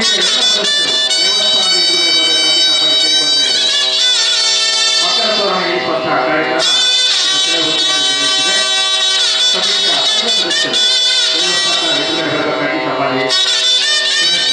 ಸಮಿತಿಯ ಎಲ್ಲ ಸದಸ್ಯರು ದೇವಸ್ಥಾನದ ಎದುರುಗಡೆ ಬರಬೇಕಾಗಿ ತಮ್ಮಲ್ಲಿ ಕೇಳಿಕೊಳ್ತಾ ಇದ್ದೇವೆ. ಮಕರ ತೋರಣ ಇರಿಸುವಂತಹ ಕಾರ್ಯಕ್ರಮ ಇನ್ನು ಕೆಲವು ಹೊತ್ತಿನಲ್ಲಿ ನಡೆಯುತ್ತಿದೆ. ಸಮಿತಿಯ ಎಲ್ಲ ಸದಸ್ಯರು ದೇವಸ್ಥಾನದ ಎದುರುಗಡೆ ಬರಬೇಕಾಗಿ ತಮ್ಮಲ್ಲಿ ವಿನಂತಿಸಿದ್ದೇವೆ.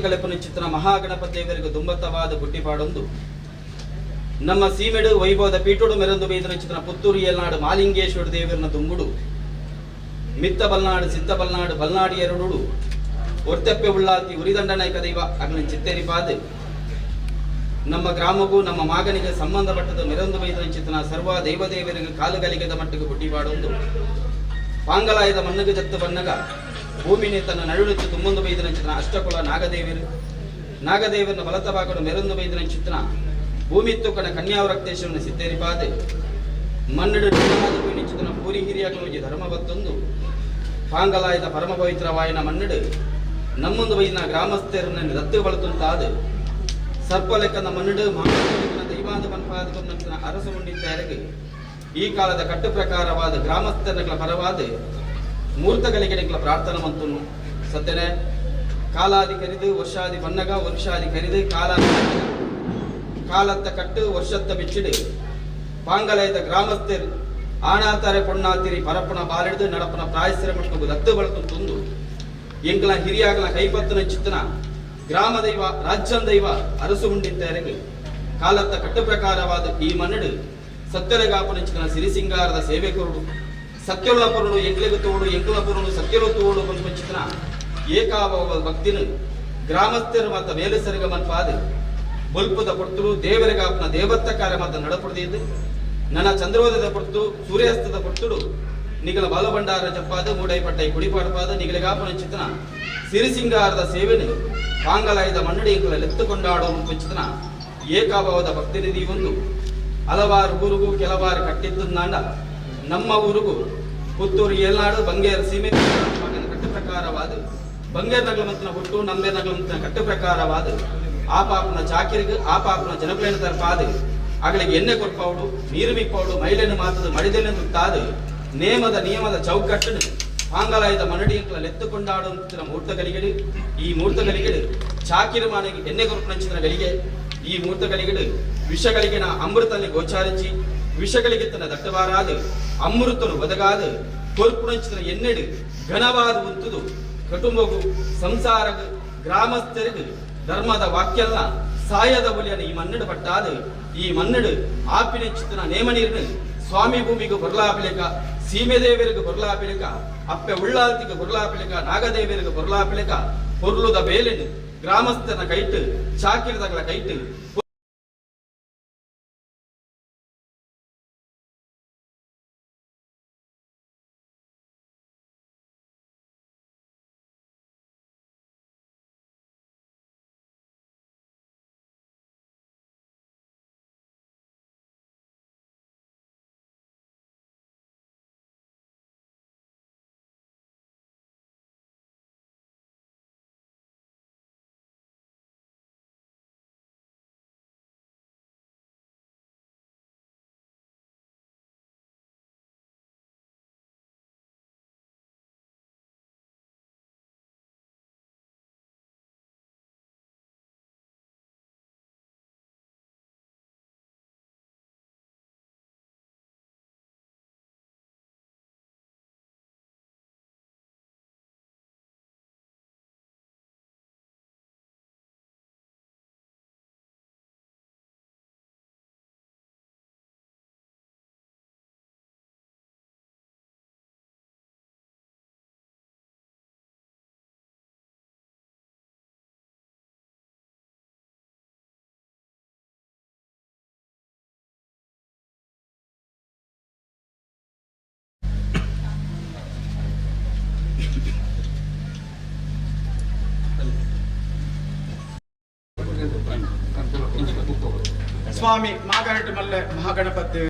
ಕಲೆಪನ ಮಹಾಗಣಪತಿ ದೇವರಿಗೆ ದುಂಬತ್ತವಾದ ಬುಟ್ಟಿಪಾಡೊಂದು ನಮ್ಮ ಸೀಮೆಡು ವೈಭವದ ಪೀಠೋಡು ಮೆರಂದು ಬೈದನ ಚಿತ್ರ ಪುತ್ತೂರು ಏಲ್ನಾಡು ಮಾಲಿಂಗೇಶ್ವರ ದೇವರನ ದುಂಬುಡು ಮಿತ್ತ ಬಲ್ನಾಡು ಸಿತ್ತ ಬಲ್ನಾಡು ಬಲ್ನಾಡು ಎರಡುಡು ಒರ್ತೆಪ್ಪೆ ಉಳ್ಳಾತಿ ಉರಿದಂಡನಾಯಕ ದೈವ ಅಗ್ನ ಚಿತ್ತೇರಿಪಾದ ನಮ್ಮ ಗ್ರಾಮಗೂ ನಮ್ಮ ಮಾಗನಿಗೆ ಸಂಬಂಧಪಟ್ಟದ ಮೆರಂದು ಬೈದನ ಚಿತ್ರನ ಸರ್ವ ದೈವದೇವರಿಗೆ ಕಾಲುಗಲಿಗೆದ ಮಟ್ಟಿಗೆ ಬುಟ್ಟಿಪಾಡೊಂದು ಪಾಂಗಲಾಯದ ಮಣ್ಣಗೆ ಜತ್ತು ಬನ್ನಗ ಭೂಮಿನಿ ತನ್ನ ನಡುವೆತ್ತು ತುಂಬೊಂದು ಬೈದನ ಚಿತ್ರ ಅಷ್ಟಕುಲ ನಾಗದೇವರು ನಾಗದೇವರನ್ನ ಬಲತ ಭಾಗಡು ಮೆರೊಂದು ಬೈದನ ಚಿತ್ರ ಭೂಮಿತ್ತು ಕಣ ಕನ್ಯಾವರಕ್ತೇಶ್ವರನ ಸಿತ್ತೇರಿಪಾದೆ ಮನ್ನಡು ನಿಶ್ಚಿತನ ಪೂರಿ ಹಿರಿಯಾಗಲು ಧರ್ಮ ಬತ್ತೊಂದು ಪಾಂಗಲಾಯದ ಪರಮ ಪವಿತ್ರವಾಯನ ಮನ್ನಡು ನಮ್ಮೊಂದು ಬೈದಿನ ಗ್ರಾಮಸ್ಥರನ್ನ ದತ್ತು ಬಳತುಂತಾದ ಸರ್ಪಲೆಕ್ಕನ ಮನ್ನಡು ಮಾನವ ದೈವಾದ ಮನ್ಪಾದ ಅರಸು ಮುಂಡಿದ್ದಾರೆಗೆ ಈ ಕಾಲದ ಕಟ್ಟು ಪ್ರಕಾರವಾದ ಗ್ರಾಮಸ್ಥರಗಳ ಪರವಾದ ಮೂರ್ತಗಳಿಗೆ ಪ್ರಾರ್ಥನೆ ಮಂತುನು ಸತ್ಯನೆ ಕಾಲಾದಿ ಕರಿದು ವರ್ಷಾದಿ ಬನ್ನಗ ವರ್ಷಾದಿ ಕರಿದು ಕಾಲ ಕಾಲತ್ತ ಕಟ್ಟು ವರ್ಷತ್ತ ಬಿಚ್ಚಿಡು ಪಾಂಗಲಯದ ಗ್ರಾಮಸ್ಥರು ಆಣಾತಾರೆ ಪೊಣ್ಣಾತಿರಿ ಪರಪ್ಪನ ಬಾಲಿಡ್ದು ನಡಪನ ಪ್ರಾಯಸ್ರ ಮಟ್ಟ ದತ್ತು ಬಳತು ತುಂದು ಎಂಕಲ ಹಿರಿಯಾಗಲ ಕೈಪತ್ತನ ಚಿತ್ತನ ಗ್ರಾಮ ದೈವ ರಾಜ್ಯಂ ದೈವ ಅರಸು ಉಂಡಿದ್ದಾರೆಗೆ ಕಾಲತ್ತ ಕಟ್ಟು ಪ್ರಕಾರವಾದ ಈ ಮನ್ನಡು ಸತ್ಯರಗಾಪನ ಚಿತ್ತನ ಸಿರಿಸಿಂಗಾರದ ಸೇವೆ ಕೊರಡು ಸತ್ಯೊಳ್ಳ ಪೊರುಳು ಎಂಕ್ಲೆಗು ತೋಡು ಎಂಕುಲ ಪೊರುಳು ಸತ್ಯರು ತೋಡು ಪಂಚಿತನ ಏಕಾಭಾವ ಭಕ್ತಿನು ಗ್ರಾಮಸ್ಥರು ಮತ್ತ ಮೇಲಸರಿಗ ಮನ್ಪಾದ ಬೊಲ್ಪದ ಪೊರ್ತುಡು ದೇವರಿಗಾಪನ ದೇವತ್ತ ಕಾರ್ಯ ಮತ್ತ ನಡಪುಡ್ದಿದ್ದು ನನ್ನ ಚಂದ್ರೋದಯದ ಪೊರ್ತು ಸೂರ್ಯಾಸ್ತದ ಪೊರ್ತುಡು ನಿಗಲ ಬಾಲಭಂಡಾರ ಜಪ್ಪಾದ ಮೂಡೈ ಪಟ್ಟೈ ಕುಡಿಪಾಡಪಾದ ನಿಗಲಿಗಾಪನ ಚಿತ್ತನ ಸಿರಿಸಿಂಗಾರದ ಸೇವೆನು ಪಾಂಗಲಾಯದ ಮನ್ನಡಿ ಎಂಕುಲ ಲೆತ್ತುಕೊಂಡಾಡೋ ಚಿತ್ತನ ಏಕಾಭಾವದ ಭಕ್ತಿನಿಧಿ ಒಂದು ಹಲವಾರು ಊರಿಗೂ ಕೆಲವಾರು ಕಟ್ಟಿದ್ದು ನಾಂಡ ನಮ್ಮ ಊರಿಗೂ ಪುತ್ತೂರು ಏಲ್ನಾಡು ಬಂಗೇರ ಸೀಮೆ ಕಟ್ಟು ಪ್ರಕಾರವಾದ ಬಂಗೇರ್ ನಗಲಮಂತನ ಹುಟ್ಟು ನಂಬೇರ್ ನಗಲಮಂತನ ಕಟ್ಟು ಪ್ರಕಾರವಾದ ಆ ಪಾಪನ ಚಾಕಿರಿಗೆ ಆ ಪಾಪನ ಜನಪ್ರಿಯ ತರ್ಪಾದ ಅಗಲಿಗೆ ಎಣ್ಣೆ ಕೊರ್ಪಾವುಡು ನೀರು ಮಿಪ್ಪಾವುಡು ಮೈಲೆನು ಮಾತದ ಮಡಿದೆನೆ ತುತ್ತಾದು ನೇಮದ ನಿಯಮದ ಚೌಕಟ್ಟನು ಪಾಂಗಲಾಯದ ಮನಡಿಯಂಕಲ ಲೆತ್ತುಕೊಂಡಾಡುವಂತಿನ ಮುಹೂರ್ತಗಳಿಗೆ ಈ ಮುಹೂರ್ತಗಳಿಗೆ ಚಾಕಿರಮಾನೆಗೆ ಎಣ್ಣೆ ಕೊರ್ಪುನಂಚಿನ ಗಳಿಗೆ ಈ ಮುಹೂರ್ತಗಳಿಗೆ ವಿಷಗಳಿಗಿನ ಅಮೃತನೆ ಗೋಚಾರಿಸಿ ವಿಷಗಳಿಗೆ ತನ್ನ ದಟ್ಟವಾರಾದು ಅಮೃತನು ಒದಗಾದು ಕೊರ್ಪುನಂಚಿನ ಎಣ್ಣೆಡು ಘನವಾದ ಉಂತುದು ಕುಟುಂಬಗೂ ಸಂಸಾರಗು ಗ್ರಾಮಸ್ಥರಿಗೂ ಧರ್ಮದ ವಾಕ್ಯಲ್ಲ ಸಾಯದ ಒಲಿಯನ ಈ ಮನ್ನಡು ಪಟ್ಟಾದು ಈ ಮನ್ನಡು ಆಪಿನಂಚಿತನ ನೇಮ ನೀರಿನ ಸ್ವಾಮಿ ಭೂಮಿಗೆ ಬೊರ್ಲಾಪಿಲೇಕ ಸೀಮೆದೇವರಿಗೆ ಬೊರ್ಲಾಪಿಲೇಕ ಅಪ್ಪೆ ಉಳ್ಳಾಲ್ತಿಗೆ ಬೊರ್ಲಾಪಿಲೇಕ ನಾಗದೇವರಿಗೆ ಬೊರ್ಲಾಪಿಲೇಕ ಪೊರ್ಲುದ ಬೇಲೆನು ಗ್ರಾಮಸ್ಥನ ಕೈಟು ಚಾಕಿರದಗಳ ಕೈಟು ಸ್ವಾಮಿ ಮಾಗರಟು ಮಲ್ಲೆ ಮಹಾಗಣಪತಿ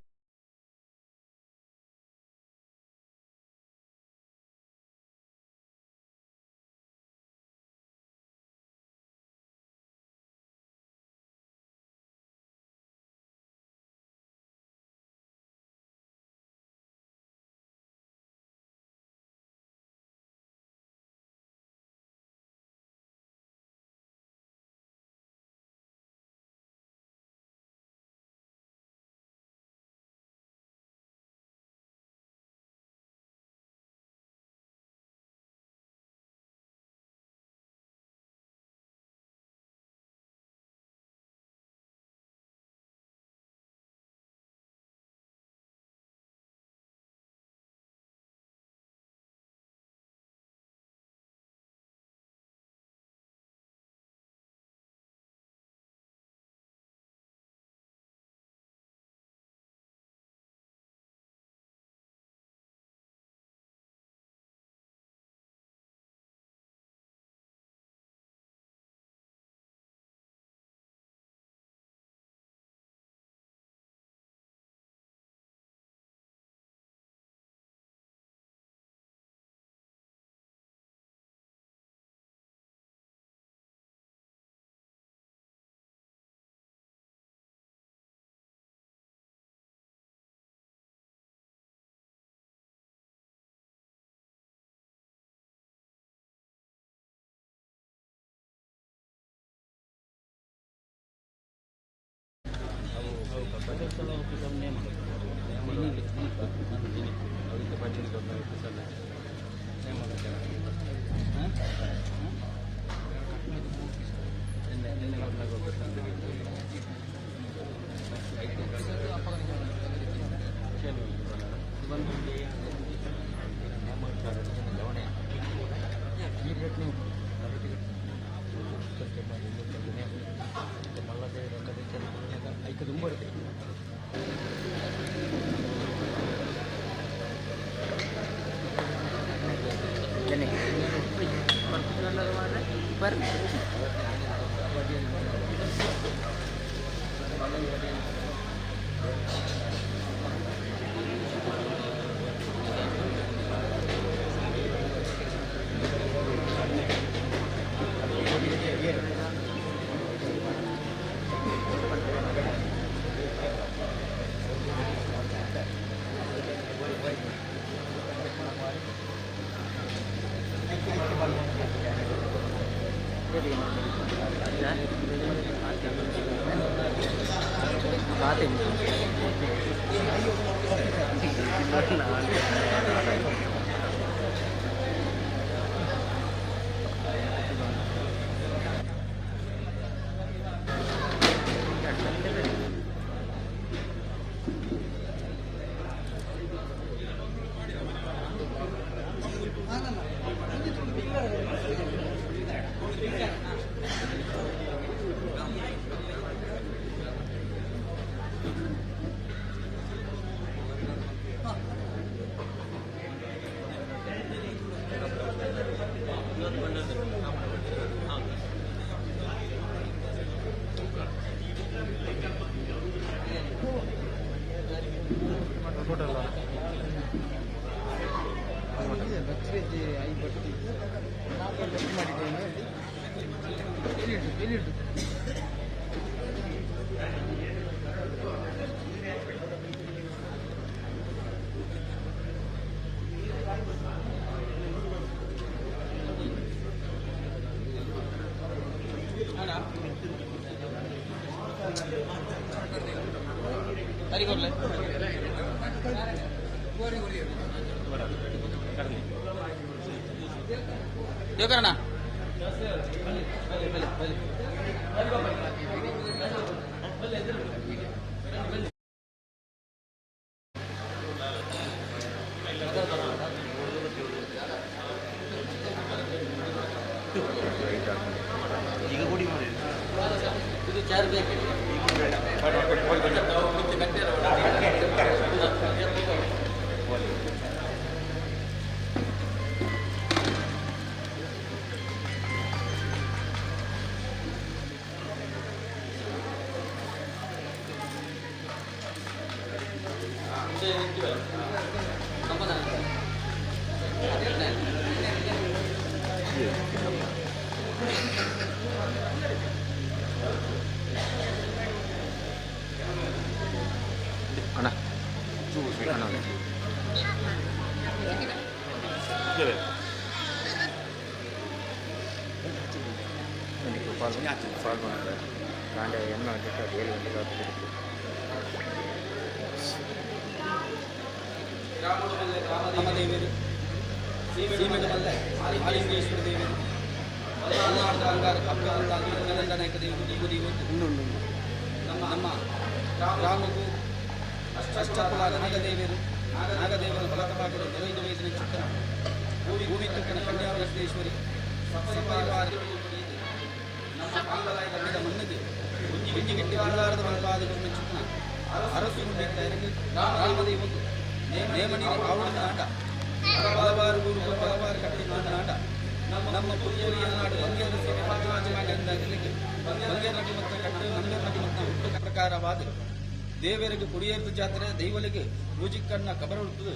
ದೇವರಿಗೆ ಕುಡಿಯೇರ್ದ ಜಾತ್ರೆ ದೈವಲಿಗೆ ಮೂಜಿಕ್ಕಣ್ಣ ಕಬರ ಹುಟ್ಟುದು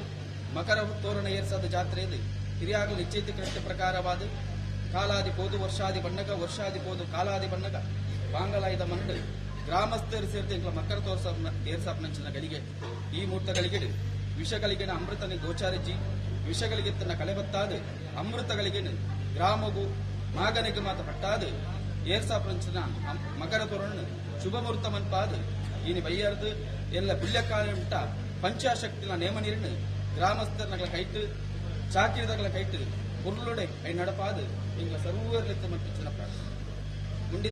ಮಕರ ತೋರಣ ಏರ್ಸದ ಜಾತ್ರೆ ಇದು ಹಿರಿಯಾಗಲು ನಿಶ್ಚಯಿತ ಕೃತ್ಯ ಪ್ರಕಾರವಾದ ಕಾಲಾದಿ ಪೋದು ವರ್ಷಾದಿ ಬಣ್ಣಗ ವರ್ಷಾದಿ ಪೋದು ಕಾಲಾದಿ ಬಣ್ಣಗ ಬಾಂಗಲಾಯ್ದ ಮಂಡು ಗ್ರಾಮಸ್ಥರು ಸೇರಿದ ಇಂಕ್ಲ ಮಕರ ತೋರ್ಸ ಏರ್ಸಾಪ್ನಂಚಿನ ಗಳಿಗೆ ಈ ಮೂರ್ತಗಳಿಗೆ ವಿಷಗಳಿಗೆ ಅಮೃತನ ಗೋಚಾರಿಜಿ ವಿಷಗಳಿಗೆ ತನ್ನ ಕಳೆಬತ್ತಾದ ಅಮೃತಗಳಿಗೆ ಗ್ರಾಮಗೂ ಮಾಗನಿಗೆ ಮಾತ ಪಟ್ಟಾದು ಏರ್ಸಾಪ್ನಂಚಿನ ಮಕರ ತೋರಣ ಶುಭ ಮುಹೂರ್ತ ಮನ್ಪಾದ ಇನಿ ಬೈಯರ್ದು ಎಲ್ಲ ಪುಲ್ಯಕಾಲ ಉಂಟ ಪಂಚಾಶಕ್ತಿನ ನೇಮ ನೀರಿನ ಗ್ರಾಮಸ್ಥರನಗಳ ಕೈட்டு ಚಾಕಿರಿದಗಳ ಕೈಟ್ಟು ಉರುಳುಡೆ I ನಡಪಾದು ಇಂಗ್ಲ ಸರ್ವರ್ಲಿತ್ತ ಮಟ್ಟಿನ ಪ್ರಾರ್ಥನೆ.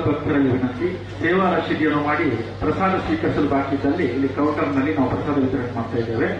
ಭಕ್ತರಲ್ಲಿ ವಿನಂತಿ, ಸೇವಾ ರಶೀದಿಯನ್ನು ಮಾಡಿ ಪ್ರಸಾದ ಸ್ವೀಕರಿಸಲು ಬಾಕಿ ಇದ್ದಲ್ಲಿ ಇಲ್ಲಿ ಕೌಂಟರ್ನಲ್ಲಿ ನಾವು ಪ್ರಸಾದ ವಿತರಣೆ ಮಾಡ್ತಾ ಇದ್ದೇವೆ.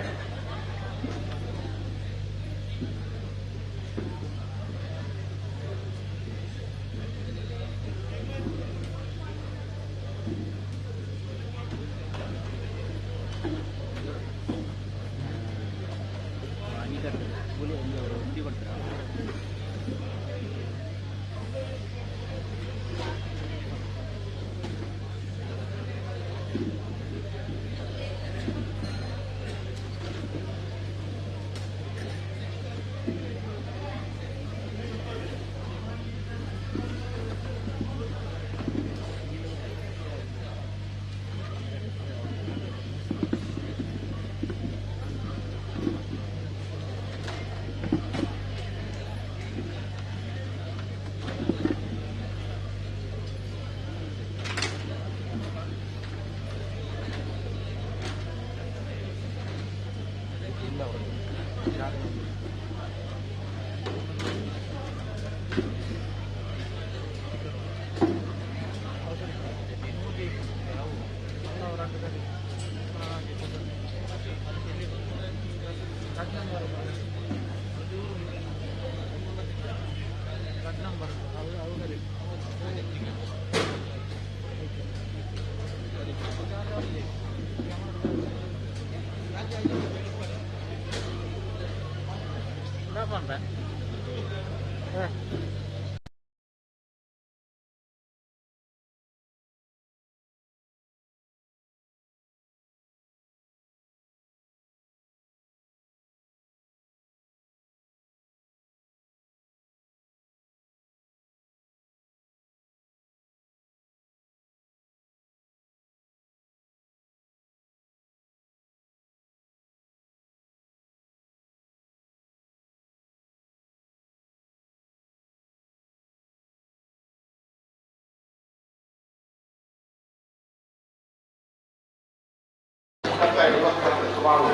ಸುಮಾರು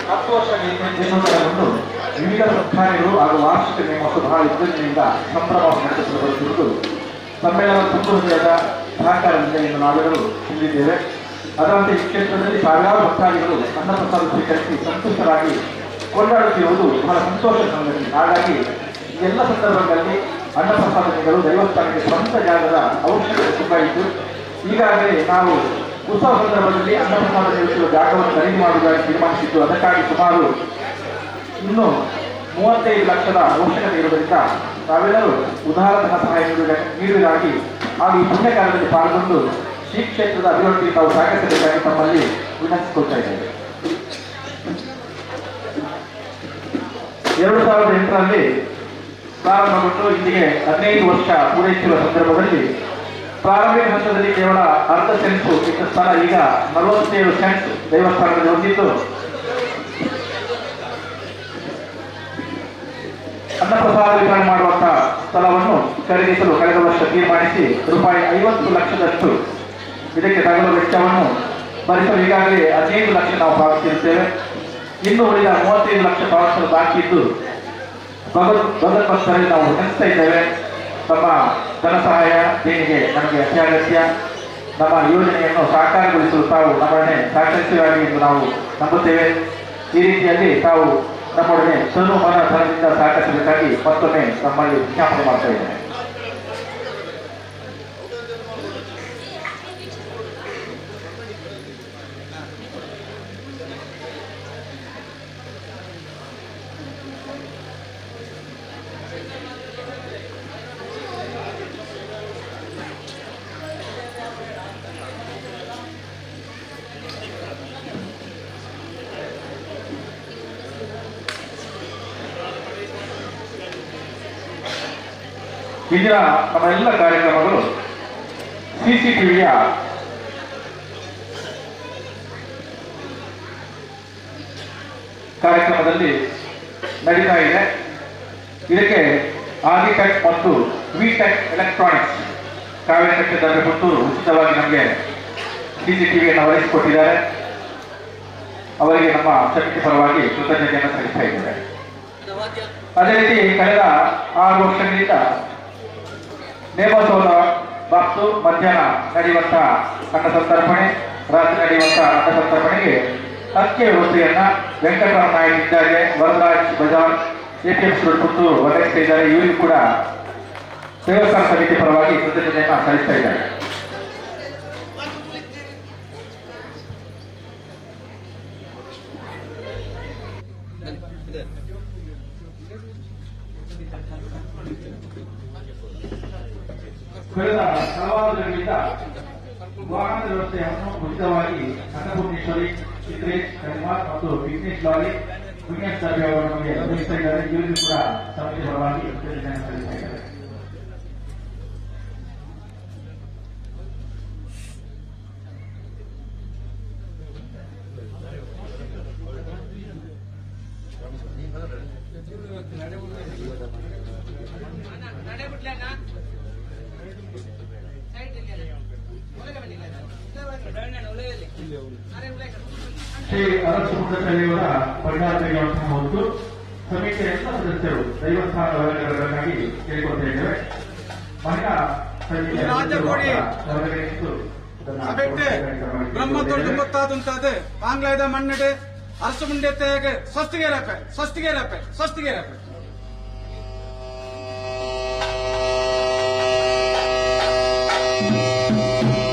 10 ವರ್ಷ ಜೀರ್ಣೋದ್ಧಾರಗೊಂಡು ವಿವಿಧ ಕಾರ್ಯಗಳು ಹಾಗೂ ವಾರ್ಷಿಕ ನೇಮೋತ್ಸವ ಬಹಳ ವಿಜೃಂಭಣೆಯಿಂದ ಸಂಭ್ರಮವನ್ನು ನಡೆಸಲು ಬರುತ್ತಿರುವುದು ಸಮ್ಮೇಳನ ತುಂಬು ಹೃದಯದ ಸಹಕಾರದಿಂದ ಇಂದು ನಾವೆಲ್ಲರೂ ತಿಳಿದಿದ್ದೇವೆ. ಅದರಂತೆ ಈ ಕ್ಷೇತ್ರದಲ್ಲಿ ಸಾವಿರಾರು ಭಕ್ತಾದಿಗಳು ಅನ್ನಪ್ರಸಾದ ಸ್ವೀಕರಿಸಿ ಸಂತುಷ್ಟರಾಗಿ ಕೊಂಡಾಡುತ್ತಿರುವುದು ಬಹಳ ಸಂತೋಷದ ಸಂಗತಿ. ಹಾಗಾಗಿ ಈ ಎಲ್ಲ ಸಂದರ್ಭಗಳಲ್ಲಿ ಅನ್ನಪ್ರಸಾದ ನೀಡಲು ದೇವಸ್ಥಾನಕ್ಕೆ ಸ್ವಂತ ಜಾಗದ ಅವಶ್ಯಕತೆ ತುಂಬ ಇತ್ತು. ಈಗಾಗಲೇ ನಾವು ಉತ್ಸವ ಸಂದರ್ಭದಲ್ಲಿ ಅನ್ನಪ್ರಸಾದ ನೀಡುತ್ತಿರುವ ಜಾಗವನ್ನು ಖರೀದಿ ಮಾಡುವುದಾಗಿ ತೀರ್ಮಾನಿಸಿದ್ದು, ಅದಕ್ಕಾಗಿ ಸುಮಾರು ಇನ್ನೂ 35 ಲಕ್ಷದ ಅವಶ್ಯಕತೆ ಇರುವುದರಿಂದ ತಾವೆಲ್ಲರೂ ಉದಾರ ಧನ ಸಹಾಯ ನೀಡುವುದಾಗಿ ಹಾಗೂ ಈ ಪುಣ್ಯ ಕಾರ್ಯದಲ್ಲಿ ಪಾಲ್ಗೊಂಡು ಶ್ರೀ ಕ್ಷೇತ್ರದ ಅಭಿವೃದ್ಧಿಗೆ ತಾವು ಸಹಕರಿಸಬೇಕಾಗಿ ತಮ್ಮಲ್ಲಿ ವಿನಂತಿಸಿಕೊಳ್ತಾ ಇದ್ದೇವೆ. 2008ರಲ್ಲಿ ಪ್ರಾರಂಭಗೊಂಡು ಇಲ್ಲಿಗೆ 15 ವರ್ಷ ಪೂರೈಸಿರುವ ಸಂದರ್ಭದಲ್ಲಿ ಪ್ರಾರಂಭಿಕ ಹಂತದಲ್ಲಿ ಕೇವಲ ಅರ್ಧ ಸೆಂಟ್ಸು ಇದ್ದ ಸ್ಥಳ ಈಗ 47 ಸೆಂಟ್ಸ್ ದೇವಸ್ಥಾನದಲ್ಲಿ ಹೊಂದಿದ್ದು, ಅನ್ನಪ್ರಸಾದ ವಿತರಣೆ ಮಾಡುವಂತಹ ಸ್ಥಳವನ್ನು ಖರೀದಿಸಲು ಕಳೆದ ವರ್ಷ ತೀರ್ಮಾನಿಸಿ ರೂಪಾಯಿ 50 ಲಕ್ಷದಷ್ಟು ಇದಕ್ಕೆ ತಗಲುವ ವೆಚ್ಚವನ್ನು ಭರಿಸಲು ಈಗಾಗಲೇ 15 ಲಕ್ಷ ನಾವು ಪಾವತಿಸಿರುತ್ತೇವೆ. ಇನ್ನು ಉಳಿದ 35 ಲಕ್ಷ ಪಾವತಿಸಲು ಬಾಕಿ ಇದ್ದು ಭಗವತ್ ನಾವು ವಿನಂತಿಸ್ತಾ ಇದ್ದೇವೆ. ತಮ್ಮ ಧನ ಸಹಾಯ ದೇಣಿಗೆ ನಮಗೆ ಅತ್ಯಗತ್ಯ. ನಮ್ಮ ಯೋಜನೆಯನ್ನು ಸಾಕಾರಗೊಳಿಸಲು ತಾವು ನಮ್ಮೊಡನೆ ಸಹಕರಿಸುವಾಗಿ ಎಂದು ನಾವು ನಂಬುತ್ತೇವೆ. ಈ ರೀತಿಯಲ್ಲಿ ತಾವು ನಮ್ಮೊಡನೆ ತನು ಮನ ಧನದಿಂದ ಸಹಕರಿಸಬೇಕಾಗಿ ಮತ್ತೊಮ್ಮೆ ತಮ್ಮಲ್ಲಿ ವಿಜ್ಞಾಪನೆ ಮಾಡ್ತಾ ಇದ್ದೇನೆ. ಇಂದಿನ ನಮ್ಮ ಎಲ್ಲ ಕಾರ್ಯಕ್ರಮಗಳು ಸಿಸಿಟಿವಿಯ ಕಾರ್ಯಕ್ರಮದಲ್ಲಿ ನಡೀತಾ ಇದೆ. ಇದಕ್ಕೆ ಆದಿಟೆಕ್ ಮತ್ತು ವಿಟೆಕ್ ಎಲೆಕ್ಟ್ರಾನಿಕ್ಸ್ ಕಾವೇರಿಕಟ್ಟೆ ದರ್ಬೆ ಪುತ್ತೂರು ಉಚಿತವಾಗಿ ನಮಗೆ ಸಿಸಿಟಿವಿಯನ್ನು ಒದಗಿಸಿಕೊಟ್ಟಿದ್ದಾರೆ. ಅವರಿಗೆ ನಮ್ಮ ಸಮಿತಿ ಪರವಾಗಿ ಕೃತಜ್ಞತೆಯನ್ನು ಸಲ್ಲಿಸ್ತಾ ಇದ್ದೇವೆ. ಅದೇ ರೀತಿ ಕಳೆದ 6 ವರ್ಷಗಳಿಂದ ನೇಮೋತ್ಸವದ ಬಾಕ್ಸು ಮಧ್ಯಾಹ್ನ ನಡೆಯುವಂತಹ ಅನ್ನ ಸಂತರ್ಪಣೆ, ರಾತ್ರಿ ನಡೆಯುವಂತಹ ಅನ್ನ ಸಂತರ್ಪಣೆಗೆ ಅಕ್ಕಿ ವ್ಯವಸ್ಥೆಯನ್ನ ವೆಂಕಟರಾಮ ನಾಯಕ್ ಇದ್ದಾರೆ, ವರದರಾಜ್ ಬಜಾರ್, ಎಪಿಎಂ ಪುತ್ತೂರು ಒದಗಿಸ್ತಾ ಇದ್ದಾರೆ. ಇವರಿಗೂ ಕೂಡ ದೇವಸ್ಥಾನ ಸಮಿತಿ ಪರವಾಗಿ ಕೃತಜ್ಞತೆಯನ್ನು ಸಲ್ಲಿಸ್ತಾ ಇದ್ದಾರೆ. ಕಳೆದ ಹಲವಾರು ದಿನಗಳಿಂದ ವಾಹನದ ವ್ಯವಸ್ಥೆಯನ್ನು ಉಚಿತವಾಗಿ ಅನ್ನಪೂರ್ಣೇಶ್ವರಿ, ಚಿತ್ರೇಶ್ ಕರಿಮಾರ್ ಮತ್ತು ವಿಘ್ನೇಶ್ ಲಾರಿ, ವಿಘ್ನೇಶ್ ದರ್ಬೆ ಅವರು ನಮಗೆ ಒದಗಿಸ್ತಾ ಇದ್ದಾರೆ. ಇವರಿಗೂ ಕೂಡ ಸಮಿತಿ ಪರವಾಗಿ ಕೃತಜ್ಞತೆಯನ್ನು ಸಲ್ಲಿಸ್ತಾ ಇದ್ದಾರೆ. ಶ್ರೀ ಅರಸಮುಖ ಪರಿಹಾರ ತೆಗೆಯುವಂತಹ ಹೊತ್ತು ಸಮಿತಿಯ ಎಲ್ಲ ಸದಸ್ಯರು ದೈವಸ್ಥಾನದ ಹೊರಗೆ ಬರಬೇಕಾಗಿ ಕೇಳಿಕೊಳ್ತಾ ಇದ್ದೇವೆ. ಮಹಿಳಾ ಸಮಿತಿಯ ಹೊರಗಡೆ ನಿಂತು ಬ್ರಹ್ಮತೊಡ್ಡು ಬಾಂಗ್ಲಾದ ಮಣ್ಣಡೆ ಅರಸಮುಂಡೆ ತೆಗೆ ಸ್ವಸ್ತಿಗೇರಪ್ಪೆ ಸ್ವಸ್ತಿಗೇರಪ್ಪೆ ಸ್ವಸ್ತಿಗೇರಪ್ಪೆ. Thank you.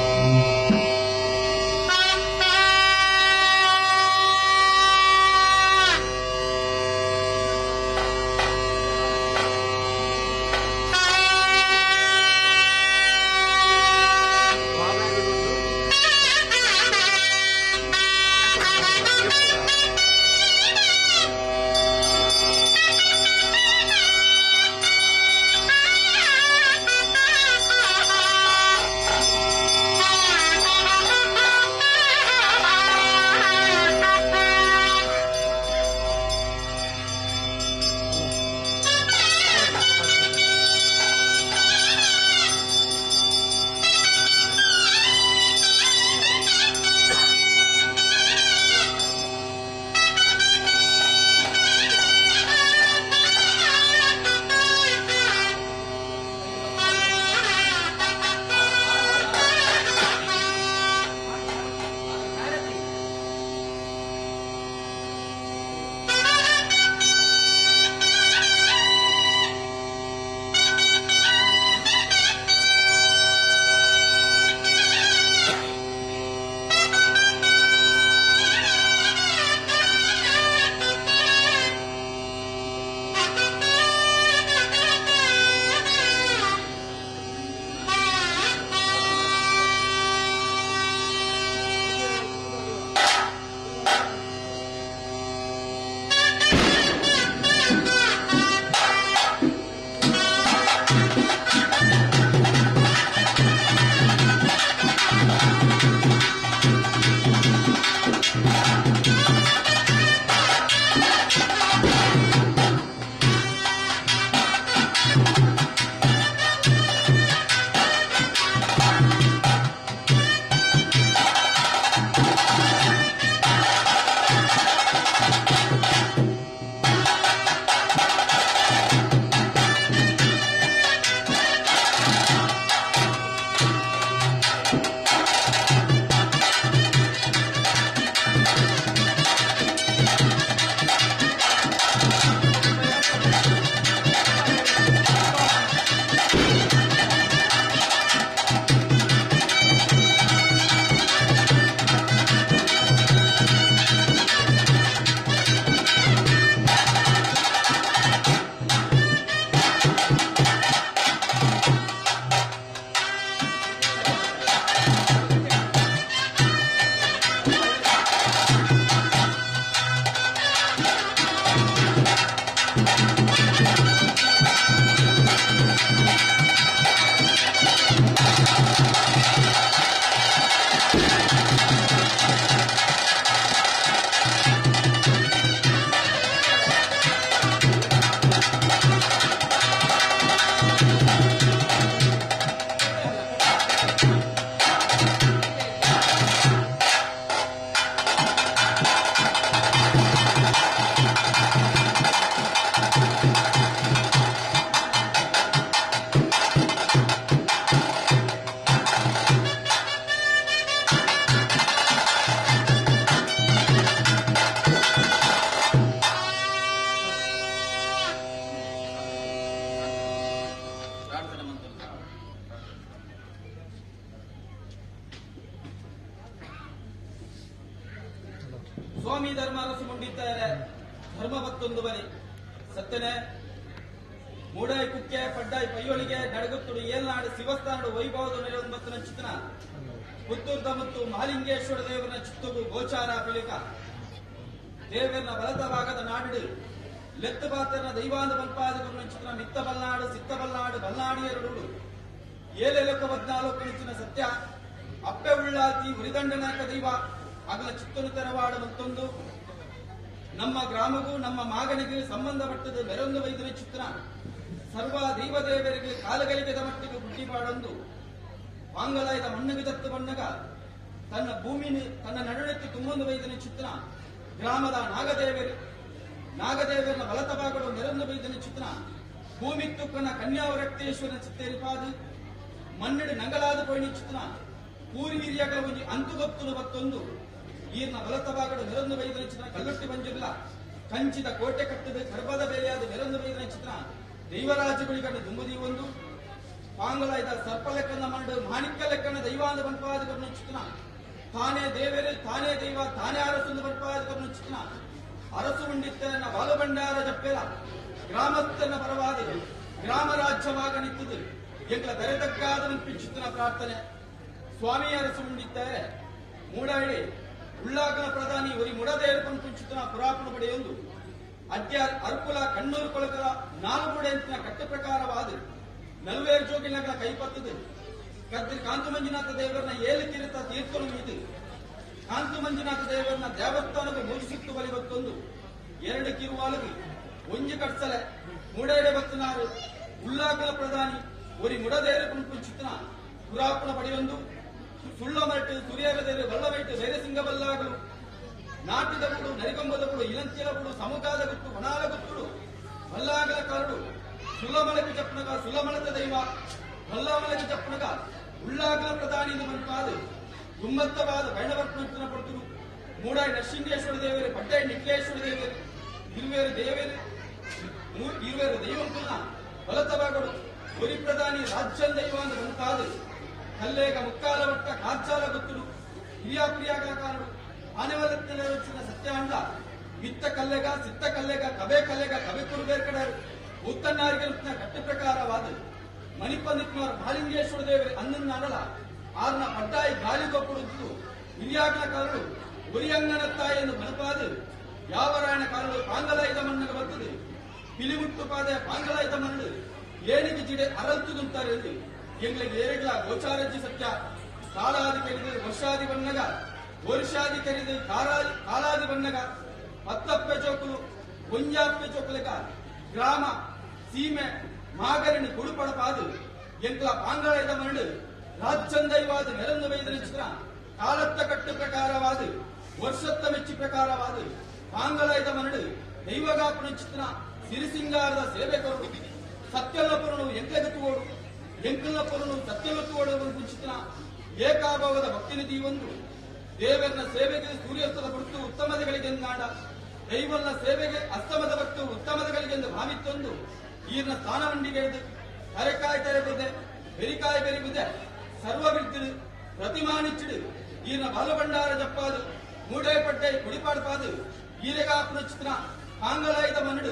ಸ್ವಾಮಿ ಧರ್ಮಾರಸು ಮುಂಡಿದ್ದಾರೆ ಧರ್ಮ ಬತ್ತೊಂದು ಬಲಿ ಸತ್ಯನೆ ಮೂಡಾಯಿ ಕುಕ್ಕೆ ಪಡ್ಡಾಯಿ ಪೈಯೊಳಿಗೆ ನಡಗುತ್ತುಡು ಏಲ್ನಾಡು ಶಿವಸ್ಥಾನಡು ವೈಭವದ ನೆರವೊಂಬತ್ತು ಚಿತ್ರ ಪುತ್ತೂರ್ದ ಮತ್ತು ಮಹಾಲಿಂಗೇಶ್ವರ ದೇವರನ ಚಿತ್ತಗು ಗೋಚಾರ ಪಿಲಿಕ ದೇವರನ ಬಲತ ಭಾಗದ ನಾಡು ಲೆತ್ತು ಪಾತ್ರನ ದೈವಾಂದ ಪಲ್ಪಾದ ಗುರುನ ಚಿತ್ರ ಮಿತ್ತ ಬಲ್ನಾಡು ಸಿತ್ತ ಬಲ್ನಾಡು ಬಲ್ನಾಡಿಯರುಡು ಏಲೆಲೊಕ್ಕ ಬದ್ನಾಲೊಕ್ಕ ನಿಚ್ಚಿನ ಸತ್ಯ ಅಪ್ಪೆ ಉಳ್ಳಾತಿ ಉರಿದಂಡನಾಕ ದೈವ ಅಗಲ ಚಿತ್ತನು ತೆರವಾಡ ಮತ್ತೊಂದು ನಮ್ಮ ಗ್ರಾಮಗೂ ನಮ್ಮ ಮಾಗನಿಗೆ ಸಂಬಂಧಪಟ್ಟದ್ದು ಮೆರೊಂದು ವೈದ್ಯನ ಚಿತ್ರ ಸರ್ವ ದೈವದೇವರಿಗೆ ಕಾಲಗಳಿಗೆ ಮಟ್ಟಿಗೆ ಬುಟ್ಟಿ ಪಾಡೊಂದು ಪಾಂಗಲಾಯದ ಮಣ್ಣಿಗೆ ದತ್ತು ಬಣ್ಣಗ ತನ್ನ ಭೂಮಿ ತನ್ನ ನಡುನೆತ್ತಿ ತುಂಬೊಂದು ವೈದ್ಯನ ಚಿತ್ರ ಗ್ರಾಮದ ನಾಗದೇವರು ನಾಗದೇವರನ ಬಲತ ಭಾಗಡು ಮೆರೊಂದು ವೈದ್ಯನ ಚಿತ್ರ ಭೂಮಿ ತುಕ್ಕನ ಕನ್ಯಾವರಕ್ತೇಶ್ವರನ ಚಿತ್ತೇರಿಪಾದು ಮಣ್ಣಿಡು ನಂಗಲಾದ ಪೊಯ್ನಿ ಚಿತ್ರ ಪೂರಿ ಹಿರಿಯಗಳ ಒಂಜಿ ಅಂತುಗೊತ್ತುನು ಬತ್ತೊಂದು ಈರ್ನ ಬಲತ ಭಾಗಡು ಮೆರೊಂದು ಬೈದನ ಚಿತ್ರ ಕಲ್ಲುಟ್ಟಿ ಬಂಜಿರ್ಲ ಕಂಚಿದ ಕೋಟೆ ಕಟ್ಟದ ಗರ್ಭದ ಬೇಲೆಯಾದ ಮೆರೊಂದು ಬೈದನ ಚಿತ್ರ ದೈವರಾಜ ಗುಳಿಗಂಡ ದುಂಬುದಿ ಒಂದು ಪಾಂಗಲಾಯ್ದ ಸರ್ಪ ಲೆಕ್ಕನ ಮಂಡು ಮಾಣಿಕ್ಯ ಲೆಕ್ಕನ ದೈವಾಂದ ಬನ್ಪಾದ ಕರ್ಣ ಚಿತ್ರ ತಾನೇ ದೇವರೇ ತಾನೇ ದೈವ ತಾನೇ ಅರಸುಂದು ಬನ್ಪಾದ ಕರ್ಣ ಚಿತ್ರ ಅರಸು ಉಂಡಿತ್ತನ ಬಾಲಭಂಡಾರ ಜಪ್ಪೆಲ ಗ್ರಾಮಸ್ಥನ ಪರವಾದ ಗ್ರಾಮ ರಾಜ್ಯವಾಗ ನಿಂತದು ಎಂಗ್ಲ ದರೆತಕ್ಕಾದ ಚಿತ್ರನ ಪ್ರಾರ್ಥನೆ ಸ್ವಾಮಿ ಅರಸು ಉಂಡಿತ್ತಾರೆ ಮೂಡಾಡಿ ಉಳ್ಳಾಗನ ಪ್ರಧಾನಿ ಒರಿ ಮುಡದೇರು ಪಂಪುಂಚಿತನ ಪುರಾಪಣ ಪಡೆಯೊಂದು ಅದ್ಯಾರ್ ಅರ್ಕುಲ ಕಣ್ಣೂರು ಕೊಳಕಲ ನಾಲ್ಮುಡೆಂತಿನ ಕಟ್ಟು ಪ್ರಕಾರವಾದ ನಲ್ವೇರು ಜೋಗಿನಗಳ ಕೈಪತ್ತದು ಕದ್ರಿ ಕಾಂತು ಮಂಜುನಾಥ ದೇವರನ್ನ ಏಳು ತೀರ್ಥ ತೀರ್ಥನು ಇದು ಕಾಂತು ಮಂಜುನಾಥ ದೇವರನ್ನ ದೇವಸ್ಥಾನಕ್ಕೆ ಮುಗಿಸಿತ್ತು ಬಲಿ ಬತ್ತೊಂದು ಎರಡು ಕಿರುವಾಲುಗೆ ಒಂಜಿ ಕಟ್ಸಲೆ ಮೂಡೇಡೆ ಬತ್ತನಾರು ಉಳ್ಳಾಗಲ ಪ್ರಧಾನಿ ಒರಿ ಮುಡದೇರು ಪಂಪುಂಚಿತನ ಪುರಾಪಣ ಪಡೆಯೊಂದು ಸುಳ್ಳ ಮರಟು ಸುರಿಯರದೇರು ಬಲ್ಲವೈಟು ಬೇರೆ ಬಲ್ಲಾಗಲು ನಾಟಿದ ಬುಡು ನರಿಗೊಂಬದ ಬುಡು ಇಲಂತಿಲ ಬುಡು ಸಮುಖಾದ ಗುಟ್ಟು ವನಾಲ ಗುತ್ತುಡು ಬಲ್ಲಾಗಲ ಕಾರಡು ಸುಲ್ಲಮಲಕ್ಕೆ ಚಪ್ಪನಗ ಸುಲ್ಲಮಲತ ದೈವ ಬಲ್ಲಾಮಲಕ್ಕೆ ಚಪ್ಪನಗ ಉಳ್ಳಾಗಲ ಪ್ರಧಾನಿ ಮನ್ಪಾದು ಗುಮ್ಮತ್ತವಾದ ಬೈಣವರ್ಪಣ ಪಡ್ತುಡು ಮೂಡಾಯಿ ನರಸಿಂಹೇಶ್ವರ ದೇವರು ಪಡ್ಡಾಯಿ ನಿಖಿಲೇಶ್ವರ ದೇವರು ಇರುವೇರು ದೇವರು ಇರುವೇರು ದೈವಂಕುಲ್ನ ಬಲತವಾಗಡು ಒರಿ ಪ್ರಧಾನಿ ರಾಜ್ಯಂ ದೈವ ಅಂತ ಮನ್ಪಾದು ಕಲ್ಲೇಗ ಮುಕ್ಕಾಲ ಮಟ್ಟ ಕಾಚಾಲ ಗೊತ್ತುಡು ಹಿರಿಯ ಪ್ರಿಯಾಗಳ ಕಾರಡು ಆನೆವಲತ್ತಿನ వచ్చిన ಸತ್ಯಾಂಡ ಮಿತ್ತ ಕಲ್ಲೆಗ ಸಿತ್ತ ಕಲ್ಲೆಗ ಕಬೆ ಕಲ್ಲೆಗ ಕಬೆ ಕುರುಬೇರ್ಕಡರು ಉತ್ತನ್ನಾರಿಗೆ ಕಟ್ಟು ಪ್ರಕಾರವಾದ ಮಣಿಪಂದಿಕ್ನವರ ಮಹಾಲಿಂಗೇಶ್ವರ ದೇವರು ಅನ್ನನ್ನಾಡಲ ಆರ್ನ ಪಡ್ಡಾಯಿ ಗಾಳಿ ಕೊಪ್ಪುಡುತ್ತು ಹಿರಿಯಾಗಲ ಕಾರಡು ಉರಿಯಂಗನ ತಾಯಿಯನ್ನು ಮನಪಾದು ಯಾವರಾಯಣ ಕಾರಡು ಪಾಂಗಲಾಯುಧ ಮಣ್ಣಗೆ ಬರ್ತದೆ ಪಿಲಿಮುಟ್ಟು ಪಾದೆ ಪಾಂಗಲಾಯುಧ ಮಣ್ಣು ಏನಿಗೆ ಜಿಡೆ ಅರಲ್ತುದುಂತಾರೆ ಎಂದು ಎಂಗಳಿಗೆ ಏರಿಗಳ ಗೋಚಾರಜ್ಜಿ ಸತ್ಯ ಕಾಲಾದಿ ಕರಿದು ವರ್ಷಾದಿ ಬಣ್ಣಗ ವರ್ಷಾದಿ ಕರಿದು ಕಾಲಾದಿ ಬಣ್ಣಗ ಪತ್ತಪ್ಪೆ ಚೋಕುಲು ಒಂಜಾಪ್ಪೆ ಚೋಕುಲಕ ಗ್ರಾಮ ಸೀಮೆ ಮಾಗರಣಿ ಗುಡುಪಡಪಾದು ಎಂಕ್ಲ ಪಾಂಗಾಳದ ಮರಡು ರಾಜ್ಯಂದೈವಾದ ನೆರಂದು ವೈದ್ಯನ ಚಿತ್ರ ಕಾಲತ್ತ ಕಟ್ಟು ಪ್ರಕಾರವಾದ ವರ್ಷತ್ತ ಮೆಚ್ಚಿ ಪ್ರಕಾರವಾದ ಪಾಂಗಳಾಯದ ಮರಡು ದೈವಗಾಪನ ಚಿತ್ರ ಸಿರಿಸಿಂಗಾರದ ಸೇವೆ ಕೊರಡು ಸತ್ಯಲ್ಲ ಪೊರುಳು ಎಂಕ್ಲೆಗತ್ತುವೋಡು ಎಂಕಲ್ನ ಪೊರುಳು ಸತ್ಯಲತ್ತುವೋಡು ಕುಂಚಿತನ ಏಕಾಭಾವದ ಭಕ್ತಿನಿಧಿ ಒಂದು ದೇವರನ್ನ ಸೇವೆಗೆ ಸೂರ್ಯಾಸ್ತದ ಹೊರತು ಉತ್ತಮದಗಳಿಗೆಂದಾಡ ದೈವನ ಸೇವೆಗೆ ಅಸ್ತಮದ ಭಕ್ತು ಉತ್ತಮದಗಳಿಗೆಂದು ಭಾವಿತ್ತೊಂದು ಈರ್ನ ಸ್ಥಾನವಂಡಿಗೆ ತರೆಕಾಯಿ ತೆರೆಬುದೆ ಬೆರಿಕಾಯಿ ಬೆರಿಬುದೆ ಸರ್ವ ಬಿಡ್ತಿಡು ಪ್ರತಿಮಾನಿಚ್ಚಿಡು ಈರ್ನ ಬಾಲಭಂಡಾರ ಜಪ್ಪಾದು ಮೂಡೆ ಪಟ್ಟೆ ಕುಡಿಪಾಡ್ಪಾದು ಈರೆಗಾಪುನ ಚಿತ್ರ ಆಂಗಲಾಯುಧ ಮನಡು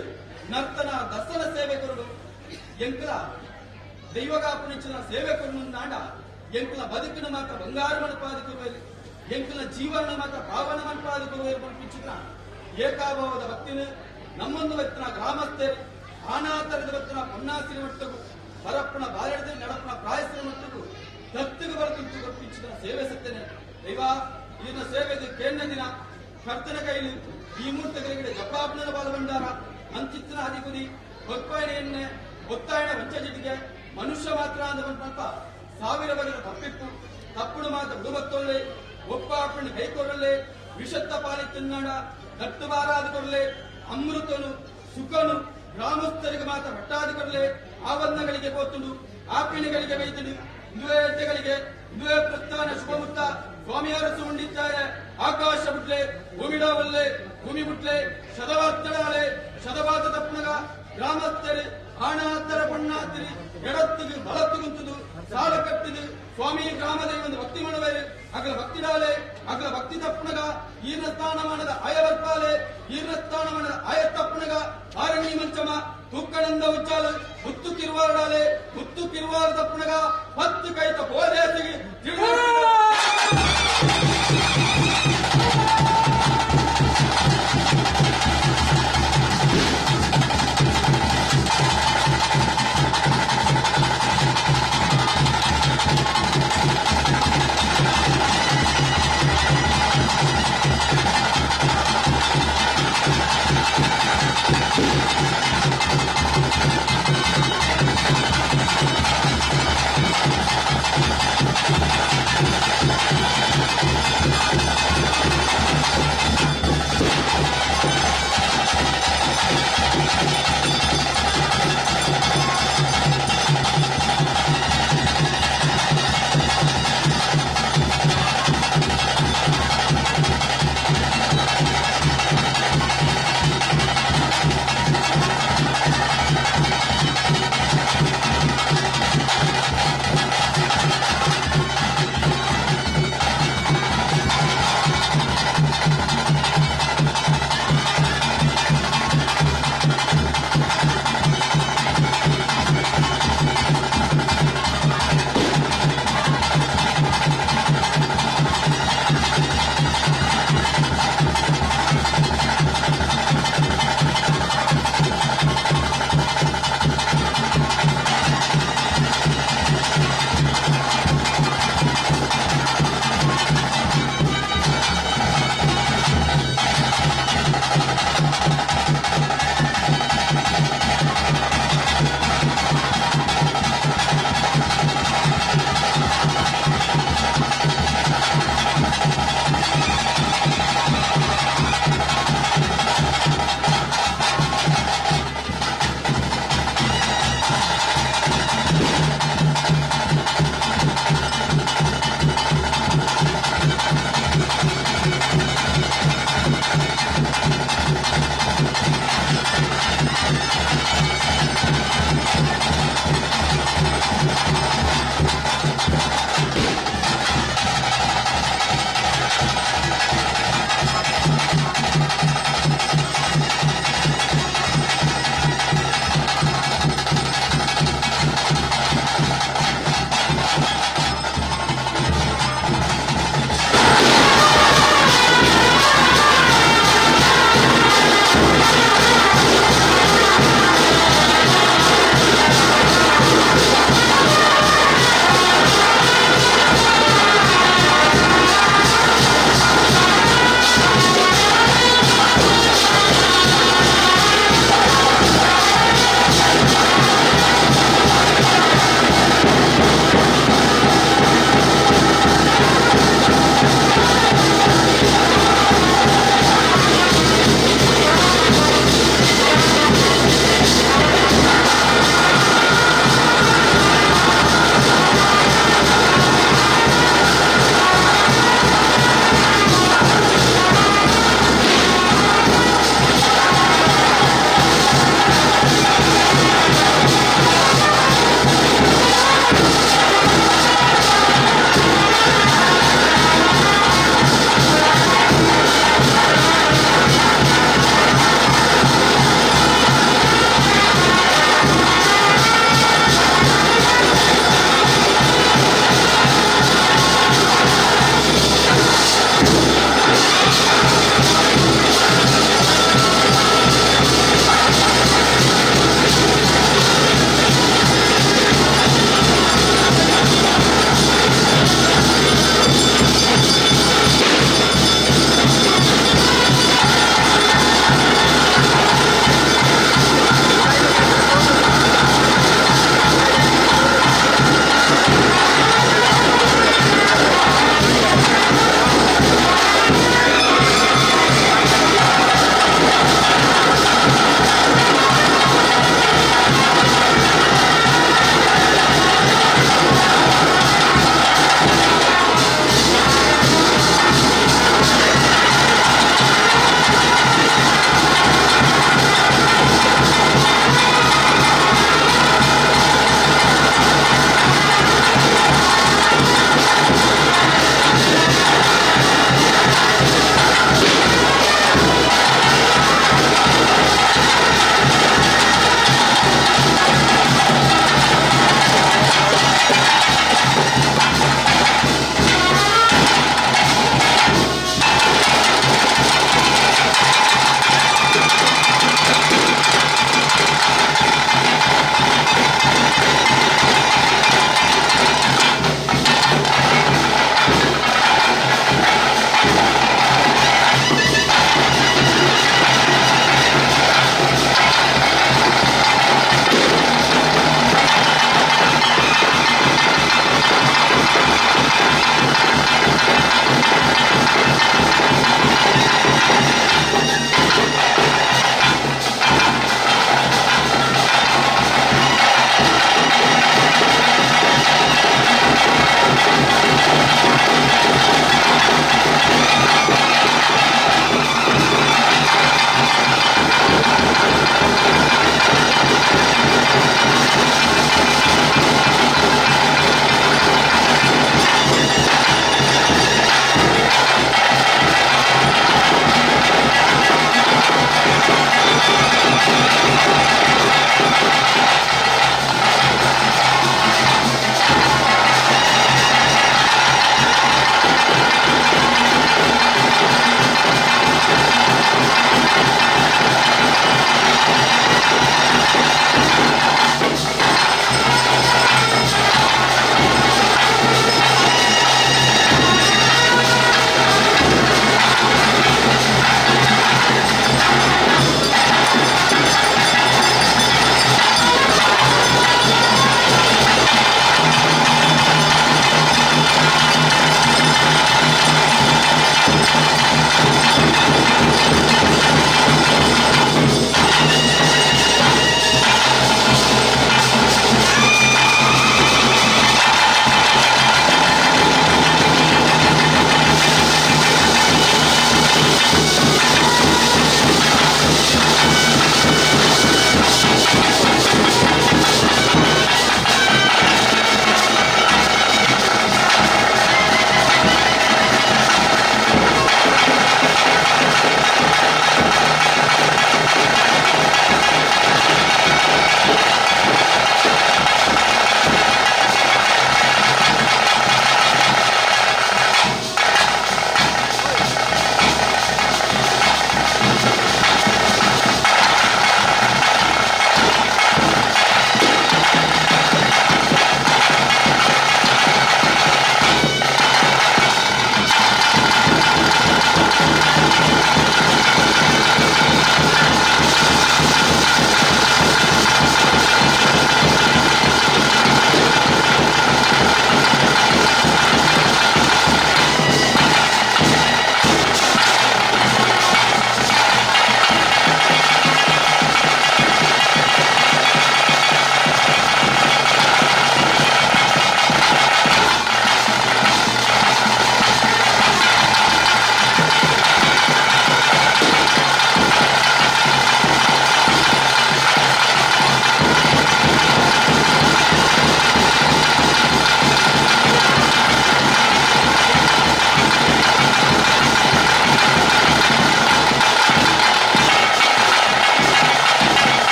ನರ್ತನ ದರ್ಶನ ಸೇವೆ ಕೊರಡು ಎಂಕಲ ದೈವಗಾಪುನಿಚ್ಚಿನ ಸೇವೆ ಕೊರಡು ನಾಡ ಎಂಕಲ ಬದುಕಿನ ಮಾತ್ರ ಬಂಗಾರ ಮಣಪಾದ ಕುರುವೇಲಿ ಎಂಕಲ ಜೀವನ ಮಾತ್ರ ಪಾವನ ಮಣಪಾದ ಕುರುವೇಲಿ ಮಣಪಿಚ್ಚಿನ ಏಕಾಭಾವದ ಭಕ್ತಿನ ನಮ್ಮೊಂದು ಭಕ್ತನ ಗ್ರಾಮಸ್ಥರು ಆನಾತರದ ಭಕ್ತನ ಪೊನ್ನಾಸಿನ ಮಟ್ಟಗೂ ಪರಪ್ಪನ ಬಾಲೆಡದ ನಡಪ್ಪನ ಪ್ರಾಯಸ್ನ ಮಟ್ಟಗೂ ದತ್ತಿಗೆ ಬರತುಂಟು ಕೊಪ್ಪಿಂಚಿನ ಸೇವೆ ಸತ್ತನೆ ದೈವ ಇದನ್ನ ಸೇವೆದು ಕೇಂದ್ರ ದಿನ ಕರ್ತನ ಕೈಲಿ ಈ ಮೂರ್ತಗಳಿಗೆ ಜಪ್ಪಾಪನ ಬಾಲಭಂಡಾರ ಅಂಚಿತ್ತಿನ ಹದಿಕುದಿ ಒತ್ತಾಯಣೆಯನ್ನೇ ಒತ್ತಾಯಣ ವಂಚಜಿಟಿಗೆ ಮನುಷ್ಯ ಮಾತ್ರ ಅಂದ ಸಾವಿರ ಬಗೆದ ತಪ್ಪಿಪ್ಪು ತಪ್ಪುಡು ಮಾತ್ರ ಉಡುಬತ್ತೊಲ್ಲೆ ಒಪ್ಪ ಅಪ್ಪಣೆ ಕೈಕೊರಲ್ಲೆ ವಿಷತ್ತ ಪಾಲಿ ತಿನ್ನಡ ದಟ್ಟು ಬಾರಾದ ಕೊರಲೆ ಅಮೃತನು ಸುಖನು ಗ್ರಾಮಸ್ಥರಿಗೆ ಮಾತ್ರ ಭಟ್ಟಾದಿ ಕೊರಲೆ ಆವನ್ನಗಳಿಗೆ ಪೋತುಂಡು ಆಪಿಣಿಗಳಿಗೆ ಬೈತುಂಡು ಇಂದುವೇ ಹೆಜ್ಜೆಗಳಿಗೆ ಇಂದುವೇ ಪ್ರಸ್ಥಾನ ಶುಭಮುತ್ತ ಸ್ವಾಮಿಯರಸು ಉಂಡಿದ್ದಾರೆ ಆಕಾಶ ಬುಟ್ಲೆ ಭೂಮಿಡಾವಲ್ಲೆ ಭೂಮಿ ಬುಟ್ಲೆ ಶತವಾತ್ತಡಾಲೆ ಶತವಾದ ತಪ್ಪನಗ ಗ್ರಾಮಸ್ಥರು ಆಣಾತ್ತರ ಪೊಣ್ಣಾತಿರಿ ಎಡತ್ತಿಗೆ ಬಲತ್ತಿಗುಂತುದು ಸಾಲ ಕಟ್ಟಿದು ಸ್ವಾಮಿ ಗ್ರಾಮದ ಒಂದು ಭಕ್ತಿ ಮಾಡುವರು. ಅಗಲ ಭಕ್ತಿಡಾಲೆ, ಅಗಲ ಭಕ್ತಿ ತಪ್ಪುಣಗ ಈರ್ನ ಸ್ಥಾನಮಾನದ ಆಯವರ್ಪಾಲೆ, ಈರ್ನ ಸ್ಥಾನಮಾನದ ಆಯ ತಪ್ಪುಣಗ ಆರಣಿ ಮಂಚಮ ತುಕ್ಕಣಂದ ಉಚ್ಚಾಲು ಮುತ್ತು ಕಿರುವಾರಡಾಲೆ, ಮುತ್ತು ಕಿರುವಾರ ತಪ್ಪುಣಗ 10 ಕೈತ ಪೋದೇಸಿಗೆ.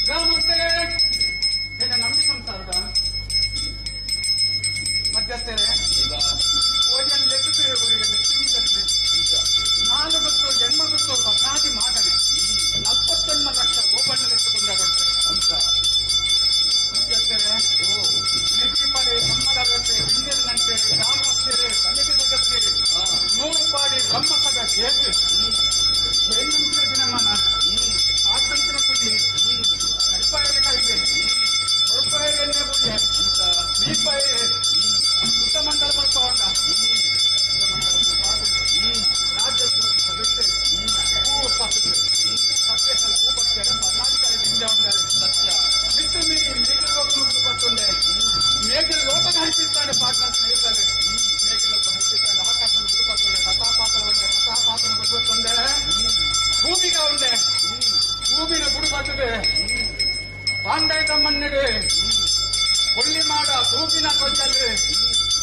ಗ್ರಾಮಸ್ಥರೇ ಏನ ನಂಬಿ ಸಂಸಾರದ ಮಧ್ಯಸ್ಥರೇ ಓಜನ್ ಲೆಕ್ಕಕ್ಕೆ ನಾಲ್ಕು ಗೊತ್ತು ಜನ್ಮ ಗೊತ್ತು ಬಸಾದಿ ಮಾಗನೆ 41 ಲಕ್ಷ ಓಪಣ್ಣ ಲೆಕ್ಕಕೊಂಡಾಗುತ್ತೆ ಮಧ್ಯಸ್ಥರೇ ಮಿಗಿಪಲೆ ಸಮ್ಮಲಗತ್ತೆ ಬಿಂದಿರನಂತೆ ಗ್ರಾಮಸ್ಥರೇ ಸಮಿತಿ ಸದಸ್ಯರೇ 100 ಪಾಡಿ ಬ್ರಹ್ಮಸಗ ಹೇಗೆ ಹೆಣ್ಣಂತಿನ ದಿನಮಾನ ಆತಂಕಿನ ಕುದಿ ಕಡಿಪಾಯಲೆ ಕಾಯಿಗೆ ಕೊಡಪಾಯಲೆನ್ನೇ ಬುಡಿಯ ನೀಪಾಯ ಉತ್ತಮಂಡಲ ಮಲ್ಪವಂಡ ರಾಜ್ಯ ಸದಸ್ಯ ಸತ್ಯ ಬಿಟ್ಟು ಮೀರಿ ಮೇಘಲೋಕ ಬರ್ತುಂಡೆ ಮೇಘಲೋಕ ಹರಿಸಿದ್ದಾನೆ ಪಾಠ ಹೇಳ್ತಾರೆ ಮೇಘಲೋಕ ಹರಿಸಿದ್ದಾನೆ ಆಕಾಶ ಬರ್ತುಂಡೆ ಕಥಾಪಾತ್ರ ಉಂಡೆ ಕಥಾಪಾತ್ರ ಬರ್ತುಂಡೆ ಭೂಮಿಗ ಉಂಡೆ ಭೂಮಿನ ಗುಡು ಬರ್ತದೆ ಪಾಂಡೈದ ಮಣ್ಣಿಗೆ ಕೊಳ್ಳಿ ಮಾಡ ತೂಪಿನ ಕೊಂಚಲ್ಲಿ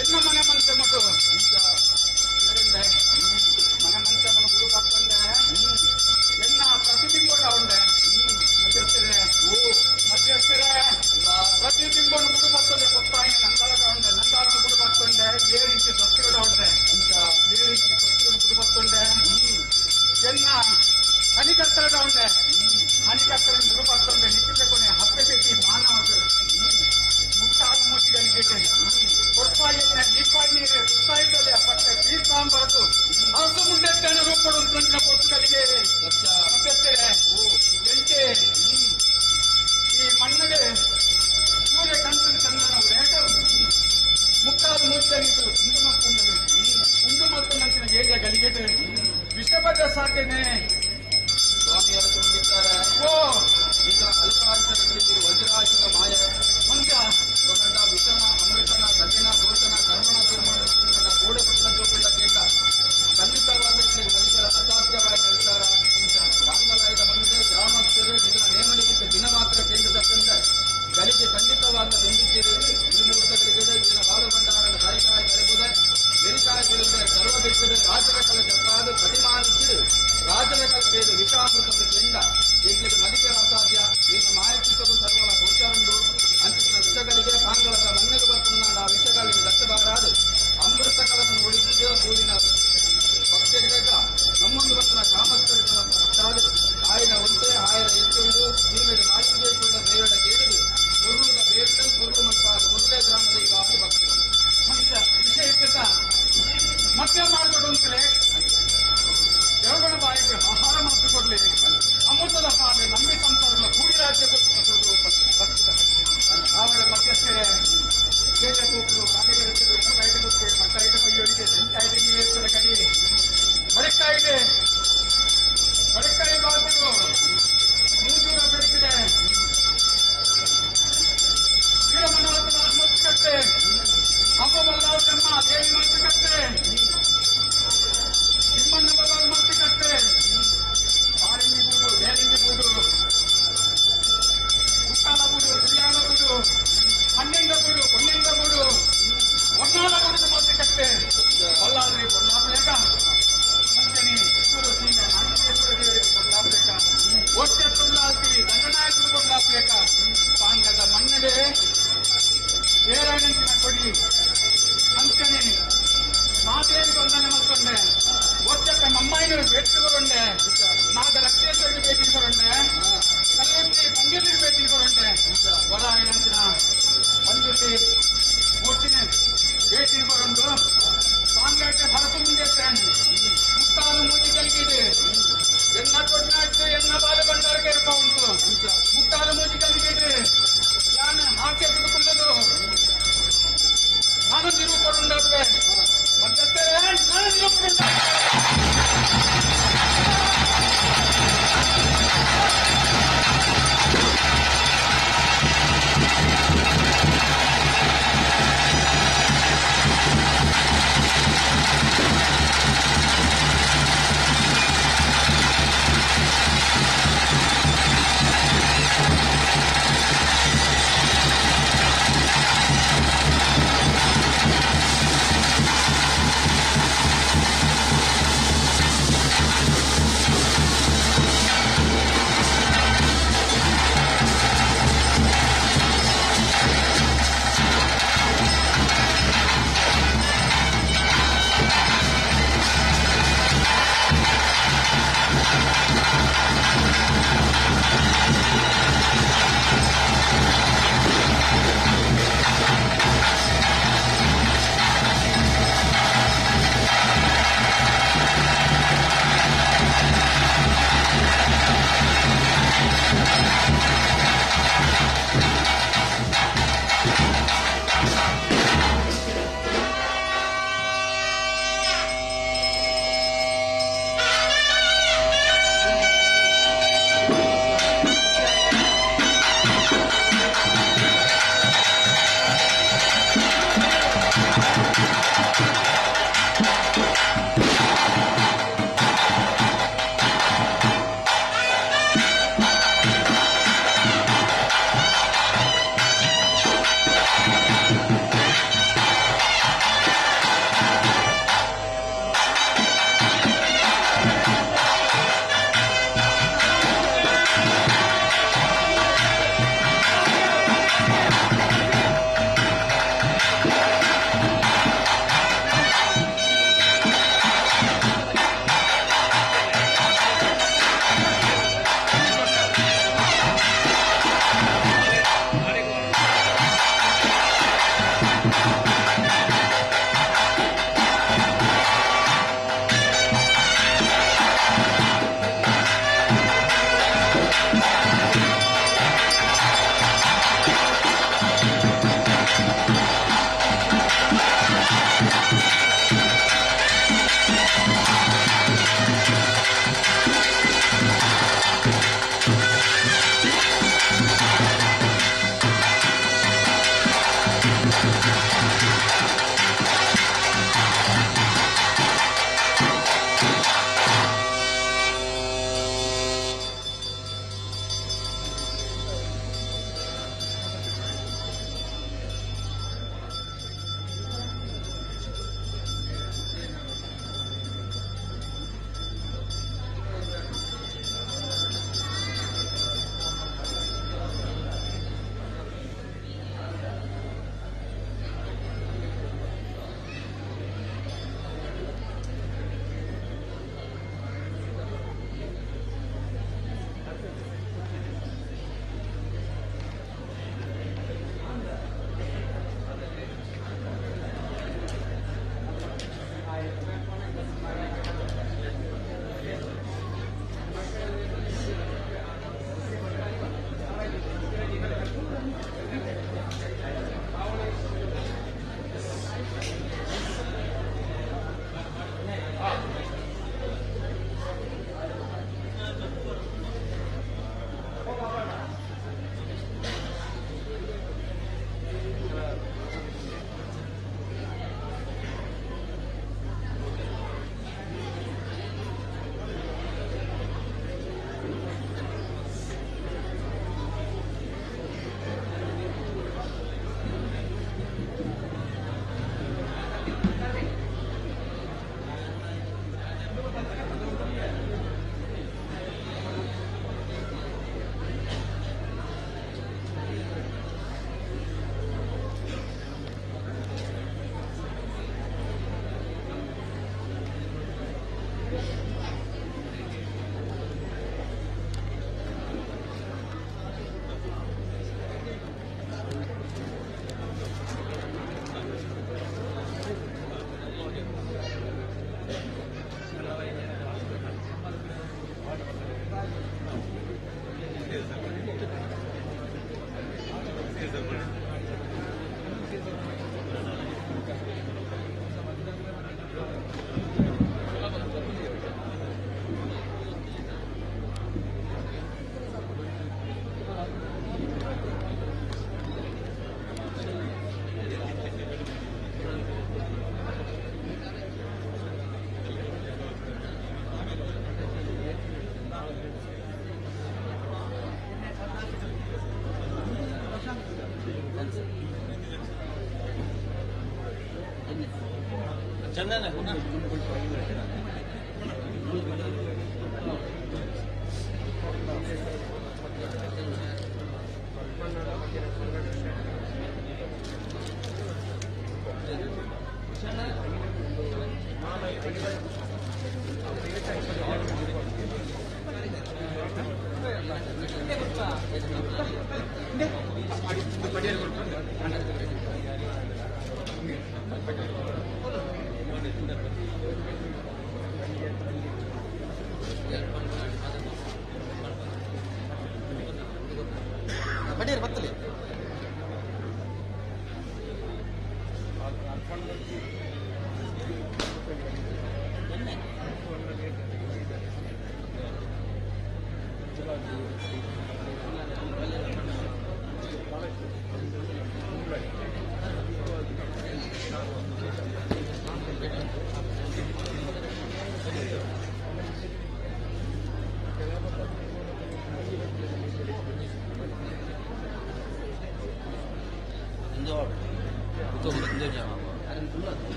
ಎನ್ನ ಮನೆ ಮಂಚೆ ಮಟು ಮನೆ ಮಂಚೆ ಮನು ಗುರು ಬರ್ತಂಡೆ ಎನ್ನ ಪ್ರತಿಬಿಂಬ ಉಂಡೆ ಮಧ್ಯಸ್ಥರೇ ಮಧ್ಯಸ್ಥರೇ ಪ್ರತಿಬಿಂಬನು ಗುರು ಬರ್ತದೆ ಕೊತ್ತಾಯಿ ನಂದಾಳದ ಉಂಡೆ ನಂದಾಳನ ಗುರು ಬರ್ತಂಡೆ 7 ಇಂಚು ಸಸ್ಯಗಳ ಉಂಡೆ 7 ಇಂಚು ಸಸ್ಯಗಳು ಗುರು ಬರ್ತಂಡೆ ಎನ್ನ ಹನಿಕತ್ತರದ ಉಂಡೆ ಹನಿಕತ್ತರ ಗುರು ಬರ್ತಂಡೆ ನಿಖಿಲ ಕೊನೆ ಹಪ್ಪೆ ಮಾನವ ಮುಕ್ತಾರು ಮೂರ್ತಿಗಳಿಗೆ ಕೊಡ್ಪಾಯಿನ ದೀಪಾಯಿ ನೀರು ಕುತ್ತಾಯಿದಲ್ಲಿ ಪಟ್ಟೆ ತೀರ್ಥಾಂಬರದು ಅರಸು ಮುಂಡೆತ್ತನ ರೂಪಡು ತುಂಟಿನ ಪೊಟ್ಟುಗಳಿಗೆ ಮಧ್ಯಸ್ಥರೇ ಎಂಟೆ ಈ ಮಣ್ಣಗೆ ಸೂರ್ಯ ಕಂಟನ ಚಂದನ ರೇಟ ಮುಕ್ಕಾಲು ಮೂರ್ತಿಯಲ್ಲಿದ್ದು ಉಂಡು ಮತ್ತೊಂದು ಉಂಡು ಮತ್ತೊಂದಂತಿನ ಏರಿಯ ಗಲಿಗೆಟೆ ವಿಷಪದ ಸಾಧ್ಯನೆ ಸ್ವಾಮಿಯವರು ತುಂಬಿದ್ದಾರೆ. ಓ ಈಗ ಅಲ್ಪಾಂಶದಲ್ಲಿ ವಜ್ರಾಶಿಕ ಮಾಯ ಮಂಜ ಪ್ರಕಟ ವಿಷಮ ಅಮೃತನ ದಕ್ಷಿಣ ದೋಷನ ಕರ್ಮಣ ತೀರ್ಮಾನ ಸುಂದರ ಗೋಡೆ ಪುಟ್ಟ ಜೋಪಿಲ್ಲ ಕೇಂದ್ರ ಖಂಡಿತವಾದ ಮನುಷ್ಯರ ಅಸಾಧ್ಯವಾದ ವಿಚಾರ. ಬಾಂಗಲಾಯದ ಮಂದಿರ ಗ್ರಾಮಸ್ಥರು ಇದರ ನೇಮಣಿಗೆ ದಿನ ಮಾತ್ರ ಕೇಂದ್ರದ ತಂದೆ ಗಳಿಗೆ ಖಂಡಿತವಾದ ನಂಬಿಕೆ ಈ ಮುಹೂರ್ತಗಳಿಗೆ ಇದರ ಬಾಲಭಂಡಾರನ ತಾಯಿಕಾಯ ಕರೆಬುದೆ ಬೆರಿಕಾಯ ಬೆಳೆದ ಸರ್ವ ಬೆಟ್ಟದ ರಾಜರ ಕಲ ಜಪ್ಪಾದ ಪ್ರತಿಮಾನಿಸಿಡು ರಾಜರ ಕಲ ವಿಷಾಮೃತದ ಕೆಂಡ ಈಗಲಿಗೆ ಮದಿಕೆರ ಅಸಾಧ್ಯ. ಈಗ ಮಾಯಚಿತ್ತವು ಸರ್ವಲ ಗೋಚರಂಡು ಅಂಚಿನ ವಿಷಗಳಿಗೆ ಪಾಂಗಳದ ಮಣ್ಣಿಗೆ ಬರ್ತನಾಡ ಆ ವಿಷಗಳಿಗೆ ದಟ್ಟಬಾರಾದು ಅಮೃತ ಕಲವನ್ನು ಉಳಿಸಿದ ಸೂರಿನ ಭಕ್ತರಿಗ ನಮ್ಮೊಂದು ಬರ್ತನ ಗ್ರಾಮಸ್ಥರಿಗೆ ಭಕ್ತಾದರು ಆಯನ ಒಂತೆ ಆಯನ ಎತ್ತುಂಡು ಸೀಮೆಗೆ ಮಾಲಿಂಗೇಶ್ವರ ದೇವರ ಕೇಳಿದು ಮುರುಳುಗ ಬೇಡ ಮುರುಳು ಮಲ್ಪಾದ ಮುರುಳೆ ಗ್ರಾಮದ ಈಗ ಭಕ್ತರು ಮಂಜ ವಿಷಯ ಇತ್ತ ಮಧ್ಯ ಮಾರ್ಗಡು ಅಂತಲೇ ದೇವಗಣ ಬಾಯಿಗೆ ಆಹಾರ ಮಾತ್ರ ಕೊಡಲಿ ಅಮೃತದ ಪಾಲೆ ನಂಬಿ ಸಂಸಾರದ ಕೂಡಿ ರಾಜ್ಯ ಭಕ್ತಿದ ಆವಾಗ ಮಧ್ಯಸ್ಥರೇ ಕೇಳ ಕೂಪು ಕಾಲಿಗೆ ಉಪ್ಪು ಮಟ್ಟ ಪೈಯೊಳಿಗೆ ಸೆಂಟಾಯಿಗೆ ನೀರೇಶ್ವರ ಕಡಿ ಬಡಕಾಯಿಗೆ ಬಡಕಾಯಿ ಬಾತುಡು ಮೂಜೂರ ಬೆಳಕಿದೆ ವೀರಮಣ್ಣವರ ಮತ್ತುಕಟ್ಟೆ ಅಮ್ಮ ಬಲ್ಲಾವತಮ್ಮ ದೇವಿ ಮತ್ತುಕಟ್ಟೆ ತಿಮ್ಮಣ್ಣ ಬಲ್ಲಾಳ ಮತ್ತುಕಟ್ಟೆ ಪಾರಿಂಗಿ ಗೂಡು ಬೇರಿಂಗಿ ಗೂಡು ಕುಟ್ಟಾಲ ಗೂಡು ಸುಳ್ಯಾಲ ಗೂಡು ಹಣ್ಣೆಂಗ ಗೂಡು ಪೊನ್ನೆಂಗ ಗೂಡು ಹೊನ್ನಾಲ ಗೂಡು ಮತ್ತುಕಟ್ಟೆ ಬಲ್ಲಾದ್ರಿ ಬೊಲ್ಲಾಪಲೇಕ ಮಂಚನಿ ಕಿತ್ತೂರು ಸೀಮೆ ನಾಗೇಶ್ವರ ದೇವರಿಗೆ ಬೊಲ್ಲಾಪಲೇಕ ಒಟ್ಟೆ ತುಳ್ಳಾಲ್ತಿ ದಂಡನಾಯಕರು ಬೊಲ್ಲಾಪಲೇಕ ಪಾಂಗದ ಮಣ್ಣಡೆ ಏರಾಯಣಂಚಿನ ಕೊಡಿ ಅಂಚನೆ ಮಾತೇರಿ ವಂದನೆ ಮಲ್ಕೊಂಡೆ ಒಟ್ಟೆಪ್ಪ ಮಮ್ಮಾಯಿನ ಭೇಟಿ ನಾಗ ರಕ್ತೇಶ್ವರಿಗೆ ಭೇಟಿ ಕೊರಂಡೆ ಕಲ್ಲೂರ್ತಿ ಪಂಜುರ್ಲಿಗೆ ಭೇಟಿ ಕೊರಂಡೆ ವರಾಯಣಂಚಿನ ಪಂಜುರ್ಲಿ ಮೂರ್ತಿನ ಭೇಟಿ ಕೊರಂಡು ಪಾಂಗಾಟೆ ಭರತ ಮುಂದೆ ಮುಕ್ತಾನು ಮೂತಿ ಕಲಿಗಿದೆ ಎನ್ನ ಕೊಡ್ನಾಯ್ತು ಎನ್ನ ಬಾಲ ಬಂಡಾರಕ್ಕೆ ಇರ್ಪ ಉಂಟು ಮುಕ್ತಾನು ಮೂತಿ ಕಲಿಗಿದೆ ಯಾನ ಹಾಕಿ ತೆಗೆದುಕೊಳ್ಳದು ನಾನು ನಿರೂಪಣೆ ಮಧ್ಯಸ್ಥರೇ ನಾನು ನಿರೂಪಣೆ. ಿ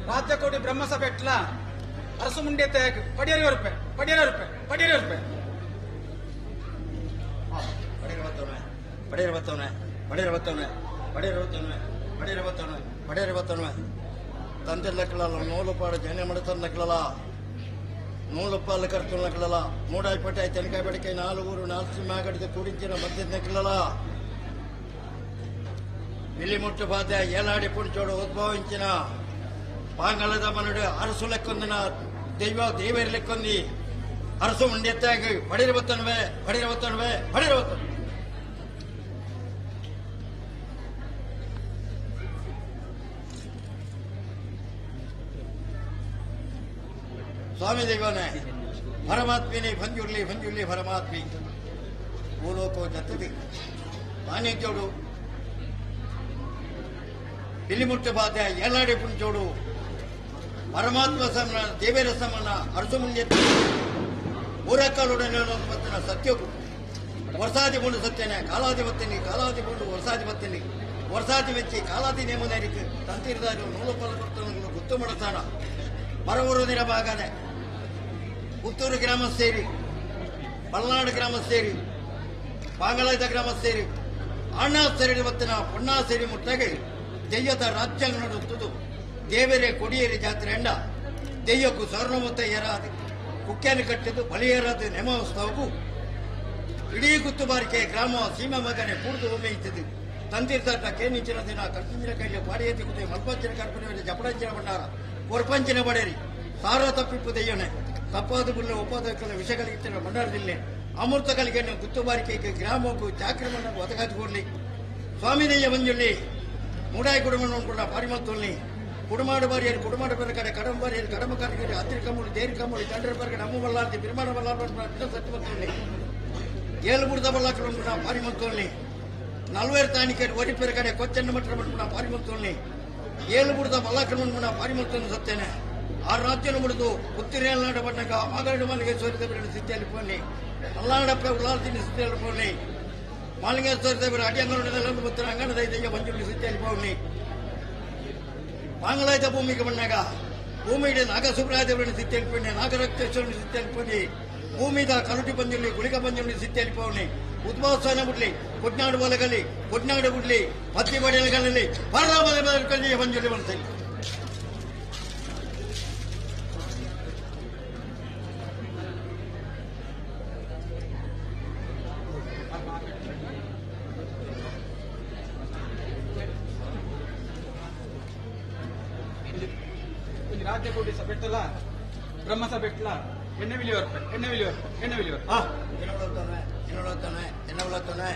ರಾಜ್ಯಕೋಟಿ ಬ್ರಹ್ಮಸಭೆ ಎಟ್ಲ ಅರಸು ಮುಂಡೆ ಪಡಿಯರಿ ರೂಪಾಯಿ ಪಡಿಯರಿ ರೂಪಾಯಿ ಪಡಿಯರಿ ರೂಪಾಯಿ ಪಡಿಯರಿ ಬತ್ತವನೆ ಪಡಿಯರಿ ಬತ್ತವನೆ ಪಡಿಯರಿ ಬತ್ತವನೆ ಪಡಿಯರಿ ಬತ್ತವನೆ ಪಡಿಯರಿ ಬತ್ತವನೆ ತಂದೆ ಲಕ್ಕಲಲ್ಲ ನೂಲುಪಾಡು ಜನ ಮಡತನ ಲಕ್ಕಲಲ್ಲ ನೂಲುಪಾಲು ಕರ್ತನ ಲಕ್ಕಲಲ್ಲ ಮೂಡಾಯಿಪಟ್ಟೆ ತೆನಕಾಯಿ ಬಡಿಕೆ ನಾಲ್ಗೂರು ನಾಲ್ಕು ಸಿಂಹಾಗಡಿದ ಕೂಡಿಂಚಿನ ಮಧ್ಯದ ನಕ್ಕಲಲ್ಲ ಬಿಲಿಮುಟ್ಟು ಬಾಧೆ ಏಲಾಡಿ ಪುಂಚೋಡು ಉದ್ಭವಿಂಚಿನ ಪಾಂಗಲದ ಮನುಡು ಅರಸು ಲೆಕ್ಕೊಂದಿನ ದೈವ ದೇವರ ಲೆಕ್ಕೊಂದಿ ಅರಸು ಮುಂಡೆತ್ತಾಗಿ ಪಡಿರ ಬತ್ತನ್ವೆ ಪಡಿರ ಬತ್ತನ್ವೆ ಪಡಿರ ಬತ್ತನ್ ಸ್ವಾಮಿ ದೈವನೇ ಪರಮಾತ್ಮಿನಿ ಪಂಜುರ್ಲಿ ಪಂಜುರ್ಲಿ ಪರಮಾತ್ಮಿ ಭೂಲೋಕೋ ಜತ್ತದೆ ಮಾಣಿಕ್ಯೋಡು ಬಿಲಿಮುಟ್ಟು ಬಾಧೆ ಏಲಾಡಿ ಪುಂಚೋಡು ಪರಮಾತ್ಮ ಸಮನ ದೇವೇರ ಸಮನ ಅರಸು ಮುಂದೆ ಊರಕ್ಕಾಲೊಡನೆ ಮತ್ತಿನ ಸತ್ಯಕ್ಕೂ ವರ್ಷಾದಿ ಪುಂಡು ಸತ್ಯನೇ ಕಾಲಾದಿ ಬತ್ತೀನಿ ಕಾಲಾದಿ ಪುಂಡು ವರ್ಷಾದಿ ಬತ್ತೀನಿ ವರ್ಷಾದಿ ಮೆಚ್ಚಿ ಕಾಲಾದಿ ನೇಮನೇರಿಕೆ ತಂತಿರ್ದಾರು ನೂಲು ಪಲಕರ್ತನಗಳು ಗುತ್ತು ಮಾಡತಾಣ ಬರವೂರು ನಿರಭಾಗನೆ ಪುತ್ತೂರು ಗ್ರಾಮ ಸೇರಿ ಪಲ್ನಾಡು ಗ್ರಾಮ ಸೇರಿ ಪಾಂಗಲಾಯ್ದ ಗ್ರಾಮ ಸೇರಿ ಅಣ್ಣ ಸೇರಿ ಮತ್ತಿನ ಪೊಣ್ಣ ಸೇರಿ ಮುಟ್ಟಾಗಿ ದೆಯ್ಯದ ರಾಜ್ಯಾಂಗ ನಡುತ್ತದು ದೇವರೇ ಕೊಡಿಯೇರಿ ಜಾತ್ರೆ ಎಂಡ ದೆಯ್ಯಕ್ಕೂ ಸ್ವರ್ಣಮುತ್ತ ಏರಾದು ಕುಕ್ಕೆಯನ್ನು ಕಟ್ಟಿದ್ದು ಬಲಿಯೇರಾದ ನೇಮೋತ್ಸವಕ್ಕೂ ಇಡೀ ಗುತ್ತುಬಾರಿಕೆ ಗ್ರಾಮ ಸೀಮಾ ಮಗನೆ ಕೂಡಿದು ಒಮ್ಮೆ ಇತ್ತಿದ್ದು ತಂದಿರ್ದಾಟ ಕೇನಿಂಚಿನ ದಿನ ಕರ್ತಿಂಚಿನ ಕೈಲಿ ಪಾಡಿಯತಿ ಕುತಿ ಮಲ್ಪಂಚಿನ ಕರ್ಪಣೆ ಜಪಡಂಚಿನ ಭಂಡಾರ ಕೊರ್ಪಂಚಿನ ಬಡೇರಿ ಸಾರ ತಪ್ಪಿಪ್ಪು ದೆಯ್ಯನೆ ತಪ್ಪಾದ ಬುಲ್ಲ ಉಪಾದಕಲ ವಿಷಗಳಿಗಿತ್ತಿನ ಭಂಡಾರದಿಲ್ಲೆ ಅಮೃತ ಕಲಿಗೆಯನ್ನು ಗುತ್ತುಬಾರಿಕೆಗೆ ಗ್ರಾಮಕ್ಕೂ ಚಾಕ್ರಮನ್ನು ಒದಗಾದುಕೊಡ್ಲಿ ಸ್ವಾಮಿ ದೆಯ್ಯ ಮಂಜುಳ್ಳಿ ಮೂಡಾಯಿ ಕುಡುಮನ್ನು ಕೂಡ ಪಾರಿಮತ್ತೊಲ್ಲಿ ಕುಡುಮಾಡು ಬಾರಿಯರು ಕುಡುಮಾಡು ಬರ ಕಡೆ ಕಡಮ ಬಾರಿಯರು ಕಡಮ ಕಾರ್ಯಕರಿ ಹತ್ತಿರ ಕಮ್ಮುಳಿ ದೇರಿ ಕಮ್ಮುಳಿ ತಂಡ್ರ ಬರಗಡೆ ಅಮ್ಮ ಬಲ್ಲಾರ್ತಿ ಬಿರ್ಮಾಡ ಬಲ್ಲಾರ್ ಸತ್ಯಮತ್ತೊಲ್ಲಿ ಏಳು ಬುಡ್ದ ಬಲ್ಲಾಕರು ಪಾರಿಮತ್ತೊಲ್ಲಿ ನಲ್ವೇರು ತಾಣಿಕರು ಒರಿಪೆರ ಕಡೆ ಕೊಚ್ಚನ್ನು ಮಟ್ಟ ಮಣ್ಣ ಪಾರಿಮತ್ತೊಲ್ಲಿ ಏಳು ಬುಡ್ದ ಬಲ್ಲಾಕರು ಪಾರಿಮತ್ತೊಂದು ಸತ್ತೇನೆ ಆ ರಾಜ್ಯನ ಮುಡಿದು ಉತ್ತಿರೇಲ್ನಾಡ ಬಣ್ಣಗ ಮಾಗರಡು ಮನೆಗೆ ಸೋರಿದ ಬಿರಡು ಸಿದ್ಧಿಯಲ್ಲಿ ಪೋನಿ ಅಲ್ಲಾಡಪ್ಪ ಉಳ್ಳಾಲ್ತಿನಿ ಸಿದ್ಧಿಯಲ್ಲಿ ಪೋನಿ ಮಾಲಿಂಗೇಶ್ವರ ದೇವರ ಅಡಿಯಂಗನೊಡನೆ ಮತ್ತು ಅಂಗಣದ ಇದೆಯ ಮಂಜುಳಿ ಸಿದ್ಧಿಯಲ್ಲಿ ಪೋನಿ ಪಾಂಗಲಾಯ್ದ ಭೂಮಿಗೆ ಬಣ್ಣಗ ಭೂಮಿಗೆ ನಾಗಸುಬ್ರಾಯ ದೇವರನ್ನು ಸಿದ್ಧಿಯಲ್ಲಿ ಪೋನಿ ನಾಗರಕ್ತೇಶ್ವರನ ಸಿದ್ಧಿಯಲ್ಲಿ ಪೋನಿ ಭೂಮಿದ ಕರುಟಿ ಬಂಜುಳ್ಳಿ ಗುಳಿಗ ಬಂಜುಳ್ಳಿ ಸಿದ್ಧಿಯಲ್ಲಿ ಪೋನಿ ಉದ್ಭವಸ್ಥಾನ ಬಿಡ್ಲಿ ಕೊಡ್ನಾಡು ಬಲಗಲಿ ಕೊಡ್ನಾಡು ಬಿಡ್ಲಿ ಪತ್ತಿ ಬಡಿಯಲಗಳಲ್ಲಿ ಪರಮ ಬಂಜುಳ್ಳಿ ಬರ್ತೇನೆ. ರಾಜ್ಯಕೋಟಿ ಸಭೆಟ್ಟಲ ಬ್ರಹ್ಮ ಸಭೆಟ್ಲ ಎಣ್ಣೆ ವಿಲಿಯವರ್ಪ ಎಣ್ಣೆ ವಿಲಿಯವರ್ಪ ಎಣ್ಣೆ ವಿಲಿಯವರ್ಪ ಎನ್ನೊಳತ್ತಾನೆ ಎನ್ನೊಳತ್ತಾನೆ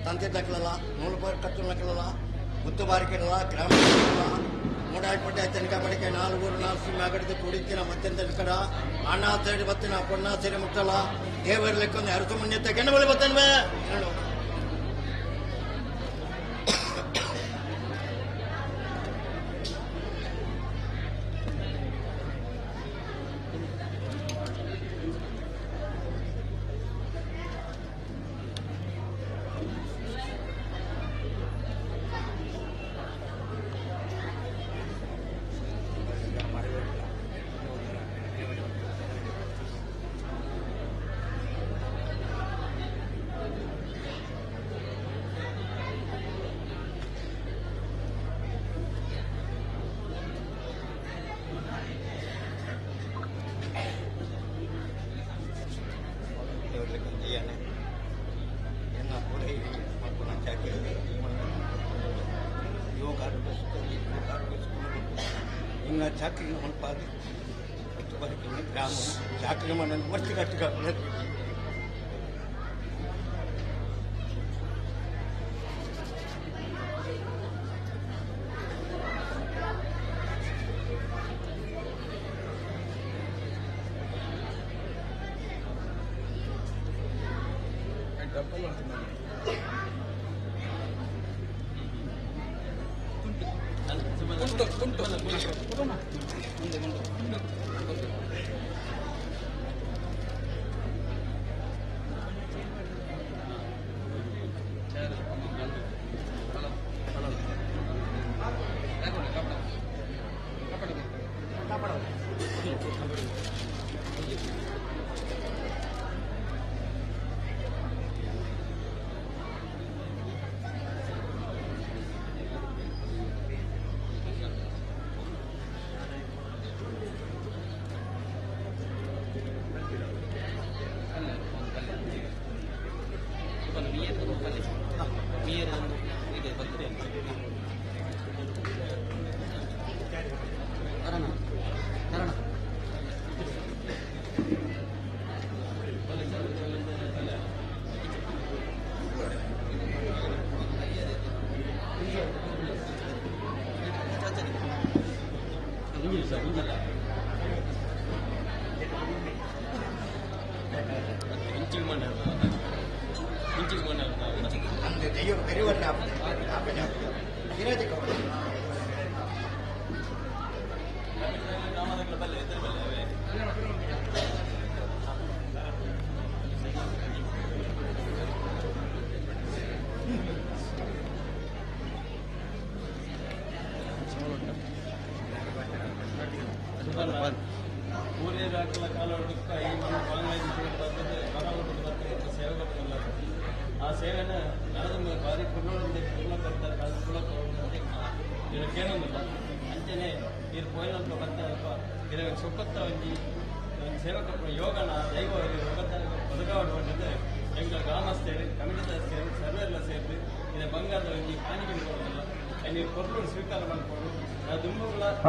ತಂತಿ ತಕ್ಕಲಲ್ಲ ನೂಲು ಕಟ್ಟು ನಕ್ಕಲಲ್ಲ ಗುತ್ತು ಬಾರಿಕಿಡಲ್ಲ ಗ್ರಾಮ ಮೂಡಾಯಿ ತನಕ ಬಡಿಕೆ ನಾಲ್ಗೂರು ನಾಲ್ಕು ಸಿಂಹಾಗಡಿದ ಕುಡಿತಿನ ಮತ್ತೆಂತ ಕಡ ಅಣ್ಣ ಸೈಡ್ ಬತ್ತಿನ ಪೊಣ್ಣ ಸೈಡ್ ಮುಟ್ಟಲ್ಲ ದೇವರ ಲೆಕ್ಕೊಂದು ಅರಸು ಮುನ್ನೆತ್ತ ಕೆಣ್ಣ ಬಳಿ ಬತ್ತನ್ವೆ ಹೇಳು. ಚಾಕ್ರಿ ಹೊಂಪಾದ ಗ್ರಾಮ ಚಾಕ್ರಿ ಮನ ವರ್ಷ ಕಟ್ಟ.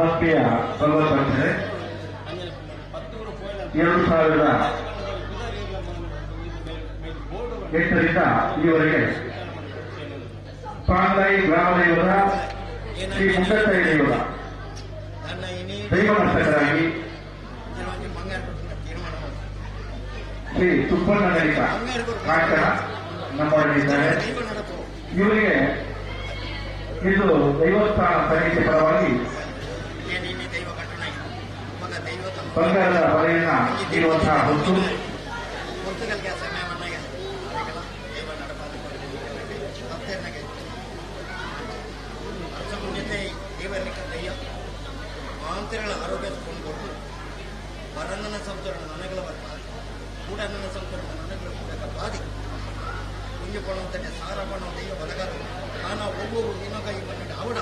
ಆತ್ಮೀಯ ಭಗವತ್ 2008ರಿಂದ ಈವರೆಗೆ ಪಾಂಗ್ಲಾಯಿ ಗ್ರಾಮದೇವರ ಶ್ರೀ ಮುಂಡತ್ತಾಯಿ ದೇವರ ದೈವನರ್ತಕರಾಗಿ ಶ್ರೀ ಸುಬ್ಬಣ್ಣ ನಾಯಕ ಕಾಂಕಣ ನಮ್ಮೊಡನಿದ್ದಾರೆ. ಇವರಿಗೆ ಇದು ದೈವಸ್ಥಾನ ಸಮಿತಿ ಪರವಾಗಿ ಬಂಗಾರದ ಹೊರೆಯನ್ನ ನೀಡುವಂತಹ ಹೊತ್ತು. ಆರೋಗ್ಯ ಕೊಟ್ಟು ವರನ್ನ ಸಂತರಣ ನನಗಳ ಕೂಡನ್ನ ಸಂತರಣ ನನಗಳ ಕೂಡ ಬಾದಿ ಕುಂಜಿಕೊಳ್ಳುವಂತೆ ಸಾರಪಣ ದೈವ ಬಲಗಾರ ನಾನ ಒಬ್ಬೊಬ್ಬರು ದಿನಕ ಈ ಮನೆ ಅವಡ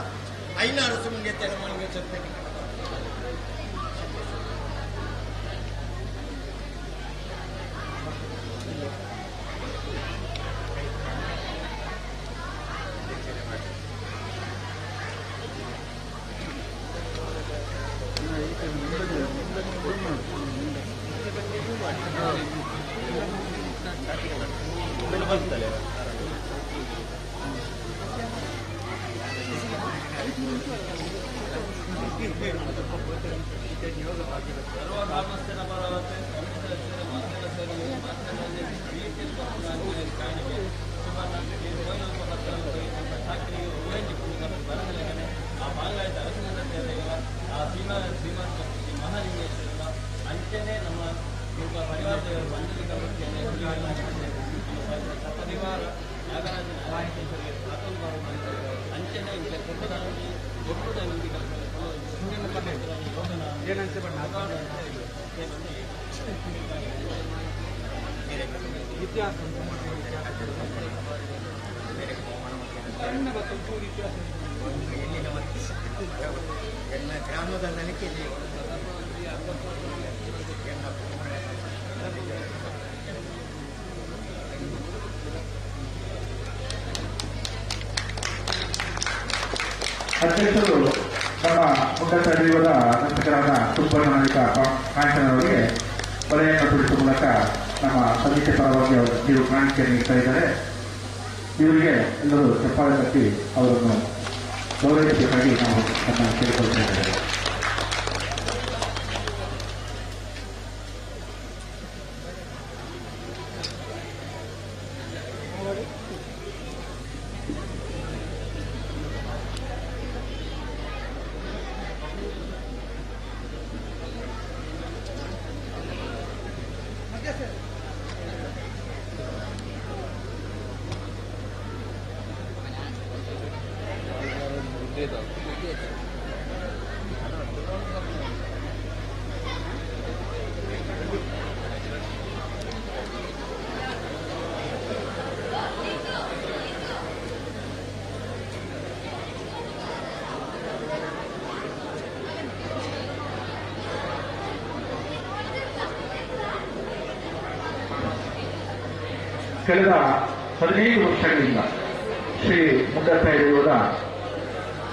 ಐನಾರು ಸುಮ್ಮನೆ ತೆಲಮಣಿಗೆ ಚರ್ತಕ್ಕೆ. ಗ್ರಾಮದ ನನಗೆ ಅಧ್ಯಕ್ಷರು ನಮ್ಮ ಮುಂಡತ್ತ ದೈವದ ನರ್ತಕರಾದ ಸುಬ್ಬಣ್ಣ ನಾಯಕ ಕಾಂಚನವರಿಗೆ ಕೊಲೆಯನ್ನು ತುಳಿಸುವ ಮೂಲಕ ನಮ್ಮ ಸಮಿತಿ ಪರವಾಗಿ ಅವರು ಕಿರು ಕಾಣಿಕೆಯನ್ನು ನೀಡ್ತಾ ಇದ್ದಾರೆ. ಇವರಿಗೆ ಎಲ್ಲರೂ ಚಪ್ಪಾಳೆ ತಟ್ಟಿ ಅವರನ್ನು ಗೌರವಿಸಬೇಕಾಗಿ ನಾವು ತಮ್ಮ ಕೇಳಿಕೊಳ್ತಾ ಇದ್ದೇವೆ. ಕಳೆದ 15 ವರ್ಷಗಳಿಂದ ಶ್ರೀ ಮುಂಡತ್ತ ದೈವದ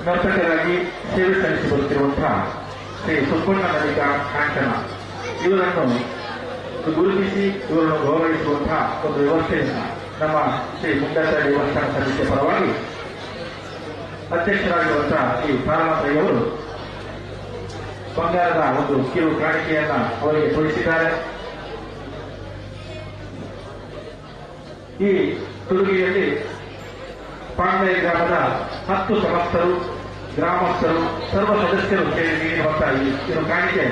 ನರ್ತಕರಾಗಿ ಸೇವೆ ಸಲ್ಲಿಸಿ ಬರುತ್ತಿರುವಂತಹ ಶ್ರೀ ಸುಬ್ಬಣ್ಣ ನಲಿಕ ಕಾಂಚನ ಇವರನ್ನು ಗುರುತಿಸಿ ಇವರನ್ನು ಗೌರವಿಸುವಂತಹ ಒಂದು ವ್ಯವಸ್ಥೆಯನ್ನು ನಮ್ಮ ಶ್ರೀ ಮುಂಡತ್ತ ದೇವಸ್ಥಾನ ಸಮಿತಿಯ ಪರವಾಗಿ ಅಧ್ಯಕ್ಷರಾಗಿರುವಂತಹ ಶ್ರೀ ತಾರನಾಥಯ್ಯವರು ಬಂಗಾರದ ಒಂದು ಕಿರು ಕಾಣಿಕೆಯನ್ನು ಅವರಿಗೆ ತೋರಿಸಿದ್ದಾರೆ. ಈ ತೊಡುಗೆಯಲ್ಲಿ ಪಾಂಡೈ ಗ್ರಾಮದ 10 ಸಮಸ್ತರು, ಗ್ರಾಮಸ್ಥರು, ಸರ್ವ ಸದಸ್ಯರು ಸೇರಿ ನೀಡಿರುವಂತಹ ಈ ಕಿರು ಕಾಣಿಕೆ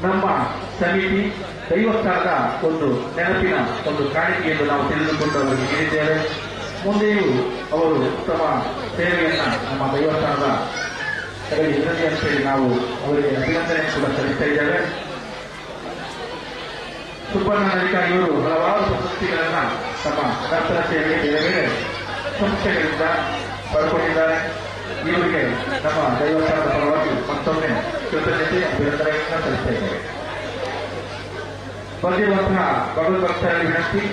ನಮ್ಮ ಸಮಿತಿ ದೈವಸ್ಥಾನದ ಒಂದು ನೆನಪಿನ ಒಂದು ಕಾಣಿಕೆ ಎಂದು ನಾವು ತಿಳಿದುಕೊಂಡು ಅವರಿಗೆ ನೀಡಿದ್ದೇವೆ. ಮುಂದೆಯೂ ಅವರು ಉತ್ತಮ ಸೇವೆಯನ್ನು ನಮ್ಮ ದೇವಸ್ಥಾನದ ಕಡೆಗೆ ಇರಲಿ ಅಂತೇಳಿ ನಾವು ಅವರಿಗೆ ಅಭಿನಂದನೆ ಕೂಡ ಸಲ್ಲಿಸ್ತಾ ಇದ್ದೇವೆ. ಸುಬ್ಬಣ್ಣ ನಾಯಕ ಇವರು ಹಲವಾರು ಪ್ರಶಸ್ತಿಗಳನ್ನು ತಮ್ಮ ನರ್ತನ ಸೇವೆಗೆ ಬೇರೆ ಬೇರೆ ಸಂಸ್ಥೆಗಳಿಂದ ಪಡ್ಕೊಂಡಿದ್ದಾರೆ. ಇವರಿಗೆ ನಮ್ಮ ದೇವಸ್ಥಾನದ ಪರವಾಗಿ ಮತ್ತೊಮ್ಮೆ ಕೃತಜ್ಞತೆ ಅಭಿನಂದನೆಗಳನ್ನು ಸಲ್ಲಿಸ್ತಾ ಇದ್ದೇವೆ. ಬಂದಿರುವಂತಹ ಭಗವದ್ ಭಕ್ತರಲ್ಲಿ ವಿನಂತಿ,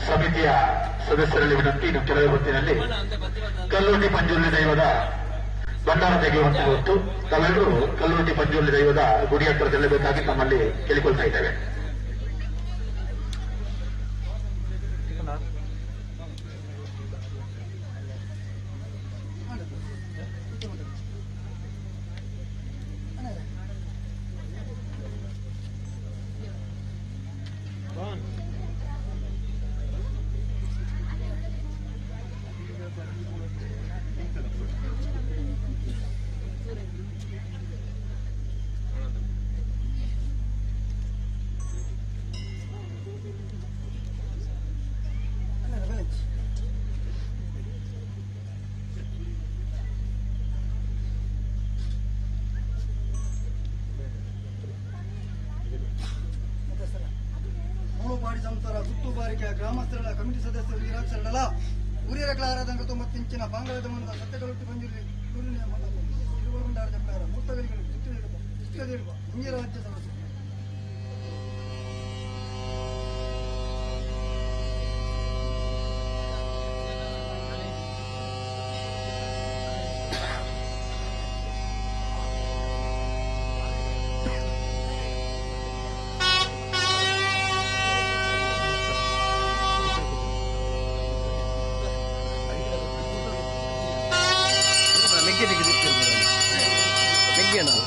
ಸಮಿತಿಯ ಸದಸ್ಯರಲ್ಲಿ ವಿನಂತಿ, ಇನ್ನು ಕೆಲವೇ ಹೊತ್ತಿನಲ್ಲಿ ಕಲ್ಲುರ್ಟಿ ಪಂಜುರ್ಲಿ ದೈವದ ಭಂಡಾರ ತೆಗೆಯುವಂತಹ ಹೊತ್ತು. ತಾವೆಲ್ಲರೂ ಕಲ್ಲುರ್ಟಿ ಪಂಜುರ್ಲಿ ದೈವದ ಗುಡಿ ಹತ್ರ ತೆರಳಬೇಕಾಗಿ ತಮ್ಮಲ್ಲಿ ಕೇಳಿಕೊಳ್ತಾ ಇದ್ದೇವೆ. ಪಾಡಿ ಸಂಸಾರ ಗುತ್ತು ಬಾರಿಕೆ ಗ್ರಾಮಸ್ಥರ ಕಮಿಟಿ ಸದಸ್ಯರು ವೀರಾಕ್ಷರಡಲ ಊರಿರಕಲ ಆರಾಧನೆ ತೊಂಬತ್ತಿಂಚಿನ ಬಾಂಗ್ಲಾದ ಮುಂದ ಸತ್ಯಗಳುಟ್ಟಿ ಬಂದಿರಲಿ ತಿರುವರುಂಡಾರ ಜಪ್ಪಾರ ಮೂರ್ತಗಳಿಗೆ ಚಿತ್ರ ಮುಂಜಿ ರಾಜ್ಯ ಸಮಸ್ಯೆ. ಮೆಗ್ಗೆ ತೆಗೆದಿಟ್ಟಿರ್ಬೋದು ಮೆಗ್ಗೆ ನಾವು.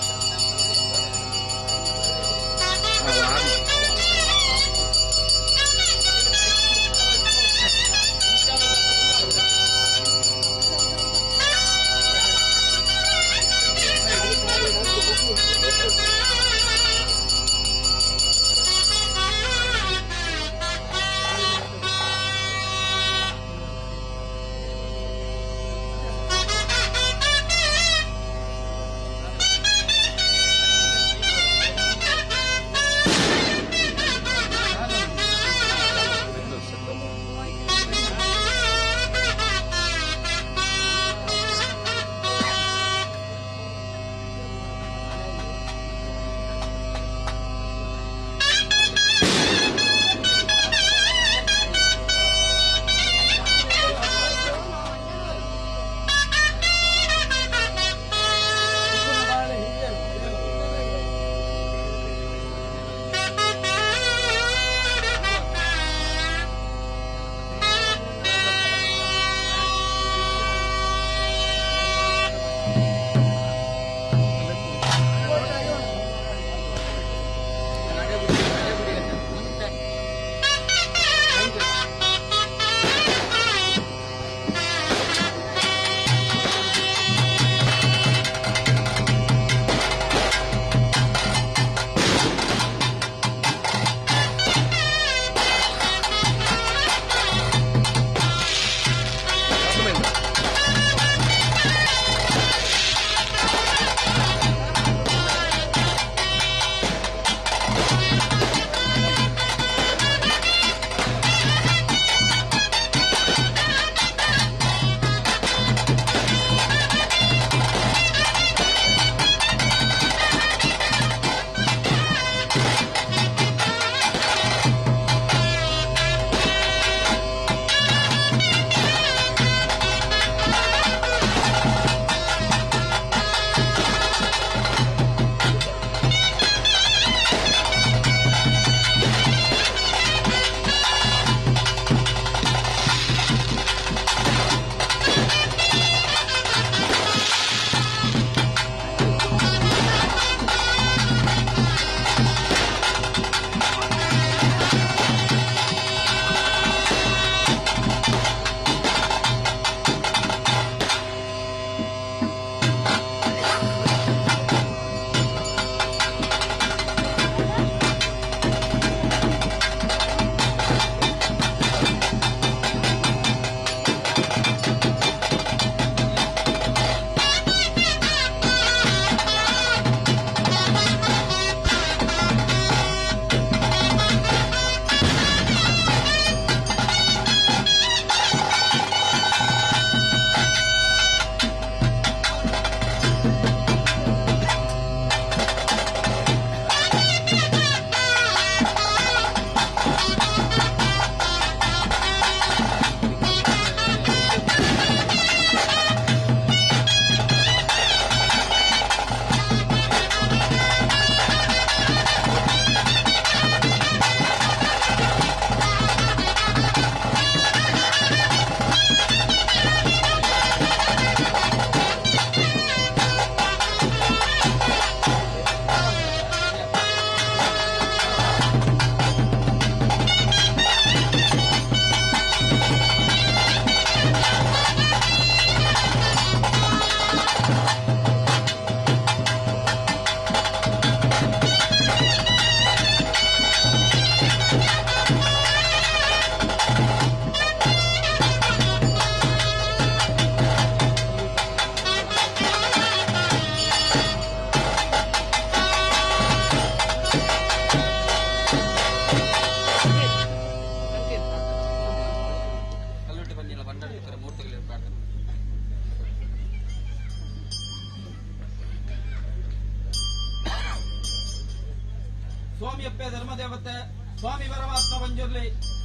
ಪರಮಾತ್ಮ ಪಂಜುರ್ಲಿ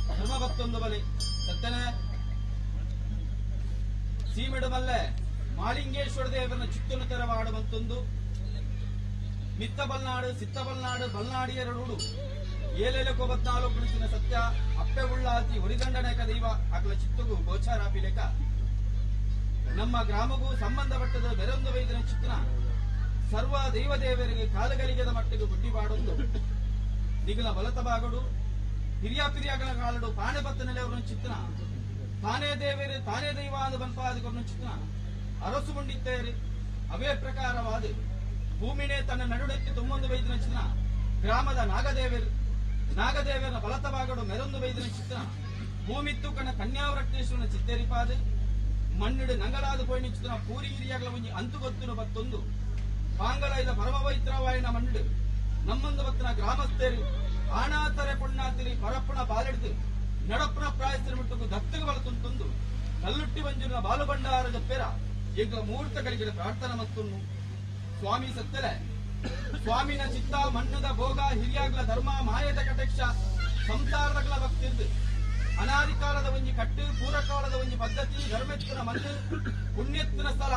ಧರ್ಮ ಬತ್ತೊಂದು ಬಲಿ ಸತ್ಯನೇ ಸೀಮೆಡು ಮಲ್ಲೆ ಮಾಳಿಂಗೇಶ್ವರ ದೇವರನ ಚಿತ್ತನು ತೆರವಾಡುವಂತೊಂದು ಮಿತ್ತ ಬಲ್ನಾಡು ಸಿತ್ತ ಬಲ್ನಾಡು ಬಲ್ನಾಡಿಯರಡು ಏಲೇಲಕೋ ಬದ್ನಾಲು ಕುಣಿಸಿನ ಸತ್ಯ ಅಪ್ಪೆ ಉಳ್ಳಾತಿ ಹೊರಿದಂಡನೇಕ ದೈವ ಅಗಲ ಚಿತ್ತಗೂ ಗೋಚಾರಾಪಿಲೇಕ ನಮ್ಮ ಗ್ರಾಮಗೂ ಸಂಬಂಧಪಟ್ಟದ ಬೆರೊಂದು ವೈದ್ಯನ ಚಿತ್ರ ಸರ್ವ ದೈವ ದೇವರಿಗೆ ಕಾಲುಗಳಿಗೆದ ಮಟ್ಟಿಗೆ ಗುಡ್ಡಿ ಬಾಡೊಂದು ನಿಗಲ ಬಲತ ಬಾಗಡು ಹಿರಿಯ ಪಿರಿಯಗಳ ಕಾಲಡು ಪಾಣೆ ಬತ್ತ ನೆಲೆಯವರನ್ನು ಚಿತ್ರ ತಾನೇ ದೇವರು ತಾನೇ ದೈವ ಅಂದ ಬನ್ಪಾದಿಗಳನ್ನು ಚಿತ್ರ ಅರಸು ಮುಂಡಿತ್ತೇರಿ ಅವೇ ಪ್ರಕಾರವಾದ ಭೂಮಿನೇ ತನ್ನ ನಡುಡಕ್ಕೆ ತುಂಬೊಂದು ವೈದ್ಯನ ಚಿತ್ರ ಗ್ರಾಮದ ನಾಗದೇವರು ನಾಗದೇವರ ಬಲತ ಬಾಗಡು ಮೆರೊಂದು ವೈದ್ಯನ ಚಿತ್ರ ಭೂಮಿತ್ತು ಕಣ ಕನ್ಯಾವ್ರಕ್ತೇಶ್ವರನ ಚಿತ್ತೇರಿಪಾದ ಮಣ್ಣಿಡು ನಂಗಲಾದ ಪೋಯಿನ ಚಿತ್ರ ಪೂರಿ ಹಿರಿಯಾಗಲ ಒಂಜಿ ಅಂತುಗೊತ್ತುನು ಬತ್ತೊಂದು ಪಾಂಗಲಾಯ್ದ ಪರಮವೈತ್ರವಾಯಿನ ಮಣ್ಣಿಡು ನಮ್ಮಂದು ಬತ್ತನ ಗ್ರಾಮಸ್ಥರು ಆಣಾತರೆ ಪೊಣ್ಣಾತಿರಿ ಪರಪ್ಪಣ ಬಾಲೆಡ್ದು ನಡಪ್ಪನ ಪ್ರಾಯಸ್ಥರ ಮಟ್ಟಕ್ಕೂ ದತ್ತಗ ಬಲತುಂತೊಂದು ಕಲ್ಲುಟ್ಟಿ ಮಂಜುನ ಬಾಲುಭಂಡಾರದ ಪೆರ ಎಂಗಳ ಮೂರ್ತಗಳಿಗೆ ಪ್ರಾರ್ಥನೆ ಮತ್ತೊಂದು ಸ್ವಾಮಿ ಸತ್ತಲೆ ಸ್ವಾಮಿನ ಚಿತ್ತ ಮಣ್ಣದ ಭೋಗ ಹಿರಿಯಾಗ್ಲ ಧರ್ಮ ಮಾಯದ ಕಟಕ್ಷ ಸಂಸಾರದಗಳ ಭಕ್ತಿರ್ದು ಅನಾದಿ ಕಾಲದ ಒಂಜಿ ಕಟ್ಟು ಪೂರ್ವಕಾಲದ ಒಂಜಿ ಪದ್ಧತಿ ಧರ್ಮೆತ್ತಿನ ಮಣ್ಣು ಪುಣ್ಯತ್ತಿನ ಸ್ಥಳ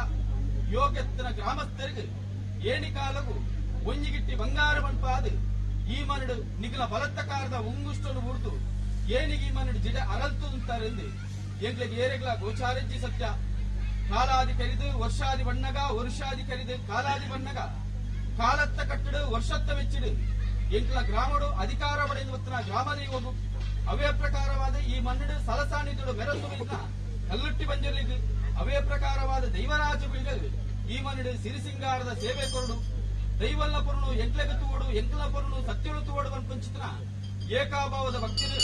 ಯೋಗ್ಯತ್ತಿನ ಗ್ರಾಮಸ್ಥರಿಗೆ ಏಣಿ ಕಾಲಗೂ ಒಂಜಿಗಿಟ್ಟಿ ಬಂಗಾರ ಮಣ್ಪಾದು ಈ ಮನಡು ನಿಗಲ ಬಲತ್ತಕಾರದ ಉಂಗುಷ್ಟನ್ನು ಊರ್ದು ಏನಿಗೆ ಈ ಮನಡು ಜಿಡ ಅರಲ್ತು ಅಂತಾರೆಂದು ಎಂಗ್ಲಿಗೆ ಏರೆಗ್ಲ ಗೋಚಾರಜ್ಜಿ ಸತ್ಯ ಕಾಲಾದಿ ಕರಿದು ವರ್ಷಾದಿ ಬಣ್ಣಗ ವರ್ಷಾದಿ ಕರಿದು ಕಾಲಾದಿ ಬಣ್ಣಗ ಕಾಲತ್ತ ಕಟ್ಟಿಡು ವರ್ಷತ್ತ ಮೆಚ್ಚಿಡು ಎಂಕ್ಲ ಗ್ರಾಮಡು ಅಧಿಕಾರ ಪಡೆದು ಹೊತ್ತಿನ ಗ್ರಾಮದೈವಗು ಅವೇ ಪ್ರಕಾರವಾದ ಈ ಮಣ್ಣು ಸಲಸಾನಿದುಡು ಮೆರಸು ಕಲ್ಲುಟ್ಟಿ ಬಂಜರ್ಲಿಗೆ ಅವೇ ಪ್ರಕಾರವಾದ ದೈವರಾಜ ಬಿಳಿಗಲು ಈ ಮಣ್ಣು ಸಿರಿಸಿಂಗಾರದ ಸೇವೆ ಕೊರಡು ದೈವಲ್ಲ ಪೊರುಣು ಎಂಕ್ಲೆಗ ತೂವಡು ಎಂಕ್ಲ ಪೊರುಣು ಸತ್ಯಳು ತೂವಡು ಪಂಚಿತನ ಏಕಾಭಾವದ ಭಕ್ತಿರು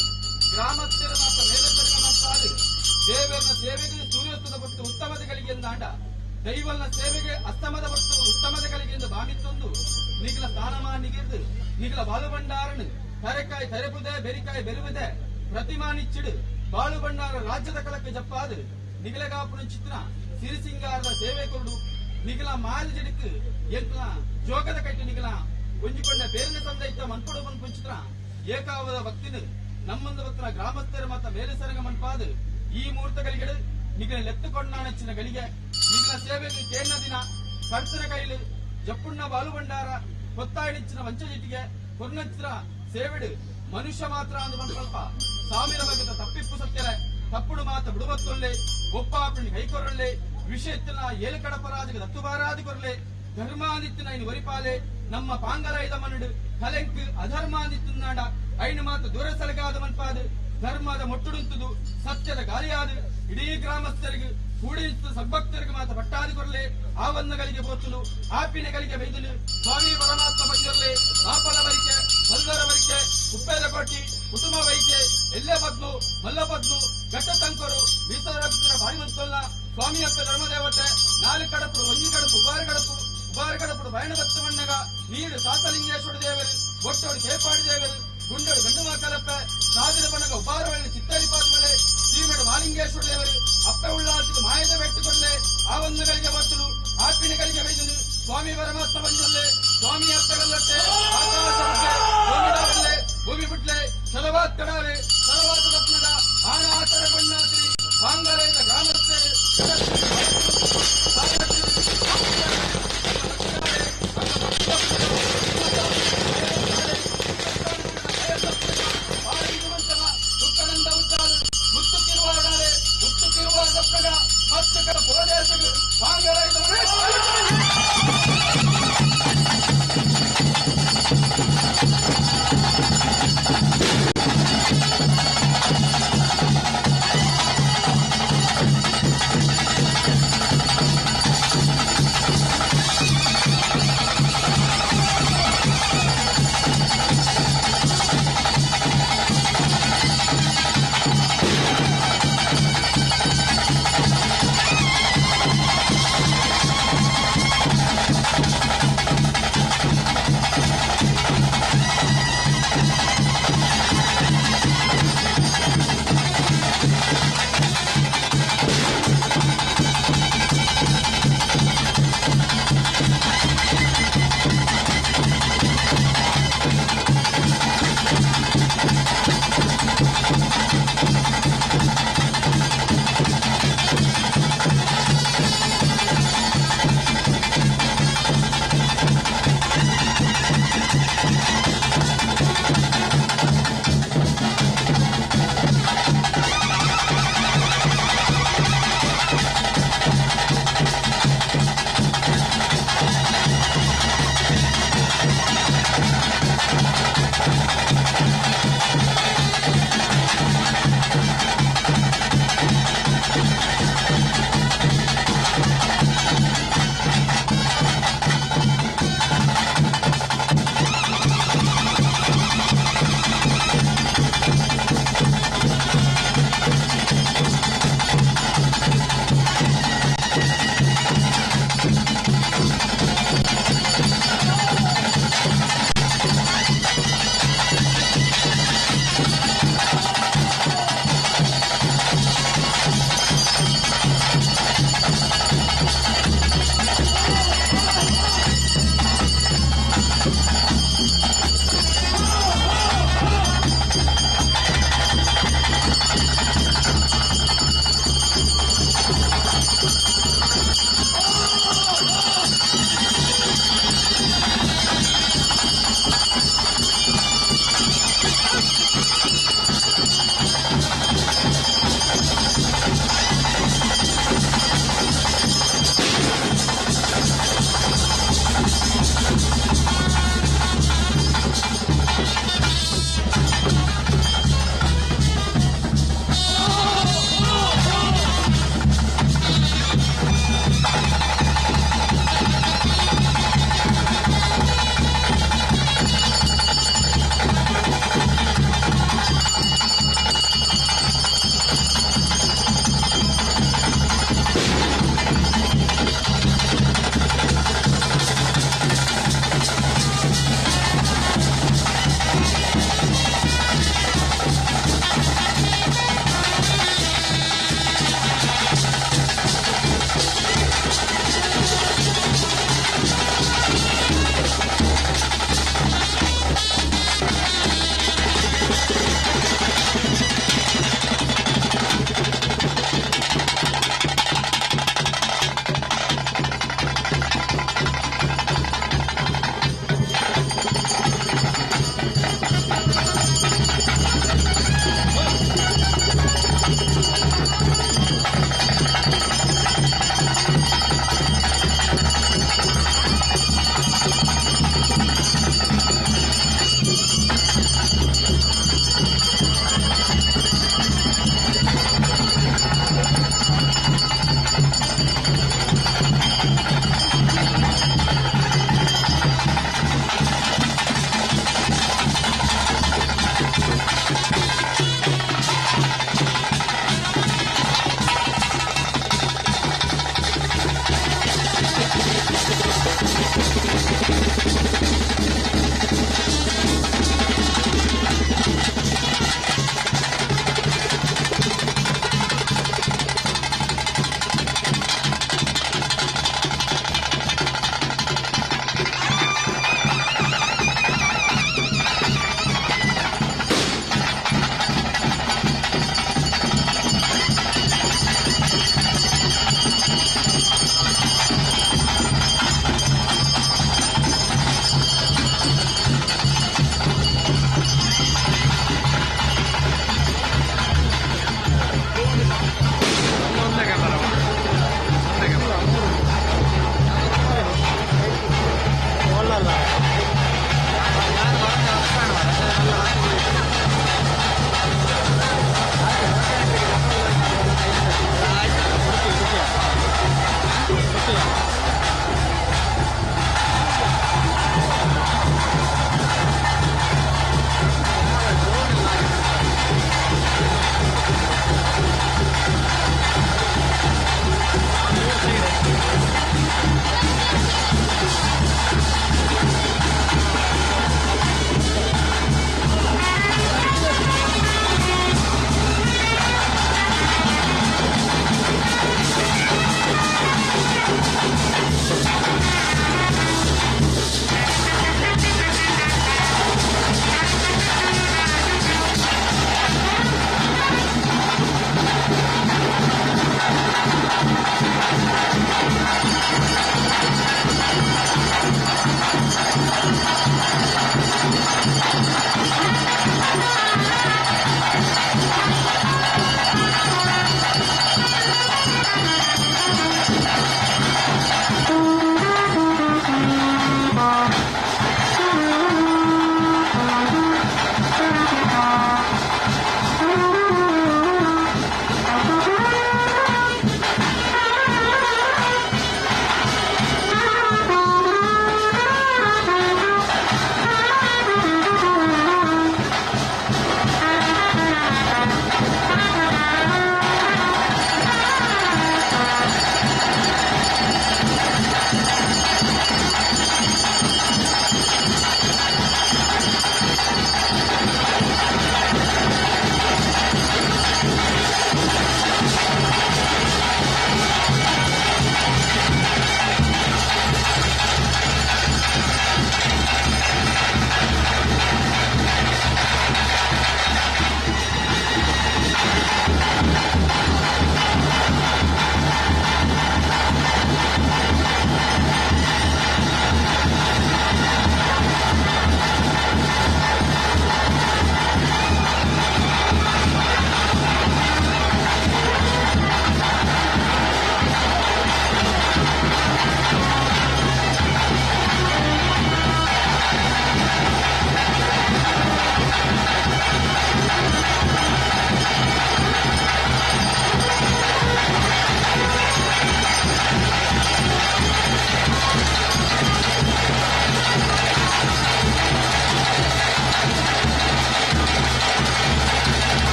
ಗ್ರಾಮಸ್ಥರ ಮಾತ್ರ ಮೇಲೆ ಮಂತಾದು ದೇವರನ ಸೇವೆಗೆ ಸೂರ್ಯೋತ್ಸದ ಭಕ್ತು ಉತ್ತಮದ ಗಳಿಗೆ ಎಂದಾಂಡ ದೈವಲ್ನ ಸೇವೆಗೆ ಅಸ್ತಮದ ಭಕ್ತು ಉತ್ತಮದ ಗಳಿಗೆ ಎಂದು ಬಾಮಿತ್ತೊಂದು ನಿಗಲ ಸ್ಥಾನಮಾನಿಗಿರ್ದು ನಿಗಲ ಬಾಲುಭಂಡಾರನು ತರೆಕಾಯಿ ತೆರೆಪುದೆ ಬೆರಿಕಾಯಿ ಬೆರುವುದೆ ಪ್ರತಿಮಾನಿಚ್ಚಿಡು ಬಾಳುಭಂಡಾರ ರಾಜ್ಯದ ಕಳಕ್ಕೆ ಜಪ್ಪಾದು ನಿಗಲಗಾಪುನ ಚಿತ್ರ ಸಿರಿಸಿಂಗಾರದ ಸೇವೆ ಕೊರಡು ನಿಗಲ ಮಾಲ್ ಜಡಿಕ್ ಎಂಕ್ಲ ಜೋಗದ ಕಟ್ಟಿ ನಿಗಲ ಒಂಜಿಕೊಂಡ ಬೇರಿನ ಸಂದೈತ ಮನ್ಪಡು ಮನ್ಪುಂಚಿತ್ರ ಏಕಾವದ ಭಕ್ತಿನ ನಮ್ಮಂದು ಭಕ್ತನ ಗ್ರಾಮಸ್ಥರ ಮತ್ತ ಮೇಲೆ ಸರಗ ಮನ್ಪಾದು ಈ ಮುಹೂರ್ತಗಳಿಗೆ ನಿಗಲ ಲೆತ್ತುಕೊಂಡಾಣಚ್ಚಿನ ಗಳಿಗೆ ನಿಗಲ ಸೇವೆಗೆ ಕೇಳಿನ ದಿನ ಕರ್ತನ ಕೈಲು ಜಪ್ಪುಣ್ಣ ಬಾಲುಭಂಡಾರ ಹೊತ್ತಾಯಿಡಿಚ್ಚಿನ ವಂಚಜಿಟ್ಟಿಗೆ ಕೊರ್ನಚ್ಚಿನ ಸೇವೆಡು ಮನುಷ್ಯ ಮಾತ್ರ ಅಂದು ಸ್ವಲ್ಪ ಸಾವಿರ ಬಗೆದ ತಪ್ಪಿಪ್ಪು ಸತ್ಯರೆ ತಪ್ಪುಡು ಮಾತ ಬಿಡುವತ್ತೊಲ್ಲೆ ಒಪ್ಪಾಪಿಣಿ ಕೈಕೊರಳ್ಳೆ ವಿಷಯತ್ತಿನ ಏಳು ಕಡಪರಾಜಿಗೆ ದತ್ತುಬಾರಾದಿ ಕೊರಲೆ ಧರ್ಮಾದಿತ್ತಿನ ಐನು ವರಿಪಾಲೆ ನಮ್ಮ ಪಾಂಗಲ ಐದ ಮನಡು ಕಲೆಂಕ್ ಅಧರ್ಮಾದಿತ್ತಿನಾಡ ಐನು ಮಾತು ದೂರ ಸಲಗಾದ ಮನ್ಪಾದು ಧರ್ಮದ ಮೊಟ್ಟುಡುಂತುದು ಸತ್ಯದ ಗಾಲಿಯಾದು ಇಡೀ ಗ್ರಾಮಸ್ಥರಿಗೆ ಕೂಡಿನಿಂತ ಸದ್ಭಕ್ತರಿಗೆ ಮಾತ ಪಟ್ಟಾದಿ ಕೊರಲೆ ಆವನ್ನಗಳಿಗೆ ಬೋತುಲು ಆಪಿನಗಳಿಗೆ ಬೈದಲು ಸ್ವಾಮಿ ಪರಮಾತ್ಮ ಬಂದಿರಲೆ ಮಾಪಲ ಬರಿಕೆ ಮಲ್ದರ ಬರಿಕೆ ಕುಪ್ಪೇದ ಕೋಟಿ ಕುಟುಂಬ ಬೈಕೆ ಎಲ್ಲೇ ಬದ್ಲು ಮಲ್ಲ ಬದ್ಲು ಘಟ್ಟ ತಂಕರು ಮೀಸಲ ಭಾರಿ ಮಂತೊಲ್ಲ ಸ್ವಾಮಿ ಅಪ್ಪ ಧರ್ಮದೇವತೆ ನಾಲ್ಕು ಕಡಪು ಒಂಜಿ ಕಡಪು ಉಬಾರು ಕಡಪು ಉಬಾರು ಕಡಪುಡು ಬಯಣ ಬತ್ತಮಣ್ಣಗ ನೀರು ಸಾತಲಿಂಗೇಶ್ವರ ದೇವರು ಒಟ್ಟೋಡು ಕೇಪಾಡಿ ದೇವರು ಗುಂಡಡು ಗಂಡುಮಾಕಲಪ್ಪ ಸಾವಿರ ಬಣ್ಣಗ ಉಬಾರವಳ್ಳಿ ಚಿತ್ತರಿ ಪಾತ್ಮಲೆ ಶ್ರೀಮಠ ಮಾಲಿಂಗೇಶ್ವರ ದೇವರು ಅಪ್ಪ ಉಳ್ಳಾಸಿದ ಮಾಯದ ಬೆಟ್ಟುಕೊಳ್ಳೆ ಆ ಒಂದುಗಳಿಗೆ ಬತ್ತಲು ಆಪಿನಗಳಿಗೆ ಬೈದಲು ಸ್ವಾಮಿ ಪರಮಾತ್ಮ ಬಂದಲ್ಲೇ ಸ್ವಾಮಿ ಅಪ್ಪಗಲ್ಲಟ್ಟೆ ಆಕಾಶ ಭೂಮಿ ಬಿಟ್ಲೆ ಸಲವಾತ್ ಕಡಾರೆ ಸಲವಾತ ದಪ್ಪನದ ಆಣ ಆತರ ಬಣ್ಣಾತ್ರಿ ಬಾಂಗಲೇದ ಗ್ರಾಮಸ್ಥರು ಬಾಂಗಲ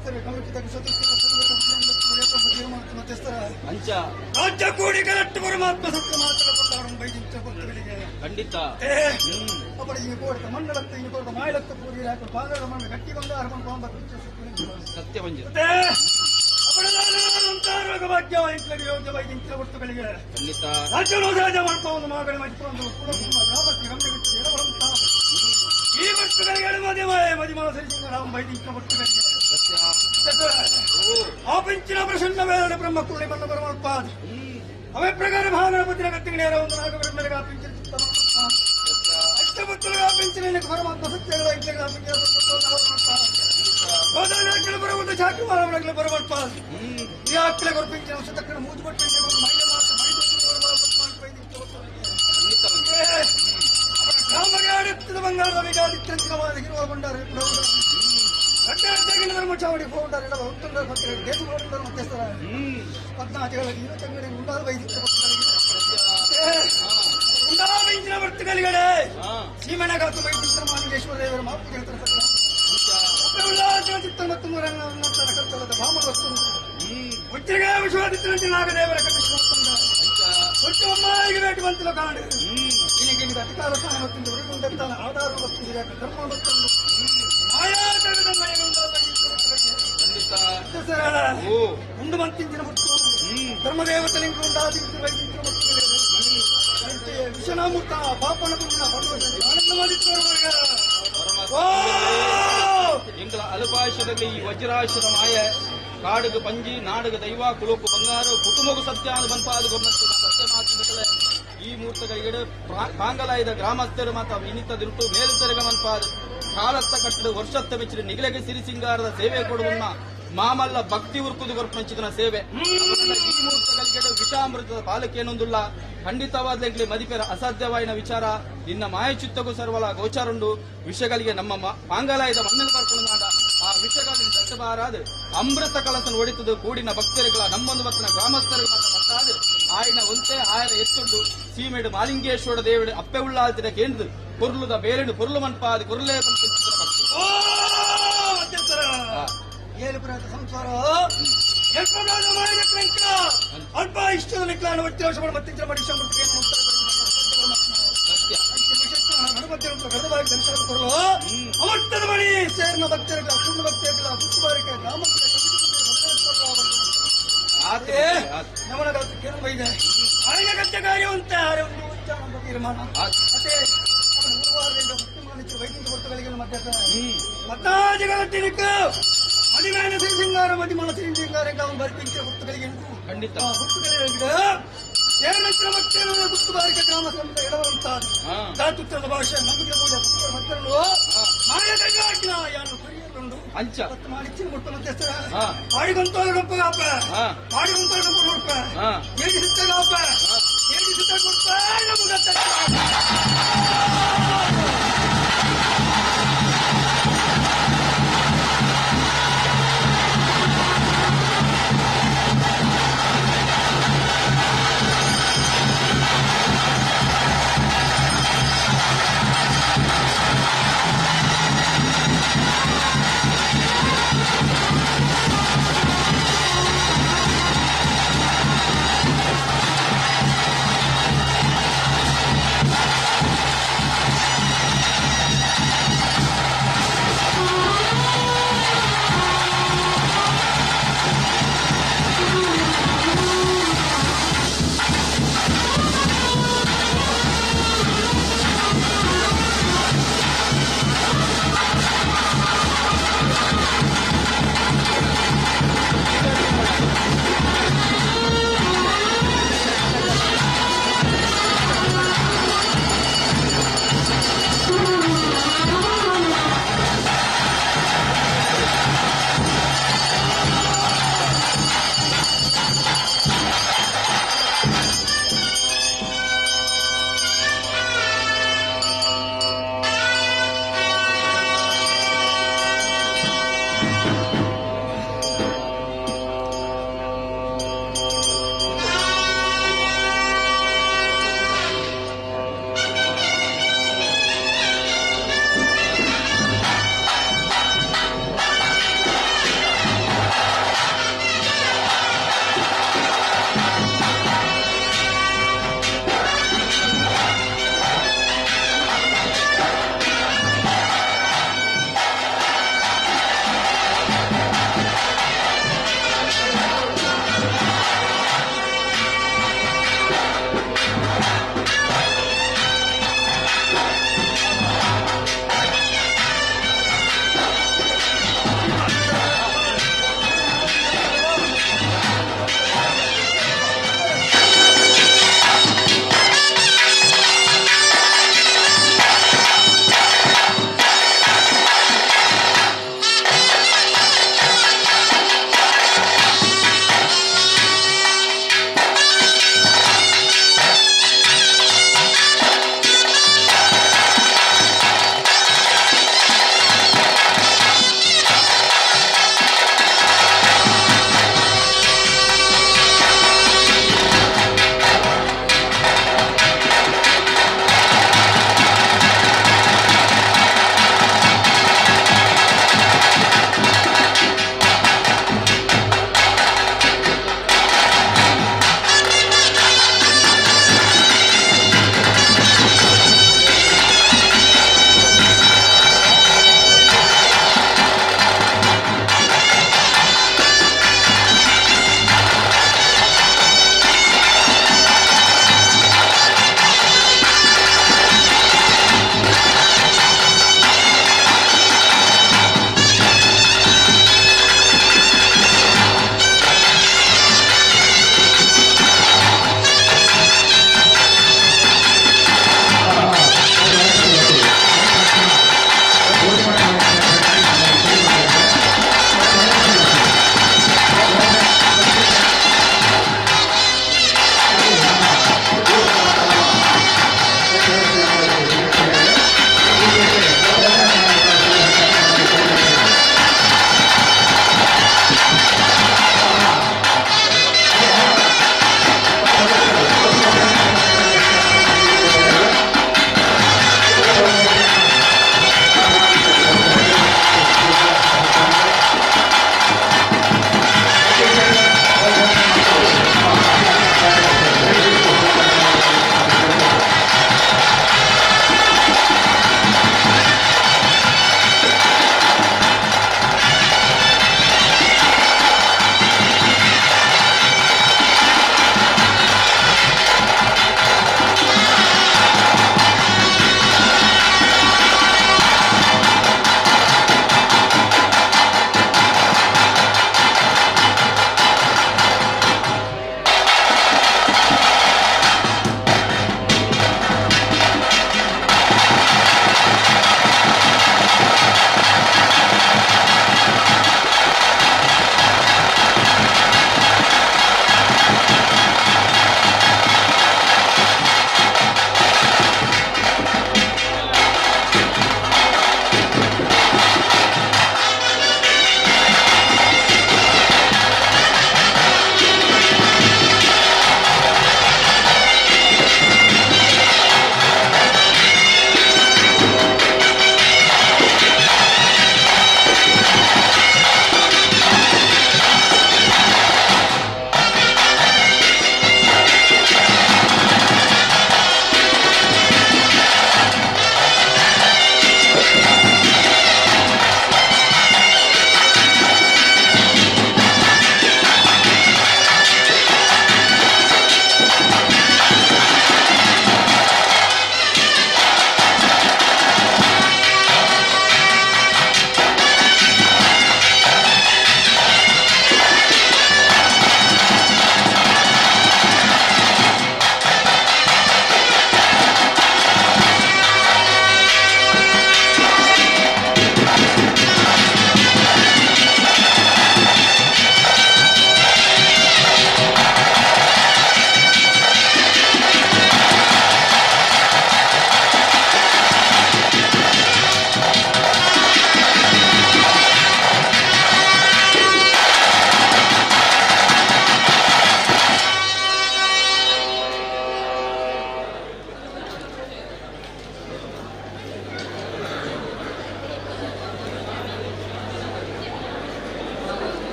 ಗ್ರಾಮಸ್ಥರ ಕಮಿಟಿ ಸದಸ್ಯರ ಮಧ್ಯಸ್ಥರ ಅಂಚ ರಾಜ್ಯ ಕೂಡಿ ಕರೆಕ್ಟ್ ಪರಮಾತ್ಮ ಸತ್ಯ ಮಾತ್ರ ಕೊಟ್ಟಾರು ಬೈದಿಂಚ ಭಕ್ತಗಳಿಗೆ ಖಂಡಿತ. ಅಪ್ಪಡಿ ಕೋಡ್ತ ಮಂಡಲತ್ತ ಇನ್ನು ಕೋಡ್ತ ಮಾಯಲತ್ತ ಪೂರಿ ಹಾಕು ಪಾಂಗಡ ಮಂಡ ಗಟ್ಟಿಗೊಂದು ಅರ್ಮನ್ ಪಾಂಬ ಸತ್ಯ ಮಂಜು. ಭಾಗ್ಯ ಯೋಗ್ಯ ಬೈದಿಂಚ ಭಕ್ತಗಳಿಗೆ ಖಂಡಿತ. ರಾಜ್ಯವನ್ನು ರಾಜ ಮಾಡ್ಕೊಂಡು ಮಗನ ಮಾಡಿಕೊಂಡು ಕುಲಕುಂಬ ಗ್ರಾಮಕ್ಕೆ ಗಮನ ಬಿಟ್ಟು ಎಡವಂತ ಈ ಭಕ್ತಗಳಿಗೆ ಮಧ್ಯಮಾಯ ಮದಿಮಾ ಸರಿಸಿಂಗ ರಾಮ ಬೈದಿಂಚ ಭಕ್ತಗಳಿಗೆ ಸತ್ಯ. ಆ ಪಿಂಚಿನ ಪ್ರಸನ್ನ ವೇದ ಬ್ರಹ್ಮ ಕುಳ್ಳಿ ಮನ್ನ ಪರಮಾತ್ಮ ಅವೇ ಪ್ರಕಾರ ಮಹಾಗಣಪತಿನ ಕತ್ತಿಗೆ ಒಂದು ನಾಗಬ್ರಹ್ಮರಿಗೆ ಆ ಪಿಂಚಿನ ಚಿತ್ತ ಅಷ್ಟಪುತ್ರಗ ಆ ಪಿಂಚಿನ ಪರಮಾತ್ಮ ಸತ್ಯಗಳ ಇತ್ಯಗಳ ಪಿಂಚಿನ ಬರುವಂತ ಚಾಕಿ ಮಾರವಳಗಳ ಪರಮಾತ್ಮ ಈ ಆಕ್ಲೆ ಕೊರ್ಪಿಂಚಿನ ತಕ್ಕನ ಮೂಜು ಪಟ್ಟು ಮೈಲೆ ಮಾತ್ರ ಗ್ರಾಮಗೆ ಆಡುತ್ತಿದ್ದ ಬಂಗಾರದ ವಿಗಾದಿತ್ಯಂತಿರವಾದ ಹಿರುವ ಬಂಡಾರ ಧರ್ಮಚಾವಡಿ ಹೋಗುಂಡಾರ ಉತ್ತಮ ಭಕ್ತರಿಗೆ ದೇಶ ಹೋಗುಂಡಾರ ಮಧ್ಯಸ್ಥರ ಪದ್ನಾತಿಗಳ ಯುವತಂಗಡಿ ಉಂಡಾದ ವೈದಿಕ ಭಕ್ತರಿಗೆ ಉಂಡಾದ ಇಂಚಿನ ಭಕ್ತಗಳಿಗಡೆ ಸೀಮೆನಗಾತು ವೈದ್ಯ ಮಾಲಿಂಗೇಶ್ವರ ದೇವರ ಮಾಪು ಹೇಳ್ತಾರೆ ಚಿತ್ತ ಮತ್ತು ಕರ್ತಲದ ಭಾಮ ವಸ್ತು ಒಟ್ಟಿಗೆ ವಿಶ್ವಾದಿತ್ಯ ನಾಗದೇವರ ಕಟ್ಟಿಸುವ ಒಟ್ಟು ಬೇಟು ಬಂತಿಲ್ಲ ಕಾಡು ಇನ್ನಿಗೆ ಅಧಿಕಾರ ಸ್ಥಾನ ಮತ್ತು ಉಳಿದುಕೊಂಡಂತಾನ ಆಧಾರ ವಸ್ತು ಧರ್ಮ ವಸ್ತು ಮಾಯಾ ಜಗದ ಉಂಡು ಮಂತಿಂಚಿನ ಮುಟ್ಟು ಧರ್ಮದೇವತಲಿಂಗ ಉಂಡಾದಿಂಚು ವೈದಿಂಚು ವಿಶ್ವನಾಮೂರ್ತ ಪಾಪನ ಪುಣ್ಯ ಆನಂದ ಮಾಡಿತ್ತು ಎಂಗಳ ಅಲ್ಪಾಯುಷ್ಯದಲ್ಲಿ ಈ ವಜ್ರಾಯುಷ್ಯದ ಮಾಯ ಕಾಡುಗು ಪಂಜಿ ನಾಡುಗ ದೈವ ಕುಲುಕು ಬಂಗಾರು ಕುಟುಂಬಗೂ ಸತ್ಯ ಬಂಪಾದ ಸತ್ಯ ಮಾತು ಈ ಮೂರ್ತಗಳಿಗೆ ಪಾಂಗಲಾಯದ ಗ್ರಾಮಸ್ಥರು ಮಾತ ವಿನಿತ ದಿರುಟು ಮೇಲುಸೆರಗ ಮನ್ಪಾದ ಕಾಲತ್ತ ಕಟ್ಟಡ ವರ್ಷತ್ತ ಮೆಚ್ಚಿದ ನಿಗಲೆಗೆ ಸಿರಿ ಸಿಂಗಾರದ ಸೇವೆ ಕೊಡುವನ್ನ ಮಾಮಲ್ಲ ಭಕ್ತಿ ಉರ್ಕುದು ಕೊರ್ಪಂಚಿದನ ಸೇವೆ ಈ ಮೂರ್ತಗಳಿಗೆ ವಿಷಾಮೃತದ ಪಾಲಕೇನೊಂದುಲ್ಲ ಖಂಡಿತವಾದ ಮದಿಪೆರ ಅಸಾಧ್ಯವಾಯಿನ ವಿಚಾರ ನಿನ್ನ ಮಾಯಚಿತ್ತಗೂ ಸರ್ವಲ ಗೋಚಾರುಂಡು ವಿಷಗಳಿಗೆ ನಮ್ಮ ಪಾಂಗಲಾಯದ ಮಣ್ಣನ್ನು ಬರ್ಕೊಂಡು ನಾಡ ಆ ವಿಷಗಳಿಗೆ ದಟ್ಟಬಾರಾದ ಅಮೃತ ಕಲಸನ ಒಡಿತದು ಕೂಡಿನ ಭಕ್ತರುಗಳ ನಮ್ಮೊಂದು ಬತ್ತನ ಗ್ರಾಮಸ್ಥರುಗಳ ಬತ್ತಾದು ಆಯನ ಒಂತೆ ಆಯನ ಎತ್ತುಂಡು ಸೀಮೆಡು ಮಾಲಿಂಗೇಶ್ವರ ದೇವಡು ಅಪ್ಪೆ ಉಳ್ಳಾಲ್ತಿನ ಕೇಂದ್ರ ಕೊರ್ಲುದ ಬೇರೆಡು ಕೊರ್ಲು ಮನ್ಪಾದ ಕೊರ್ಲೇ ಏಳು ಪ್ರಾಂತ ಸಂಸಾರ ಅಲ್ಪ ಇಷ್ಟದ ನಿಕ್ಲಾನ ಒತ್ತಿ ಮತ್ತೆ ಅಮರ್ತದ ಬಳಿ ಸೇರಿನ ಭಕ್ತರುಗಳ ಪೂರ್ಣ ಭಕ್ತರುಗಳ ಹುಟ್ಟುಬಾರಿಕೆ ಗ್ರಾಮಸ್ಥರ ನಮನ ಕೇಳುವ ಆಯ್ದ ಗದ್ದೆ ಕಾರ್ಯವಂತ ಒಂದು ಉಚ್ಚಾರ ತೀರ್ಮಾನ ಮತ್ತೆ ಅವನ ಗುರುವಾರದಿಂದ ಭಕ್ತಿ ಮಾಡಿಸಿ ವೈದ್ಯ ಭಕ್ತಗಳಿಗೆ ಮಧ್ಯಸ್ಥರ ಮತ್ತಾಜಿಗಳ ಮದಿಮೇನ ಸಿರಿ ಸಿಂಗಾರ ಮದಿಮನ ಸಿರಿ ಸಿಂಗಾರ ಅವನು ಬರ್ಪಿಂಚ ಭಕ್ತಗಳಿಗೆ ಖಂಡಿತ ಭಕ್ತಗಳಿಗೆ ಏಳಂಚಿನ ಭಕ್ತರು ಗುರುತುಬಾರಿಕೆ ಗ್ರಾಮ ಸಂತ ಎಡವಂತ ಧಾತುತ್ರದ ಭಾಷೆ ನಂಬಿಕೆ ಭಕ್ತರು ಮಾಯದ ಯಾನು ಪರಿಯರುಂಡು ಅಂಚ ಪತ್ತು ಮಾಡಿಚ್ಚಿನ ಮುಟ್ಟ ಮಧ್ಯಸ್ಥರ ಪಾಡಿಗೊಂತೋಲ ಗಂಪಗಾಪ ಪಾಡಿಗೊಂತೋಲ ಗಂಪ ಕೊಡ್ಪ ಏಡಿ ಸುತ್ತಗಾಪ ಏಡಿ ಸುತ್ತ ಕೊಡ್ಪ ನಮಗ ಠಠಠಠ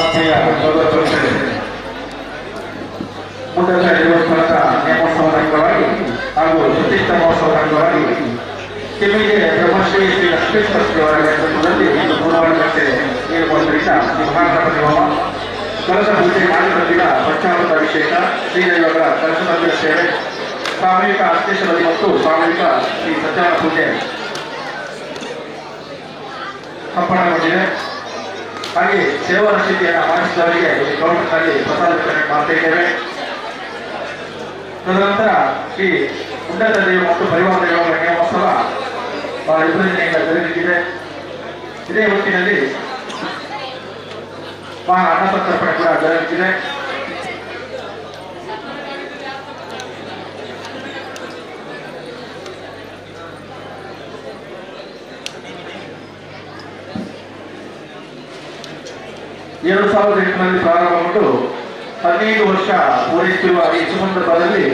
ಆತ್ಮೀಯ ಭಗವದ್ಭಕ್ತರೇ, ಮುಂಡದ ದೇವಸ್ಥಾನದ ನೇಮೋತ್ಸವದ ಅಂಗವಾಗಿ ಹಾಗೂ ಪ್ರತಿಷ್ಠಾ ಮಹೋತ್ಸವದ ಅಂಗವಾಗಿ ಕೆಮ್ಮಿಗೆ ಬ್ರಹ್ಮಶ್ರೀ ಶ್ರೀ ಲಕ್ಷ್ಮೀಶ್ವರ ಅವರ ನೇತೃತ್ವದಲ್ಲಿ ಇಂದು 3 ಗಂಟೆ 7:30ರಿಂದ ಶ್ರೀ ಮಹಾಗಣಪತಿ ಹೋಮ, ಕಲಶ ಪೂಜೆ, ಮಾಡಿದ ಪಂಚಾಮೃತ ಅಭಿಷೇಕ, ಶ್ರೀದೇವರ ಕಲಶಮಂದಿರ ಸೇವೆ, ಸಾಮೂಹಿಕ ಅರ್ಚೇಶ್ವರಿ ಮತ್ತು ಸಾಮೂಹಿಕ ಶ್ರೀ ಸತ್ಯನಾರಾಯಣ ಪೂಜೆ ಸಂಪನ್ನಗೊಂಡಿದೆ. ಹಾಗೆ ಸೇವಾ ರಸೀದಿಯನ್ನು ಮಾಡಿಸಿದವರಿಗೆ ಈ ಕೌಂಟರ್ನಲ್ಲಿ ಪ್ರಸಾದ ವಿತರಣೆ ಮಾಡ್ತಾ ಇದ್ದೇವೆ. ತದನಂತರ ಶ್ರೀ ಉನ್ನತ ದೇವ ಮತ್ತು ಪರಿವಾರ ದೇವರ ನೇಮೋತ್ಸವ ಬಹಳ ವಿಜೃಂಭಣೆಯಿಂದ ಜರುಗುತ್ತಿದೆ. ಇದೇ ಹೊತ್ತಿನಲ್ಲಿ ಮಹಾ ಅನ್ನಸಂತರ್ಪಣೆ ಕೂಡ ಜರುಗುತ್ತಿದೆ. ಎರಡು ಸಾವಿರದ ಎಂಟರಲ್ಲಿ ಪ್ರಾರಂಭಗೊಂಡು 15 ವರ್ಷ ಪೂರೈಸುತ್ತಿರುವ ಈ ಸುಸಂದರ್ಭದಲ್ಲಿ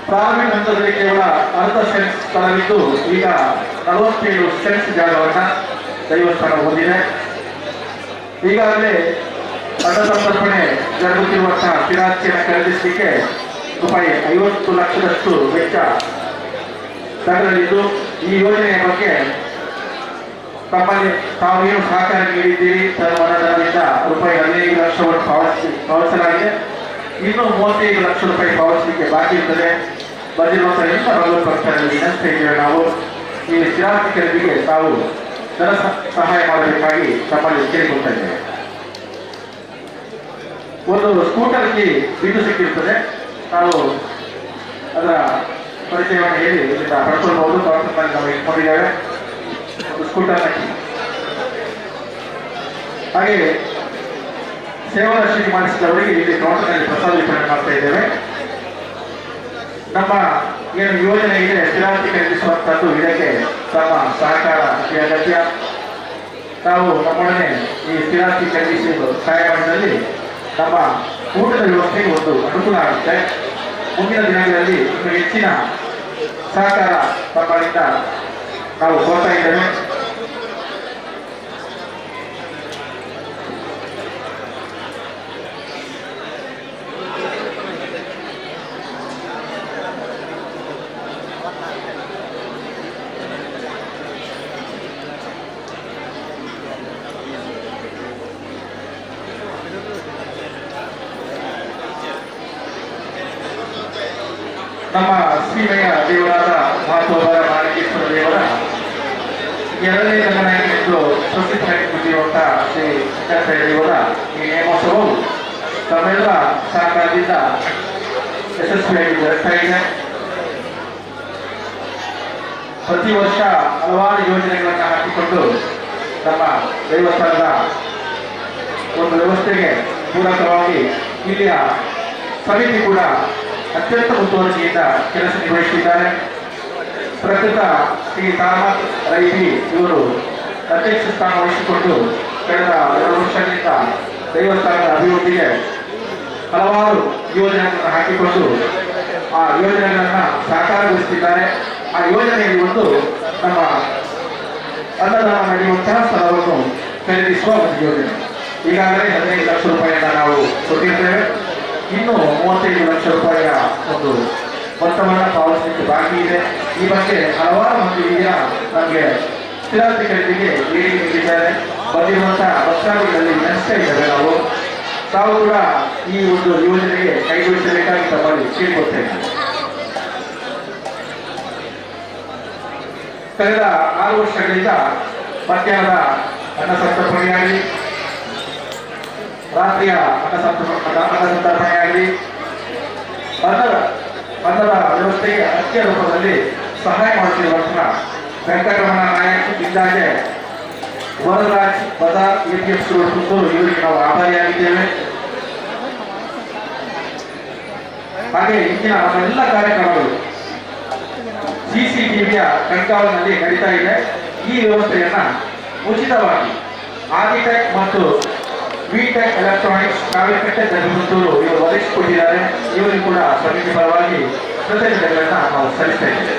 ಪ್ರಾರಂಭಿಕ ಹಂತದಲ್ಲಿ ಕೇವಲ ಅರ್ಧ ಸೆಂಟ್ಸ್ ಸ್ಥಳವಿದ್ದು ಈಗ 47 ಸೆಂಟ್ಸ್ ಜಾಗವನ್ನು ದೈವಸ್ಥಾನ ಹೊಂದಿದೆ. ಈಗಾಗಲೇ ಅನ್ನಸಂತರ್ಪಣೆ ಜರುಗುತ್ತಿರುವಂತಹ ಸ್ಥಿರಾಸ್ತಿಯನ್ನು ಖರೀದಿಸಲಿಕ್ಕೆ ರೂಪಾಯಿ 50 ಲಕ್ಷದಷ್ಟು ವೆಚ್ಚ ತಗಲಿದ್ದು, ಈ ಯೋಜನೆಯ ಬಗ್ಗೆ ತಮ್ಮಲ್ಲಿ ತಾವು ಏನು ಸಹಕಾರ ನೀಡಿದ್ದೀರಿ ತನ್ನ ರೂಪಾಯಿ 15 ಲಕ್ಷವನ್ನು ಪಾವತಿಸಲಾಗಿದೆ. ಇನ್ನೂ 35 ಲಕ್ಷ ರೂಪಾಯಿ ಪಾವತಿಸಲಿಕ್ಕೆ ಬಾಕಿ ಇರ್ತದೆ. ಬಂದಿರುವಂತಹ ಎಲ್ಲ ಭಗವತ್ ಭಕ್ತರಲ್ಲಿ ವಿನಂತಿ ಇದ್ದೇವೆ ನಾವು, ಈ ಸ್ಥಿರಾಸ್ತಿ ಖರೀದಿಗೆ ತಾವು ಧನ ಸಹಾಯ ಮಾಡಬೇಕಾಗಿ ತಮ್ಮಲ್ಲಿ ಕೇಳಿಕೊಳ್ತಾ ಇದ್ದೇವೆ. ಒಂದು ಸ್ಕೂಟರ್ಗೆ ಬಿದ್ದು ಸಿಕ್ಕಿರ್ತದೆ, ತಾವು ಅದರ ಪರಿಚಯವನ್ನು ಹೇಳಿ ಇಲ್ಲಿಂದ ಪಡ್ಕೊಳ್ಬಹುದು. ಕೌಂಟರ್ನಲ್ಲಿ ನಾವು ಇಟ್ಕೊಂಡಿದ್ದೇವೆ ಒಂದು ಸ್ಕೂಟರ್. ಹಾಗೆ ಸೇವಾ ರಸೀದಿ ಮಾಡಿಸಿದವರಿಗೆ ಇಲ್ಲಿ ಕೌಂಟರ್ನಲ್ಲಿ ಪ್ರಸಾದ ವಿತರಣೆ ಮಾಡ್ತಾ ಇದ್ದೇವೆ. ನಮ್ಮ ಏನು ಯೋಜನೆ ಇದೆ ಸ್ಥಿರಾಸ್ತಿ ಖರೀದಿಸುವಂತಹದ್ದು, ಇದಕ್ಕೆ ತಮ್ಮ ಸಹಕಾರ ಅತಿ ಅಗತ್ಯ. ತಾವು ನಮ್ಮೊಡನೆ ಈ ಸ್ಥಿರಾಸ್ತಿ ಖರೀದಿಸಿ ಸಹಾಯ ಮಾಡಿದಲ್ಲಿ ನಮ್ಮ ಊಟದ ವ್ಯವಸ್ಥೆಗೆ ಒಂದು ಅನುಕೂಲ ಆಗುತ್ತೆ. ಮುಂದಿನ ದಿನಗಳಲ್ಲಿ ಇನ್ನೂ ಹೆಚ್ಚಿನ ಸಹಕಾರ ತಮ್ಮಲ್ಲಿಂದ ನಾವು ಕೋರ್ತಾ ಇದ್ದೇವೆ. ನಮ್ಮ ಶ್ರೀಮಯ ದೇವರಾದ ಮಹತ್ವದ ಮಾಲಿಕೇಶ್ವರ ದೇವರ ಎರಡನೇ ರಂಗನಾಯಕನೆಂದು ಪ್ರಸಿದ್ಧರಾಗಿರುವಂತಹ ಶ್ರೀ ದೇವರ ಈ ನೇಮೋತ್ಸವವು ತಮ್ಮೆಲ್ಲರ ಸಹಕಾರದಿಂದ ಯಶಸ್ವಿಯಾಗಿ ಜರುಗ್ತಾ ಇದೆ. ಪ್ರತಿ ವರ್ಷ ಹಲವಾರು ಯೋಜನೆಗಳನ್ನು ಹಾಕಿಕೊಂಡು ನಮ್ಮ ದೇವಸ್ಥಾನದ ಒಂದು ವ್ಯವಸ್ಥೆಗೆ ಪೂರಕವಾಗಿ ಇಲ್ಲಿಯ ಸಮಿತಿ ಕೂಡ ಅತ್ಯಂತ ಮುತುವರ್ಜಿಯಿಂದ ಕೆಲಸ ನಿರ್ವಹಿಸಿದ್ದಾರೆ. ಪ್ರಸ್ತುತ ಶ್ರೀ ತಾಮತ್ ರೈಬಿ ಇವರು ಅಧ್ಯಕ್ಷ ಸ್ಥಾನ ವಹಿಸಿಕೊಂಡು ಕಳೆದ 2 ವರ್ಷಗಳಿಂದ ದೇವಸ್ಥಾನದ ಅಭಿವೃದ್ಧಿಗೆ ಹಲವಾರು ಯೋಜನೆಗಳನ್ನು ಹಾಕಿಕೊಂಡು ಆ ಯೋಜನೆಗಳನ್ನು ಸಾಕಾರಗೊಳಿಸುತ್ತಿದ್ದಾರೆ. ಆ ಯೋಜನೆಯಲ್ಲಿ ಒಂದು ನಮ್ಮ ಅನ್ನದಾನ ನಡೆಯುವಂತಹ ಸ್ಥಳವನ್ನು ಖರೀದಿಸುವ ಒಂದು ಯೋಜನೆ. ಈಗಾಗಲೇ 15 ಲಕ್ಷ ರೂಪಾಯಿಯನ್ನು ನಾವು ಕೊಟ್ಟಿರ್ತೇವೆ. ಇನ್ನು 35 ಲಕ್ಷ ರೂಪಾಯಿಯ ಒಂದು ಮೊತ್ತವನ್ನು ಪಾವತಿಸಲಿಕ್ಕೆ ಬಾಕಿ ಇದೆ. ಈ ಬಗ್ಗೆ ಹಲವಾರು ಮಂದಿ ಈಗ ನಮಗೆ ಸ್ಥಿರಾಸ್ತಿ ಖರೀದಿಗೆ ಬೇಡಿಕೆ ನೀಡಿದ್ದಾರೆ. ಬಂದಿರುವಂತಹ ಭಕ್ತಾದಿಗಳಲ್ಲಿ ವಿನಂತಿಸ್ತಾ ಇದ್ದೇವೆ ನಾವು, ತಾವು ಕೂಡ ಈ ಒಂದು ಯೋಜನೆಗೆ ಕೈಜೋಡಿಸಬೇಕಾಗಿ ತಮ್ಮಲ್ಲಿ ಕೇಳಿಕೊಳ್ತೇನೆ. ಕಳೆದ 6 ವರ್ಷಗಳಿಂದ ಮಧ್ಯಾಹ್ನದ ಅನ್ನಸಂತರ್ಪಣೆಯಾಗಲಿ, ರಾತ್ರಿಯ ಅನ್ನಸಂತರ್ಪಣೆಯಾಗಲಿ, ಅನ್ನದ ವ್ಯವಸ್ಥೆಗೆ ಅತ್ಯ ರೂಪದಲ್ಲಿ ಸಹಾಯ ಮಾಡುತ್ತಿರುವಂತಹ ವೆಂಕಟರಮಣ ನಾಯಕ್ ಇಂದಾಗೆ ವರರಾಜ್ ಬಜಾರ್ ಎಪಿಎಫ್ ರೋಡ್ ಪುತ್ತೂರು ಇವರಿಗೆ ನಾವು ಆಭಾರಿಯಾಗಿದ್ದೇವೆ. ಹಾಗೆ ಇಂದಿನ ನಮ್ಮೆಲ್ಲ ಕಾರ್ಯಕ್ರಮಗಳು ಸಿಸಿಟಿವಿಯ ಕಣ್ಗಾವಲಿನಲ್ಲಿ ನಡೀತಾ ಇದೆ. ಈ ವ್ಯವಸ್ಥೆಯನ್ನ ಉಚಿತವಾಗಿ ಆದಿಟೆಕ್ ಮತ್ತು ವಿಟೆಕ್ ಎಲೆಕ್ಟ್ರಾನಿಕ್ಸ್ ಕಾವಿಕಟ್ಟೆ ಪುತ್ತೂರು ಇವರು ಒದಗಿಸಿಕೊಟ್ಟಿದ್ದಾರೆ. ಇವರಿಗೂ ಕೂಡ ಸಮಿತಿ ಪರವಾಗಿ ಕೃತಜ್ಞತೆಗಳನ್ನು ನಾವು ಸಲ್ಲಿಸ್ತಾ ಇದ್ದೇವೆ.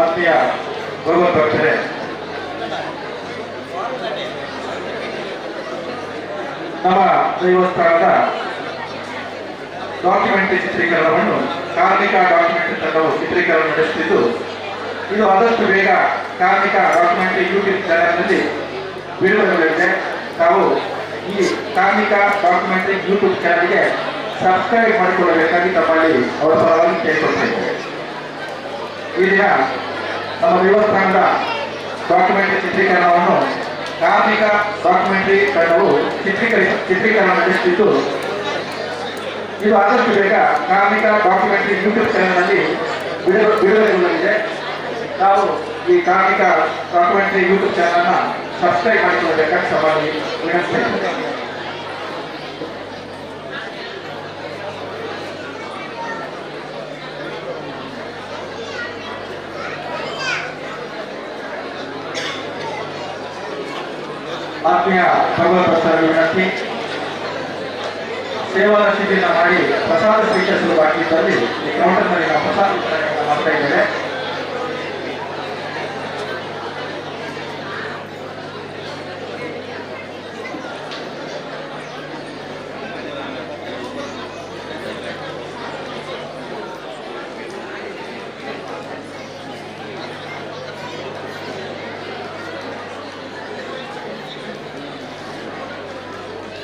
ಆತ್ಮೀಯ ಭಗವದ್ಭಕ್ತರೇ, ನಮ್ಮ ದೇವಸ್ಥಾನದ ಡಾಕ್ಯುಮೆಂಟರಿ ಚಿತ್ರೀಕರಣವನ್ನು ಕಾರ್ಮಿಕ ಡಾಕ್ಯುಮೆಂಟರಿ ತಂಡವು ಚಿತ್ರೀಕರಣ ನಡೆಸುತ್ತಿದ್ದು, ಇದು ಆದಷ್ಟು ಬೇಗ ಕಾರ್ಮಿಕ ಡಾಕ್ಯುಮೆಂಟರಿ ಯೂಟ್ಯೂಬ್ ಚಾನೆಲ್ನಲ್ಲಿ ಬಿಡುಗಡೆಗೊಳ್ಳಲಿದೆ. ತಾವು ಈ ಕಾರ್ಮಿಕ ಡಾಕ್ಯುಮೆಂಟರಿ ಯೂಟ್ಯೂಬ್ ಚಾನೆಲ್ಗೆ ಸಬ್ಸ್ಕ್ರೈಬ್ ಮಾಡಿಕೊಳ್ಳಬೇಕಾಗಿ ತಮ್ಮಲ್ಲಿ ಅವರ ಪರವಾಗಿ ಕೇಳಿಕೊಳ್ತಾ. ಈ ದಿನ ನಮ್ಮ ದೇವಸ್ಥಾನದ ಡಾಕ್ಯುಮೆಂಟರಿ ಚಿತ್ರೀಕರಣವನ್ನು ಕಾರ್ಮಿಕ ಡಾಕ್ಯುಮೆಂಟರಿ ತಂಡವು ಚಿತ್ರೀಕರಣ ನಡೆಸುತ್ತಿದ್ದು, ಇದು ಆದಷ್ಟು ಬೇಗ ಕಾರ್ಮಿಕ ಡಾಕ್ಯುಮೆಂಟರಿ ಯೂಟ್ಯೂಬ್ ಚಾನೆಲ್ನಲ್ಲಿ ಬಿಡುಗಡೆಗೊಳ್ಳಲಿದೆ. ನಾವು ಈ ಕಾರ್ಮಿಕ ಡಾಕ್ಯುಮೆಂಟರಿ ಯೂಟ್ಯೂಬ್ ಚಾನೆಲ್ ಸಬ್ಸ್ಕ್ರೈಬ್ ಮಾಡಿಕೊಳ್ಳಬೇಕಾಗಿ ಸಭೆಯಲ್ಲಿ ವಿನಂತಿಸ್ತಾ ಇದ್ದೇನೆ. ಆತ್ಮೀಯ ಭಗವತ್ ವಿನಂತಿ, ಸೇವಾ ರಸೀದಿಯನ್ನು ಮಾಡಿ ಪ್ರಸಾದ ಸ್ವೀಕರಿಸಲು ಬಾಕಿ ಇದ್ದಲ್ಲಿ ಈ ಕೌಂಟರ್ನಲ್ಲಿ ನಾವು ಪ್ರಸಾದ ವಿತರಣೆಯನ್ನು ಮಾಡ್ತಾ ಇದ್ದೇವೆ.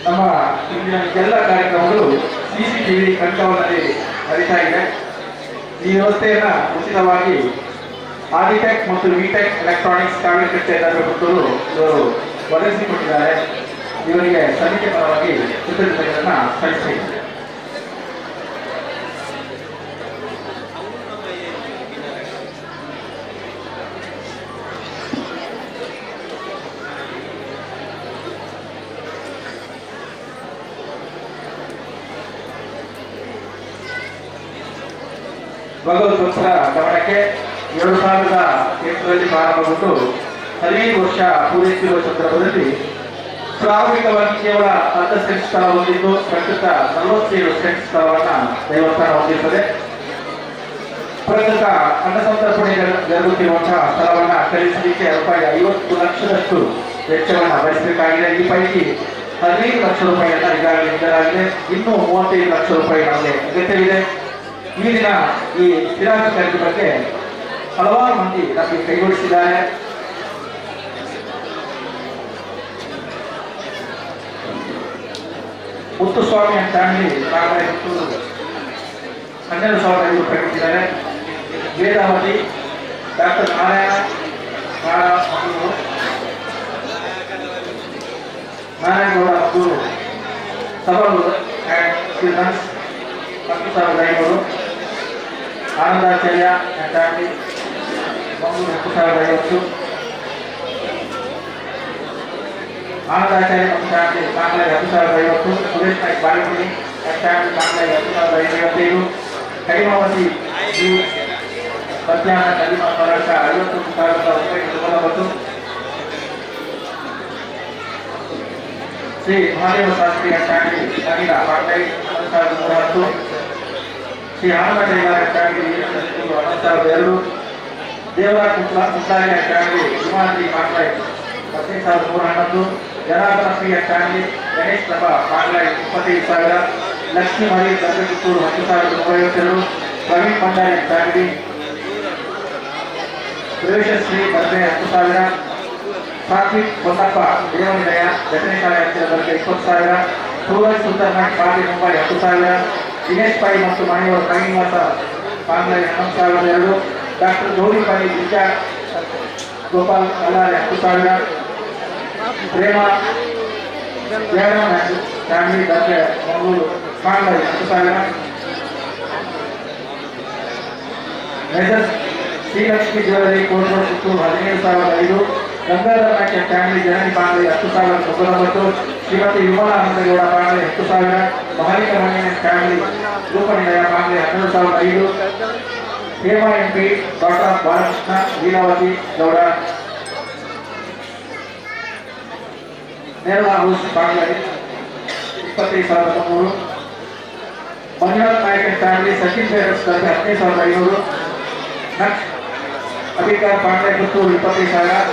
ನಮ್ಮ ಇಂದಿನ ಎಲ್ಲ ಕಾರ್ಯಕ್ರಮಗಳು ಸಿಸಿಟಿವಿ ಕಂಟ್ರೋಲ್ನಲ್ಲಿ ನಡೀತಾ ಇದೆ. ಈ ವ್ಯವಸ್ಥೆಯನ್ನು ಉಚಿತವಾಗಿ ಆದಿಟೆಕ್ ಮತ್ತು ವಿಟೆಕ್ ಎಲೆಕ್ಟ್ರಾನಿಕ್ಸ್ ಕಾವೇರಿಕಟ್ಟೆ ಪುತ್ತೂರು ಇವರು ಒದಗಿಸಿಕೊಟ್ಟಿದ್ದಾರೆ. ಇವರಿಗೆ ಸಮಿತಿ ಪರವಾಗಿ ಕೃತಜ್ಞತೆಗಳನ್ನು ಸಲ್ಲಿಸಿದ್ದಾರೆ. ಭಗವದ್ ಭಕ್ತರ ಗಮನಕ್ಕೆ 2008ರಲ್ಲಿ ಪ್ರಾರಂಭಗೊಂಡು 15 ವರ್ಷ ಪೂರೈಸಿರುವ ಸಂದರ್ಭದಲ್ಲಿ ಪ್ರಾರಂಭಿಕವಾಗಿ ಕೇವಲ ಅರ್ಧ ಸೆಂಟ್ ಸ್ಥಳ ಹೊಂದಿದ್ದು, ಪ್ರಸ್ತುತ 47 ಸೆಂಟ್ ಸ್ಥಳವನ್ನು ದೇವಸ್ಥಾನ ಹೊಂದಿರುತ್ತದೆ. ಪ್ರಸ್ತುತ ಅನ್ನಸಂತರ್ಪಣೆ ಜರುಗುತ್ತಿರುವಂತಹ ಸ್ಥಳವನ್ನು ಖರೀದಿಸಲಿಕ್ಕೆ ರೂಪಾಯಿ 50 ಲಕ್ಷದಷ್ಟು ವೆಚ್ಚವನ್ನು ಭರಿಸಬೇಕಾಗಿದೆ. ಈ ಪೈಕಿ 15 ಲಕ್ಷ ರೂಪಾಯಿಯನ್ನು ಈಗಾಗಲೇ ನೀಡಲಾಗಿದೆ. ಇನ್ನೂ 35 ಲಕ್ಷ ರೂಪಾಯಿ ನಮಗೆ ಅಗತ್ಯವಿದೆ. ಈ ದಿನ ಈ ಸ್ಥಿರಾಸ್ತಿ ಖರೀದಿ ಬಗ್ಗೆ ಹಲವಾರು ಮಂದಿ ನಮಗೆ ಕೈಗೂಡಿಸಿದ್ದಾರೆ. ಮುತ್ತುಸ್ವಾಮಿ ಅಂಡ್ ಫ್ಯಾಮಿಲಿ 12,500 ರೂಪಾಯಿ ಕೊಟ್ಟಿದ್ದಾರೆ. Vedavathi, doctor Narayana Mangaluru, Narayanagowda Mangaluru, Sabhagowda and childrens 10,500, Anandacharya and family Mangaluru 10,050, Anandacharya ಮತ್ತು ಫ್ಯಾಮಿಲಿ ಕಾಂಗ್ಲೆ 10,050, ಸುರೇಶ್ ನಾಯ್ಕ್ ಬಾಳೆಗುಡಿ ಆ್ಯಂಡ್ ಫ್ಯಾಮಿಲಿ ಕಾಂಗ್ಲೆ 10,555, ಕರಿಮಾವತಿ ಜಿ ಮಧ್ಯಾಹ್ನ ಕಲಿಮಾ ಸ್ಮಾರಕ 51,999, ಶ್ರೀ ಮಹಾದೇವ ಶಾಸ್ತ್ರಿ ಅಂಡ್ ಫ್ಯಾಮಿಲಿ ಅನಿಲ ಪಾಂಡೈ 11,110, ಶ್ರೀ ಆನಂದ ಕೈಲಾರ family 11,002, Devaraj Muktari and family Himadri ಪಾಂಡ್ಲೈ 15,111, ಜನಾರ್ದನ ಶ್ರೀ ಅಂಡ್ ಫ್ಯಾಮಿಲಿ ಗಣೇಶ್ ಪ್ರಭಾ ಪಾಂಡ್ಲೈ 25,000, ಲಕ್ಷ್ಮೀ ಮರಿ ದರ್ಗಪುತ್ತೂರು 10,152, ಪ್ರವೀಣ್ ಭಂಡಾರಿ ಅಂಡ್ ಫ್ಯಾಮಿಲಿ ಸುರೇಶಶ್ರೀ ಬರ್ದೆ 10,000, ಸಾತ್ವಿಕ್ ಹೊನ್ನಪ್ಪ ದೇವನಿಲಯ ಘಟನೆ ಶಾಲೆ ಹತ್ತಿರ ಬರ್ಗೆ 20,000, ಸೂರಜ್ ಸುಂದರ್ ನಾಯ್ಕ್ ಪಾಟಿ ಮುಂಬೈ 10,000, ದಿನೇಶ್ ಪೈ ಮತ್ತು ಮನೆಯವರ ಕೈನಿವಾಸ ಪಾಂಗ್ಲೈ 11,002, ಡಾಕ್ಟರ್ ಗೌರಿ ಪೈ ವಿದ್ಯಾ ಗೋಪಾಲ್ ಕಲ್ಲಾರೆ 10,000, ಪ್ರೇಮ ಜಯರಾಮ್ ಫ್ಯಾಮಿಲಿ ಬರ್ಗೆ ಮಂಗಳೂರು ಪಾಂಗ್ಲೈ 10,000, major Srilakshmi jewellery court road Puttur 17,005, Gangadhara Naik family Janani Panglai 10,099, Shrimati Vimala Anandagowda Panglai 10,000, Mahalinga Mani family Roopanilaya Panglai 12,005, Hema MP doctor Balakrishna Leelavathi Gowda Nerala house Panglai 25,300, Manjunath Naik and family Sachin parents 15,500, Naksh Abhikar Panglai Puttur 25,000,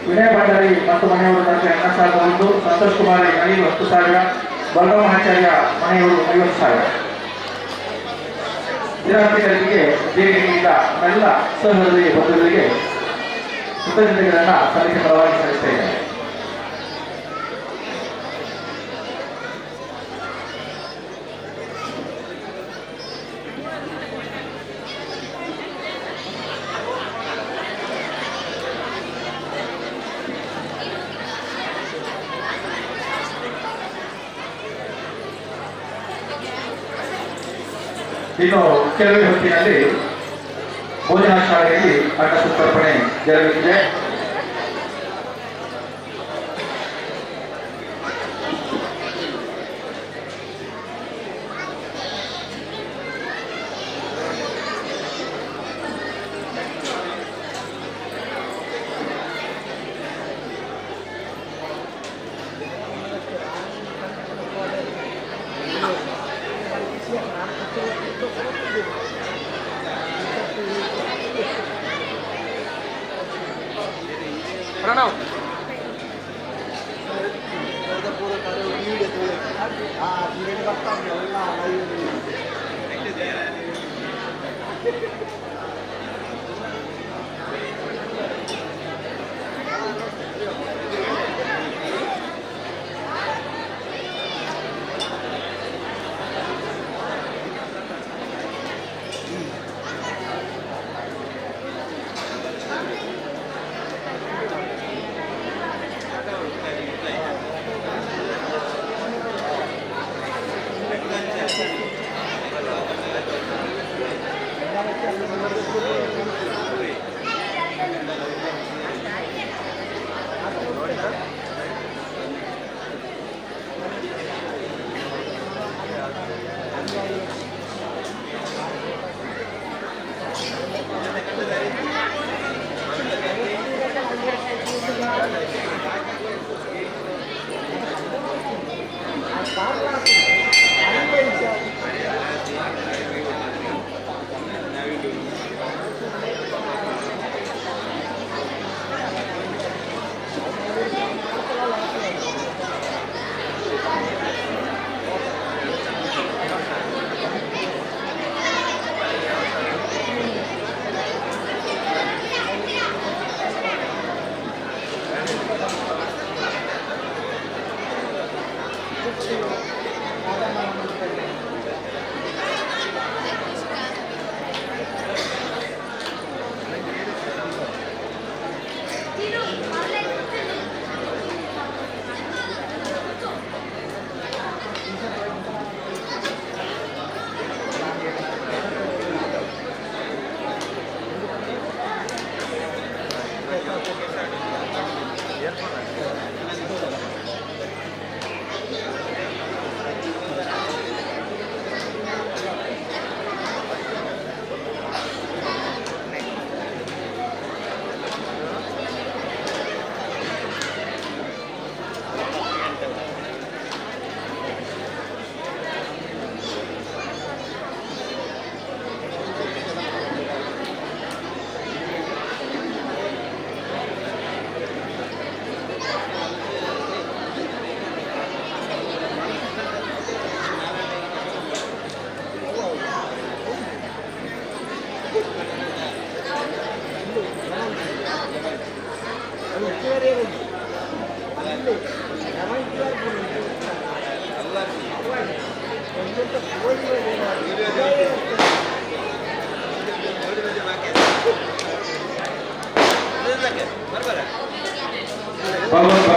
Vinaya Bhandari ಮತ್ತು ಮನೆಯವರು 12,001, ಸಂತೋಷ್ ಕುಮಾರ್ ನಳಿನ್ 10,000, ಬಲರಾಮ ಆಚಾರ್ಯ ಮನೆಯವರು 50,000. ಸ್ಥಿರಾಸ್ತಿ ಖರೀದಿಗೆ ದೇಣಿಗೆ ನೀಡಿದ ನಮ್ಮೆಲ್ಲ ಸಹೃದಯ ಬಂಧುಗಳಿಗೆ ಕೃತಜ್ಞತೆಗಳನ್ನು ಸಮಿತಿ ಪರವಾಗಿ ಸಲ್ಲಿಸ್ತಾ ಇದ್ದಾರೆ. ಇನ್ನು ಕೆಲವೇ ಹೊತ್ತಿನಲ್ಲಿ ಭೋಜನಾ ಶಾಲೆಯಲ್ಲಿ ಅನ್ನ ಸಂತರ್ಪಣೆ ಜರುಗಲಿದೆ.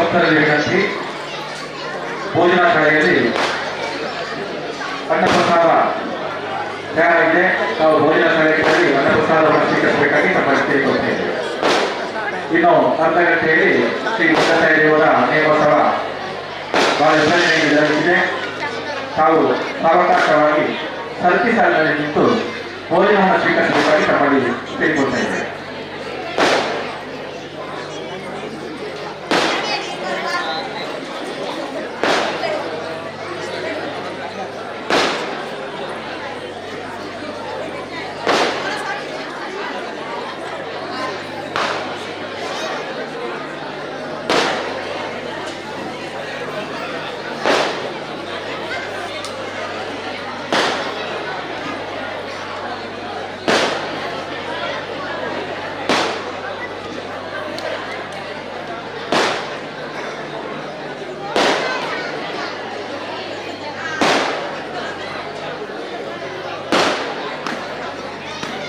ಭಕ್ತರಲ್ಲಿ ವಿನಂತಿ, ಭೋಜನ ಶಾಲೆಯಲ್ಲಿ ಅನ್ನಪ್ರಸಾದ ತಯಾರಾಗಿದೆ. ನಾವು ಭೋಜನ ಶಾಲೆಗೆ ತೆರಳಿ ಅನ್ನಪ್ರಸಾದವನ್ನು ಸ್ವೀಕರಿಸಬೇಕಾಗಿ ತಮ್ಮಲ್ಲಿ ಕೇಳಿಕೊಳ್ತಾ ಇದ್ದೇವೆ. ಇನ್ನು ಅರ್ಧ ಗಂಟೆಯಲ್ಲಿ ಶ್ರೀ ಮುದ್ದತಾಯಿ ದೇವರ ನೇಮೋತ್ಸವ ಬಹಳ ವಿಜೃಂಭಣೆಯಿಂದ ಜರುಗುತ್ತಿದೆ. ತಾವು ಸಾವಕಾಶವಾಗಿ ಸರತಿ ಸಾಲಿನಲ್ಲಿ ನಿಂತು ಭೋಜನವನ್ನು ಸ್ವೀಕರಿಸಬೇಕಾಗಿ ತಮ್ಮಲ್ಲಿ ಕೇಳಿಕೊಳ್ತಾ ಇದ್ದೇವೆ.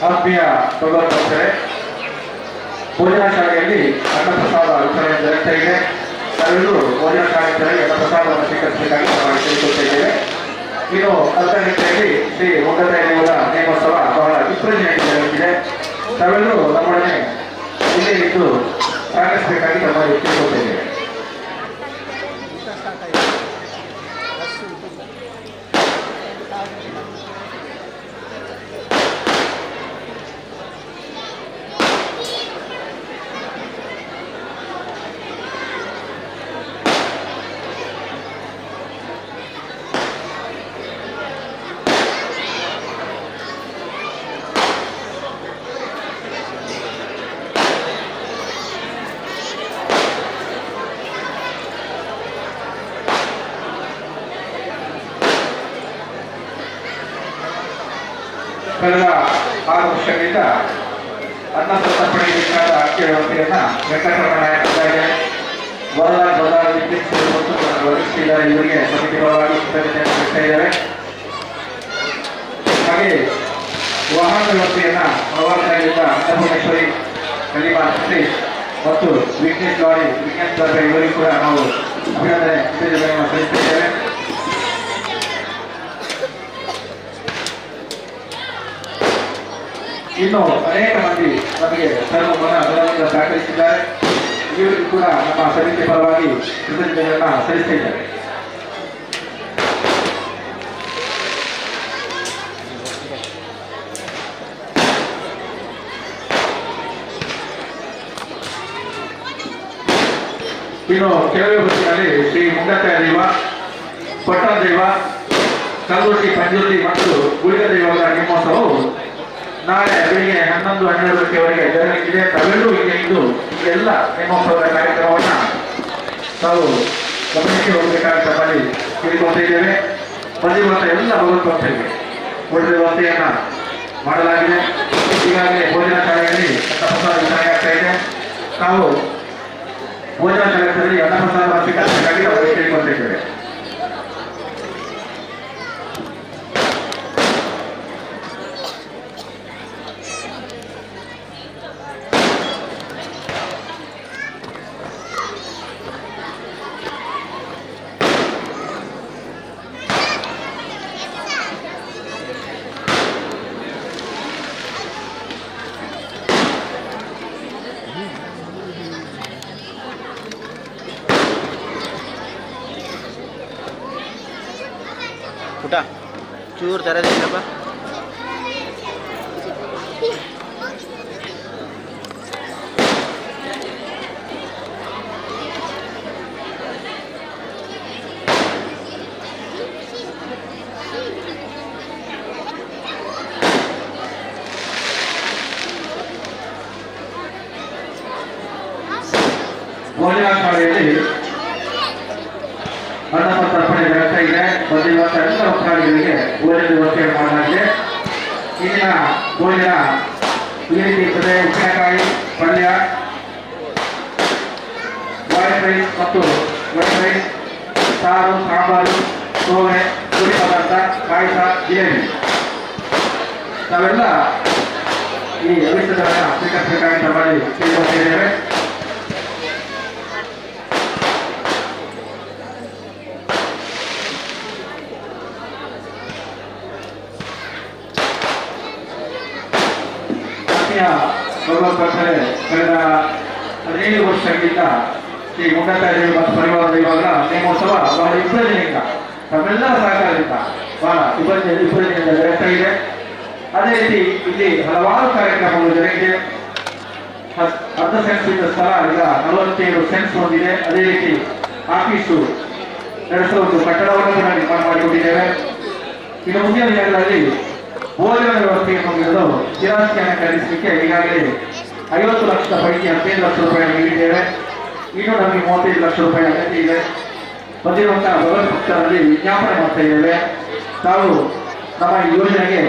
ಆತ್ಮೀಯ ಭಗವತ್ ಭಕ್ತರೇ, ಭೋಜನ ಶಾಲೆಯಲ್ಲಿ ಅನ್ನಪ್ರಸಾದ ವಿತರಣೆ ಜರುಗ್ತಾ ಇದೆ. ನಾವೆಲ್ಲರೂ ಭೋಜನ ಶಾಲೆ ತೆರಳಿ ಅನ್ನಪ್ರಸಾದವನ್ನು ಸ್ವೀಕರಿಸಬೇಕಾಗಿ ನಾವು ಕೇಳಿಕೊಳ್ತಾ ಇದ್ದೇವೆ. ಇನ್ನು ಅರ್ಧ ಗಂಟೆಯಲ್ಲಿ ಶ್ರೀ ಮುಂಗತಾಯಿ ದೇವರ ನೇಮೋತ್ಸವ ಬಹಳ ವಿಜೃಂಭಣೆಯಿಂದ ಜರುಗುತ್ತಿದೆ. ತಾವೆಲ್ಲರೂ ನಮ್ಮೊಡನೆ ಇಲ್ಲೇ ಇದ್ದು ಸಹಕರಿಸಬೇಕಾಗಿ ತಮ್ಮಲ್ಲಿ ಕೇಳಿಕೊಳ್ತಾ ಇದ್ದೇವೆ. ಕಳೆದ 6 ವರ್ಷಗಳಿಂದ ಅನ್ನ ಸಂತರ್ಪಣೆಗೆ ಬೇಕಾದ ಅಕ್ಕಿ ವ್ಯವಸ್ಥೆಯನ್ನ ವೆಂಕಟರಮಣ ನಾಯಕ್ ವರರಾಜ್ ಮತ್ತು ಒದಗಿಸಿದ್ದಾರೆ. ಇವರಿಗೆ ಸಮಿತಿ ಪರವಾಗಿ ಕೃತಜ್ಞತೆಯನ್ನು ಸಲ್ಲಿಸ್ತಾ ಇದ್ದಾರೆ. ಹಾಗೆ ವಾಹನ ವ್ಯವಸ್ಥೆಯನ್ನ ಮಳವಾರದಿಂದ ಅನ್ನಪೂರ್ಣೇಶ್ವರಿ ಕಲಿಮಾ ಸತೀಶ್ ಮತ್ತು ವಿಘ್ನೇಶ್ ಲಾರಿ ವಿಘ್ನೇಶ್ ಲಾರಿ ಇವರಿಗೂ ಕೂಡ ನಾವು ಅಭಿನಂದನೆ ಕೃತಜ್ಞತೆಯನ್ನು ಸಲ್ಲಿಸ್ತಾ ಇದ್ದೇವೆ. ಇನ್ನು ಅನೇಕ ಮಂದಿ ನಮಗೆ ಸರ್ವಮನ ಬಲದಿಂದ ಸಹಕರಿಸಿದ್ದಾರೆ. ಇವರಿಗೂ ಕೂಡ ನಮ್ಮ ಸಮಿತಿ ಪರವಾಗಿ ಕೃತಜ್ಞತೆಗಳನ್ನು ಸಲ್ಲಿಸ್ತಾ ಇದ್ದಾರೆ. ಇನ್ನು ಕೆಲವೇ ಹೊತ್ತಿನಲ್ಲಿ ಶ್ರೀ ಮುಂಗತ್ತಾಯ ದೈವ, ಪಟ್ಟಣ ದೈವ, ಕಲ್ಲುರ್ಟಿ ಪಂಜುರ್ಲಿ ಮತ್ತು ಗುಳಿಗ ದೈವಗಳ ನೇಮೋತ್ಸವವು ನಾಳೆ ಬೆಳಿಗ್ಗೆ 11-12 ಗಂಟೆವರೆಗೆ ಜರುಗಲಿದೆ. ತಾವೆಲ್ಲರೂ ಇಲ್ಲಿ ಇದ್ದು ಎಲ್ಲ ನೇಮೋತ್ಸವದ ಕಾರ್ಯಕ್ರಮವನ್ನು ತಾವು ಗಮನಿಸಿ ಹೋಗಬೇಕಾಗಿ ತಮ್ಮಲ್ಲಿ ಕೇಳಿಕೊಳ್ತಾ ಇದ್ದೇವೆ. ಬಂದಿರುವಂತಹ ಎಲ್ಲ ಭಗವತ್ ಭಕ್ತರಿಗೆ ಊಟದ ವ್ಯವಸ್ಥೆಯನ್ನ ಮಾಡಲಾಗಿದೆ. ಈಗಾಗಲೇ ಭೋಜನ ಶಾಲೆಯಲ್ಲಿ ಅನ್ನಪ್ರಸಾದ ವಿತರಣೆ ಆಗ್ತಾ ಇದೆ. ತಾವು ಭೋಜನ ಶಾಲೆಯಲ್ಲಿ ಅನ್ನಪ್ರಸಾದ ಸ್ವೀಕರಿಸಬೇಕಾಗಿ ನಾವು ಕೇಳಿಕೊಳ್ತಾ ಇದ್ದೇವೆ. ಪುಟ ಚೂರು ತರದಿಲ್ಲಪ್ಪ. ಭೋಜನ ಶಾಲೆಯಲ್ಲಿ ಅನ್ನಸಂತರ್ಪಣೆ ವ್ಯವಸ್ಥೆ ಇದೆ. ಬಂದಿರುವಂತಹ ಎಲ್ಲ ಭಕ್ತಾದಿಗಳಿಗೆ ಭೋಜನ ವ್ಯವಸ್ಥೆಯನ್ನು ಮಾಡಲಾಗಿದೆ. ಇಂದಿನ ಭೋಜನ ಈ ರೀತಿ ಇರ್ತದೆ: ಉಪ್ಪಿನಕಾಯಿ ಪಲ್ಯ, ವೈಟ್ ರೈಸ್ ಮತ್ತು ವೈಟ್ ರೈಸ್, ಸಾರು, ಸಾಂಬಾರು, ಸೋವೆ, ಪುರಿ ಪದಾರ್ಥ, ಪಾಯಸ, ಜಿಲೇಬಿ. ನಾವೆಲ್ಲ ಈ ಅಭಿಷೇಕವನ್ನು ಸ್ವೀಕರಿಸಬೇಕಾಗಿ ತಮ್ಮಲ್ಲಿ ಕೇಳಿಕೊಳ್ತಿದ್ದೇವೆ. ಸಮಿತಿಯ ಭಗವತ್ ಕಳೆದ 15 ವರ್ಷಗಳಿಂದ ಶ್ರೀ ಗುಂಡತಾಯಿ ಮತ್ತು ಪರಿವಾರ ದೈವಗಳ ನೇಮೋತ್ಸವ ಬಹಳ ವಿಭಜನೆಯಿಂದ ತಮ್ಮೆಲ್ಲರ ಸಹಕಾರದಿಂದ ಬಹಳ ವಿಭಜನೆಯಿಂದ ಜರುಗ್ತಾ ಇದೆ. ಅದೇ ರೀತಿ ಇಲ್ಲಿ ಹಲವಾರು ಕಾರ್ಯಕ್ರಮಗಳು ಜರುಗಿದೆ. ಅರ್ಧ ಸೆನ್ಸ್ ಇದ್ದ ಸ್ಥಳ ಈಗ 47 ಸೆನ್ಸ್ ಹೊಂದಿದೆ. ಅದೇ ರೀತಿ ಆಫೀಸು ನಡೆಸುವ ಒಂದು ಕಟ್ಟಡವನ್ನು ಕೂಡ ನಿರ್ಮಾಣ ಮಾಡಿಕೊಂಡಿದ್ದೇವೆ. ಇನ್ನು ಮುಂದಿನ ದಿನಗಳಲ್ಲಿ ಭೋಜನ ವ್ಯವಸ್ಥೆಯನ್ನು ಹೊಂದಿರಲು ಸ್ಥಿರಾಸ್ತಿಯನ್ನು ಖರೀದಿಸಲಿಕ್ಕೆ ಈಗಾಗಲೇ 50 ಲಕ್ಷದ ಪೈಕಿ 15 ಲಕ್ಷ ರೂಪಾಯಿ ನೀಡಿದ್ದೇವೆ. ಇನ್ನು ನಮಗೆ 35 ಲಕ್ಷ ರೂಪಾಯಿ ಅಗತ್ಯ ಇದೆ. ಬಂದಿರುವಂತಹ ಭಗವತ್ ಭಕ್ತರಲ್ಲಿ ವಿಜ್ಞಾಪನೆ ಮಾಡ್ತಾ ಇದ್ದೇವೆ. ತಾವು ನಮ್ಮ ಈ ಯೋಜನೆಗೆ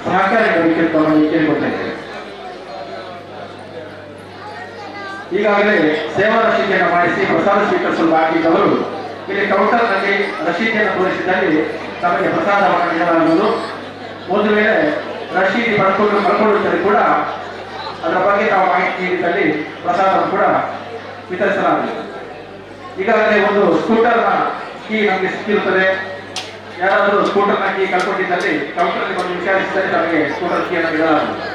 ಸಹಕಾರ ನೀಡಬೇಕೆಂದು ತಮ್ಮಲ್ಲಿ ಕೇಳಿಕೊಳ್ತಾ ಇದ್ದೇವೆ. ಈಗಾಗಲೇ ಸೇವಾ ರಸೀದಿಯನ್ನು ಮಾಡಿಸಿ ಪ್ರಸಾದ ಸ್ವೀಕರಿಸಲು ಬಾಕಿ ಇದ್ದವರು ಇಲ್ಲಿ ಕೌಂಟರ್ನಲ್ಲಿ ರಸೀದಿಯನ್ನು ತೋರಿಸಿದಲ್ಲಿ ತಮಗೆ ಪ್ರಸಾದವನ್ನು ನೀಡಲಾಗುವುದು. ಒಂದು ವೇಳೆ ರಸೀದಿ ಪಡ್ಕೊಳ್ಳುತ್ತಲೇ ಕೂಡ ಅದರ ಬಗ್ಗೆ ತಾವು ಮಾಹಿತಿ ನೀಡಿದಲ್ಲಿ ಪ್ರಸಾದವನ್ನು ಕೂಡ ವಿತರಿಸಲಾಗುವುದು. ಈಗಾಗಲೇ ಒಂದು ಸ್ಕೂಟರ್ನ ಕೀ ನಮಗೆ ಸಿಕ್ಕಿರುತ್ತದೆ. ಯಾರಾದರೂ ಸ್ಕೂಟರ್ನ ಕೀ ಕಳ್ಕೊಂಡಿದ್ದಲ್ಲಿ ಕೌಂಟರ್ನಲ್ಲಿ ಬಂದು ವಿಚಾರಿಸಿದರೆ ತಮಗೆ ಸ್ಕೂಟರ್ ಕೀಯನ್ನು ನೀಡಲಾಗುವುದು.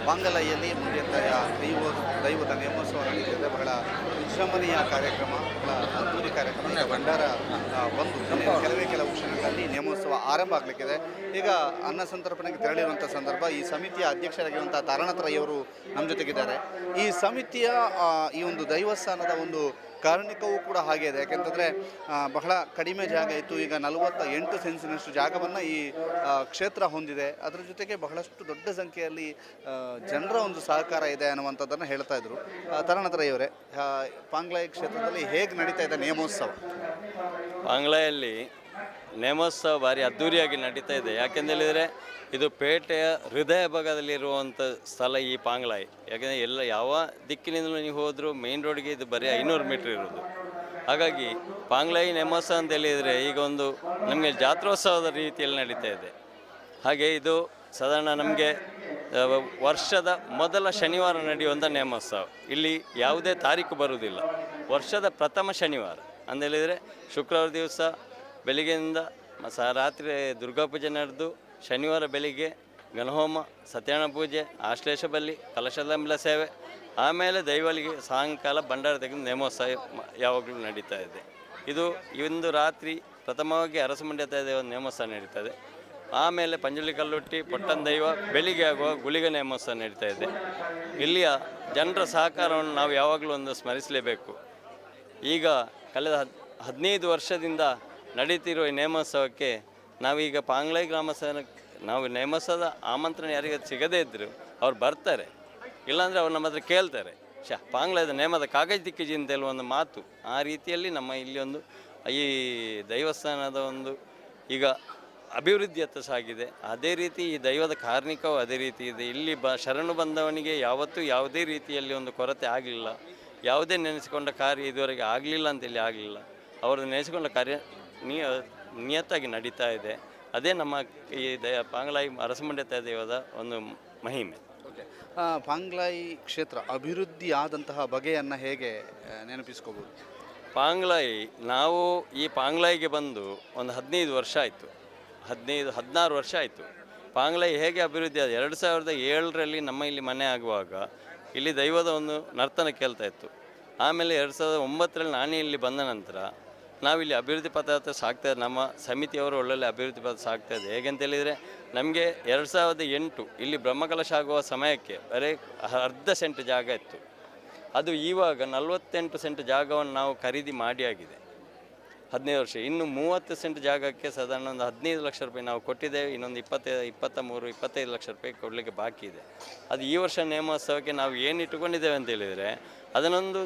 ಪಾಂಗಲೈಯಲ್ಲಿ ಮುಂಡೆತ್ತಾಯ ದೈವದ ನೇಮೋತ್ಸವ ನಡೆಯುತ್ತದೆ. ಬಹಳ ವಿಜೃಂಭಣೆಯ ಕಾರ್ಯಕ್ರಮ, ಬಹಳ ಅದ್ಧೂರಿ ಕಾರ್ಯಕ್ರಮ. ಈಗ ಭಂಡಾರ ಬಂದು ಕೆಲವೇ ಕೆಲವು ಕ್ಷಣಗಳಲ್ಲಿ ನೇಮೋತ್ಸವ ಆರಂಭ ಆಗಲಿಕ್ಕಿದೆ. ಈಗ ಅನ್ನ ಸಂತರ್ಪಣೆಗೆ ತೆರಳಿರುವಂಥ ಸಂದರ್ಭ ಈ ಸಮಿತಿಯ ಅಧ್ಯಕ್ಷರಾಗಿರುವಂಥ ತಾರನಾಥ ರೈಯವರು ನಮ್ಮ ಜೊತೆಗಿದ್ದಾರೆ. ಈ ಸಮಿತಿಯ ಈ ಒಂದು ದೈವಸ್ಥಾನದ ಒಂದು ಕಾರಣಿಕವೂ ಕೂಡ ಹಾಗೆ ಇದೆ. ಯಾಕೆಂತಂದರೆ ಬಹಳ ಕಡಿಮೆ ಜಾಗ ಇತ್ತು, ಈಗ 48 ಸೆನ್ಸಿನಷ್ಟು ಜಾಗವನ್ನು ಈ ಕ್ಷೇತ್ರ ಹೊಂದಿದೆ. ಅದರ ಜೊತೆಗೆ ಬಹಳಷ್ಟು ದೊಡ್ಡ ಸಂಖ್ಯೆಯಲ್ಲಿ ಜನರ ಒಂದು ಸಹಕಾರ ಇದೆ ಅನ್ನುವಂಥದ್ದನ್ನು ಹೇಳ್ತಾ ಇದ್ರು. ತರಣತರಯವರೇ, ಪಾಂಗ್ಲಾಯಿ ಕ್ಷೇತ್ರದಲ್ಲಿ ಹೇಗೆ ನಡೀತಾ ಇದೆ ನೇಮೋತ್ಸವ? ಪಾಂಗ್ಲಾಯಲ್ಲಿ ನೇಮೋತ್ಸವ ಭಾರಿ ಅದ್ಧೂರಿಯಾಗಿ ನಡೀತಾ ಇದೆ. ಯಾಕೆಂದೇಳಿದರೆ ಇದು ಪೇಟೆಯ ಹೃದಯ ಭಾಗದಲ್ಲಿರುವಂಥ ಸ್ಥಳ ಈ ಪಾಂಗ್ಲಾಯಿ. ಯಾಕೆಂದರೆ ಎಲ್ಲ ಯಾವ ದಿಕ್ಕಿನಿಂದಲೂ ನೀವು ಹೋದರೂ ಮೇನ್ ರೋಡ್ಗೆ ಇದು ಬರೀ 500 ಮೀಟ್ರ್ ಇರೋದು. ಹಾಗಾಗಿ ಪಾಂಗ್ಲಾಯಿ ನೇಮೋತ್ಸವ ಅಂತ ಹೇಳಿದರೆ ಈಗ ಒಂದು ನಮಗೆ ಜಾತ್ರೋತ್ಸವದ ರೀತಿಯಲ್ಲಿ ನಡೀತಾ ಇದೆ. ಹಾಗೆ ಇದು ಸಾಧಾರಣ ನಮಗೆ ವರ್ಷದ ಮೊದಲ ಶನಿವಾರ ನಡೆಯುವಂಥ ನೇಮೋತ್ಸವ. ಇಲ್ಲಿ ಯಾವುದೇ ತಾರೀಕು ಬರುವುದಿಲ್ಲ. ವರ್ಷದ ಪ್ರಥಮ ಶನಿವಾರ ಅಂದೇಳಿದರೆ ಶುಕ್ರವಾರ ದಿವಸ ಬೆಳಿಗ್ಗೆಯಿಂದ ರಾತ್ರಿ ದುರ್ಗಾಪೂಜೆ ನಡೆದು ಶನಿವಾರ ಬೆಳಿಗ್ಗೆ ಗಣಹೋಮ, ಸತ್ಯನಾರಾಯಣ ಪೂಜೆ, ಆಶ್ಲೇಷ ಬಲಿ, ಕಲಶದಂಬಲ ಸೇವೆ, ಆಮೇಲೆ ದೈವಳಿಗೆ ಸಾಯಂಕಾಲ ಭಂಡಾರ ತೆಗೆದು ನೇಮೋತ್ಸವ ಯಾವಾಗಲೂ ನಡೀತಾ ಇದೆ. ಇದು ಇಂದು ರಾತ್ರಿ ಪ್ರಥಮವಾಗಿ ಅರಸಮಂಡ್ಯ ದೇವ ನೇಮೋತ್ಸವ ನಡೀತದೆ. ಆಮೇಲೆ ಪಂಜುರ್ಲಿ ಕಲ್ಲುಟ್ಟಿ ಪೊಟ್ಟಣ ದೈವ, ಬೆಳಿಗ್ಗೆ ಆಗುವ ಗುಳಿಗ ನೇಮೋತ್ಸವ ನಡೀತಾ ಇದೆ. ಇಲ್ಲಿಯ ಜನರ ಸಹಕಾರವನ್ನು ನಾವು ಯಾವಾಗಲೂ ಒಂದು ಸ್ಮರಿಸಲೇಬೇಕು. ಈಗ ಕಳೆದ 15 ವರ್ಷದಿಂದ ನಡೀತಿರುವ ಈ ನೇಮೋತ್ಸವಕ್ಕೆ ನಾವೀಗ ಪಾಂಗ್ಲಾಯಿ ಗ್ರಾಮಸ್ಥರ ನಾವು ನೇಮೋತ್ಸವದ ಆಮಂತ್ರಣ ಯಾರಿಗೆ ಸಿಗದೇ ಇದ್ದರು ಅವ್ರು ಬರ್ತಾರೆ, ಇಲ್ಲಾಂದರೆ ಅವ್ರು ನಮ್ಮ ಹತ್ರ ಕೇಳ್ತಾರೆ, ಶ ಪಾಂಗ್ಲಾಯದ ನೇಮದ ಕಾಗಜ್ ದಿಕ್ಕಿಜಿ ಅಂತ ಹೇಳುವ ಒಂದು ಮಾತು. ಆ ರೀತಿಯಲ್ಲಿ ನಮ್ಮ ಇಲ್ಲಿ ಒಂದು ಈ ದೈವಸ್ಥಾನದ ಒಂದು ಈಗ ಅಭಿವೃದ್ಧಿಯತ್ತ ಸಾಗಿದೆ. ಅದೇ ರೀತಿ ಈ ದೈವದ ಕಾರ್ಣಿಕವೂ ಅದೇ ರೀತಿ ಇದೆ. ಇಲ್ಲಿ ಶರಣು ಬಂದವನಿಗೆ ಯಾವತ್ತೂ ಯಾವುದೇ ರೀತಿಯಲ್ಲಿ ಒಂದು ಕೊರತೆ ಆಗಲಿಲ್ಲ. ಯಾವುದೇ ನೆನೆಸಿಕೊಂಡ ಕಾರ್ಯ ಇದುವರೆಗೆ ಆಗಲಿಲ್ಲ ಅಂತೇಳಿ ಆಗಲಿಲ್ಲ. ಅವರು ನೆನೆಸಿಕೊಂಡ ಕಾರ್ಯ ನಿಯತ್ತಾಗಿ ನಡೀತಾ ಇದೆ. ಅದೇ ನಮ್ಮ ಈ ಪಾಂಗ್ಲಾಯಿ ಅರಸಮಂಡ್ಯ ದೈವದ ಒಂದು ಮಹಿಮೆ. ಓಕೆ, ಪಾಂಗ್ಲಾಯಿ ಕ್ಷೇತ್ರ ಅಭಿವೃದ್ಧಿ ಆದಂತಹ ಬಗೆಯನ್ನು ಹೇಗೆ ನೆನಪಿಸ್ಕೋಬೋದು? ಪಾಂಗ್ಲಾಯಿ ನಾವು ಈ ಪಾಂಗ್ಲಾಯಿಗೆ ಬಂದು ಒಂದು 15 ವರ್ಷ ಆಯಿತು, 15-16 ವರ್ಷ ಆಯಿತು. ಪಾಂಗ್ಲಾಯಿ ಹೇಗೆ ಅಭಿವೃದ್ಧಿ ಆದ 2007ರಲ್ಲಿ ನಮ್ಮ ಇಲ್ಲಿ ಮನೆ ಆಗುವಾಗ ಇಲ್ಲಿ ದೈವದ ಒಂದು ನರ್ತನ ಕೇಳ್ತಾ ಇತ್ತು. ಆಮೇಲೆ 2009ರಲ್ಲಿ ನಾನೇ ಇಲ್ಲಿ ಬಂದ ನಂತರ ನಾವಿಲ್ಲಿ ಅಭಿವೃದ್ಧಿ ಪಥ ಸಾಗ್ತಾ, ನಮ್ಮ ಸಮಿತಿಯವರು ಒಳ್ಳೊಳ್ಳೆ ಅಭಿವೃದ್ಧಿ ಪಥ ಸಾಗ್ತಾ ಇದೆ. ಹೇಗಂತೇಳಿದರೆ ನಮಗೆ 2008 ಇಲ್ಲಿ ಬ್ರಹ್ಮಕಲಶ ಆಗುವ ಸಮಯಕ್ಕೆ ಬರೀ ಅರ್ಧ ಸೆಂಟ್ ಜಾಗ ಇತ್ತು. ಅದು ಇವಾಗ 48 ಸೆಂಟ್ ಜಾಗವನ್ನು ನಾವು ಖರೀದಿ ಮಾಡಿ ಆಗಿದೆ 15 ವರ್ಷ. ಇನ್ನು 30 ಸೆಂಟ್ ಜಾಗಕ್ಕೆ ಸಾಧಾರಣ ಒಂದು 15 ಲಕ್ಷ ರೂಪಾಯಿ ನಾವು ಕೊಟ್ಟಿದ್ದೇವೆ. ಇನ್ನೊಂದು 23, 25 ಲಕ್ಷ ರೂಪಾಯಿ ಕೊಡಲಿಕ್ಕೆ ಬಾಕಿ ಇದೆ. ಅದು ಈ ವರ್ಷ ನೇಮೋತ್ಸವಕ್ಕೆ ನಾವು ಏನು ಇಟ್ಟುಕೊಂಡಿದ್ದೇವೆ ಅಂತ ಹೇಳಿದರೆ ಅದನ್ನೊಂದು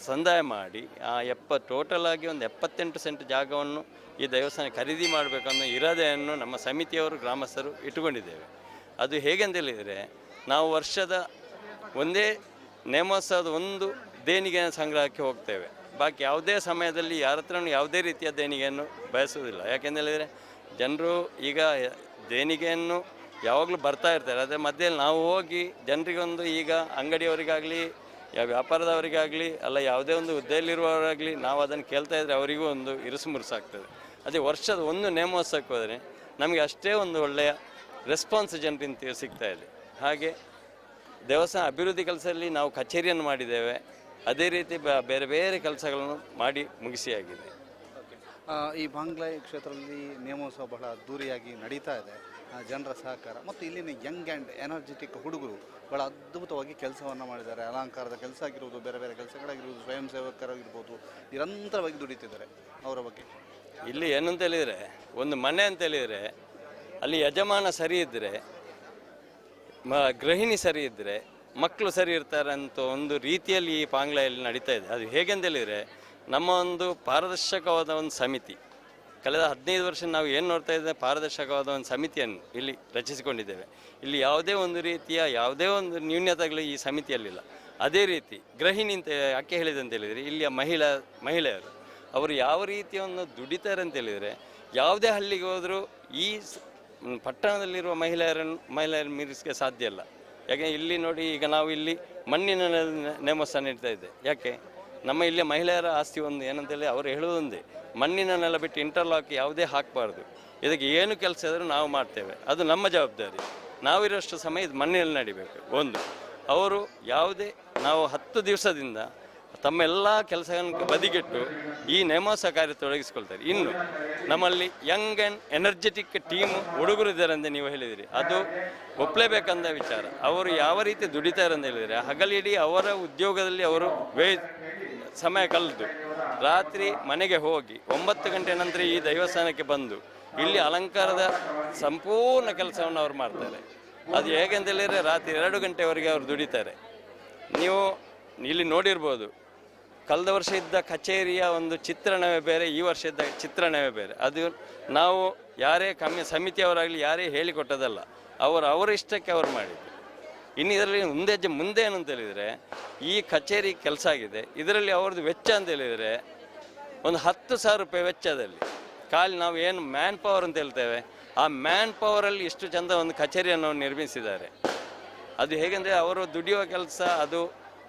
ಸಂದಾಯ ಮಾಡಿ ಆ ಟೋಟಲಾಗಿ ಒಂದು 78 ಸೆಂಟ್ ಜಾಗವನ್ನು ಈ ದೇವಸ್ಥಾನ ಖರೀದಿ ಮಾಡಬೇಕನ್ನೋ ಇರಾದೆಯನ್ನು ನಮ್ಮ ಸಮಿತಿಯವರು ಗ್ರಾಮಸ್ಥರು ಇಟ್ಟುಕೊಂಡಿದ್ದೇವೆ. ಅದು ಹೇಗೆ ಅಂತ ಹೇಳಿದರೆ ನಾವು ವರ್ಷದ ಒಂದೇ ನೇಮೋತ್ಸವದ ಒಂದು ದೇಣಿಗೆ ಸಂಗ್ರಹಕ್ಕೆ ಹೋಗ್ತೇವೆ. ಬಾಕಿ ಯಾವುದೇ ಸಮಯದಲ್ಲಿ ಯಾರ ಹತ್ರನೂ ಯಾವುದೇ ರೀತಿಯ ದೇಣಿಗೆಯನ್ನು ಬಯಸುವುದಿಲ್ಲ. ಯಾಕೆಂದೇಳಿದರೆ ಜನರು ಈಗ ದೇಣಿಗೆಯನ್ನು ಯಾವಾಗಲೂ ಬರ್ತಾ ಇರ್ತಾರೆ. ಅದೇ ಮಧ್ಯೆಯಲ್ಲಿ ನಾವು ಹೋಗಿ ಜನರಿಗೊಂದು ಈಗ ಅಂಗಡಿಯವರಿಗಾಗಲಿ ವ್ಯಾಪಾರದವರಿಗಾಗಲಿ ಅಲ್ಲ ಯಾವುದೇ ಒಂದು ಹುದ್ದೆಯಲ್ಲಿರುವವರಾಗಲಿ ನಾವು ಅದನ್ನು ಕೇಳ್ತಾ ಇದ್ದರೆ ಅವರಿಗೂ ಒಂದು ಇರುಸು ಮುರುಸಾಗ್ತದೆ. ಅದೇ ವರ್ಷದ ಒಂದು ನೇಮೋತ್ಸವಕ್ಕೆ ಹೋದರೆ ನಮಗೆ ಅಷ್ಟೇ ಒಂದು ಒಳ್ಳೆಯ ರೆಸ್ಪಾನ್ಸ್ ಜನರಿಂದ ಸಿಗ್ತಾ ಇದೆ. ಹಾಗೆ ದೇವಸ್ಥಾನ ಅಭಿವೃದ್ಧಿ ಕೆಲಸದಲ್ಲಿ ನಾವು ಕಚೇರಿಯನ್ನು ಮಾಡಿದ್ದೇವೆ. ಅದೇ ರೀತಿ ಬೇರೆ ಬೇರೆ ಕೆಲಸಗಳನ್ನು ಮಾಡಿ ಮುಗಿಸಿಯಾಗಿದೆ. ಈ ಬಾಂಗ್ಲಾಯಿ ಕ್ಷೇತ್ರದಲ್ಲಿ ನೇಮೋತ್ಸವ ಬಹಳ ಅದ್ದೂರಿಯಾಗಿ ನಡೀತಾ ಇದೆ. ಜನರ ಸಹಕಾರ ಮತ್ತು ಇಲ್ಲಿನ ಯಂಗ್ ಆ್ಯಂಡ್ ಎನರ್ಜೆಟಿಕ್ ಹುಡುಗರು ಬಹಳ ಅದ್ಭುತವಾಗಿ ಕೆಲಸವನ್ನು ಮಾಡಿದ್ದಾರೆ. ಅಲಂಕಾರದ ಕೆಲಸ ಆಗಿರ್ಬೋದು, ಬೇರೆ ಬೇರೆ ಕೆಲಸಗಳಾಗಿರ್ಬೋದು, ಸ್ವಯಂ ಸೇವಕರಾಗಿರ್ಬೋದು, ನಿರಂತರವಾಗಿ ದುಡಿತಿದ್ದಾರೆ. ಅವರ ಬಗ್ಗೆ ಇಲ್ಲಿ ಏನಂತ ಹೇಳಿದರೆ ಒಂದು ಮನೆ ಅಂತ ಹೇಳಿದರೆ ಅಲ್ಲಿ ಯಜಮಾನ ಸರಿ ಇದ್ದರೆ, ಗೃಹಿಣಿ ಸರಿ ಇದ್ದರೆ, ಮಕ್ಕಳು ಸರಿ ಇರ್ತಾರೆ ಅಂತ ಒಂದು ರೀತಿಯಲ್ಲಿ ಈ ಪಾಂಗ್ಲಾಯಲ್ಲಿ ನಡೀತಾ ಇದೆ. ಅದು ಹೇಗೆಂತ ಹೇಳಿದರೆ ನಮ್ಮ ಒಂದು ಪಾರದರ್ಶಕವಾದ ಒಂದು ಸಮಿತಿ, ಕಳೆದ 15 ವರ್ಷ ನಾವು ಏನು ನೋಡ್ತಾ ಇದ್ದೇವೆ, ಪಾರದರ್ಶಕವಾದ ಒಂದು ಸಮಿತಿಯನ್ನು ಇಲ್ಲಿ ರಚಿಸಿಕೊಂಡಿದ್ದೇವೆ. ಇಲ್ಲಿ ಯಾವುದೇ ಒಂದು ರೀತಿಯ ಯಾವುದೇ ಒಂದು ನ್ಯೂನ್ಯತೆಗಳು ಈ ಸಮಿತಿಯಲ್ಲಿಲ್ಲ. ಅದೇ ರೀತಿ ಗೃಹಿಣಿ ಅಂತ ಯಾಕೆ ಹೇಳಿದೆ ಅಂತ ಹೇಳಿದರೆ ಇಲ್ಲಿಯ ಮಹಿಳೆಯರು ಅವರು ಯಾವ ರೀತಿಯನ್ನು ದುಡಿತಾರೆ ಅಂತ ಹೇಳಿದರೆ ಯಾವುದೇ ಹಳ್ಳಿಗೆ ಹೋದರೂ ಈ ಪಟ್ಟಣದಲ್ಲಿರುವ ಮಹಿಳೆಯರನ್ನು ಮೀರಿಸಕ್ಕೆ ಸಾಧ್ಯ ಇಲ್ಲ. ಯಾಕೆ ಇಲ್ಲಿ ನೋಡಿ, ಈಗ ನಾವು ಇಲ್ಲಿ ಮಣ್ಣಿನ ನೇಮೋತ್ಸವ ನೀಡ್ತಾ ಇದ್ದೆ. ಯಾಕೆ ನಮ್ಮ ಇಲ್ಲಿ ಮಹಿಳೆಯರ ಆಸ್ತಿ ಒಂದು ಏನಂತೇಳಿ ಅವರು ಹೇಳುವುದೊಂದೇ, ಮಣ್ಣಿನ ನೆಲ ಬಿಟ್ಟು ಇಂಟರ್ಲಾಕ್ ಯಾವುದೇ ಹಾಕಬಾರ್ದು, ಇದಕ್ಕೆ ಏನು ಕೆಲಸ ಇದ್ದರೂ ನಾವು ಮಾಡ್ತೇವೆ, ಅದು ನಮ್ಮ ಜವಾಬ್ದಾರಿ, ನಾವಿರೋಷ್ಟು ಸಮಯ ಇದು ಮಣ್ಣಿನಲ್ಲಿ ನಡಿಬೇಕು. ಒಂದು ಅವರು ಯಾವುದೇ ನಾವು 10 ದಿವಸದಿಂದ ತಮ್ಮೆಲ್ಲ ಕೆಲಸಗಳನ್ನು ಬದಿಗಿಟ್ಟು ಈ ನೇಮೋತ್ಸವ ಕಾರ್ಯ ತೊಡಗಿಸಿಕೊಳ್ತಾರೆ. ಇನ್ನು ನಮ್ಮಲ್ಲಿ ಯಂಗ್ ಆ್ಯಂಡ್ ಎನರ್ಜೆಟಿಕ್ ಟೀಮ್ ಹುಡುಗರು ಇದ್ದಾರೆ ಅಂತ ನೀವು ಹೇಳಿದಿರಿ, ಅದು ಒಪ್ಪಲೇಬೇಕಂದ ವಿಚಾರ. ಅವರು ಯಾವ ರೀತಿ ದುಡಿತಾರೆ ಅಂತ ಹೇಳಿದರೆ, ಹಗಲಿಡೀ ಅವರ ಉದ್ಯೋಗದಲ್ಲಿ ಅವರು ಸಮಯ ಕಳೆದು ರಾತ್ರಿ ಮನೆಗೆ ಹೋಗಿ 9 ಗಂಟೆ ನಂತರ ಈ ದೇವಸ್ಥಾನಕ್ಕೆ ಬಂದು ಇಲ್ಲಿ ಅಲಂಕಾರದ ಸಂಪೂರ್ಣ ಕೆಲಸವನ್ನು ಅವರು ಮಾಡ್ತಾರೆ. ಅದು ಹೇಗೆ ಅಂತ ಹೇಳಿದರೆ, ರಾತ್ರಿ 2 ಗಂಟೆವರೆಗೆ ಅವರು ದುಡಿತಾರೆ. ನೀವು ಇಲ್ಲಿ ನೋಡಿರ್ಬೋದು, ಕಳೆದ ವರ್ಷ ಇದ್ದ ಕಚೇರಿಯ ಒಂದು ಚಿತ್ರಣವೇ ಬೇರೆ, ಈ ವರ್ಷ ಇದ್ದ ಚಿತ್ರಣವೇ ಬೇರೆ. ಅದು ನಾವು ಯಾರೇ ಕಮ್ಮಿ ಸಮಿತಿಯವರಾಗಲಿ ಯಾರೇ ಹೇಳಿಕೊಟ್ಟದಲ್ಲ, ಅವರು ಅವರ ಇಷ್ಟಕ್ಕೆ ಅವರು ಮಾಡಿದ್ದು. ಇನ್ನು ಇದರಲ್ಲಿ ಮುಂದೆ ಹೆಜ್ಜೆ ಮುಂದೆ ಏನು ಅಂತ ಹೇಳಿದರೆ, ಈ ಕಚೇರಿ ಕೆಲಸ ಆಗಿದೆ, ಇದರಲ್ಲಿ ಅವ್ರದ್ದು ವೆಚ್ಚ ಅಂತ ಹೇಳಿದರೆ ಒಂದು 10,000 ರೂಪಾಯಿ ವೆಚ್ಚದಲ್ಲಿ ಖಾಲಿ ನಾವು ಏನು ಮ್ಯಾನ್ ಪವರ್ ಅಂತ ಹೇಳ್ತೇವೆ, ಆ ಮ್ಯಾನ್ ಪವರಲ್ಲಿ ಇಷ್ಟು ಚಂದ ಒಂದು ಕಚೇರಿಯನ್ನು ನಿರ್ಮಿಸಿದ್ದಾರೆ. ಅದು ಹೇಗೆಂದರೆ ಅವರು ದುಡಿಯುವ ಕೆಲಸ, ಅದು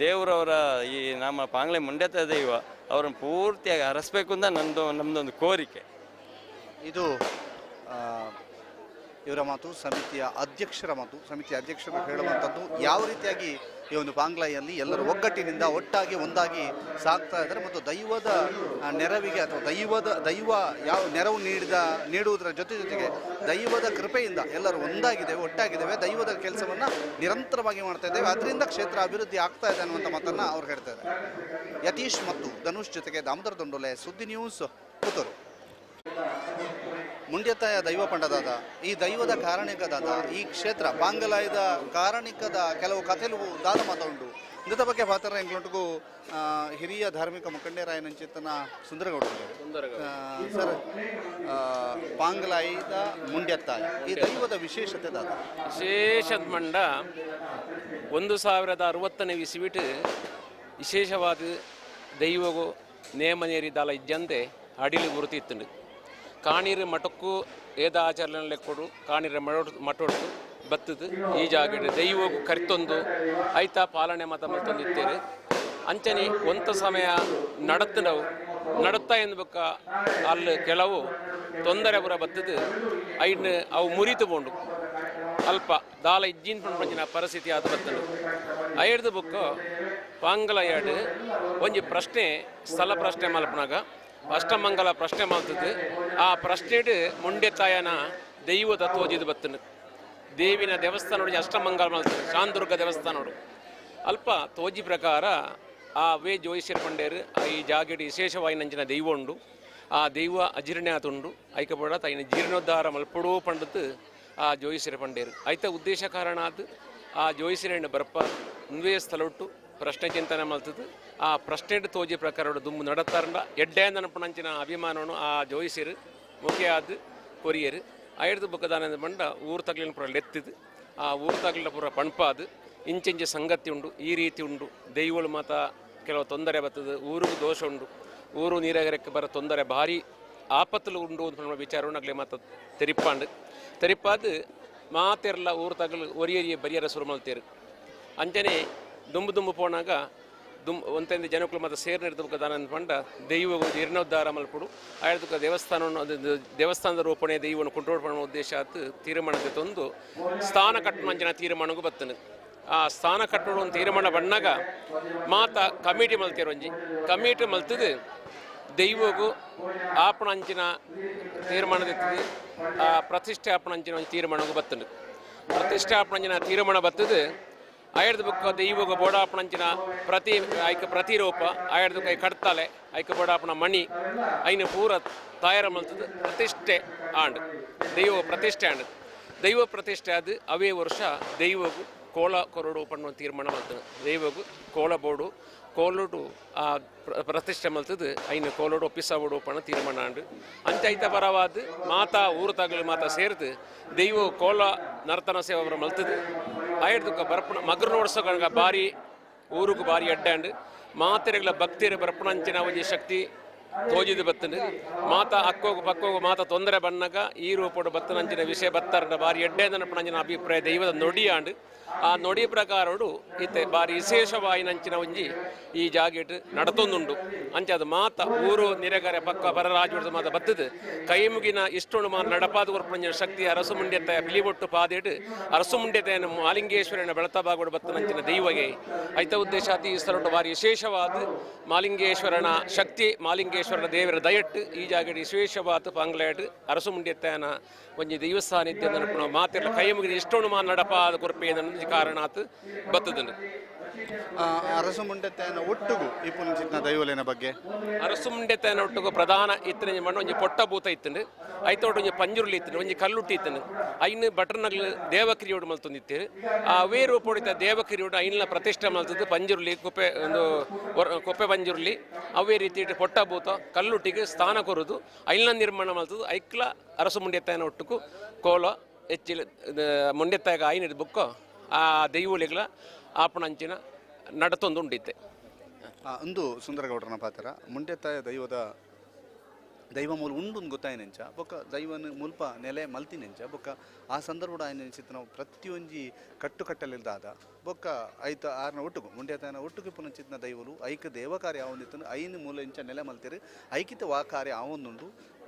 ದೇವರವರ ಈ ನಮ್ಮ ಪಾಂಗ್ಲೆ ಮುಂಡೆತ ದೈವ ಅವರನ್ನು ಪೂರ್ತಿಯಾಗಿ ಹರಸಬೇಕು ಅಂತ ನಮ್ಮದೊಂದು ಕೋರಿಕೆ. ಇದು ಇವರ ಮಾತು, ಸಮಿತಿಯ ಅಧ್ಯಕ್ಷರ ಮಾತು. ಸಮಿತಿಯ ಅಧ್ಯಕ್ಷರು ಹೇಳುವಂಥದ್ದು ಯಾವ ರೀತಿಯಾಗಿ ಈ ಒಂದು ಪಾಂಗ್ಲಾಯಲ್ಲಿ ಎಲ್ಲರೂ ಒಗ್ಗಟ್ಟಿನಿಂದ ಒಟ್ಟಾಗಿ ಒಂದಾಗಿ ಸಾಗ್ತಾ ಇದ್ದಾರೆ ಮತ್ತು ದೈವದ ನೆರವಿಗೆ ಅಥವಾ ದೈವ ಯಾವ ನೆರವು ನೀಡುವುದರ ಜೊತೆ ಜೊತೆಗೆ ದೈವದ ಕೃಪೆಯಿಂದ ಎಲ್ಲರೂ ಒಂದಾಗಿದ್ದೇವೆ, ಒಟ್ಟಾಗಿದ್ದೇವೆ, ದೈವದ ಕೆಲಸವನ್ನು ನಿರಂತರವಾಗಿ ಮಾಡ್ತಾ ಇದ್ದೇವೆ, ಅದರಿಂದ ಕ್ಷೇತ್ರ ಅಭಿವೃದ್ಧಿ ಆಗ್ತಾ ಇದೆ ಅನ್ನುವಂಥ ಮಾತನ್ನು ಅವ್ರು ಹೇಳ್ತಾ ಇದ್ದಾರೆ. ಯತೀಶ್ ಮತ್ತು ಧನುಷ್ ಜೊತೆಗೆ ದಾಮೋದರ ದಂಡೋಲೆ, ಸುದ್ದಿ ನ್ಯೂಸ್, ಪುತ್ತೂರು. ಮುಂಡ್ಯತಾಯ ದೈವ ಪಂಡದಾದ ಈ ದೈವದ ಕಾರಣಿಕದಾದ ಈ ಕ್ಷೇತ್ರ ಪಾಂಗಲಾಯದ ಕಾರಣಿಕದ ಕೆಲವು ಕಥೆಲು ದಾದ ಮಾತುಂಡು. ಇಂದ ಬಗ್ಗೆ ಪಾತ್ರ ಎಂಗ್ಲೊಂಟುಗು ಹಿರಿಯ ಧಾರ್ಮಿಕ ಮುಖಂಡರಾಯನಂಚಿತನ ಸುಂದರಗೌಡ ಸರ್, ಪಾಂಗಲಾಯದ ಮುಂಡ್ಯತ್ತಾಯ ಈ ದೈವದ ವಿಶೇಷತೆ ದಾದ ವಿಶೇಷದ ಮಂಡ 1060ನೇ ಇಸ್ವಿಟ್ ವಿಶೇಷವಾದ ದೈವಗೂ ನೇಮ ನೇರಿದಾಲ ಇಜ್ಜಂದೆ ಅಡಿಲು ಗುರುತಿತ್ತುಂಡು. ಕಾಣಿರು ಮಠಕ್ಕೂ ಏದ ಆಚರಣೆ ಕೊಡು ಕಾಣಿರ ಮಠೊಡ್ದು ಬತ್ತದು ಈ ಜಾಗಡೆ ದೈವಗೂ ಕರಿತೊಂದು ಐತ ಪಾಲನೆ ಮತ ಮತ್ತೊಂದಿತ್ತೇರು. ಅಂಚನೆ ಒಂತ ಸಮಯ ನಡತ್ತು ನಾವು ನಡುತ್ತಾ ಎನ್ಬೇಕ ಅಲ್ಲಿ ಕೆಲವು ತೊಂದರೆ ಪುರ ಬತ್ತದು ಐನ್ ಅವು ಮುರಿತು ಪೋಂಡು ಅಲ್ಪ ದಾಲ ಇಜ್ಜಿನ ಪಂಚಿನ ಪರಿಸ್ಥಿತಿ ಆದ ಬತ್ತನು. ಐಡ್ದು ಬುಕ್ಕ ಪಾಂಗಲ ಎರಡು ಒಂಜಿ ಪ್ರಶ್ನೆ ಸ್ಥಳ ಪ್ರಶ್ನೆ ಮಲ್ಪನಾಗ ಅಷ್ಟಮಂಗಲ ಪ್ರಶ್ನೆ ಮಾಡ್ತದೆ. ಆ ಪ್ರಶ್ನೆಡು ಮುಂಡೆತಾಯನ ದೈವದ ತೋಜಿದು ಬತ್ತನು. ದೇವಿನ ದೇವಸ್ಥಾನ ಅಷ್ಟಮಂಗಲ ಮಾಡ್ತದೆ, ಶಾಂತದುರ್ಗ ದೇವಸ್ಥಾನ ಅಲ್ಪ ತೋಜಿ ಪ್ರಕಾರ ಆ ವೇ ಜೋಯಿಸರ್ ಪಂಡೇರು ಈ ಜಾಗೆಡು ವಿಶೇಷವಾಗಿ ನಂಚಿನ ದೈವ ಉಂಡು. ಆ ದೈವ ಅಜೀರ್ಣ ಆತುಂಡು ಐಕಪಡ ತೈನ ಜೀರ್ಣೋದ್ಧಾರ ಮಲ್ಪಡೋ ಪಂಡತ್ತು ಆ ಜೋಯಿಸರ ಪಂಡೇರು ಐತ ಉದ್ದೇಶ ಕಾರಣ ಆತು ಆ ಜೋಯಿಸರಣ್ಣ ಬರ್ಪ ಒಂದೇ ಸ್ಥಳ ಪ್ರಶ್ನೆ ಚಿಂತನೆ ಮಲ್ತದ್ದು. ಆ ಪ್ರಶ್ನೆ ತೋಜಿ ಪ್ರಕಾರ ದುಂಬು ನಡತ್ತಾರಂಡ ಎಡ್ಡೆ ನನಪಣಂಚಿನ ಅಭಿಮಾನನು ಆ ಜೋಯಿಸರು ಮುಖ್ಯ ಆದ ಕೊರಿಯರು ಐದು ಬುಕ್ಕದಾನಂದ ಬಂಡ ಊರು ತಗ್ಲಿನ ಪೂರ ಲೆತ್ತಿದ್ದು ಆ ಊರು ತಗ್ಲಿನ ಪೂರ ಪಣ್ಪಾದು ಇಂಚಿಂಚೆ ಸಂಗತಿ ಉಂಡು ಈ ರೀತಿ ಉಂಡು ದೈವಳು ಮಾತ ಕೆಲವು ತೊಂದರೆ ಬರ್ತದೆ, ಊರಿಗೂ ದೋಷ ಉಂಡು, ಊರು ನೀರಾಗರಕ್ಕೆ ಬರೋ ತೊಂದರೆ ಭಾರಿ ಆಪತ್ತಲು ಉಂಡು ಅಂತ ವಿಚಾರವನ್ನು ಆಗಲಿ ಮಾತ ತೆರಿಪಾಂಡು ತೆರಿಪಾದು ಮಾತೆರ್ಲ ಊರು ತಗಲು ಒರಿಯರಿಯ ಬರಿಯರ ಶುರು ಮಲ್ತೇರು. ಅಂಚನೆ ದುಂಬು ದುಂಬು ಪೋನಾಗ ದುಂಬು ಒಂತೆಂದು ಜನಕ್ಕಳು ಮತ್ತು ಸೇರ್ ನಡೆದಕ್ಕೆ ದಾನ ಪಂಡ ದೈವಗೂ ಜೀರ್ಣೋದ್ಧಾರ ಮಲ್ಪಡು ಆಯ್ದಕ್ಕೆ ದೇವಸ್ಥಾನವನ್ನು ದೇವಸ್ಥಾನದ ರೂಪಣೆ ದೈವವನ್ನು ಕೊಂಡೋಡ್ ಉದ್ದೇಶ ಆತು ತೀರ್ಮಾನಕ್ಕೆ ತಂದು ಸ್ಥಾನ ಕಟ್ಟುವಂಚಿನ ತೀರ್ಮಾನಕ್ಕೂ ಬತ್ತನು. ಆ ಸ್ಥಾನ ಕಟ್ಟೋಡು ಒಂದು ತೀರ್ಮಾನ ಬಣ್ಣಾಗ ಮಾತ ಕಮಿಟಿ ಮಲ್ತೇರು ಒಂಜಿ ಕಮಿಟಿ ಮಲ್ತದು ದೈವಗೂ ಆಪಣ ಅಂಚಿನ ತೀರ್ಮಾನದಿತ್ತದು ಆ ಪ್ರತಿಷ್ಠೆ ಆಪಣ ಅಂಚಿನ ಒಂದು ತೀರ್ಮಾನಕ್ಕೂ ಬತ್ತನು. ಪ್ರತಿಷ್ಠೆ ಆಪಣ ಅಂಚಿನ ತೀರ್ಮಾನ ಬತ್ತದು ಆಯ್ದು ಬುಕ್ಕ ದೈವಗ ಬೋಡಾಪಣಂಚಿನ ಪ್ರತಿ ಐಕ ಪ್ರತಿರೂಪ ಆಯ್ದು ಕೈ ಕಡ್ತಾಲೆ ಐಕ ಬೋಡಾಪಣ ಮಣಿ ಐನ ಪೂರ ತಾಯರ ಮಲ್ತದು ಪ್ರತಿಷ್ಠೆ ಆಂಡ್ ದೈವ ಪ್ರತಿಷ್ಠೆ ಆಂಡ್ ದೈವ ಪ್ರತಿಷ್ಠೆ ಅದು ಅವೇ ವರ್ಷ ದೈವಗೂ ಕೋಲ ಕೊರಡು ಪಣ್ಣು ತೀರ್ಮಾನ ಮಲ್ತದು. ದೈವಗೂ ಕೋಲ ಬೋಡು ಕೋಲೋಡು ಆ ಪ್ರತಿಷ್ಠೆ ಮಲ್ತದು ಐನ ಕೋಲೋಡು ಒಪ್ಪಿಸಬೋಡು ಪಣ್ಣ ತೀರ್ಮಾನ ಆಂಡು ಅಂಚ ಐತ ಪರವಾದ ಮಾತಾ ಊರು ತಗಲು ಮಾತಾ ಸೇರಿದು ದೈವ ಕೋಲ ನರ್ತನ ಸೇವೆ ಮಲ್ತದು ಆಯ್ದುಕ್ಕ ಬರ್ಪಣ ಮಗರು ನೋಡ್ಸೋಕಂಗ ಭಾರಿ ಊರುಗೂ ಭಾರಿ ಅಡ್ಡಾಂಡು ಮಾತೆರೆಗಳ ಭಕ್ತಿಯರು ಬರ್ಪಣಂಚಿನ ಒಂಜಿ ಶಕ್ತಿ ತೋಜಿದು ಬತ್ತಂಡು ಮಾತ ಅಕ್ಕೋಗು ಪಕ್ಕೋಗು ಮಾತ ತೊಂದರೆ ಬನ್ನಗ ಈ ರೂಪಡು ಬತ್ತನಂಚಿನ ವಿಷಯ ಬತ್ತಾರಂಡ ಬಾರಿ ಎಡ್ಡೆ ನೆನಪನಂಚಿನ ಅಭಿಪ್ರಾಯ ದೈವದ ನೊಡಿಯಾಂಡು ಆ ನೊಡಿ ಪ್ರಕಾರಡು ಇತ್ತೆ ಬಾರಿ ವಿಶೇಷವಾಯಿನಂಚಿನ ಒಂಜಿ ಈ ಜಾಗೆಟ್ ನಡತೊಂದುಂಡು. ಅಂಚ ಅದು ಮಾತ ಊರು ನಿರೆಗರೆ ಪಕ್ಕ ಬರರಾಜುಡ್ದು ಮಾತ ಬತ್ತದು ಕೈ ಮುಗಿನ ಇಷ್ಟೊಂಡು ಮಾ ನಡಪಾದ ಕೊರ್ಪಂಜಿನ ಶಕ್ತಿ ಅರಸು ಮುಂಡೆತ್ತ ಪಿಲಿಬೊಟ್ಟು ಪಾದೇಡು ಅರಸು ಮುಂಡೆತೆಯನ್ನು ಮಾಲಿಂಗೇಶ್ವರನ ಬೆಳತ ಬಾಗೋಡು ಬತ್ತನಂಚಿನ ದೈವಗೆ ಐತ ಉದ್ದೇಶ ಅತಿ ಈ ಸ್ಥಳಟ್ಟು ಬಾರಿ ವಿಶೇಷವಾದ ಮಾಲಿಂಗೇಶ್ವರನ ಶಕ್ತಿ ಮಾಲಿಂಗೇಶ್ವರನ ದೇವರ ದಯಟ್ಟು ಈ ಜಾಗಡಿ ವಿಶೇಷವಾದ ಪಾಂಗ್ಲೇಟ್ ಅರಸು ಮುಂಡೆತ್ತನ ಒಂಜಿ ದೈವ ಸಾನ್ನಿಧ್ಯ ನೆನಪುನ ಮಾತಿರ್ಲ ಕೈ ಮುಗಿದ ಇಷ್ಟೊಂಡು ಮಾ ನಡಪಾದ ಕೊರ್ಪೆ ಕಾರಣಾತ್ ಬತ್ತದನು. ಅರಸು ಮುಂಡೆತ್ತನ ಒಟ್ಟುಗು ಈ ಪುನಚಿತ್ನ ದೈವಲೇನ ಬಗ್ಗೆ ಅರಸು ಮುಂಡೆತ್ತನ ಒಟ್ಟುಗು ಪ್ರಧಾನ ಇತ್ತನ ಮಣ್ಣು ಒಂಜಿ ಪೊಟ್ಟ ಭೂತ ಇತ್ತಂಡು ಐತೋಟ ಒಂಜಿ ಪಂಜುರ್ಲಿ ಇತ್ತಂಡು ಒಂಜಿ ಕಲ್ಲುಟ್ಟಿ ಇತ್ತಂಡು ಐನು ಬಟರ್ನಗ್ಲು ದೇವಕ್ರಿಯೋಡು ಮಲ್ತೊಂದಿತ್ತೇರು ಆ ಅವೇ ರೂಪೊಡಿತ ದೇವಕ್ರಿಯೋಡು ಐನ್ಲ ಪ್ರತಿಷ್ಠೆ ಮಲ್ತದ್ದು ಪಂಜುರ್ಲಿ ಕುಪ್ಪೆ ಒಂದು ಕೊಪ್ಪೆ ಪಂಜುರ್ಲಿ ಅವೇ ರೀತಿ ಪೊಟ್ಟ ಭೂತ ಕಲ್ಲುಟ್ಟಿಗೆ ಸ್ಥಾನ ಕೊರುದು ಐನ್ಲ ನಿರ್ಮಾಣ ಮಲ್ತದ್ದು ಐಕ್ಲ ಅರಸು ಮುಂಡೆತ್ತನ ಒಟ್ಟುಗು ಕೋಲ ಹೆಚ್ಚಿಲ ಮುಂಡೆತ್ತಾಗ ಐನಿಡ್ ಬುಕ್ಕೋ ಆ ದೈವಳಿಗಳ ಆಪಣಂಚಿನ ನಡತೊಂದು ಉಂಡಿತ್ತೆ. ಒಂದು ಸುಂದರಗೌಡರನ ಪಾತ್ರ ಮುಂಡೆತ್ತಾಯ ದೈವದ ದೈವ ಮೂಲ ಉಂಡು ಗೊತ್ತಾಯನೆಂಚ ಬೊಕ್ಕ ದೈವನ ಮುಲ್ಪ ನೆಲೆ ಮಲ್ತಿನೆಂಚ ಬೊಕ್ಕ ಆ ಸಂದರ್ಭ ಆಯನೆಂಚಿತ್ತು ನಾವು ಪ್ರತಿಯೊಂಜಿ ಕಟ್ಟುಕಟ್ಟಲಿಲ್ದಾದ ಬೊಕ್ಕ ಐತ ಆರ್ನ ಒಟ್ಟುಗು ಮುಂಡೆತ್ತಾಯನ ಒಟ್ಟುಗು ಪುನಂಚಿತ್ನ ದೈವಲು ಐಕ ದೇವ ಕಾರ್ಯ ಆವೊಂದಿತ್ತನು ಐನು ಮೂಲ ಇಂಚ ನೆಲೆ ಮಲ್ತಿರು ಐಕಿತ ವಾ ಕಾರ್ಯ ಆವೊಂದುಂಡು.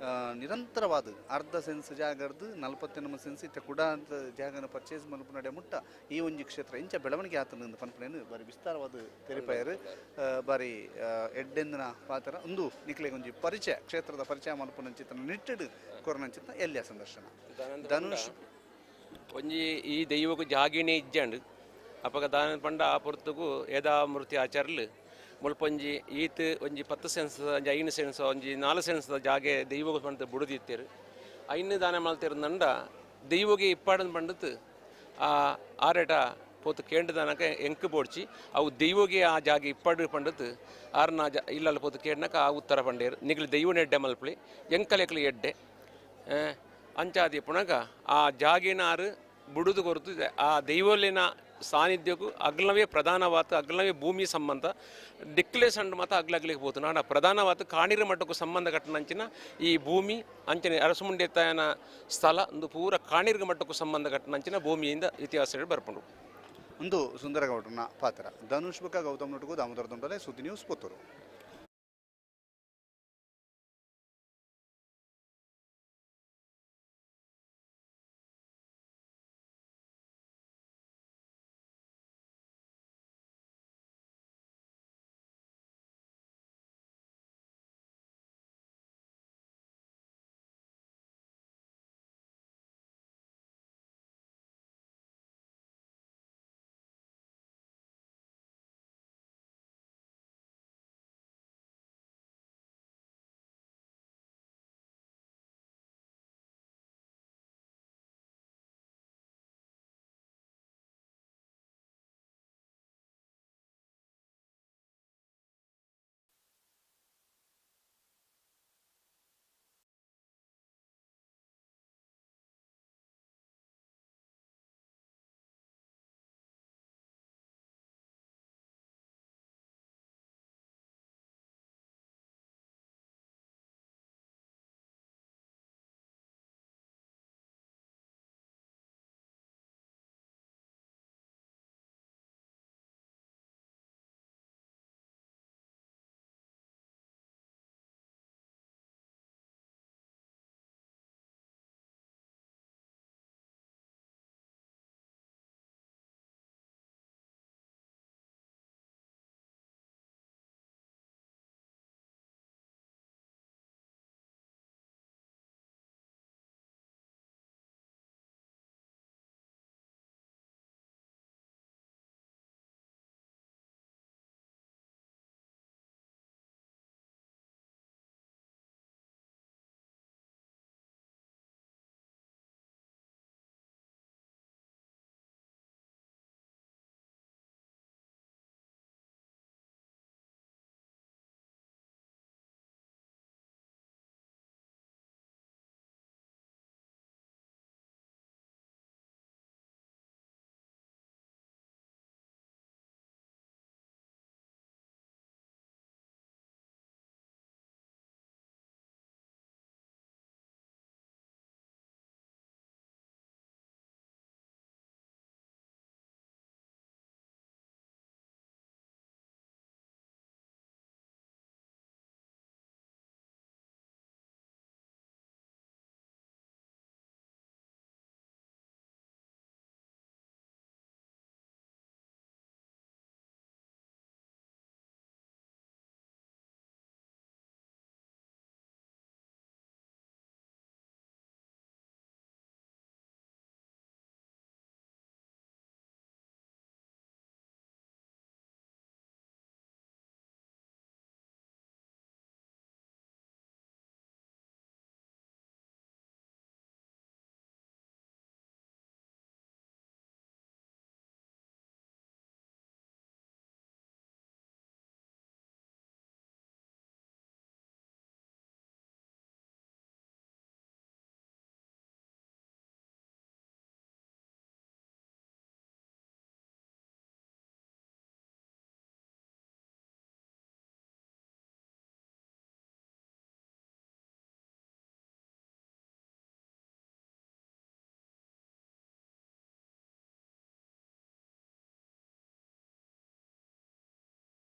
ನಿರಂತರವಾದ ಅರ್ಧ ಸೆನ್ಸ್ ಜಾಗರ್ದು 48 ಸೆನ್ಸ್ ಇತ್ತ ಕೂಡ ಅಂತ ಜಾಗನ ಪರ್ಚೇಸ್ ಮಲ್ಪು ನಡೆ ಮುಟ್ಟ ಈ ಒಂಜಿ ಕ್ಷೇತ್ರ ಇಂಚ ಬೆಳವಣಿಗೆ ಆತನ ಪನ್ಪನೇನು ಬಾರಿ ವಿಸ್ತಾರವಾದ ತೆರಿಪಾಯರು ಬಾರಿ ಎಡ್ಡೆಂದಿನ ಪಾತ್ರ ಒಂದು ನಿಕ್ಲೆಗೆ ಒಂಜಿ ಪರಿಚಯ ಕ್ಷೇತ್ರದ ಪರಿಚಯ ಮಲ್ಪುನಂಚಿತನ ನಿಟ್ಟಿಡು ಕೊರನಂಚಿತ ಎಲ್ಲಿಯ ಸಂದರ್ಶನ ಧನುಷ್ ಒಂಜಿ ಈ ದೈವకు ಜಾಗಿನೇ ಇಜ್ಜಂಡು ಅಪಗ ದಾನ ಪಂಡ ಆ ಪೊರ್ತುಗು ಏದಾಮೂರ್ತಿ ಆಚಾರ್ಲು ಮುಲ್ಪೊಂಜಿ ಈತ್ ಒಂಜಿ 10 ಸೆನ್ಸ್ ಒಂಜಿ 5 ಸೆನ್ಸ್ ಒಂಜಿ 4 ಸೆನ್ಸ್ ಜಾಗೆ ದೈವಗು ಪಂಡ ಬುಡುದಿತ್ತೇರು ಐನು ದಾನ ಮಲ್ತಿರಂದಂಡ ದೈವಗೆ ಇಪ್ಪಾಡನ್ ಪಂಡತ್ ಆ ಆರೇಟ ಪೋತು ಕೇಂದ್ರದಾನಕ ಎಂಕ್ ಬೋಡ್ಚಿ ಅವು ದೈವಗೆ ಆ ಜಾಗೆ ಇಪ್ಪಾಡು ಪಂಡತ್ ಆರ್ನ ಜ ಇಲ್ಲಲ್ಲ ಪೋತು ಕೇಂದ್ರಕ ಆ ಉತ್ತರ ಪಂಡೇರು ನಿಗ್ಲು ದೈವನ ಎಡ್ಡೆ ಮಲ್ಪಳಿ ಎಂಕಲೆಕ್ಲು ಎಡ್ಡೆ ಅಂಚಾದಿ ಪುನಗ ಆ ಜಾಗಿನಾರು ಬುಡುದು ಕೊರತು ಆ ದೈವಲಿನ ಸಾನ್ನಿಧ್ಯಕ್ಕೂ ಅಗ್ಲವೇ ಪ್ರಧಾನವಾದ ಅಗ್ಲವೇ ಭೂಮಿ ಸಂಬಂಧ ಡಿಕ್ಲೇಸ್ ಅಂಡ್ ಮಾತ್ರ ಅಗ್ಲಗ್ಲಿಕ್ಕೆ ಹೋತು ನಾಡ ಪ್ರಧಾನವಾದ ಕಾಣಿರ ಮಟ್ಟಕ್ಕೂ ಸಂಬಂಧ ಕಟ್ಟನಂಚಿನ ಈ ಭೂಮಿ ಅಂಚನೆ ಅರಸುಮುಂಡೆತ್ತಾಯನ ಸ್ಥಳ ಒಂದು ಪೂರ ಕಾಣಿರ್ಗ ಮಟ್ಟಕ್ಕೂ ಸಂಬಂಧ ಕಟ್ಟನಂಚಿನ ಭೂಮಿಯಿಂದ ಇತಿಹಾಸ ಬರ್ಪುಂಡು. ಒಂದು ಸುಂದರಗೌಡರನ ಪಾತ್ರ ಧನುಷ್ ಬುಕ್ಕ ಗೌತಮ್ ನಟಗೂ ದಾಮೋದರ ದುಂಡಲೆ ಸುದ್ದಿ ನ್ಯೂಸ್ ಪುತ್ತೂರು.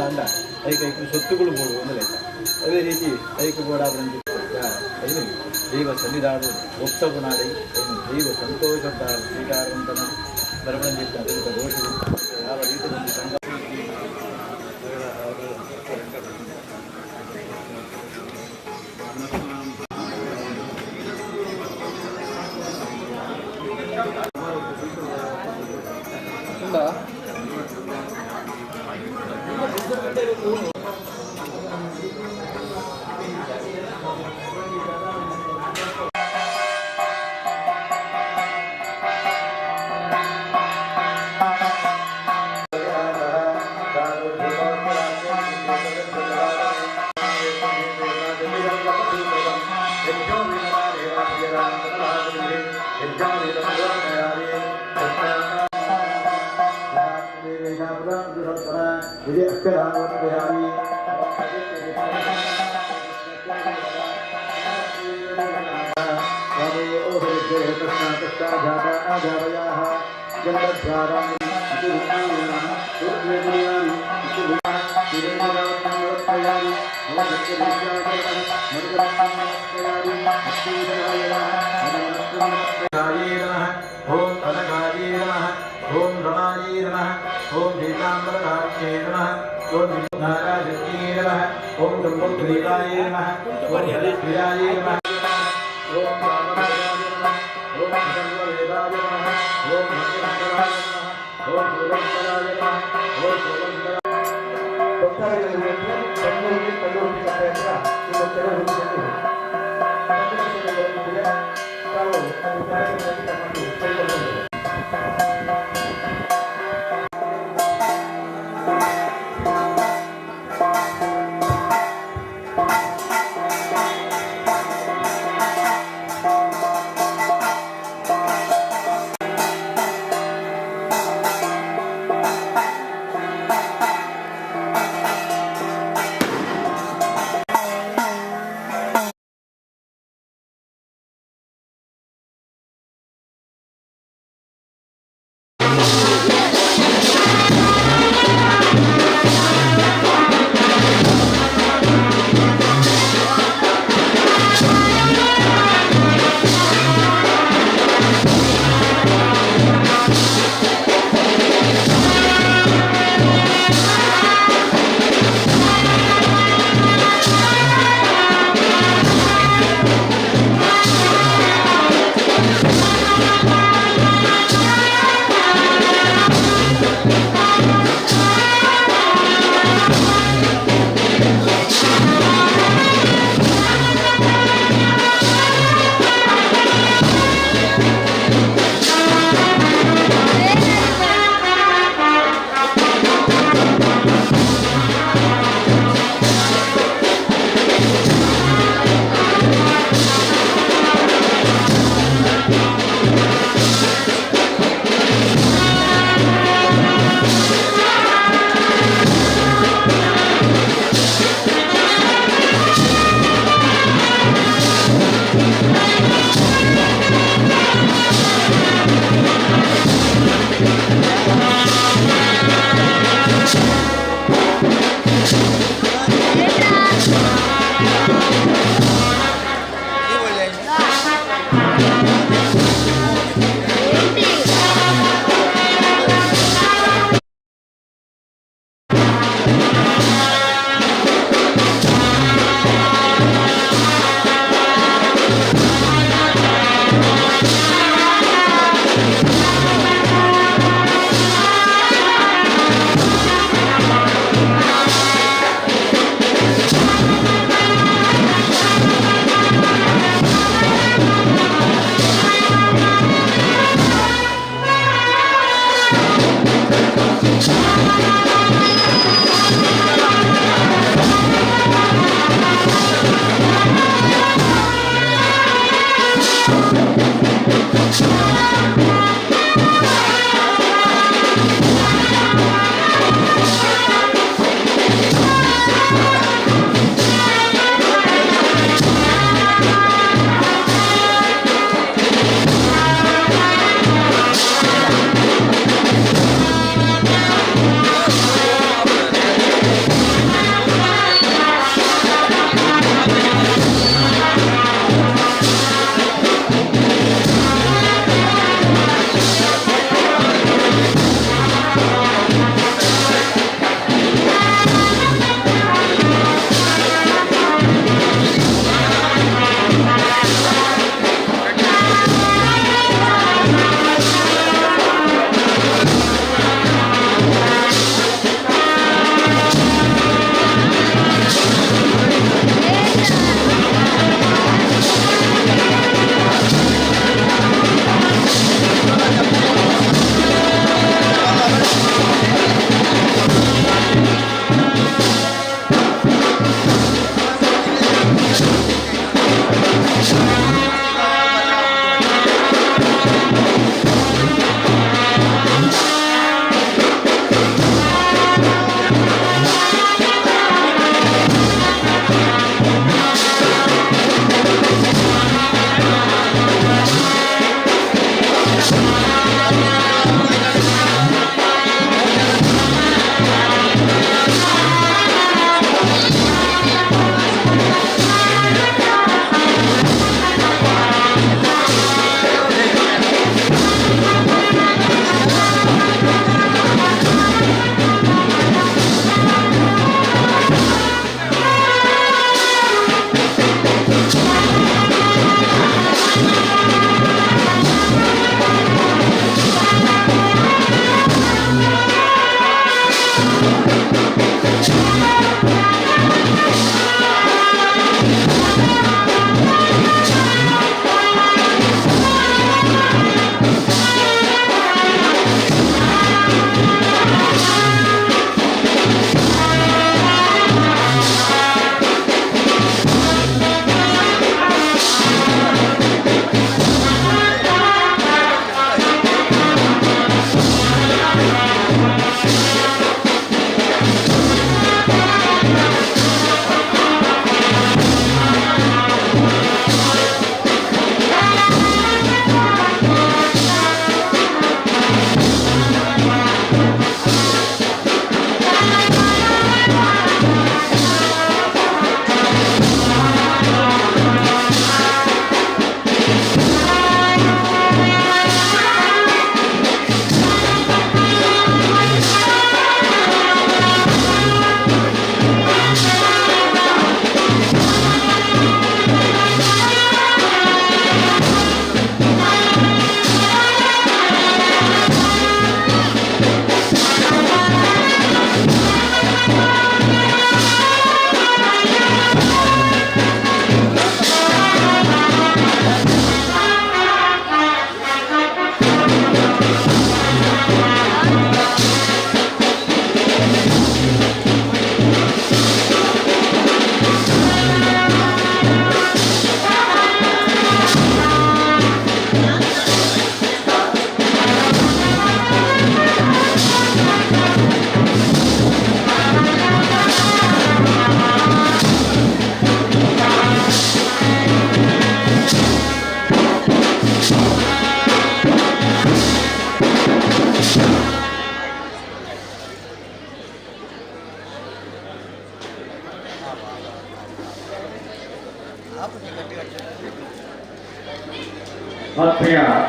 ಅಂಡ ಐಕ್ ಐಕ್ ಸೊತ್ತುಗಳು ಬೋಡು ಒಂದು ಲೆಕ್ಕ. ಅದೇ ರೀತಿ ಐಕ್ ಬೋಡಾದ್ರಂಜಿ ಐನು ದೈವ ಸನ್ನಿಧಾನ ಒಪ್ಸಗುಣಾಡಿ ಐನು ದೈವ ಸಂತೋಷ ಸ್ವೀಕಾರವಂತ ಬರಬಂದಿದ್ದ ದೋಷಗಳು ಯಾವ ರೀತಿಯಲ್ಲಿ ಸಂಘ ओम अनघाये नमः, ओम रमाये नमः, ओम पीताम्बरधारिणे नमः, ओम विष्णुधाराजन्ये नमः, ओम ब्रह्मप्रियाय नमः, ओम हरिप्रियाय नमः, ओम रामभद्राय नमः, ओम सर्ववेदाय नमः, ओम भद्रमंगलाय नमः, ओम सूरंगलाय नमः, ओम सूरंगलाय। ಭಕ್ತಾದಿಗಳಿಗೆ ಕಣ್ಣೂರಿಗೆ ಕಲ್ಲುರ್ಟಿ ಕಟ್ಟೆಯ ನಿಮ್ಮ ಕೆಲವು ಹೊತ್ತಿನಲ್ಲಿ ತಾವು ಅಲ್ಲಿ ಕಾರ್ಯಕ್ರಮದಲ್ಲಿ ತಮ್ಮನ್ನು ಕೈಗೊಳ್ಳಬಹುದು.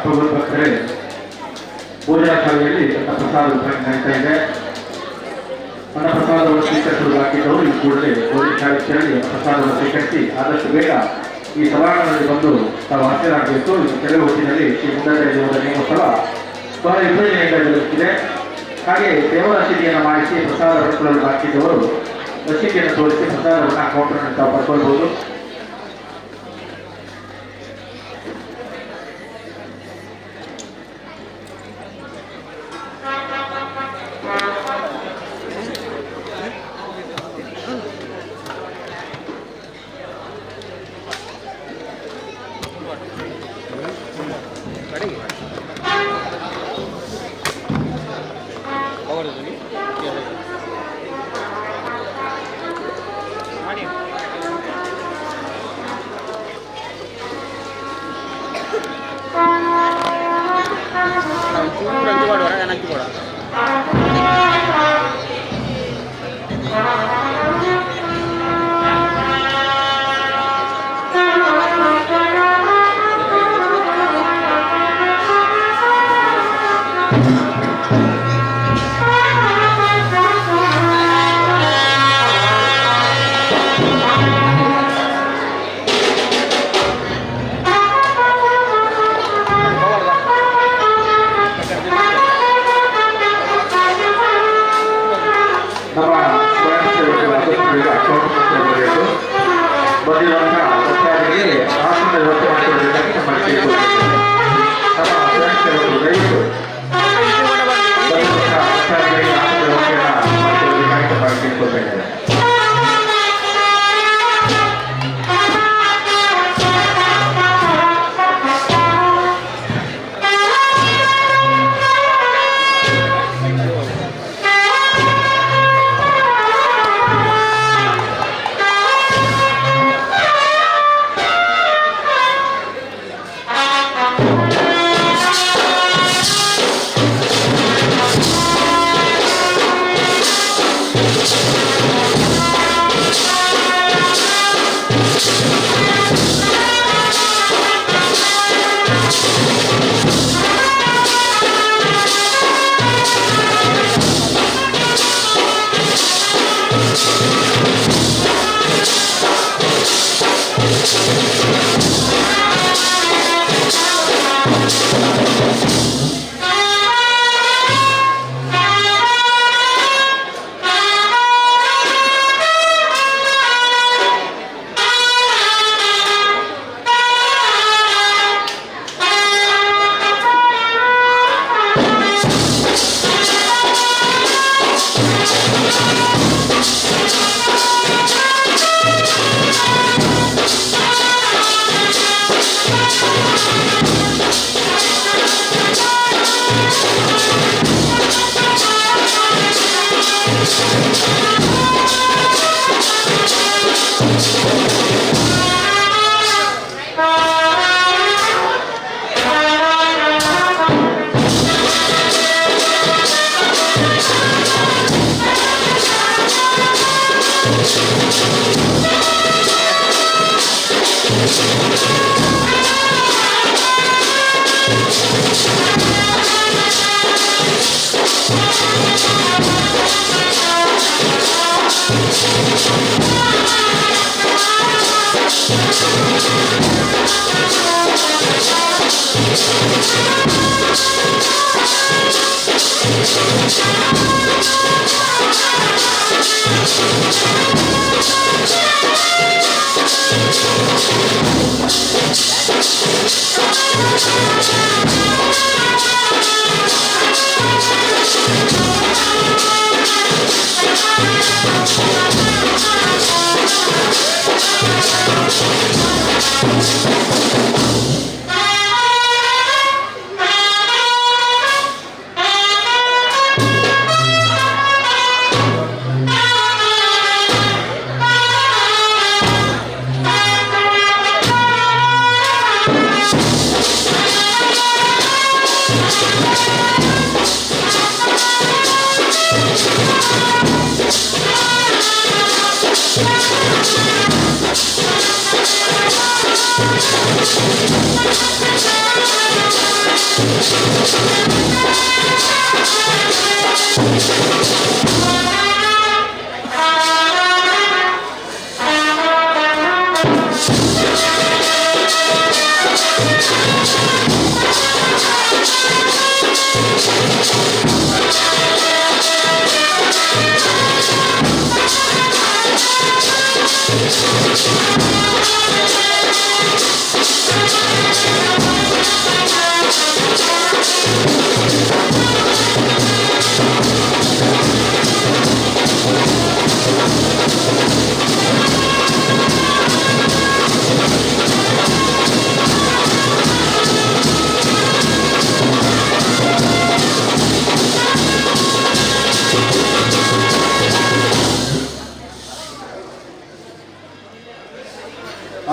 ಭಗವದ್ಭಕ್ತರೇ, ಪೂಜಾಶಾಲೆಯಲ್ಲಿ ಪ್ರಸಾದ ವಿತರಣೆ ನಡೀತಾ ಇದೆ. ಅನ್ನಪ್ರಸಾದವನ್ನು ಸ್ವೀಕರಿಸಲು ಬಾಕಿದ್ದವರು ಈ ಕೂಡಲೇ ಭೋಜನಶಾಲೆ ತೆರಳಿ ಅನ್ನಪ್ರಸಾದವನ್ನು ಸ್ವೀಕರಿಸಿ ಆದಷ್ಟು ಬೇಗ ಈ ಸಭಾಂಗಣದಲ್ಲಿ ಬಂದು ತಾವು ಹಾಜರಾಗಬೇಕು. ಇನ್ನು ಕೆಲವು ಹೊತ್ತಿನಲ್ಲಿ ಶ್ರೀ ಮುಂಡಾಜ ದೇವರ ನೇಮೋತ್ಸವ ಬಹಳ ವಿಜೃಂಭಣೆಯಿಂದ ಜರುಗುತ್ತಿದೆ. ಹಾಗೆ ದೇವರ ರಸೀದಿಯನ್ನು ಮಾಡಿಸಿ ಪ್ರಸಾದ ಪಡ್ಕೊಳ್ಳಲು ಬಾಕಿದ್ದವರು ರಸೀದಿಯನ್ನು ತೋರಿಸಿ ಪ್ರಸಾದವನ್ನು ಕೌಂಟರ್ನಲ್ಲಿ ತಾವು ಪಡ್ಕೊಳ್ಬಹುದು. Thank you.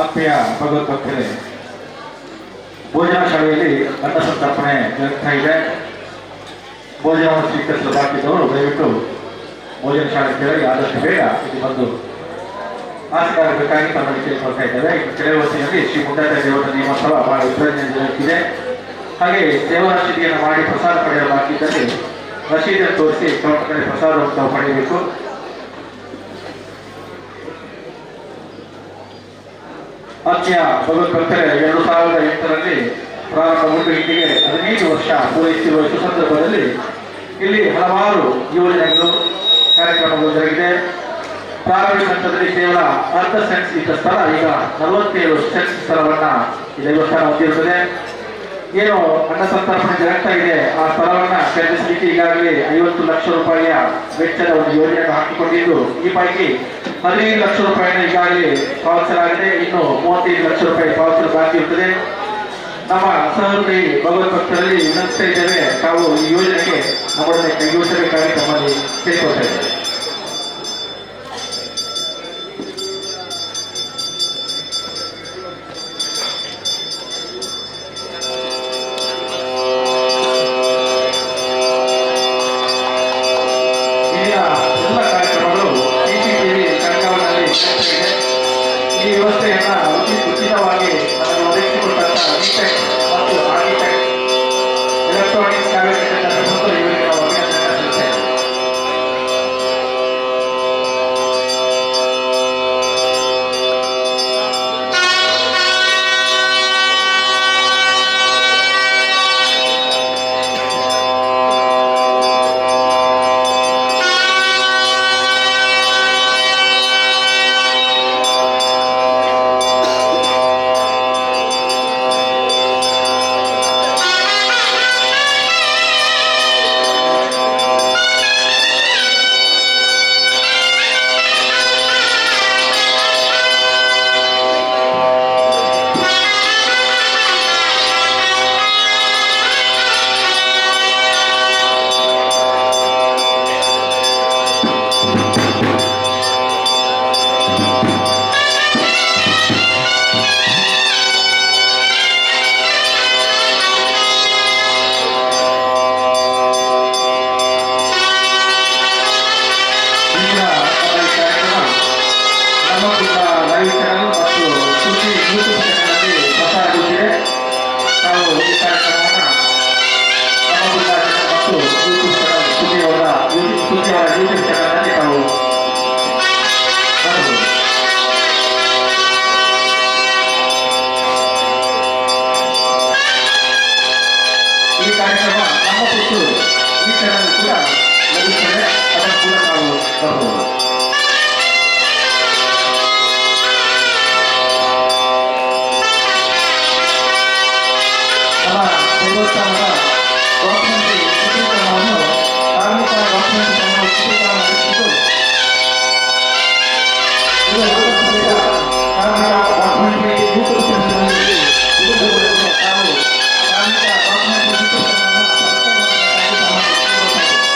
ಆತ್ಮೀಯ ಭಗವತ್ ಭಕ್ತರೇ, ಭೋಜನ ಶಾಲೆಯಲ್ಲಿ ಅನ್ನ ಸಂತರ್ಪಣೆ ಜರುಗ್ತಾ ಇದೆ. ಭೋಜನವನ್ನು ಸ್ವೀಕರಿಸಲು ಬಾಕಿದ್ದವರು ದಯವಿಟ್ಟು ಭೋಜನ ಶಾಲೆ ಕೆಳಗೆ ಆದಷ್ಟು ಬೇಗ ಇಲ್ಲಿ ಬಂದು ಆಸಕ್ತರಾಗಬೇಕಾಗಿ ತಮ್ಮಲ್ಲಿ ಕೇಳಿಕೊಳ್ತಾ ಇದ್ದೇವೆ. ಇನ್ನು ಕೆಲವು ಹೊತ್ತಿನಲ್ಲಿ ಶ್ರೀ ಮುಂಡಾಟ ದೇವರ ನೇಮೋತ್ಸವ ಬಹಳ ವಿಜೃಂಭಣೆಯಿಂದ ಜರುಗುತ್ತಿದೆ. ಹಾಗೆ ಸೇವಾ ರಶೀದಿಯನ್ನು ಮಾಡಿ ಪ್ರಸಾದ ಪಡೆಯಲು ಬಾಕಿದ್ದಲ್ಲಿ ರಶೀದಿಯನ್ನು ತೋರಿಸಿ ಕೌಂಟರ್ನಲ್ಲಿ ಪ್ರಸಾದವನ್ನು ತಾವು ಪಡೆಯಬೇಕು. ಆತ್ಮೀಯ ಭಗವತ್ ಭಕ್ತರೇ, 2008ರಲ್ಲಿ ಪ್ರಾರಂಭಗೊಂಡು ಇಂದಿಗೆ 15 ವರ್ಷ ಪೂರೈಸಿರುವ ಸುಸಂದರ್ಭದಲ್ಲಿ ಇಲ್ಲಿ ಹಲವಾರು ಯೋಜನೆಗಳು ಕಾರ್ಯಕ್ರಮಗಳು ಜರುಗಿದೆ. ಪ್ರಾರಂಭಿಕ ಹಂತದಲ್ಲಿ ಕೇವಲ ಅರ್ಧ ಸೆಂಟ್ಸ್ ಇದ್ದ ಸ್ಥಳ ಈಗ 47 ಸೆಂಟ್ಸ್ ಸ್ಥಳವನ್ನ ಈ ದೇವಸ್ಥಾನ ಹೊಂದಿರುತ್ತದೆ. ಏನು ಅನ್ನ ಸಂತರ್ಪಣೆ ಜರುಗ್ತಾ ಇದೆ, ಆ ಸ್ಥಳವನ್ನ ಖರೀದಿಸಲಿಕ್ಕೆ ಈಗಾಗಲೇ 50 ಲಕ್ಷ ರೂಪಾಯಿಯ ವೆಚ್ಚದ ಒಂದು ಯೋಜನೆಯನ್ನು ಹಾಕಿಕೊಂಡಿದ್ದು, ಈ ಪೈಕಿ 15 ಲಕ್ಷ ರೂಪಾಯಿನ ಈಗಾಗಲೇ ಪಾವತಿಸಲಾಗಿದೆ. ಇನ್ನು 35 ಲಕ್ಷ ರೂಪಾಯಿ ಪಾವತಿಸಲು ಬಾಕಿ ಇರುತ್ತದೆ. ನಮ್ಮ ಸಹೋದರಿ ಭಗವತ್ ಭಕ್ತರಲ್ಲಿ ವಿನಂತಿಸ್ತಾ ಇದ್ದೇವೆ, ತಾವು ಈ ಯೋಜನೆಗೆ ನಮ್ಮೊಡನೆ ಕೈಗೂಡಿಸಬೇಕಾಗಿ ತಮ್ಮಲ್ಲಿ ಕೇಳಿಕೊಳ್ತಾ ಇದ್ದೇವೆ. ಎಲ್ಲ ಕಾರ್ಯಕ್ರಮಗಳು ಸಿಸಿಟಿವಿ ಕನಕವನಲ್ಲಿ ಈ ವ್ಯವಸ್ಥೆಯನ್ನ ಉಚಿತವಾಗಿ ನಮಗೆ ಒದಗಿಸಿಕೊಟ್ಟಂತಹ ಬಿಟೆಕ್ ಮತ್ತು ಆರ್ಕಿಟೆಕ್ಟ್ ಎಲೆಕ್ಟ್ರಾನಿಕ್ಸ್ ಕಾರ್ಯಕ್ಷೇತ್ರ ಮತ್ತು ಇವರಿಗೆ ನಾವು ಅಭಿನಂದನೆ ಸಲ್ಲಿಸ್ತೇವೆ. ಲೈವ್ ಚಾನಲ್ ಮತ್ತು ಸುದ್ದಿ ಯೂಟ್ಯೂಬ್ ಚಾನಲ್ನಲ್ಲಿ ಪ್ರಸಾರಗೊಳ್ಳುತ್ತಿದೆ. ನಾವು ಈ ಕಾರ್ಯಕ್ರಮವನ್ನು ನಮ್ಮ ಜಿಲ್ಲಾ ಮತ್ತು ಯೂಟ್ಯೂಬ್ ಚಾನಲ್ ಸುದ್ದಿಯವರ ಯೂಟ್ಯೂಬ್ ಚಾನಲ್ನಲ್ಲಿ ತಾವು ನೋಡಬಹುದು. ಈ ಕಾರ್ಯಕ್ರಮ ನಮ್ಮ ಪುತ್ತೂರು ಈ ಚಾನಲ್ ಕೂಡ ಲಭಿಸುತ್ತದೆ, ಅದನ್ನು ಕೂಡ ನಾವು ನೋಡಬಹುದು. ನಮ್ಮ ದೇವಸ್ಥಾನದ ಡಾಕ್ಯುಮೆಂಟರಿ ಚಿತ್ರೀಕರಣವನ್ನು ಕಾರ್ಮಿಕ ಡಾಕ್ಯುಮೆಂಟರಿ ಚಿತ್ರೀಕರಣ ನಡೆಸಿದ್ದು, ಇದು ಕಾರ್ಮಿಕ ಡಾಕ್ಯುಮೆಂಟರಿ ಯೂಟ್ಯೂಬ್ ಚಾನಲ್ನಲ್ಲಿ ತಾವು ಕಾರ್ಮಿಕ ಡಾಕ್ಯುಮೆಂಟರಿ ಯೂಟ್ಯೂಬ್ ಚಾನಲ್ ಸಬ್ಸ್ಕ್ರೈಬ್ ಮಾಡಬೇಕಾಗಿ ತಮ್ಮಲ್ಲಿ ಕೇಳಿಕೊಳ್ತಾ ಇದ್ದೇವೆ.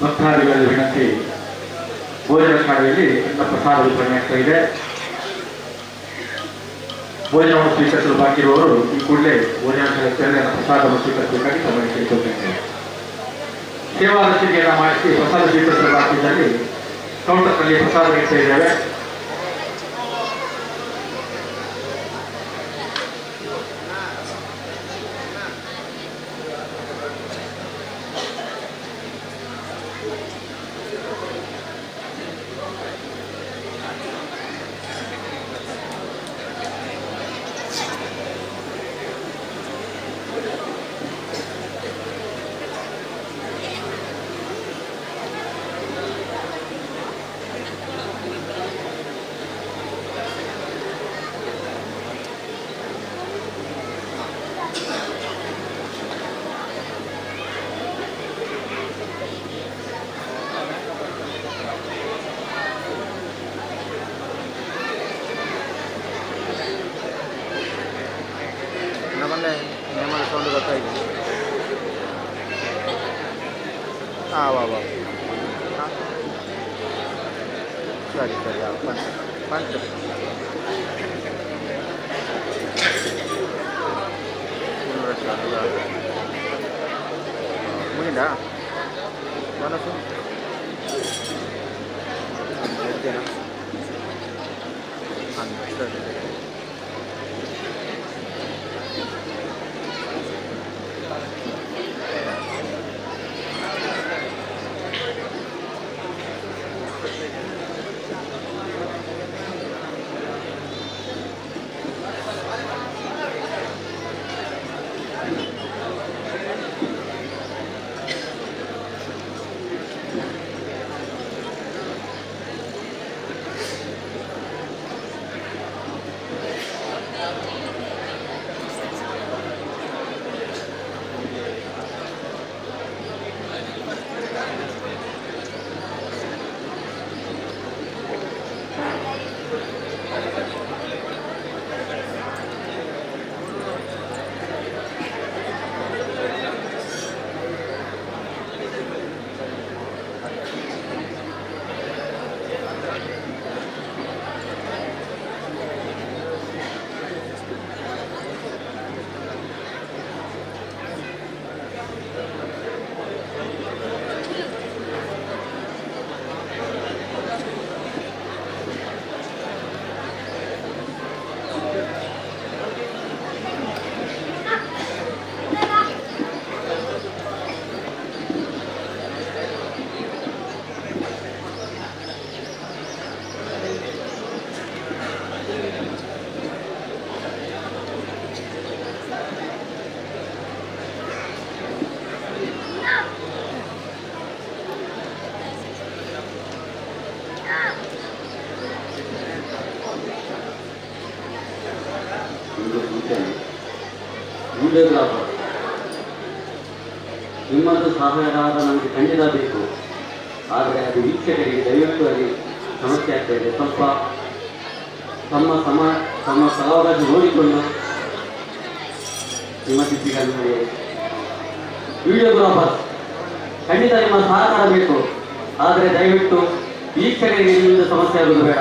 ಭಕ್ತಾದಿಗಳ ವಿನಂತಿ, ಭೋಜನ ಶಾಲೆಯಲ್ಲಿ ಅನ್ನ ಪ್ರಸಾದ ವಿತರಣೆ ಆಗ್ತಾ ಇದೆ. ಭೋಜನವನ್ನು ಸ್ವೀಕರಿಸಲು ಬಾಕಿ ಇರುವವರು ಈ ಕೂಡಲೇ ಭೋಜನ ಶಾಲೆ ತೆರಳಿ ಅನ್ನ ಪ್ರಸಾದವನ್ನು ಸ್ವೀಕರಿಸಬೇಕಾಗಿ ತಮ್ಮಲ್ಲಿ ಕೇಳಿಕೊಳ್ಳುತ್ತೇನೆ. ಸೇವಾ ರಸೀದಿಯನ್ನು ಮಾಡಿಸಿ ಪ್ರಸಾದ ಸ್ವೀಕರಿಸಲು ಬಾಕಿ ಇದ್ದಲ್ಲಿ ಕೌಂಟರ್ನಲ್ಲಿ ಪ್ರಸಾದ ನೀಡ್ತಾ ಇದ್ದೇವೆ. ನೇಮದ ಸೌಂಡ್ ಗೊತ್ತಾಗಿದೆ. ಹಾಂ ವಾ ವಾ ಹಾಂ ಸರಿ ಸರಿ ಹಾಂ ಬಂತು ಬಂತು. ಮುಗಿಂದಾ ಮನಸ್ಸು ಹಾಂ ಸರಿ. ವಿಡಿಯೋಗ್ರಾಫರ್ ನಿಮ್ಮದು ಸಹಕಾರ ನಮಗೆ ಖಂಡಿತ ಬೇಕು. ಆದರೆ ಅದು ವೀಕ್ಷಕರಿಗೆ ದಯವಿಟ್ಟು ಅಲ್ಲಿ ಸಮಸ್ಯೆ ಆಗ್ತಾ ಇದೆ. ಸ್ವಲ್ಪ ತಮ್ಮ ತಮ್ಮ ಸ್ಥಳವಕಾಶ ನೋಡಿಕೊಂಡು ನಿಮ್ಮ ಚಿತ್ರೀಕರಣಕ್ಕೆ ವಿಡಿಯೋಗ್ರಾಫರ್ ಖಂಡಿತ ನಿಮ್ಮ ಸಹಕಾರ ಬೇಕು. ಆದರೆ ದಯವಿಟ್ಟು ವೀಕ್ಷಕರಿಗೆ ನಿಮ್ಮಿಂದ ಸಮಸ್ಯೆ ಆಗುವುದು ಬೇಡ.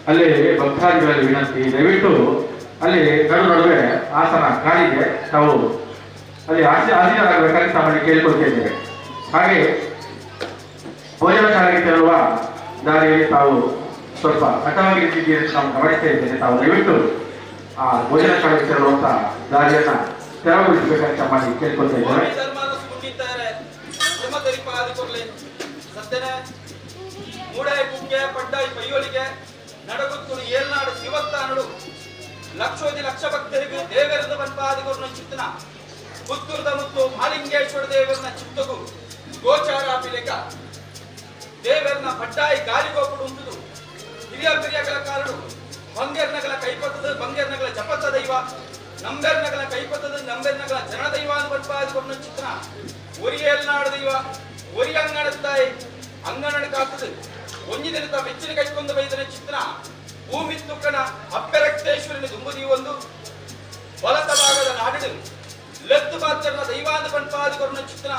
ಅಲ್ಲಿ ಭಕ್ತಾದಿಗಳಲ್ಲಿ ವಿನಂತಿ, ದಯವಿಟ್ಟು ಅಲ್ಲಿ ನಡು ನಡುವೆ ಆಸನ ಖಾಲಿಗೆ ತಾವು ಅಲ್ಲಿ ಆಸೀನರಾಗಬೇಕಾಗಿ ತಮ್ಮಲ್ಲಿ ಕೇಳಿಕೊಳ್ತಾ ಇದ್ದೇವೆ. ಹಾಗೆ ಭೋಜನ ಶಾಲೆಗೆ ತೆರಳುವ ದಾರಿಯಲ್ಲಿ ತಾವು ಸ್ವಲ್ಪ ಹಠವಾಗಿ ನಿಂತಿದ್ದೀರಿ ಅಂತ ನಾವು ಗಮನಿಸ್ತಾ ಇದ್ದೇನೆ. ತಾವು ದಯವಿಟ್ಟು ಆ ಭೋಜನ ಶಾಲೆಗೆ ತೆರಳುವಂತ ದಾರಿಯನ್ನ ತೆರವುಗೊಳಿಸಬೇಕಾಗಿ ತಮ್ಮಲ್ಲಿ ಕೇಳಿಕೊಳ್ತಾ ಇದ್ದೇವೆ. ನಡಗುತ್ತುಳು ಏಳ್ನಾಡು ಶಿವತ್ತಾನಡು ಲಕ್ಷೋದಿ ಲಕ್ಷ ಭಕ್ತರಿಗೂ ದೇವರದ ಬನ್ಪಾದಿಗೊರ್ನ ಚಿತ್ತನ ಪುತ್ತೂರದ ಮುತ್ತು ಮಾಲಿಂಗೇಶ್ವರ ದೇವರನ ಚಿತ್ತಗು ಗೋಚಾರ ಪಿಲೆಕ ದೇವರನ ಪಟ್ಟಾಯಿ ಗಾಲಿಗೋಪುಡು ಉಂಟುದು ಹಿರಿಯ ಪಿರಿಯಗಳ ಕಾರಡು ಬಂಗೇರ್ನಗಳ ಕೈಪತ್ತದ ಬಂಗೇರ್ನಗಳ ಜಪತ್ತ ದೈವ ನಂಬೆರ್ನಗಳ ಕೈಪತ್ತದ ನಂಬೆರ್ನಗಳ ಜನ ದೈವ ಬನ್ಪಾದಿಗೊರ್ನ ಚಿತ್ತನ ಒರಿ ಏಳ್ನಾಡು ದೈವ ಒರಿ ಅಂಗಣತ್ತಾಯಿ ಅಂಗನಡ ಕಾತದು ಒಂಜಿ ದಿನದ ಮೆಚ್ಚಿನ ಕೈಕೊಂದು ಬೈದನ ಚಿತ್ರ ಭೂಮಿ ತುಕ್ಕನ ಅಪ್ಪೆರಕ್ತೇಶ್ವರನ ದುಂಬುದಿ ಒಂದು ಬಲತ ಭಾಗದ ನಾಡಿಡು ಲೆತ್ತು ಪಾತ್ರನ ದೈವಾಂದ ಪನ್ಪಾದಿಕೊರ್ನ ಚಿತ್ರ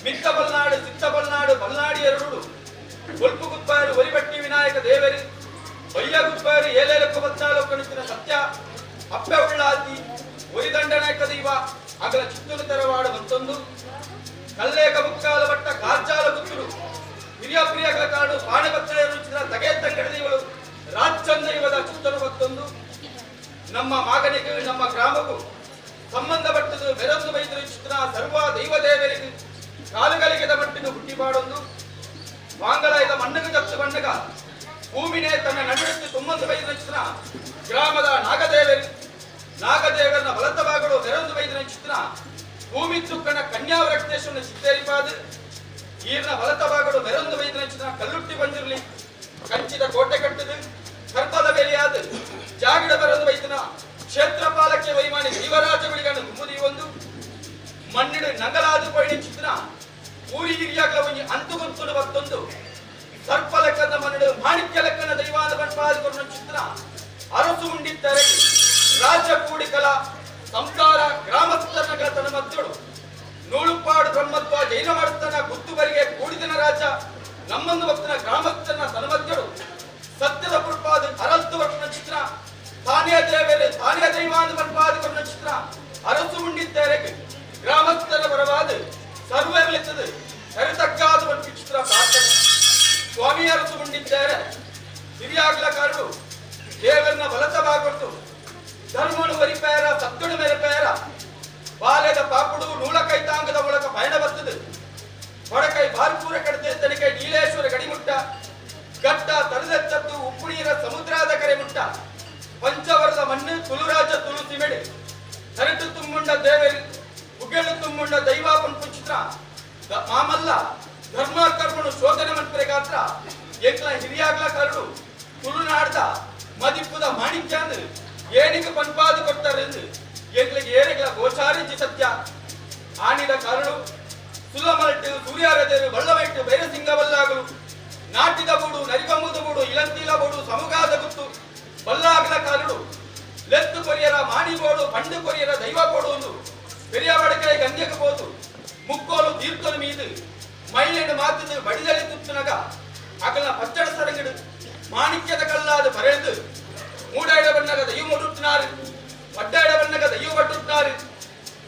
ಮಿತ್ತ ಬಲ್ನಾಡು ಸಿತ್ತ ಬಲ್ನಾಡು ಬಲ್ನಾಡಿ ಎರಡು ಒಲ್ಪು ಗುಪ್ಪಾರು ಒಲಿಬಟ್ಟಿ ವಿನಾಯಕ ದೇವರು ಬಯ್ಯ ಗುಪ್ಪಾರು ಏಲೇಲಕ್ಕ ಬತ್ತಾಲೊಕ್ಕಣಿಸಿನ ಸತ್ಯ ಅಪ್ಪೆ ಉಳ್ಳಾತಿ ಒರಿದಂಡನಾಯಕ ದೈವ ಅಗಲ ಚಿತ್ತೂರು ತೆರವಾಡು ಮತ್ತೊಂದು ಕಲ್ಲೇಕ ಮುಕ್ಕಾಲ ಬಟ್ಟ ಕಾರ್ಜಾಲ ಗುತ್ತುಡು ಹಿರಿಯ ಪ್ರಿಯಗಳ ಕಾಡು ಪಾಣಭಕ್ತರ ರುಚಿದ ತಗೆ ತಂಗಡದೈವಳು ರಾಜಚಂದ್ರೈವದ ಚಿತ್ತನು ಮತ್ತೊಂದು ನಮ್ಮ ಮಾಗನಿಗೆ ನಮ್ಮ ಗ್ರಾಮಕ್ಕೂ ಸಂಬಂಧಪಟ್ಟದು ಬೆರೊಂದು ಬೈದರು ಚಿತ್ರ ಸರ್ವ ದೈವ ದೇವರಿಗೆ ಕಾಲುಗಳಿಗೆದ ಮಟ್ಟಿನ ಹುಟ್ಟಿ ಪಾಡೊಂದು ವಾಂಗಲಾಯದ ಮಣ್ಣಗ ಜಪ್ತು ಬಣ್ಣಗ ಭೂಮಿನೇ ತನ್ನ ನಡುವೆತ್ತು ತುಂಬೊಂದು ಬೈದನ ಚಿತ್ರ ಗ್ರಾಮದ ನಾಗದೇವರು ನಾಗದೇವರನ ಬಲತ ಭಾಗಗಳು ಬೆರೊಂದು ಬೈದನ ಚಿತ್ರ ಭೂಮಿ ತುಕ್ಕನ ಕನ್ಯಾವರಕ್ತೇಶ್ವರನ ಚಿತ್ತೇರಿಪಾದು ಈರ್ನ ಬಲತ ಭಾಗಗಳು ಬೆರೊಂದು ಬೈದನ ಚಿತ್ರ ಕಲ್ಲುಟ್ಟಿ ಬಂದಿರಲಿ ಕಂಚಿದ ಕೋಟೆ ಕಟ್ಟಿದು ಕರ್ಪದ ಬೇಲಿಯಾದ ಜಾಗಡ ಬರದು ಬೈತನ ಕ್ಷೇತ್ರ ಪಾಲಕ್ಕೆ ವೈಮಾನಿ ಜೀವರಾಜ ಗುಳಿಗನ್ನು ತುಂಬುದಿ ಒಂದು ಮಣ್ಣಿಡು ನಗಲಾದು ಪಯಣಿ ಚಿತ್ರ ಊರಿ ಹಿರಿಯಾಗಲ ಒಂಜಿ ಅಂತುಗೊಂತುಡು ಬತ್ತೊಂದು ಸರ್ಪ ಲೆಕ್ಕದ ಮಣ್ಣಿಡು ಮಾಣಿಕ್ಯ ಲೆಕ್ಕನ ದೈವಾದ ಬಣ್ಪಾದಿಕೊರ್ನ ಚಿತ್ರ ಅರಸು ಉಂಡಿತ್ತಾರೆ ರಾಜ ಕೂಡಿಕಲ ಸಂಸಾರ ಗ್ರಾಮಸ್ಥರನಗಳ ತನ್ನ ಮದ್ದಳು ನೂಳುಪಾಡು ಬ್ರಹ್ಮತ್ವ ಜೈನ ಮಾಡುತ್ತಾನ ಗುತ್ತುಬರಿಗೆ ಕೂಡಿದನ ರಾಜ ನಮ್ಮನ್ನು ಭಕ್ತನ ಗ್ರಾಮಸ್ಥನ ತನ್ಮಧ್ಯಡು ಸತ್ಯದ ಪುರ್ಪಾದ ಅರಲ್ತು ವರ್ಷನ ಚಿತ್ರ ತಾನೇ ದೇವೇರೆ ತಾನೇ ದೈವಾದ ಪರ್ಪಾದ ಚಿತ್ರ ಅರಸು ಉಂಡಿದ್ದಾರೆ ಗ್ರಾಮಸ್ಥರ ಪರವಾದ ಸರ್ವರ್ಲಿತ್ತದು ಸರಿತಕ್ಕಾದ ಒಂದು ಚಿತ್ರ ಪ್ರಾರ್ಥನೆ ಸ್ವಾಮಿ ಅರಸು ಉಂಡಿದ್ದಾರೆ ಹಿರಿಯಾಗ್ಲ ಕಾರಡು ದೇವರನ್ನ ಬಲತ ಬಾಗೊಡ್ತು ಧರ್ಮನು ವರಿಪೇರ ಸತ್ತುಡು ಮೆರಪೇರ ಬಾಲ್ಯದ ಪಾಪುಡು ನೂಲಕೈತಾಂಗದ ಮೂಲಕ ಪಯಣ ಬರ್ತದೆ ಬಡಕೈ ಬಾರ್ಪೂರ ಕಡತೆ ತನಿಕೈ ನೀಲೇಶ್ವರ ಗಡಿಮುಟ್ಟ ಗಟ್ಟ ತಡದೆತ್ತದ್ದು ಉಪ್ಪು ನೀರ ಸಮುದ್ರದ ಕರೆ ಮುಟ್ಟ ಪಂಚವರದ ಮಣ್ಣು ತುಳುರಾಜ ತುಳು ಸಿಮೆಡೆ ಸರಟು ತುಂಬುಂಡ ದೇವರು ಉಗೆಳು ತುಂಬುಂಡ ದೈವ ಪಂಪು ಚಿತ್ರ ಮಾಮಲ್ಲ ಧರ್ಮ ಕರ್ಮನು ಶೋಧನೆ ಮನ್ಪರೆ ಗಾತ್ರ ಏಕ್ಲ ಹಿರಿಯಾಗ್ಲ ಕರಡು ತುಳುನಾಡ್ದ ಮದಿಪ್ಪುದ ಮಾಣಿಕ್ಯಾಂದು ಏನಿಗೆ ಪಂಪಾದು ಕೊಡ್ತಾರೆ ಏಕ್ಲಿಗೆ ಏರಿಗ್ಲ ಗೋಚಾರಿಜಿ ಸತ್ಯ ಆಣಿದ ಕರಡು ಸುಲಮಲ್ಟು ಸೂರ್ಯಾರಜರು ಬಳ್ಳವೈಟು ಬೈರಸಿಂಗವಲ್ಲಾಗಲು ನಾಟಿದ ಬೂಡು ನರಿಕಮ್ಮದ ಬೂಡು ಇಳಂತೀಲ ಬೋಡು ಸಮುಗಾದ ಗುತ್ತು ಬಲ್ಲಾಗಲ ಕಾಲುಡು ಲೆತ್ತು ಕೊರಿಯರ ಮಾಣಿ ಬೋಡು ಪಂಡು ಕೊರಿಯರ ದೈವ ಬೋಡು ಒಂದು பெரிய வடக்கரை கந்தியக்கு போது முக்கோಲು ತೀರ್ಥನ ಮೀದು ಮೈಲೇನು ಮಾತಿದ್ದು ಬಡಿದಳಿ ತುತ್ತುನಗ ಅಗಲ ಪಚ್ಚಡ ಸರಂಗಿಡು ಮಾಣಿಕ್ಯದ ಕಲ್ಲಾದ ಬರೆದು ಮೂಡಾಯಿಡ ಬಣ್ಣಗ ದೈವ ಮುಡುತ್ತಿನಾರು ಪಡ್ಡಾಯಿಡ ಬಣ್ಣಗ ದೈವ ಬಟ್ಟುತ್ತಿನಾರು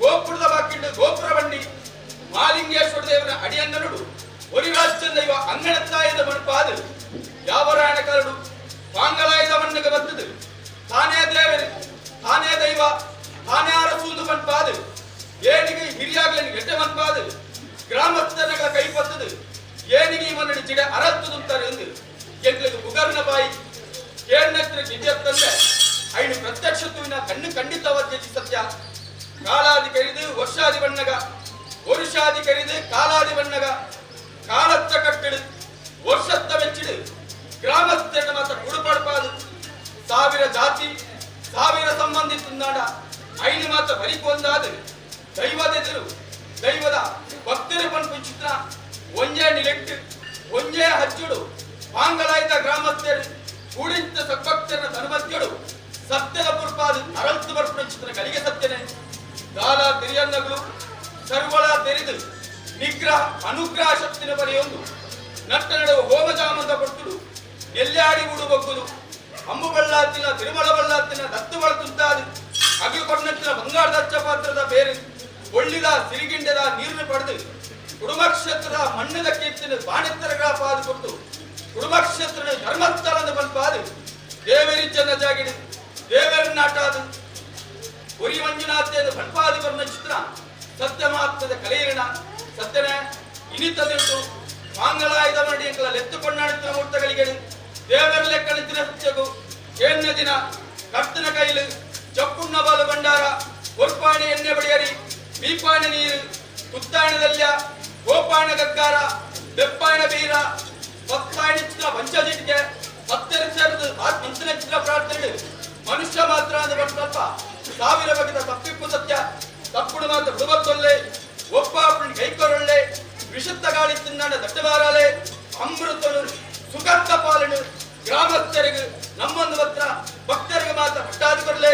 ಗೋಪುರದ ಬಾಕಿಂಡು ಗೋಪುರ ಬಂಡಿ ಮಾಲಿಂಗೇಶ್ವರ ದೇವರ ಅಡಿಯಂಗನುಡು ಒರಿರಾಜ್ಯ ದೈವ ಅಂಗಣತ್ತಾಯದ ಮಣಪಾದು ಯಾವರಾಯಣ ಕರಡು ಪಾಂಗಲಾಯದ ಮಣ್ಣಗೆ ಬತ್ತದು ತಾನೇ ದೇವರು ತಾನೇ ದೈವ ತಾನೇ ಅರಸೂಂದು ಮಣ್ಪಾದು ಏನಿಗೆ ಹಿರಿಯಾಗ್ಲನಿ ಗೆಡ್ಡೆ ಮನ್ಪಾದು ಗ್ರಾಮಸ್ಥರಗಳ ಕೈ ಪತ್ತದು ಏನಿಗೆ ಇವನಡಿ ಜಿಡೆ ಅರತ್ತುದುಂತಾರೆ ಎಂದು ಎಂಗ್ಲಿಗೆ ಬುಗರ್ನ ಬಾಯಿ ಕೇರ್ನತ್ರ ನಿಜತ್ತಂದೆ ಐನು ಪ್ರತ್ಯಕ್ಷತ್ವವಿನ ಕಣ್ಣು ಖಂಡಿತವಾದ ಸತ್ಯ ಕಾಲಾದಿ ಕರಿದು ವರ್ಷಾದಿ ಬಣ್ಣಗ ವರುಷಾದಿ ಕರಿದು ಕಾಲಾದಿ ಬಣ್ಣಗ ಕಾಲತ್ತ ಕಟ್ಟಿಡು ವರ್ಷತ್ತ ಮೆಚ್ಚಿಡು ಗ್ರಾಮಸ್ಥರ ಮಾತ್ರ ಕುಡುಪಡ್ಪಾದು ಸಾವಿರ ಜಾತಿ ಸಾವಿರ ಸಂಬಂಧಿಸಿದ್ದಾಡ ಐನು ಮಾತ್ರ ಬರಿಕೊಂದಾದು ದೈವದೆದುರು ದೈವದ ಭಕ್ತರ ಪನ್ಪು ಚಿತ್ರ ಒಂಜೇ ನಿಲೆಟ್ಟು ಒಂಜೇ ಹಚ್ಚುಡು ಪಾಂಗಲಾಯ್ತ ಗ್ರಾಮಸ್ಥರು ಕೂಡಿಂತ ಸದ್ಭಕ್ತರ ಧರ್ಮದ್ಯಡು ಸತ್ಯದ ಪುರ್ಪಾದು ಅರಳ್ತು ಬರ್ಪುನ ಚಿತ್ರ ಕಲಿಗೆ ಸತ್ಯನೆ ದಾಲ ತಿರಿಯನ್ನಗಳು ಸರ್ವಳ ತೆರೆದು ನಿಗ್ರಹ ಅನುಗ್ರಹ ಶಕ್ತಿನ ಬರೆಯೊಂದು ನಟ್ಟ ನಡುವೆ ಹೋಮಜಾಮಂದ ಕೊಡ್ತುಡು ಎಲ್ಲಾಡಿ ಉಡು ಬಗ್ಗುದು ತಿರುಮಲ ಬಳ್ಳಾತಿನ ದತ್ತು ಬಳತುಂತಾದು ಅಗಲು ಕೊಡ್ನಂಚಿನ ಬಂಗಾರದ ಅಚ್ಚಪಾತ್ರದ ಬೇರು ಒಳ್ಳಿದ ಸಿರಿಗಿಂಡದ ನೀರನ್ನು ಪಡೆದು ಕುಡುಮಕ್ಷೇತ್ರದ ಮಣ್ಣದ ಕೀರ್ತಿನ ಬಾಣೆತ್ತರ ಪಾದು ಕೊಟ್ಟು ಕುಡುಮಕ್ಷೇತ್ರದ ಧರ್ಮಸ್ಥಳದ ಬಲ್ಪಾದು ದೇವರಿಜ್ಜನ ಜಾಗಿಡು ದೇವರ ನಾಟಾದು ಉರಿ ಮಂಜುನಾಥೆಯನ್ನು ಬಲ್ಪಾದಿ ಬರ್ನ ಚಿತ್ರ ಸತ್ಯ ಮಾತ್ರದ ಕಲೆಯಿರಣ ಸತ್ಯನ ಇನಿತದುಂಟು ಮಾಂಗಳಾಯುಧ ಮಡಿಯಂಕಲ ಲೆತ್ತುಕೊಂಡಾಡುತ್ತಿನ ಮೂರ್ತಗಳಿಗೆ ದೇವರ ಲೆಕ್ಕಣಿತ್ತಿನ ಸತ್ಯಗು ಕೇಣ್ಣ ದಿನ ಕರ್ತನ ಕೈಲು ಚಪ್ಪುಣ್ಣ ಬಾಲು ಭಂಡಾರ ಒರ್ಪಾಣೆ ಎಣ್ಣೆ ಬಡಿಯರಿ ಬೀಪಾಣೆ ನೀರು ಕುತ್ತಾಣದಲ್ಯ ಗೋಪಾಣ ಗಗ್ಗಾರ ಬೆಪ್ಪಾಣ ಬೀರ ಪತ್ತಾಣಿ ಚಿತ್ರ ಪಂಚಜಿಟ್ಗೆ ಪತ್ತರ ಸೇರಿದು ಮಂತ್ರನ ಚಿತ್ರ ಪ್ರಾರ್ಥನೆ ಮನುಷ್ಯ ಮಾತ್ರ ಅಂದ್ರೆ ಸ್ವಲ್ಪ ಸಾವಿರ ಬಗೆದ ತಪ್ಪಿಪ್ಪು ಸತ್ಯ ತಪ್ಪುಡು ಮಾತ್ರ ಬಿಡುವತ್ತೊಲ್ಲೆ ಒಪ್ಪ ಕೈಕೊರೊಳ್ಳೆ ವಿಷುತ್ತ ಗಾಳಿ ತಿನ್ನಾಡ ದಟ್ಟವಾರಾಲೆ ಅಮೃತನು ಸುಖತ್ತ ಪಾಲನು ಗ್ರಾಮಸ್ಥರಿಗೆ ನಮ್ಮೊಂದು ಹತ್ರ ಭಕ್ತರಿಗೆ ಮಾತ್ರ ಪಟ್ಟಾದಿಕೊರಲೆ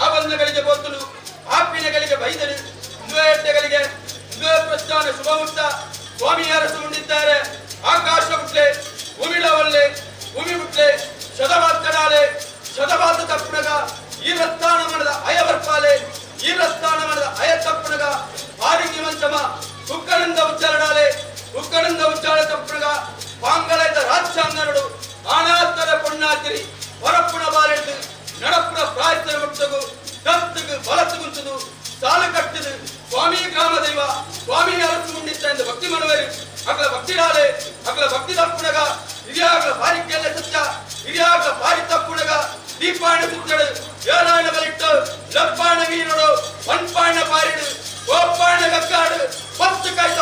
ಆಬಂಧಗಳಿಗೆ ಬೋತಲು ಆಪಿನಗಳಿಗೆ ಬೈದರು ದ್ವೇಟಗಳಿಗೆ ದ್ವೇ ಪ್ರಸ್ಥಾನ ಶುಭಮುಕ್ತ ಸ್ವಾಮಿಯ ಉಂಡಿದ್ದಾರೆ ಆಕಾಶ ಬುಟ್ಲೆ ಭೂಮಿಳವಲ್ಲೆ ಭೂಮಿ ಬುಟ್ಲೆ ಶತಮಾತನಾಲೆ ಶತಮಾತ ತಪ್ಪುನಗ ಈ ರಸ್ಥಾನ ಮಾಡದ ಅಯವರ್ಪಾಲೆ ಈ ರಸ್ಥಾನ ಮಾಡದ ಅಯ ತಪ್ಪುನಗ ಆರಿಂಗಿ ಮಂಚಮ ಕುಕ್ಕಳಿಂದ ಉಚ್ಚಾರಣಾಲೆ ಕುಕ್ಕಳಿಂದ ಉಚ್ಚಾರ ತಪ್ಪುನಗ ಪಾಂಗಳೈದ ರಾಜ್ಯಾಂಗನಡು ಆನಾತ್ತರ ಪೊಣ್ಣಾತಿರಿ ಹೊರಪ್ಪುಣ ಬಾಲೆಡ್ದು ನಡಪ್ಪುಣ ಪ್ರಾಯಸ್ಥರ ಮುಟ್ಟಗು ದತ್ತುಗು ಬಲತ್ತು ಸಾಲು ಕಟ್ಟಿದು ಸ್ವಾಮಿ ಗ್ರಾಮ ದೈವ ಸ್ವಾಮಿ ಅರಸು ಮುಂಡಿತ್ತ ಎಂದು ಭಕ್ತಿ ಮಾಡುವರು ಅಗಲ ಭಕ್ತಿಡಾಲೆ ಅಗಲ ಭಕ್ತಿ ತಪ್ಪುನಗ ಹಿರಿಯಾಗಲ ಬಾರಿಕೆಲ್ಲ ಸತ್ಯ ಹಿರಿಯಾಗಲ ಬಾರಿ ತಪ್ಪುನಗ ದೀಪಾಣ ಸುತ್ತಡು ಏಳಾಣ ಬಲಿಟ್ಟು ಲಪ್ಪಾಣ ವೀರಡು ಒನ್ಪಾಣ ಪಾರಿಡು ಗೋಪಾಣ ಗಕ್ಕಾಡು ಪತ್ತು ಕಾಯ್ದ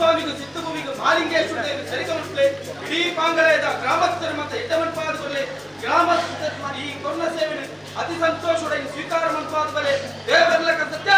ಸ್ವಾಮಿಗೂ ಸಿದ್ಧಭೂಮಿಗೂ ಮಾಲಿಂಗೇಶ್ವರ ದೇವರು ಸರಿಗಮನಿಸಲಿ. ಇಡೀ ಪಾಂಗಳೆದ ಗ್ರಾಮಸ್ಥರು ಮತ್ತು ಎಡ್ಡಮನ್ಪಾದದಲ್ಲಿ ಗ್ರಾಮಸ್ಥ ಈ ಕೊರ್ನ ಸೇವೆ ಅತಿ ಸಂತೋಷದ ಸ್ವೀಕಾರ ಮನ್ಪಾದ ಬಲೆ ದೇವರೆಲ್ಲ ಸತ್ಯ.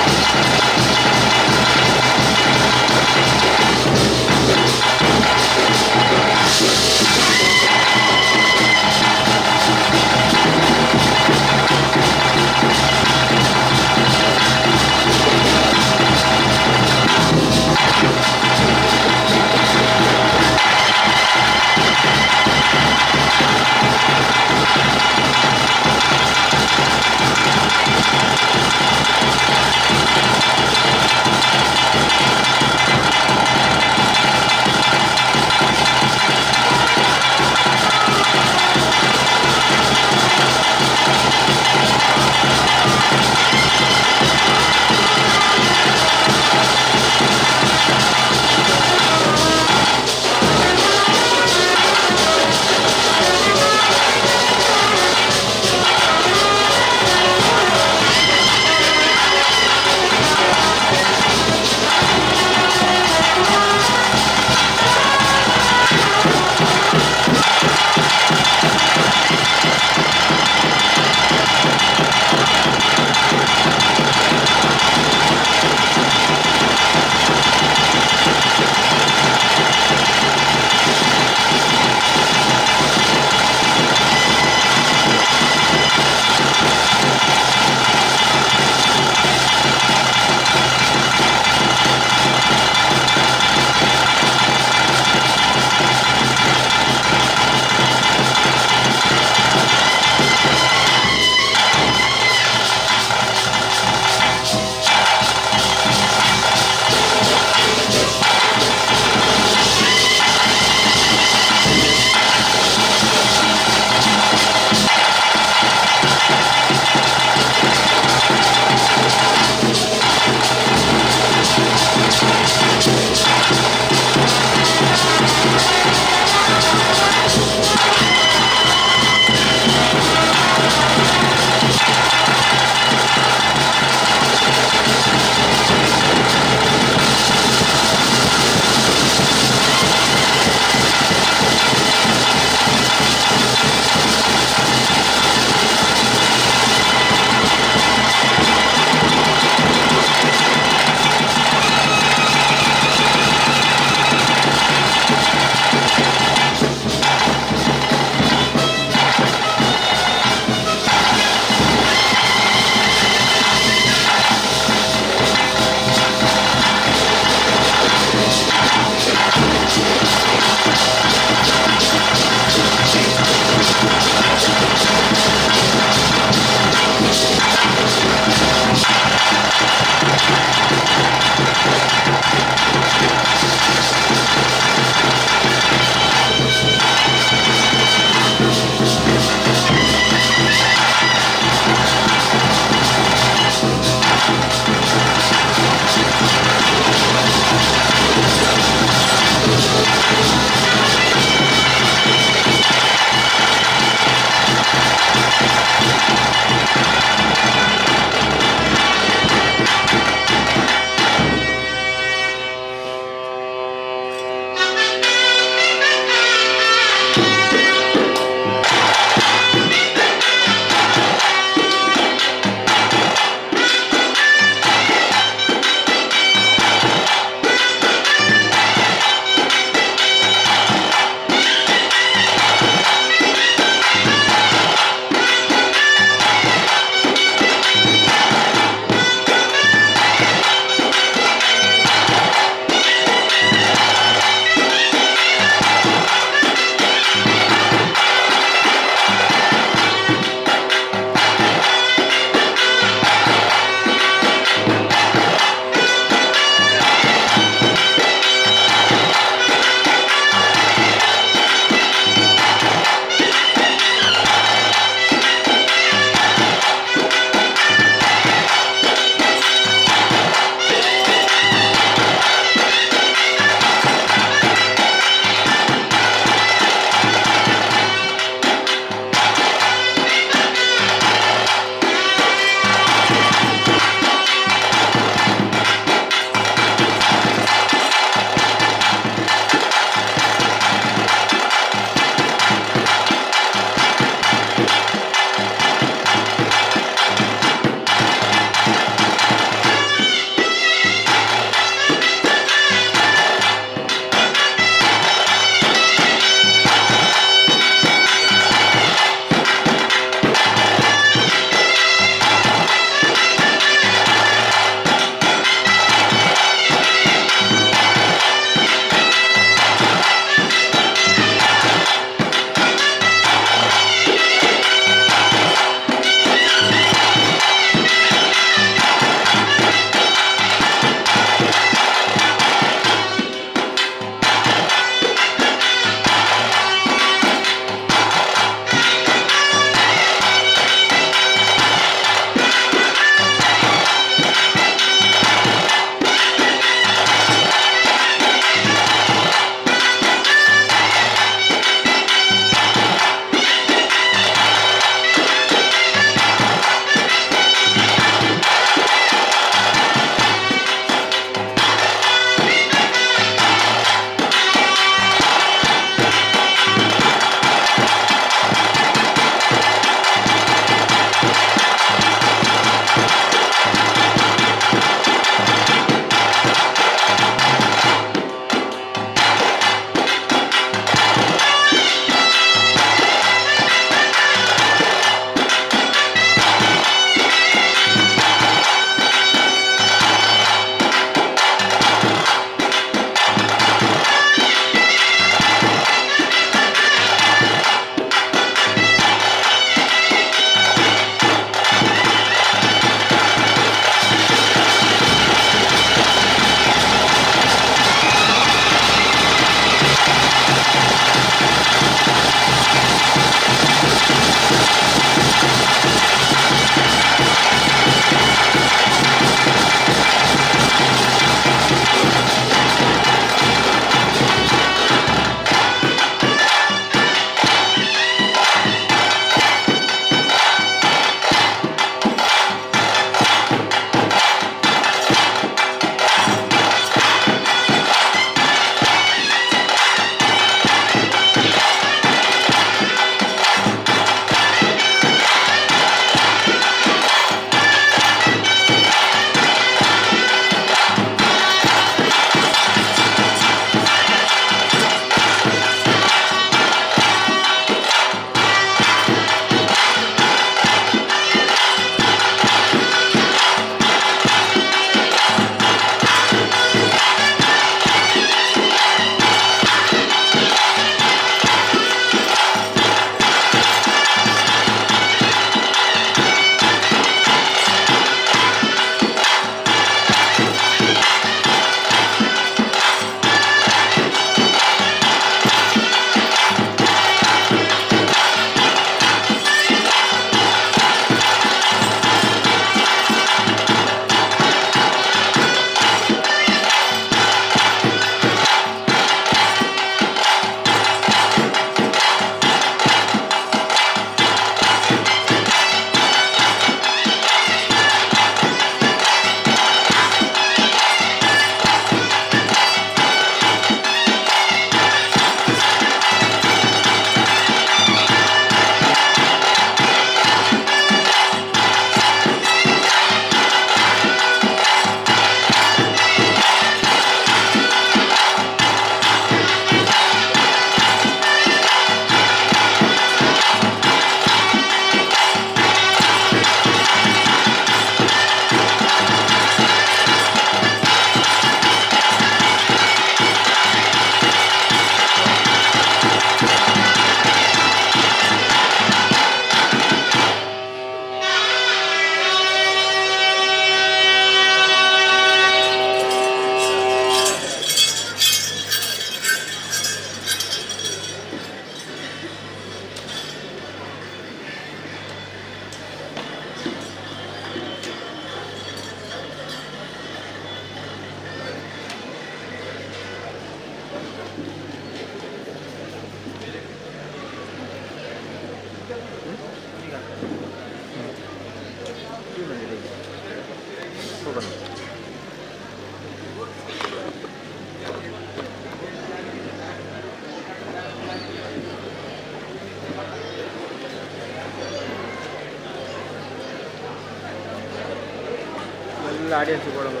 ಫುಲ್ ಆಡಿಯನ್ಸ್ ಕೊಡೋದು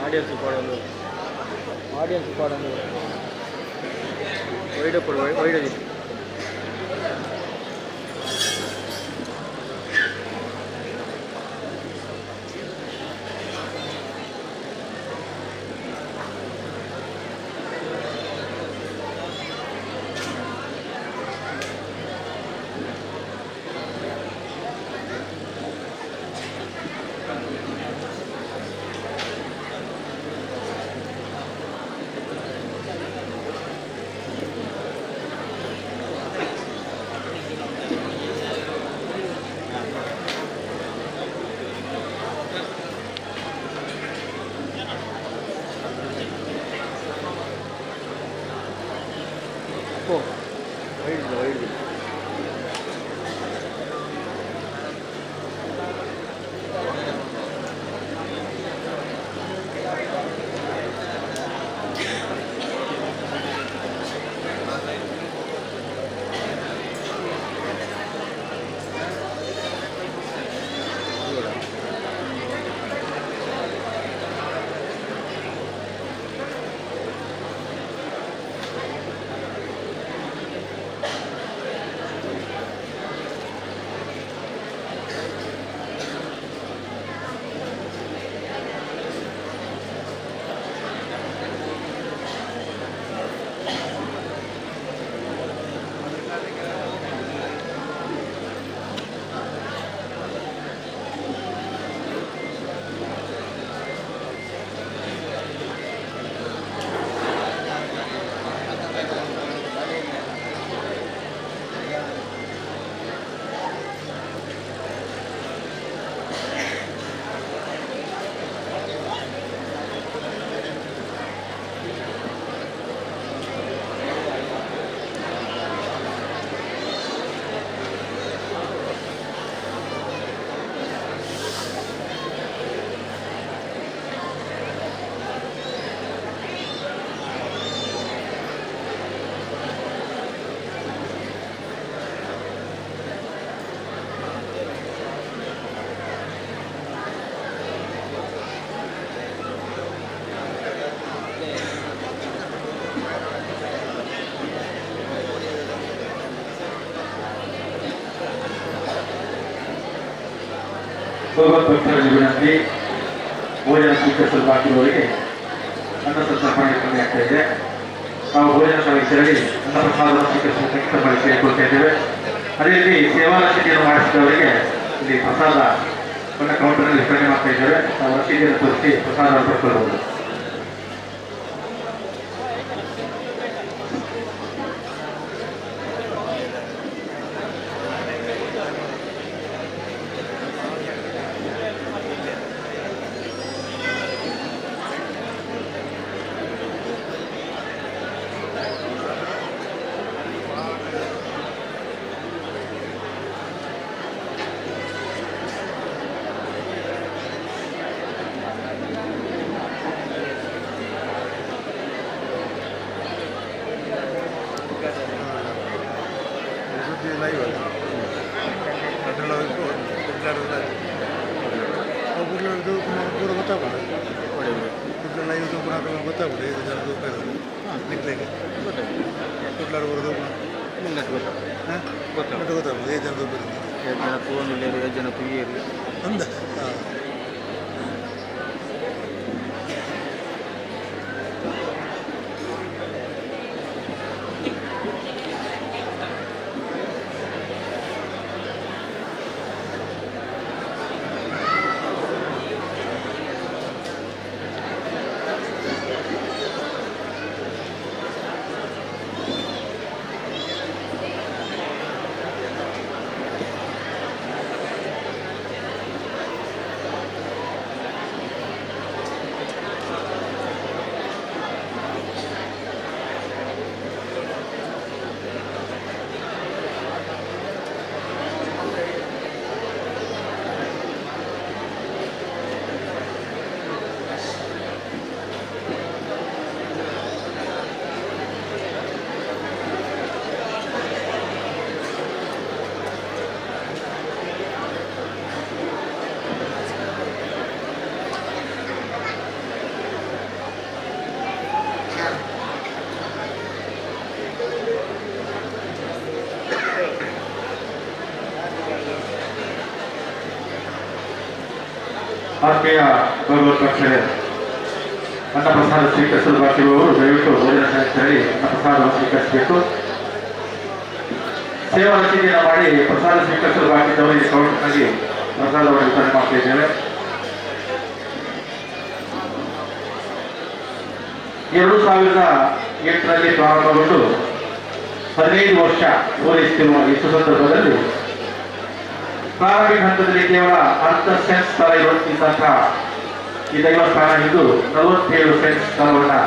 ಆಡಿಯನ್ಸ್ ಕೊಡೋದು ಆಡಿಯನ್ಸ್ ಕೊಡೋದು ವೈಡ್ ಕೊಡು ವೈಡ್ ವೈಡ್ ಭಗವತ್ ಭಕ್ತರಲ್ಲಿ ವಿನಂತಿ, ಭೋಜನ ಸ್ವೀಕರಿಸಲು ಬಾಕಿರುವವರಿಗೆ ಅನ್ನ ಸಂತರ್ಪಣೆ ಕಮ್ಮಿ ಆಗ್ತಾ ಇದೆ. ನಾವು ಭೋಜನ ಶಾಲೆಗೆ ತೆರಳಿ ಅನ್ನ ಪ್ರಸಾದವನ್ನು ಸ್ವೀಕರಿಸುವ ತಮ್ಮಲ್ಲಿ ಕೇಳಿಕೊಳ್ತಾ ಇದ್ದೇವೆ. ಅದೇ ರೀತಿ ಸೇವಾ ರಸೀದಿಯನ್ನು ಮಾಡಿಸಿದವರಿಗೆ ಇಲ್ಲಿ ಪ್ರಸಾದವನ್ನು ಕೌಂಟರ್ನಲ್ಲಿ ವಿತರಣೆ ಮಾಡ್ತಾ ಇದ್ದೇವೆ. ನಾವು ರಸೀದಿಯನ್ನು ತೋರಿಸಿ ಪ್ರಸಾದವನ್ನು ಪಡ್ಕೊಳ್ಬಹುದು. ಆತ್ಮೀಯ ಭಗವತ್ ಭಕ್ತರೇ, ಅನ್ನಪ್ರಸಾದ ಸ್ವೀಕರಿಸಲು ಬಾಕಿರುವವರು ದಯವಿಟ್ಟು ಭೋಜನ ಸಂಸ್ಥೆಯಲ್ಲಿ ಅನ್ನಪ್ರಸಾದವನ್ನು ಸ್ವೀಕರಿಸಬೇಕು. ಸೇವಾ ರಚನೆಯನ್ನು ಮಾಡಿ ಪ್ರಸಾದ ಸ್ವೀಕರಿಸಲು ಬಾಕಿದ್ದವರಿಗೆ ಕೌಂಟರ್ನಲ್ಲಿ ಪ್ರಸಾದವನ್ನು ವಿತರಣೆ ಮಾಡ್ತಾ ಇದ್ದೇವೆ. 2008ರಲ್ಲಿ ಪ್ರಾರಂಭಗೊಂಡು 15 ವರ್ಷ ಪೂರೈಸುತ್ತಿರುವ ಈ ಸುಸಂದರ್ಭದಲ್ಲಿ ಪ್ರಾರಂಭಿಕ ಹಂತದಲ್ಲಿ ಕೇವಲ ಅರ್ಧ ಸೆಂಟ್ ಸ್ಥಳ ಇರುವಂತಹ ಈ ದೈವಸ್ಥಾನ ಇಂದು 47 ಸೆಂಟ್ ಸ್ಥಳವನ್ನು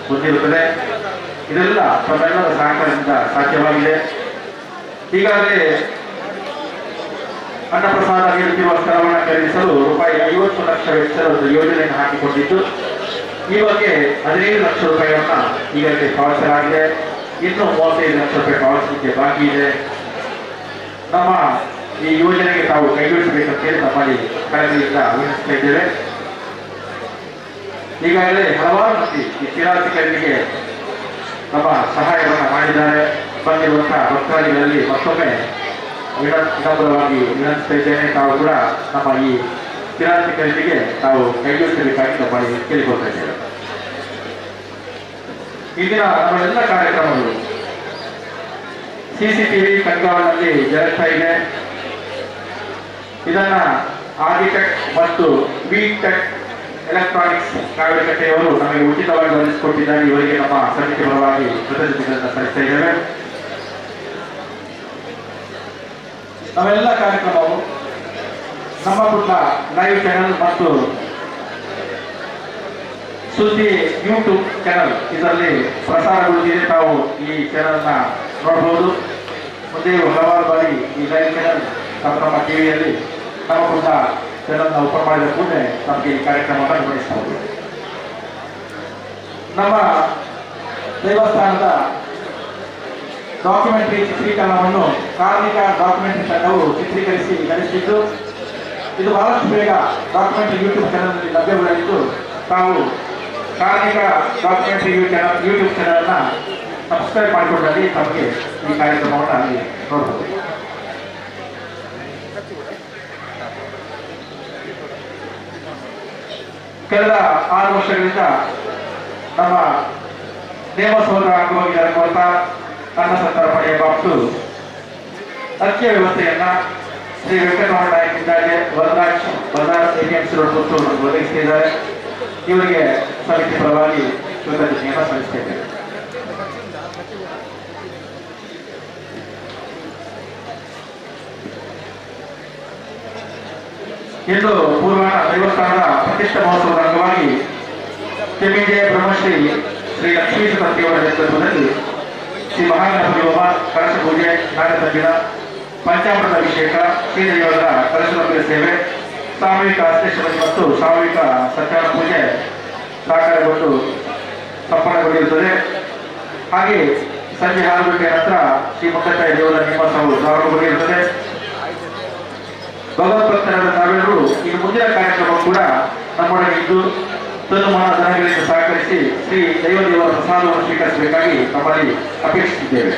ಹೊಂದಿರುತ್ತದೆ. ಇದೆಲ್ಲ ತಮ್ಮೆಲ್ಲರ ಸಹಕಾರದಿಂದ ಸಾಧ್ಯವಾಗಿದೆ. ಈಗಾಗಲೇ ಅನ್ನಪ್ರಸಾದ ನೀಡುತ್ತಿರುವ ಸ್ಥಳವನ್ನು ಖರೀದಿಸಲು ರೂಪಾಯಿ 50 ಲಕ್ಷ ವೆಚ್ಚದ ಒಂದು ಯೋಜನೆಯನ್ನು ಹಾಕಿಕೊಂಡಿದ್ದು, ಈ ಬಗ್ಗೆ 15 ಲಕ್ಷ ರೂಪಾಯಿಯನ್ನ ಈಗಾಗಲೇ ಪಾವತಿಸಲಾಗಿದೆ. ಇನ್ನೂ 35 ಲಕ್ಷ ರೂಪಾಯಿ ಪಾವತಿಸಲಿಕ್ಕೆ ಬಾಕಿ ಇದೆ. ನಮ್ಮ ಈ ಯೋಜನೆಗೆ ತಾವು ಕೈಗೂಡಿಸಬೇಕಂತೇಳಿ ನಮ್ಮಲ್ಲಿ ಕಳಕಳಿಯಿಂದ ವಿನಂತಿಸ್ತಾ ಇದ್ದೇವೆ. ಈಗಾಗಲೇ ಹಲವಾರು ಮಂದಿ ಈ ಸ್ಥಿರಾಸ್ತಿ ಖರೀದಿಗೆ ನಮ್ಮ ಸಹಾಯವನ್ನು ಮಾಡಿದ್ದಾರೆ. ಬಂದಿರುವಂತಹ ಭಕ್ತಾದಿಗಳಲ್ಲಿ ಮತ್ತೊಮ್ಮೆ ವಿನಮ್ರವಾಗಿ ವಿನಂತಿಸ್ತಾ ಇದ್ದೇನೆ, ತಾವು ಕೂಡ ನಮ್ಮ ಈ ಸ್ಥಿರಾಸ್ತಿ ಖರೀದಿಗೆ ತಾವು ಕೈಜೋಡಿಸಬೇಕಾಗಿ ನಮ್ಮಲ್ಲಿ ಕೇಳಿಕೊಳ್ತಾ ಇದ್ದೇವೆ. ಇಂದಿನ ನಮ್ಮೆಲ್ಲ ಕಾರ್ಯಕ್ರಮಗಳು ಸಿಸಿಟಿವಿ ಕಣ್ಗಾವಲಿನಲ್ಲಿ ಜರುಗ್ತಾ ಇದೆ. ಇದನ್ನ ಆರ್ಕಿಟೆಕ್ಟ್ ಮತ್ತು ವಿ ಟೆಕ್ ಎಲೆಕ್ಟ್ರಾನಿಕ್ಸ್ ಕಾವೇರಿಕಟ್ಟೆಯವರು ನಮಗೆ ಉಚಿತವಾಗಿ ಒದಗಿಸಿಕೊಟ್ಟಿದ್ದಾರೆ. ಇವರಿಗೆ ನಮ್ಮ ಸಮಿತಿ ಪರವಾಗಿ ಕೃತಜ್ಞತೆಗಳನ್ನು ಸಲ್ಲಿಸ್ತಾ ಇದ್ದೇವೆ. ನಾವೆಲ್ಲ ಕಾರ್ಯಕ್ರಮವು ನಮ್ಮ ಪುಟ್ಟ ಲೈವ್ ಚಾನೆಲ್ ಮತ್ತು ಸುದ್ದಿ ಯೂಟ್ಯೂಬ್ ಚಾನೆಲ್ ಇದರಲ್ಲಿ ಪ್ರಸಾರಗೊಳ್ಳುತ್ತಿದೆ. ತಾವು ಈ ಚಾನೆಲ್ನ ನೋಡಬಹುದು. ಮುಂದೆ ಹಲವಾರು ಬಾರಿ ಈ ಲೈವ್ ಚಾನೆಲ್ ತಮ್ಮ ತಮ್ಮ ಟಿವಿಯಲ್ಲಿ ನಮ್ಮ ಪುಟ್ಟ ಚಾನೆಲ್ನ ಓಪನ್ ಮಾಡಿದ ಕೂಡಲೇ ನಮಗೆ ಈ ಕಾರ್ಯಕ್ರಮವನ್ನು ಗಮನಿಸಬಹುದು. ನಮ್ಮ ದೇವಸ್ಥಾನದ ಡಾಕ್ಯುಮೆಂಟರಿ ಚಿತ್ರೀಕರಣವನ್ನು ಕಾರ್ಮಿಕ ಡಾಕ್ಯುಮೆಂಟರಿ ತಂಡವು ಚಿತ್ರೀಕರಿಸಿ ನಡೆಸಿದ್ದು, ಇದು ಬಹಳಷ್ಟು ಬೇಗ ಡಾಕ್ಯುಮೆಂಟರಿ ಯೂಟ್ಯೂಬ್ ಚಾನೆಲ್ನಲ್ಲಿ ಲಭ್ಯಗೊಳ್ಳಲಿದ್ದು, ತಾವು ಕಾರ್ಮಿಕ ಡಾಕ್ಯುಮೆಂಟರಿ ಯೂಟ್ಯೂಬ್ ಚಾನೆಲ್ನ ಸಬ್ಸ್ಕ್ರೈಬ್ ಮಾಡಿಕೊಂಡಲ್ಲಿ ತಮಗೆ ಈ ಕಾರ್ಯಕ್ರಮವನ್ನು ಅಲ್ಲಿ ನೋಡಬಹುದು. ಕಳೆದ 6 ವರ್ಷಗಳಿಂದ ನಮ್ಮ ನೇಮೋತ್ಸವದ ಅಂಗವಾಗಿ ಜರುಗುವಂತಹ ಅನ್ನ ಸಂತರ್ಪಣೆಯ ಬಾಕ್ಸು ಅಕ್ಕಿಯ ವ್ಯವಸ್ಥೆಯನ್ನ ಶ್ರೀ ವೆಂಕಟರಮಣ ನಾಯಕ್ ಇದ್ದಾಗೆ ವರರಾಜ್ ಬಜಾರ್ ಎಪಿಎಂಸಿ ರೋಡ್ ಪುತ್ತೂರು ಒದಗಿಸಿದ್ದಾರೆ. ಇವರಿಗೆ ಸಮಿತಿ ಪರವಾಗಿ ಕೃತಜ್ಞತೆಯನ್ನು ಸಲ್ಲಿಸ್ತಾ ಇದ್ದೇವೆ. ಇಂದು ಪೂರ್ವಾಹ್ನ ದೇವಸ್ಥಾನದ ಪ್ರತಿಷ್ಠಾ ಮಹೋತ್ಸವದ ಅಂಗವಾಗಿ ಕೆಮ್ಮಿಂಜೆ ಬ್ರಹ್ಮಶ್ರೀ ಶ್ರೀ ಲಕ್ಷ್ಮೀ ತಂತ್ರಿಯವರ ನೇತೃತ್ವದಲ್ಲಿ ಶ್ರೀ ಮಹಾಗಣಪತಿ ಹೋಮ, ಕಲಶ ಪೂಜೆ, ನಾಗತಂಬಿನ, ಪಂಚಾಮೃತ ಅಭಿಷೇಕ, ಶ್ರೀದೇವರ ಕಲಶದ ಸೇವೆ, ಸಾಮೂಹಿಕ ಅಷ್ಟೇಶ್ವರಿ ಮತ್ತು ಸಾಮೂಹಿಕ ಸತ್ಯನಾರಾಯಣ ಪೂಜೆ ಸಾಕಾರಗೊಂಡು ಸಂಪನ್ನಗೊಂಡಿರುತ್ತದೆ. ಹಾಗೆ ಸಂಜೆ 6 ಗಂಟೆಯ ನಂತರ ಶ್ರೀ ಮುಕ್ಕತ್ತಾಯ ದೇವರ ನೇಮೋತ್ಸವವು ಪ್ರಾರಂಭಗೊಂಡಿರುತ್ತದೆ. ಭಗವತ್ ಭಕ್ತರಾದ ತಾವೆಲ್ಲರೂ ಇನ್ನು ಮುಂದಿನ ಕಾರ್ಯಕ್ರಮ ಕೂಡ ನಮ್ಮೊಡನೆ ಇದ್ದು ತನುಮಾನ ಧನಗಳಿಂದ ಸಹಕರಿಸಿ ಶ್ರೀ ದೈವದೇವರ ಪ್ರಸಾದವನ್ನು ಸ್ವೀಕರಿಸಬೇಕಾಗಿ ತಮ್ಮಲ್ಲಿ ಅಪೇಕ್ಷಿಸಿದ್ದೇವೆ.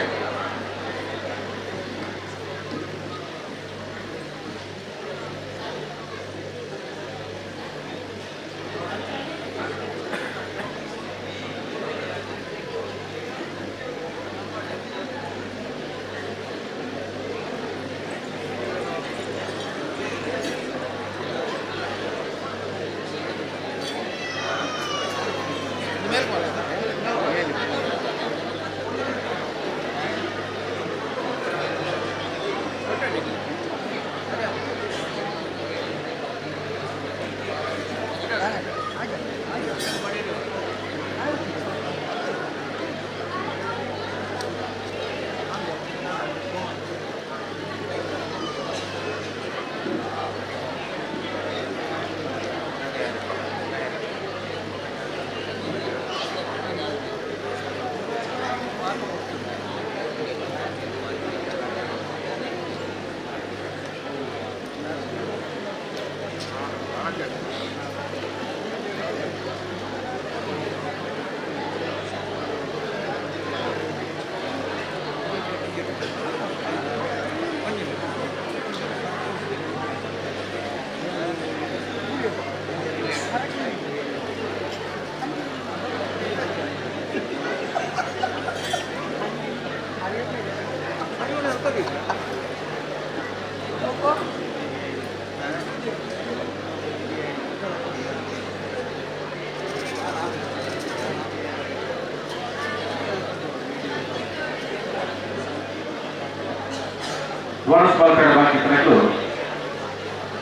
ವನಸ್ ಮಲ್ಪೆರ ಬಾಕಿ ತನಕು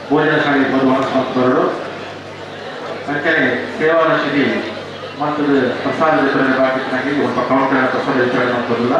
ಭೋಜನ ಶಾಲೆ ಬಂದು ವನಸ್ ಮಲ್ಪರು ಅಂಚನೆ ಸೇವಾ ರಶೀದಿ ಮತ್ತು ಪ್ರಸಾದ ವಿತರಣೆ ಬಾಕಿ ತನಕ ಒಬ್ಬ ಕೌಂಟರ್ ಪ್ರಸಾದ ವಿತರಣೆ ಮಾಡ್ತದಲ್ಲ.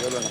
ಚಲೋ.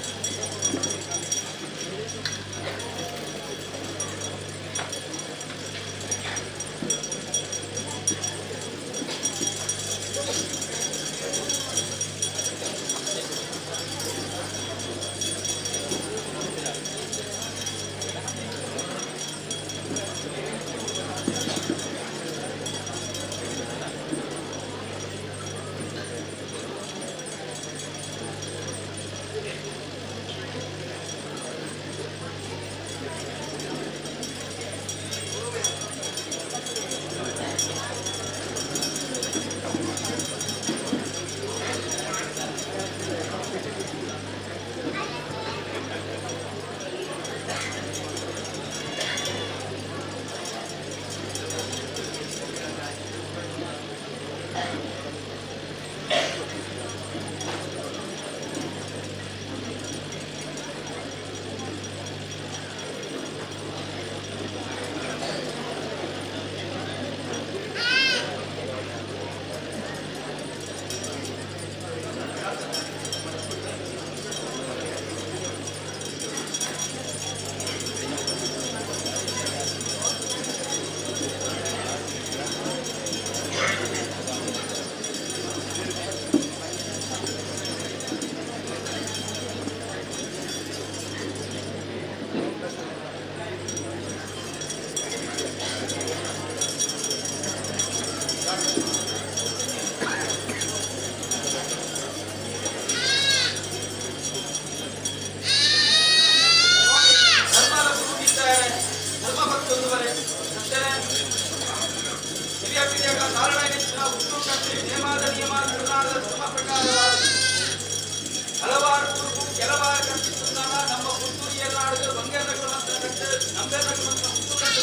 ಹಲವಾರು ಕುರುಕು ಕೆಲವಾರು ಕಟ್ಟಿಸುತ್ತಾನ ನಮ್ಮ ಪುತ್ತೂರು ಎಲ್ಲಾಡುಗಳು ಬಂಗಾರಗಳು ಮಾತ್ರ ಕಟ್ಟು ನಂಬೆರ್ನಗಳು ಮಾತ್ರ ಹುಟ್ಟು ಕಟ್ಟು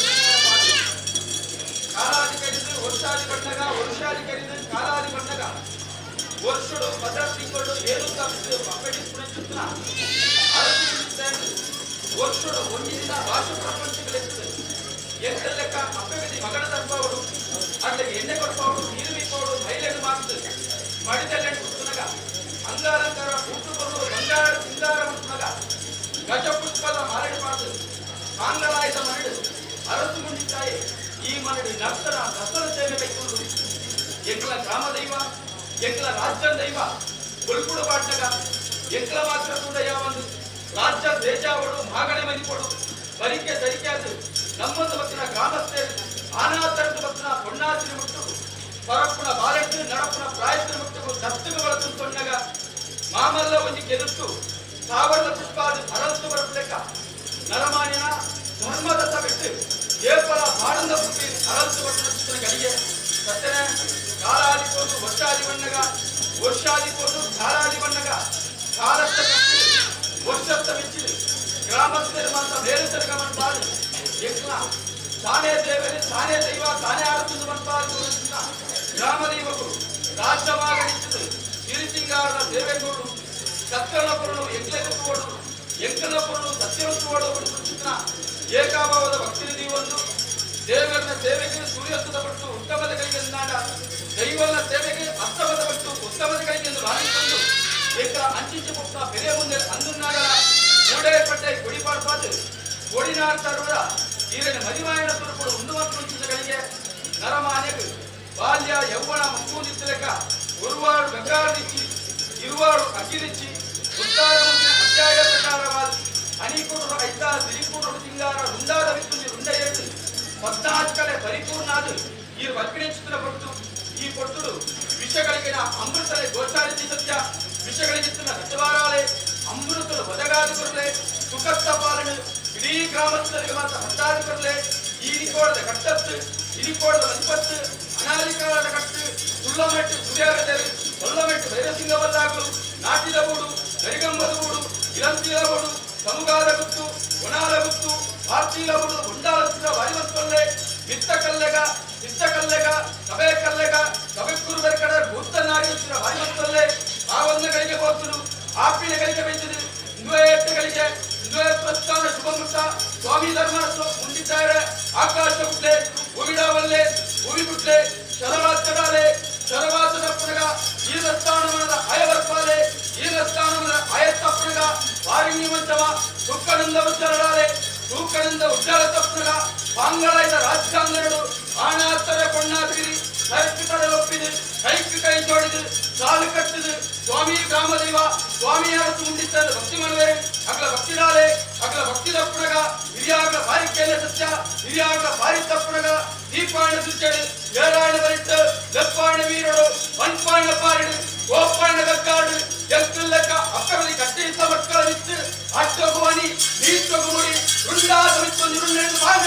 ಕಾಲಾದಿ ಕರಿದು ವರ್ಷಾದಿ ಬಣ್ಣಗ ವರ್ಷಾದಿ ಕರಿದು ಕಾಲಾದಿ ಬಣ್ಣಗ ವರ್ಷಡು ಪದ ತಿಂಗಳು ಏನು ತಪ್ಪಿತು ಪಪ್ಪಡಿಸ್ಪುಣ ವರ್ಷಡು ಒಂದು ದಿನ ಭಾಷೆ ಪ್ರಪಂಚಗಳೆತ್ತು ಎಂತ ಲೆಕ್ಕ ಅಪ್ಪವಿಧಿ ಮಗನ ತಪ್ಪವಡು ಅಲ್ಲಿಗೆ ಎಣ್ಣೆ ಕೊಡ್ಪವಡು ನೀರು ಮೀಪವಡು ಮಹಿಳೆಗೆ ಮಾತು ಮಡಿದಲ್ಲೆಂಟು ಕುತ್ತುನಗ ಅಂಗಾಲಂಕಾರ ಕೂಟುಕೊಂಡು ಬಂಗಾರ ಸಿಂಗಾರ ಮುಟ್ಟುನಗ ಗಜಪುಷ್ಪದ ಮಾರಡಿ ಪಾತು ಪಾಂಗಲಾಯದ ಮರಡು ಅರಸು ಮುಂಡಿತ್ತಾಯಿ ಈ ಮರಡು ನರ್ತನ ದಸರ ಸೇವೆ ಕೈಕೊಂಡು ಎಂಕಲ ಗ್ರಾಮ ದೈವ ಎಂಕಲ ರಾಜ್ಯ ದೈವ ಕೊಲ್ಕುಡು ಪಾಟ್ನಗ ಎಂಕಲ ಮಾತ್ರ ಕೂಡ ಯಾವೊಂದು ರಾಜ್ಯ ದೇಶಾವಡು ಮಾಗಣೆ ಮನಿಕೊಡು ಬರಿಕೆ ಸರಿಕಾದು ನಮ್ಮೊಂದು ಬತ್ತಿನ ಗ್ರಾಮಸ್ಥರು ಆನಾತರದ ಬತ್ತಿನ ಪೊಣ್ಣಾಸಿನ ಮುಟ್ಟು ಪರಪ್ಪುನ ಬಾಲೆಟ್ಟು ನಡಪ್ಪುನ ಪ್ರಾಯಸ್ತ್ರ ಮುಟ್ಟುಗು ದತ್ತುಗಳ ತುಂತೊಣ್ಣಗ ಮಾಮಲ್ಲ ಒಂಜಿ ಕೆದುತ್ತು ಸಾವಿರದ ಪುಷ್ಪಾದ ಅರಸ್ತು ಬರಪ್ಲೆಕ್ಕ ನರಮಾನಿನ ಧರ್ಮದ ಸಬಿಟ್ಟು ಏಪಲ ಬಾಡಂದ ಪುಟ್ಟಿ ಅರಸ್ತು ಬರಪ್ಪಿನ ಗಡಿಗೆ ಸತ್ಯನೆ ಕಾಲಾದಿಕೊಂಡು ವರ್ಷಾದಿ ಬಣ್ಣಗ ವರ್ಷಾದಿಕೊಂಡು ಕಾಲಾದಿ ಬಣ್ಣಗ ಕಾಲಸ್ಥ ಕಟ್ಟಿ ವರ್ಷಸ್ಥ ಮಿಚ್ಚಿದು ಗ್ರಾಮಸ್ಥರು ಮಾತ್ರ ಬೇರೆ ಮನ್ಪಾದು ಯಜ್ಞ ತಾನೇ ದೇವರೇ ತಾನೇ ದೈವ ತಾನೇ ಆಡುತ್ತದೆ ಮನ್ಪಾದು ಗ್ರಾಮ ದೈವಗಳು ರಾಜ್ಯವಾಗಣಿಸಿದು ಸಿರಿಸಿಂಗಾರದ ದೇವೇಗೌಡರು ಸತ್ಯನಪುರನು ಎಂಕಲಕೊಡು ಎಂಕಲಪುರನು ಸತ್ಯವಂತುವಡು ಚಿತ್ರ ಏಕಾಭಾವದ ಭಕ್ತಿ ಒಂದು ದೇವರನ್ನ ಸೇವೆಗೆ ಸೂರ್ಯೋಸ್ತದ ಪಟ್ಟು ಉತ್ತಮದ ಕೈಗೆ ನಾಡ ದೈವನ ಸೇವೆಗೆ ಅಸ್ತಮದ ಪಟ್ಟು ಉತ್ತಮದ ಕೈಗೆ ಎಂದು ಭಾವಿಸಿಕೊಂಡು ಏಕ ಅಂಚಿಂಚು ಪುಟ್ಟ ಬೆಲೆ ಮುಂದೆ ಅಂದುನ್ನಾಡಲ ಮೂಡೇ ಪಟ್ಟೆ ಗುಡಿಪಾಡ್ಪಾದು ಕೊಡಿನಾಡ್ ತರುವರ ಈರನ ಮದಿಮಾಯನ ತುರುಪುಡು ಉಂಡು ಮತ್ತು ನರಮಾನ್ಯకు ಬಾಲ್ಯ ಯೌವನ ಮಕ್ಕೂದಿತ್ತಲೆಕ್ಕ ಉರುವಾಡು ಗಂಗಾರದಿಚ್ಚಿ ಇರುವಾಡು ಅಗ್ಗಿದಿಚ್ಚಿ ಉತ್ತಾರ ಮುಂದಿನ ಅಧ್ಯಾಯ ಪ್ರಕಾರವಾದ ಅನಿಕೂಟರು ಐತ ದಿರಿಕೂಟರು ಸಿಂಗಾರ ರುಂಡಾದ ವಿತ್ತುಂದಿ ರುಂಡ ಏತು ಪದ್ನಾಲ್ಕಲೆ ಪರಿಪೂರ್ಣಾದು ಈ ವಕ್ರಣೆಚ್ಚುತ್ತಿನ ಪೊಟ್ಟು ಈ ಪೊಟ್ಟುಡು ವಿಷಗಳಿಗಿನ ಅಮೃತಲೆ ಗೋಚಾರಿಸಿ ಸತ್ಯ ವಿಷಗಳಿಗಿತ್ತಿನ ರಜವಾರಾಲೆ ಅಮೃತಲು ಬದಗಾದು ಕೊರಲೆ ಸುಖತ್ತ ಪಾಲನೆ ಇಡೀ ಗ್ರಾಮಸ್ಥರಿಗೆ ಮಾತ್ರ ಹತ್ತಾದು ಕೊರಲೆ ಈ ನಿಕೋಡದ ಕಟ್ಟತ್ತು ಇನಿಕೋಡದ ಮನಿಪತ್ತು ಅನಾದಿಕಾಲದ ಕಟ್ಟು ಸುಳ್ಳಮೆಟ್ಟು ಸೂರ್ಯಾಗದರು ಕೊಲ್ಲಮೆಟ್ಟು ಭೈರಸಿಂಗವಲ್ಲಾಗಲು ನಾಟಿದ ಬೂಡು ಗರಿಗಂಬದ ಬೂಡು ಇರಂತಿಲ ಬೂಡು ಸಮುಗಾದ ಗುತ್ತು ಒಣಾಲ ಗುತ್ತು ಪಾರ್ತಿಲ ಬೂಡು ಗುಂಡಾಲತ್ತಿನ ವಾರಿಮತ್ತೊಲ್ಲೆ ಮಿತ್ತ ಕಲ್ಲೆಗ ಇತ್ತ ಕಲ್ಲೆಗ ಸಭೆ ಕಲ್ಲೆಗ ಸಭೆಕ್ಕೂರು ಬೆರ್ಕಡ ಭೂತ ನಾರಿಯುತ್ತಿನ ವಾರಿಮತ್ತೊಲ್ಲೆ ಆ ಒಂದಗಳಿಗೆ ಹೋಗ್ತದು ಆಪಿನಗಳಿಗೆ ಬೈತದು ಇಂದುವೇಟ್ಟಗಳಿಗೆ ಇಂದುವೇ ಪ್ರಸ್ಥಾನ ಶುಭಮುಟ್ಟ ಸ್ವಾಮಿ ಧರ್ಮ ಮುಂದಿದ್ದಾರೆ ಆಕಾಶ ಬುಟ್ಲೆ ಹೂವಿಡಾವಲ್ಲೆ ಹೂವಿ ಬುಟ್ಲೆ ಶರವಾತಡಾಲೆ ಶರವಾತದ ಪುನಗ ಈ ರಸ್ಥಾನವನದ ಆಯವರ್ಪಾಲೆ ಈ ರಸ್ಥಾನವನದ ಆಯತ್ತಪ್ಪನಗ ಮಾನ್ಯವಂತವ ಸುಕ್ಕನಂದ ಉಚ್ಚರಡಾಲೆ ತೂಕನಂದ ಉಜ್ಜಾಲ ತಪ್ಪುನಗ ಪಾಂಗಳಾಯ್ದ ರಾಜ್ಯಾಂಗನಡು ಆಣಾತ್ತರ ಕೊಂಡಾತಿರಿ ಸರಕು ತಡಲೊಪ್ಪಿದು ಕೈக்கு ಕೈ ಜೋಡಿದು ಸಾಲು ಕಟ್ಟಿದು ಸ್ವಾಮಿ ಗ್ರಾಮದೈವ ಸ್ವಾಮಿ ಅರಸು ಮುಂದಿತ್ತದ ಭಕ್ತಿ ಮನುವೆ ಅಗಲ ಭಕ್ತಿಡಾಲೆ ಅಗಲ ಭಕ್ತಿ ತಪ್ಪುನಗ ಹಿರಿಯಾಗಲ ಬಾರಿಕೆಲ್ಲ ಸತ್ಯ ಹಿರಿಯಾಗಲ ಬಾರಿ ತಪ್ಪುನಗ ದೀಪಾಯಣ ಸುಚ್ಚಡು ಏರಾಯಣ ಬರಿಟ್ಟು ಲೆಪ್ಪಾಯಣ ವೀರಡು ಮಣ್ಪಾಯಣ ಪಾರಿಡು கோப்பாயண கக்காடு எத்துள்ளக்க அக்கவலி கட்டித்த மக்களை வித்து அட்டகுவனி நீத்தகுமுடி ருண்டாத வித்து இருள் வாங்க.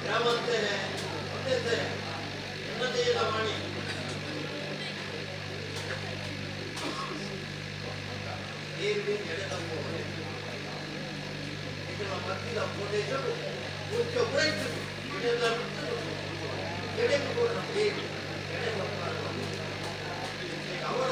ಗ್ರಾಮಸ್ಥರೇ ಮುಖ್ಯಸ್ಥರೇ ಉನ್ನತಿಯ ವಾಣಿ ನೀರು ಎಡೆ ತಪ್ಪು ಇದರ ಮತ್ತಿದ ಪ್ರದೇಶವು ಮುಖ್ಯ ಪ್ರಯತ್ನ ಎಡೆಗೂ ಕೂಡ ನೀರು ಎಡೆ ತಪ್ಪ ಅವರ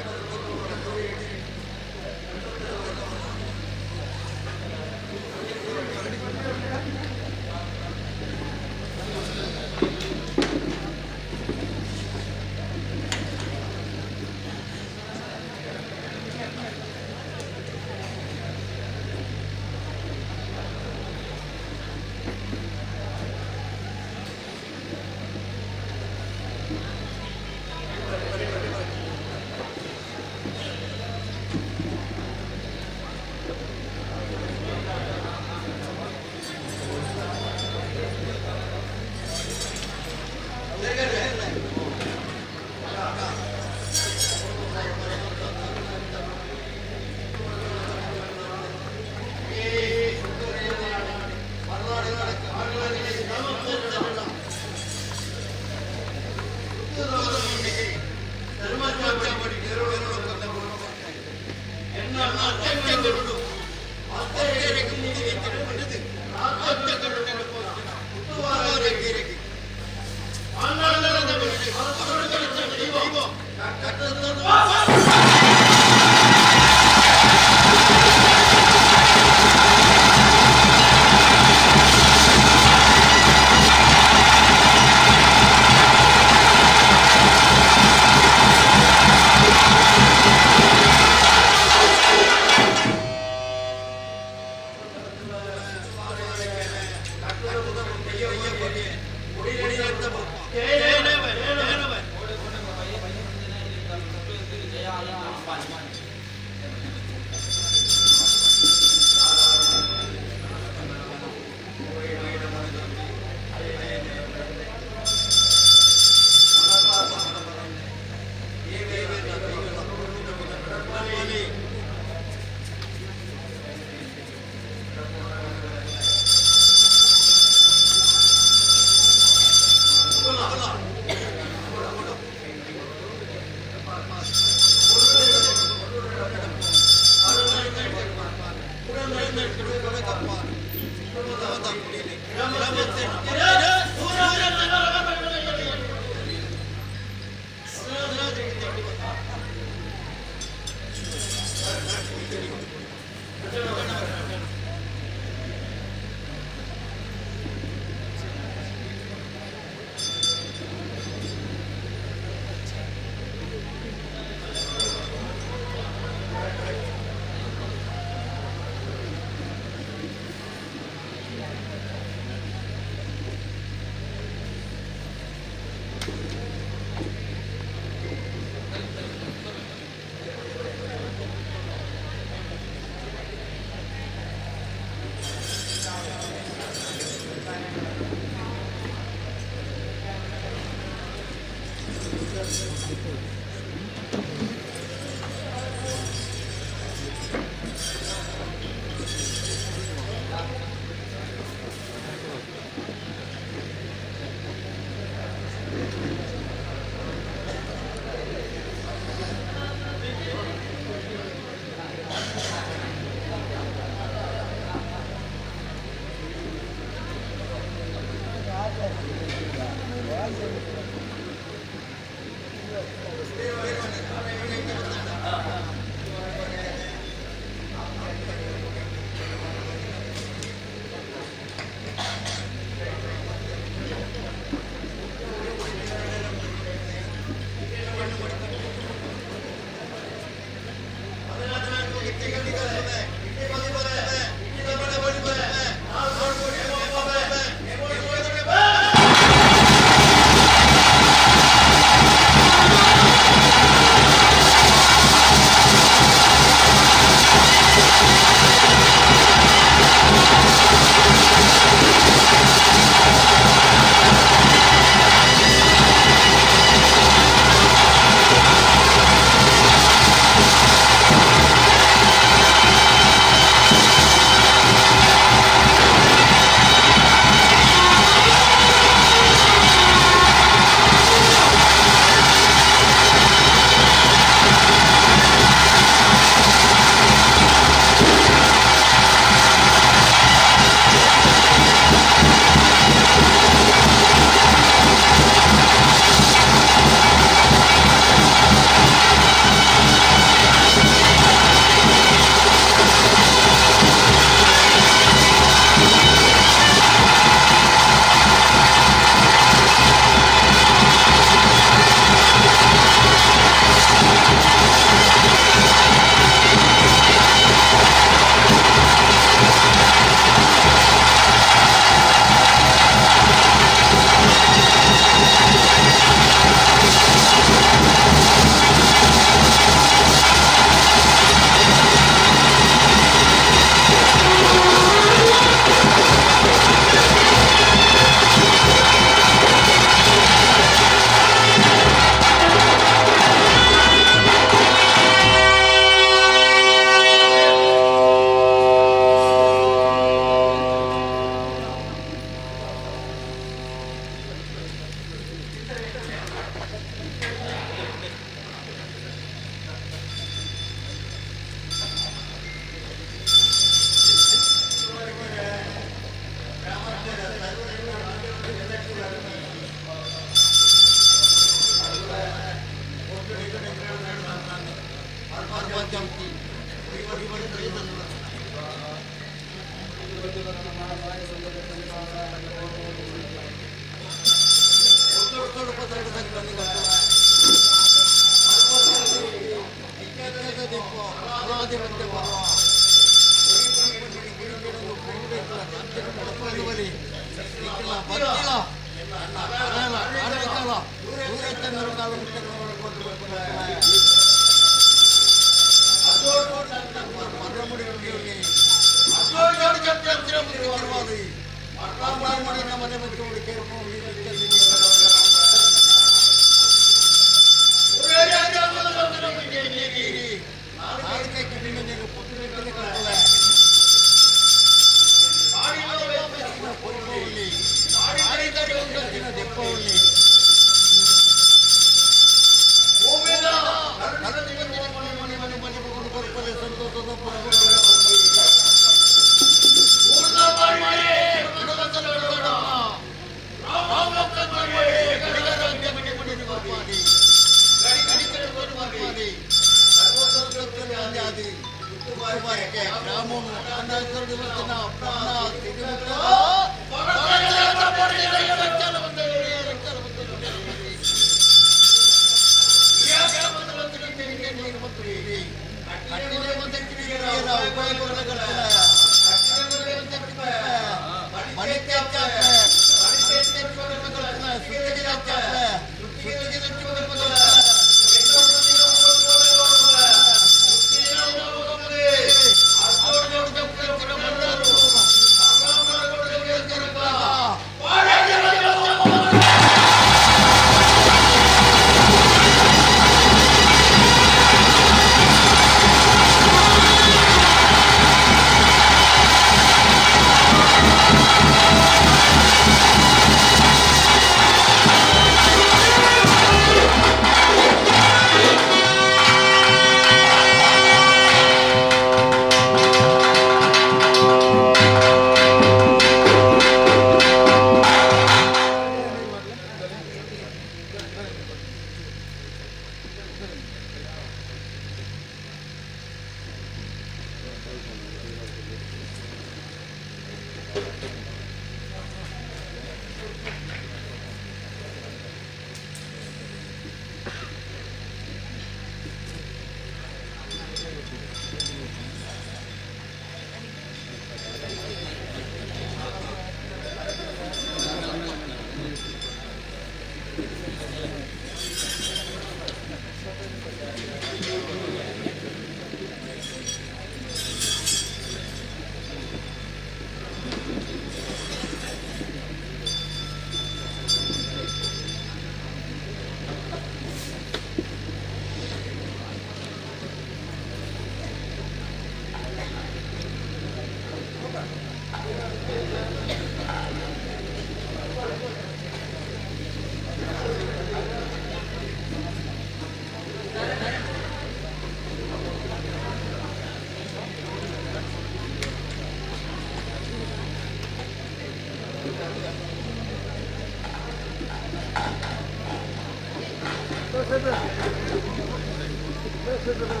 Thank you.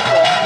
Thank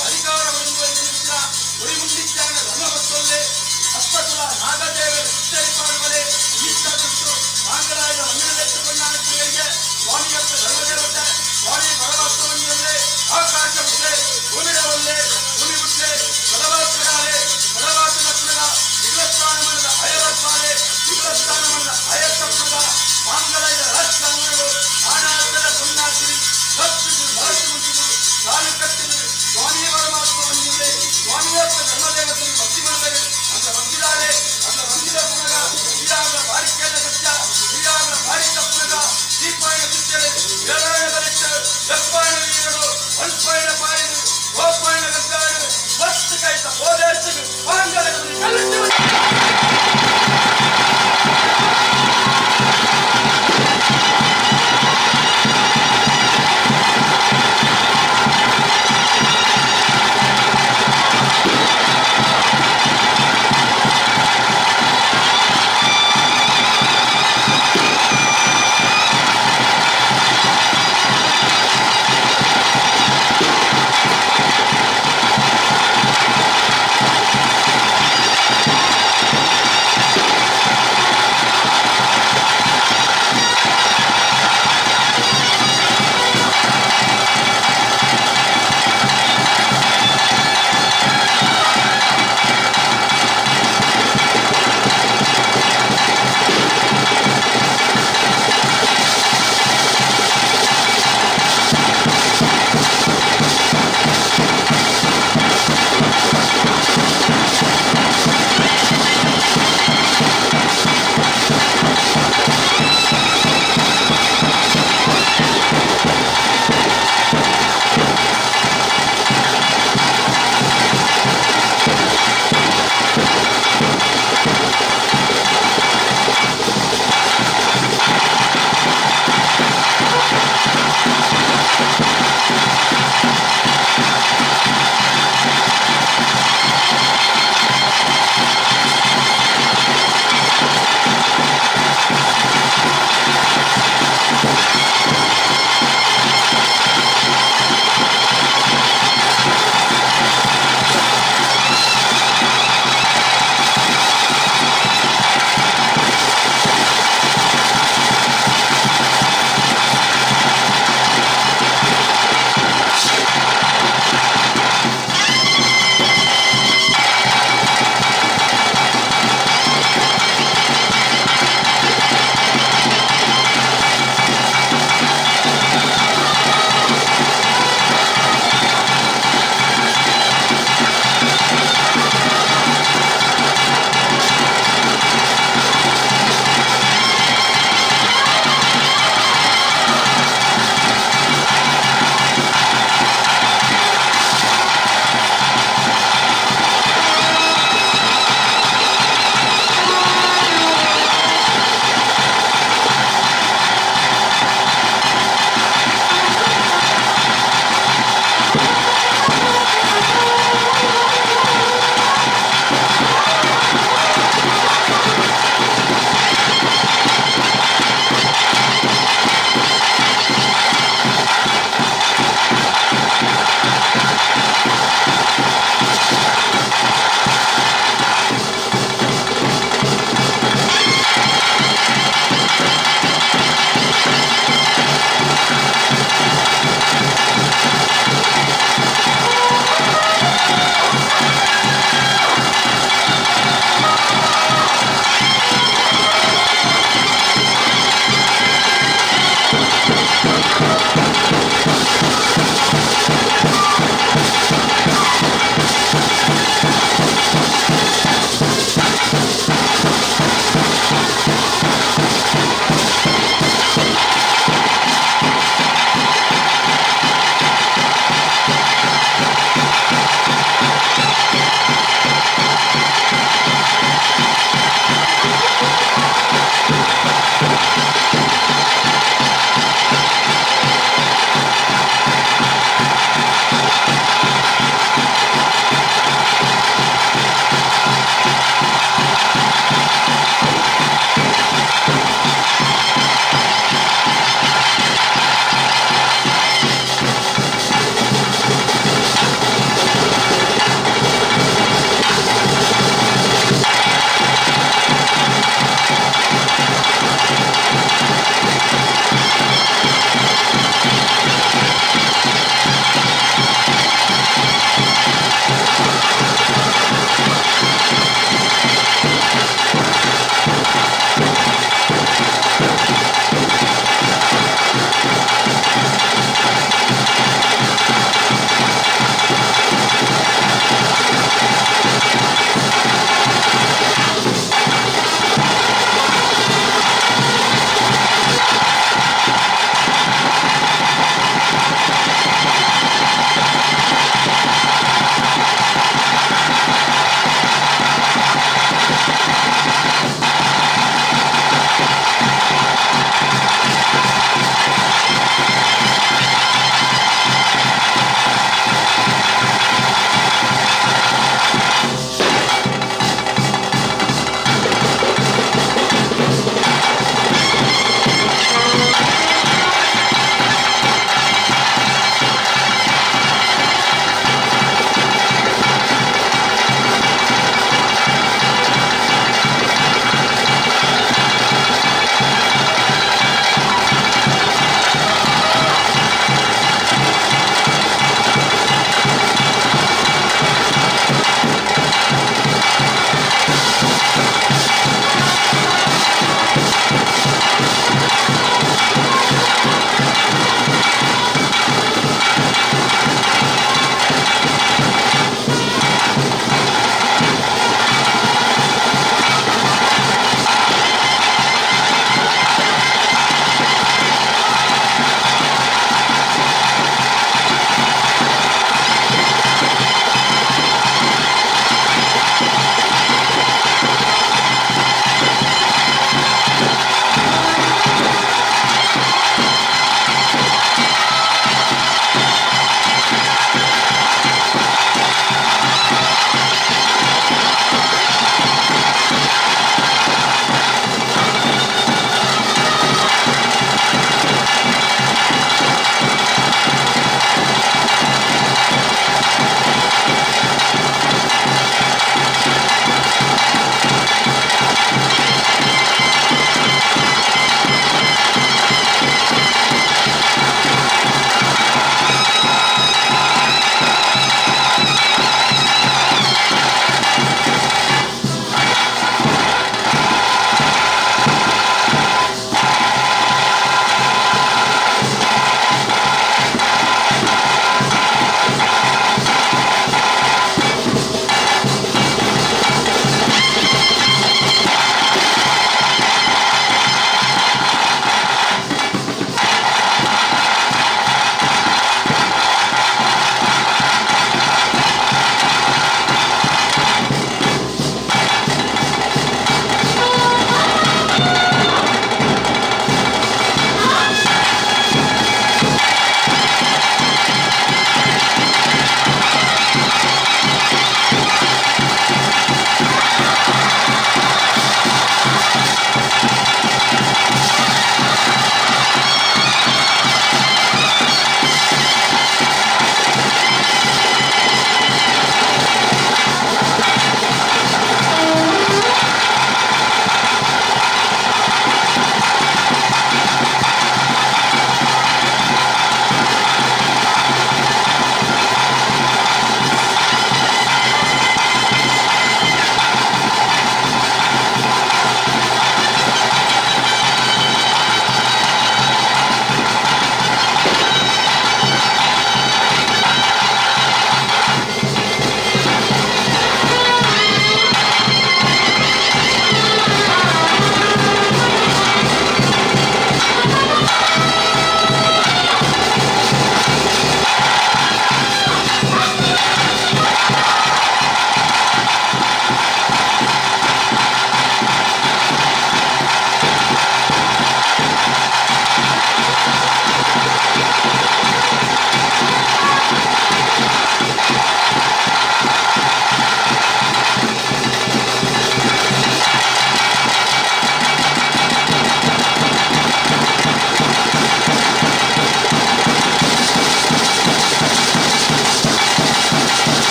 ಅಧಿಕಾರ ಹೊಂದುವ ಉರಿಮುಂಡಿಚ್ಚಾನ ಧರ್ಮವತ್ತೊಲ್ಲೆ ಅಷ್ಟಕುಲ ನಾಗದೇವರು ಉಚ್ಚರಿಪಾಡುವರೆ ಈಶ್ವರಷ್ಟು ಆಂಗಲಾಯದ ಮಂದಿರದೆತ್ತುಕೊಂಡಾನಕ್ಕೆ ಸ್ವಾಮಿಯಪ್ಪ ಧರ್ಮದೇವತೆ ಸ್ವಾಮಿ ಪರಮಾತ್ಮವನ್ಯಲ್ಲೇ ಆಕಾಶ ಮುದ್ದೆ ಭೂಮಿಡವಲ್ಲೇ ಭೂಮಿ ಮುದ್ದೆ ಬಲವಾಸನಾಲೆ ಬಲವಾಸನಪ್ಪನ ವಿಗ್ರಸ್ಥಾನಮಂಡಲ ಅಯರಪ್ಪಾಲೆ ವಿಗ್ರಸ್ಥಾನಮಂಡಲ ಅಯಸಪ್ಪದ ಮಾಂಗಲಯದ ರಾಷ್ಟ್ರಾಂಗಗಳು ಆನಾಥದ ಪುಣ್ಯಾತಿರಿ ಭಕ್ತಿದು ಮನಸ್ಸು ಮುಂಚಿದು ಕಾಲು ಕಟ್ಟಿದು ಸ್ವಾಮಿ ಪರಮಾತ್ಮವನ್ಯಲ್ಲೇ ಸ್ವಾಮಿಯಪ್ಪ ಧರ್ಮದೇವತೆಯನ್ನು ಭಕ್ತಿ ಮಾಡಿದರೆ ಅಂತ ಭಕ್ತಿದಾರೆ ಅಂತ ಭಕ್ತಿದ ಪುನಗ ಈರಾಗ ಬಾರಿಕೆಯ ಸತ್ಯ ಈರಾಗ ಬಾರಿಕ ಪುನಗ ದೀಪಾಯನ ಚಿತ್ತರೆ ಏಳಾಯಣ ಬಲಿಷ್ಠ ಎಪ್ಪಾಯಣ ವೀರರು ಅಲ್ಪಾಯಣ ಪಾಯನು ಗೋಪಾಯಣ ಗದ್ದಾಯನು ವಸ್ತು ಕೈತ ಹೋದೇಶು ಪಾಂಗಲದಲ್ಲಿ ಕಲಿತು.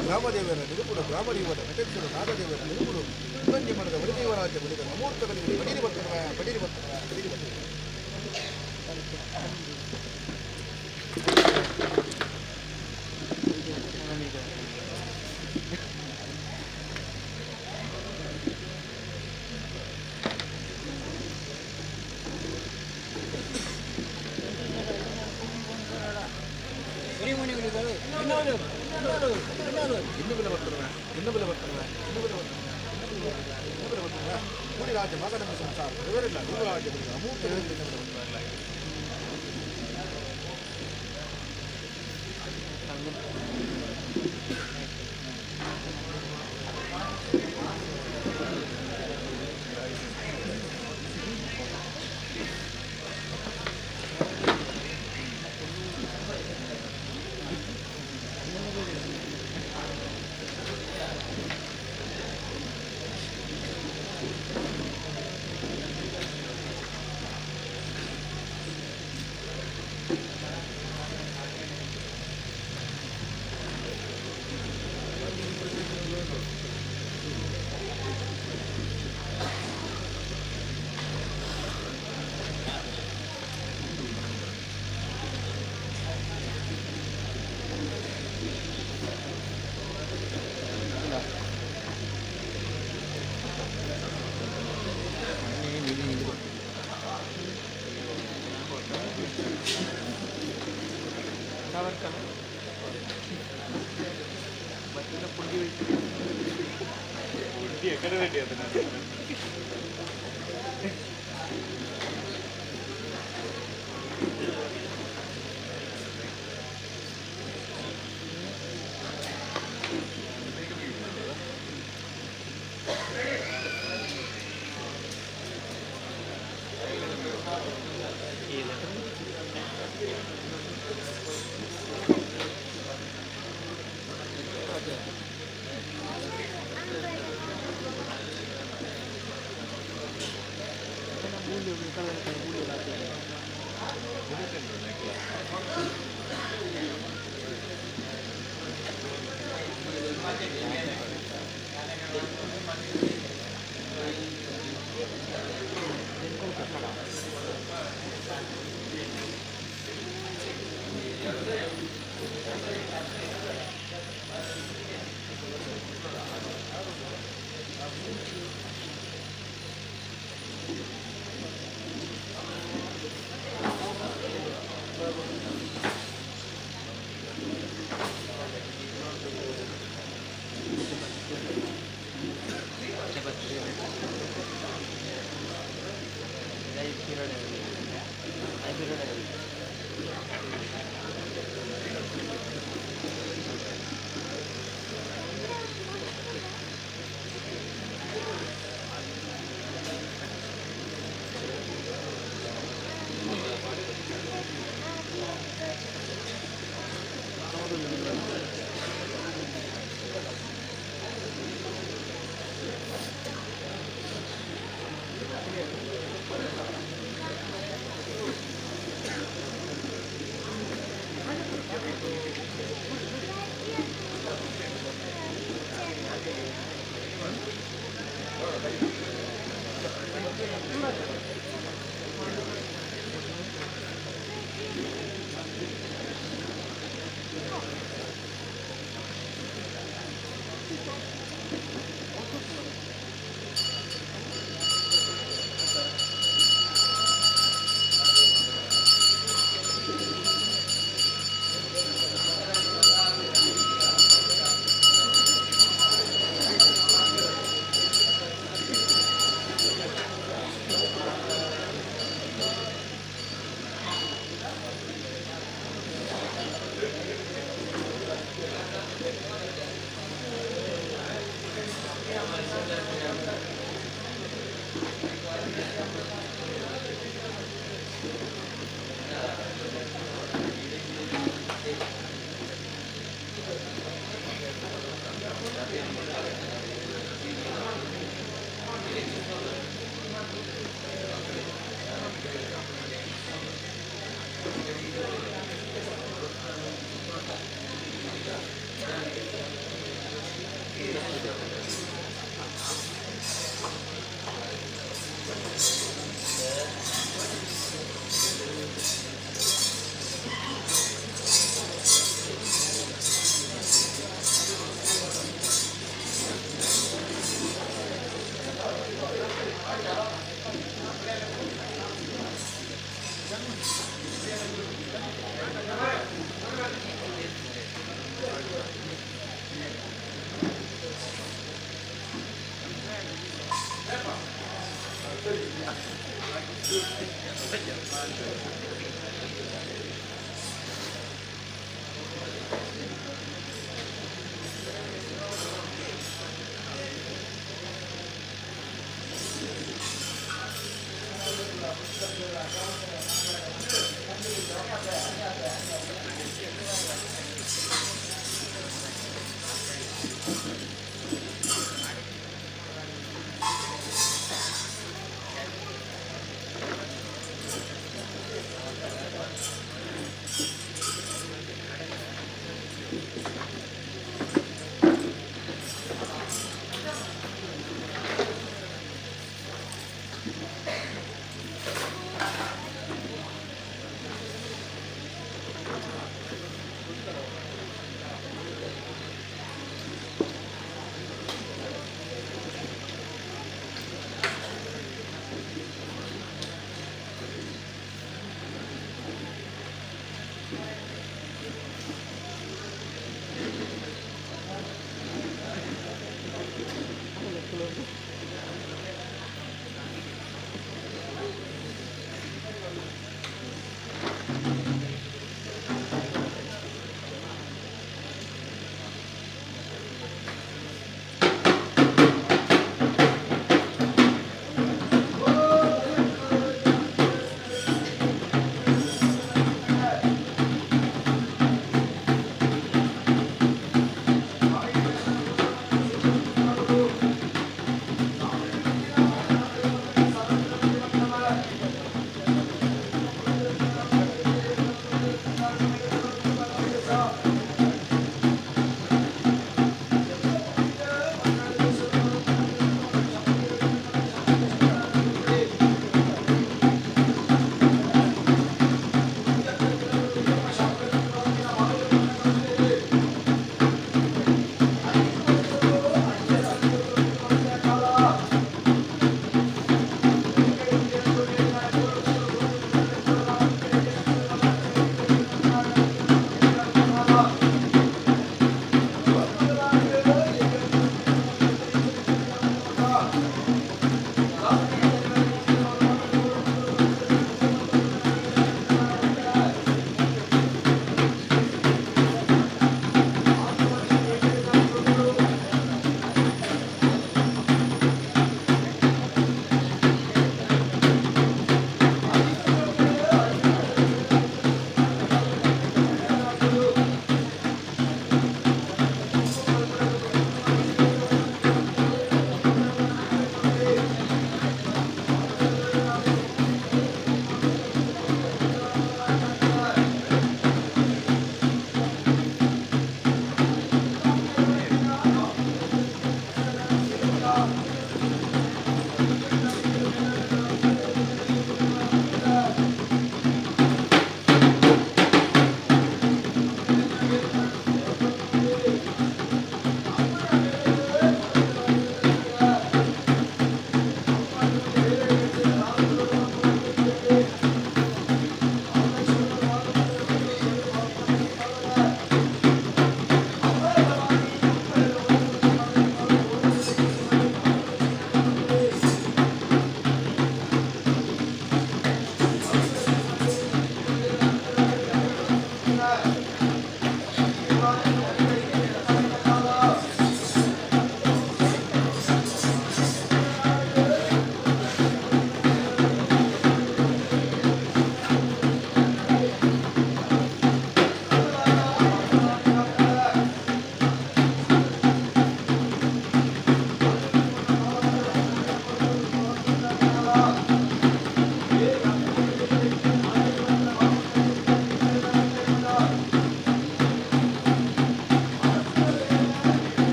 ಗ್ರಾಮದೇವರ ನಿರುಪುಡು ಗ್ರಾಮದೇವರ ನಟೆಕ್ಷರು ನಾಗದೇವರ ನಿರುಪುಡು ಮಠದ ವರದೇವರಾಜ್ಯ ಬಳಿದ ನಮೂರ್ತಗಳಿಗೆ ಬಡೀರಿ ಬರ್ತನವ ಬಡೀರಿ ಬರ್ತನವ ಬಡೀರಿ ಬರ್ತನವ. ಇನ್ನಬಲ ಬರ್ತವೆ ಇನ್ನಬಲ ಬರ್ತವೆ ಇನ್ನಬಲ ಬರ್ತವೆ ಕೂಡಿ ರಾಜ್ಯ ಮಗನ ಸಂಸಾರ ಇವರೆಲ್ಲ ದೇವರಾಜ್ಯ ಅಮೂರ್ತ ಬರ್ತವೆ.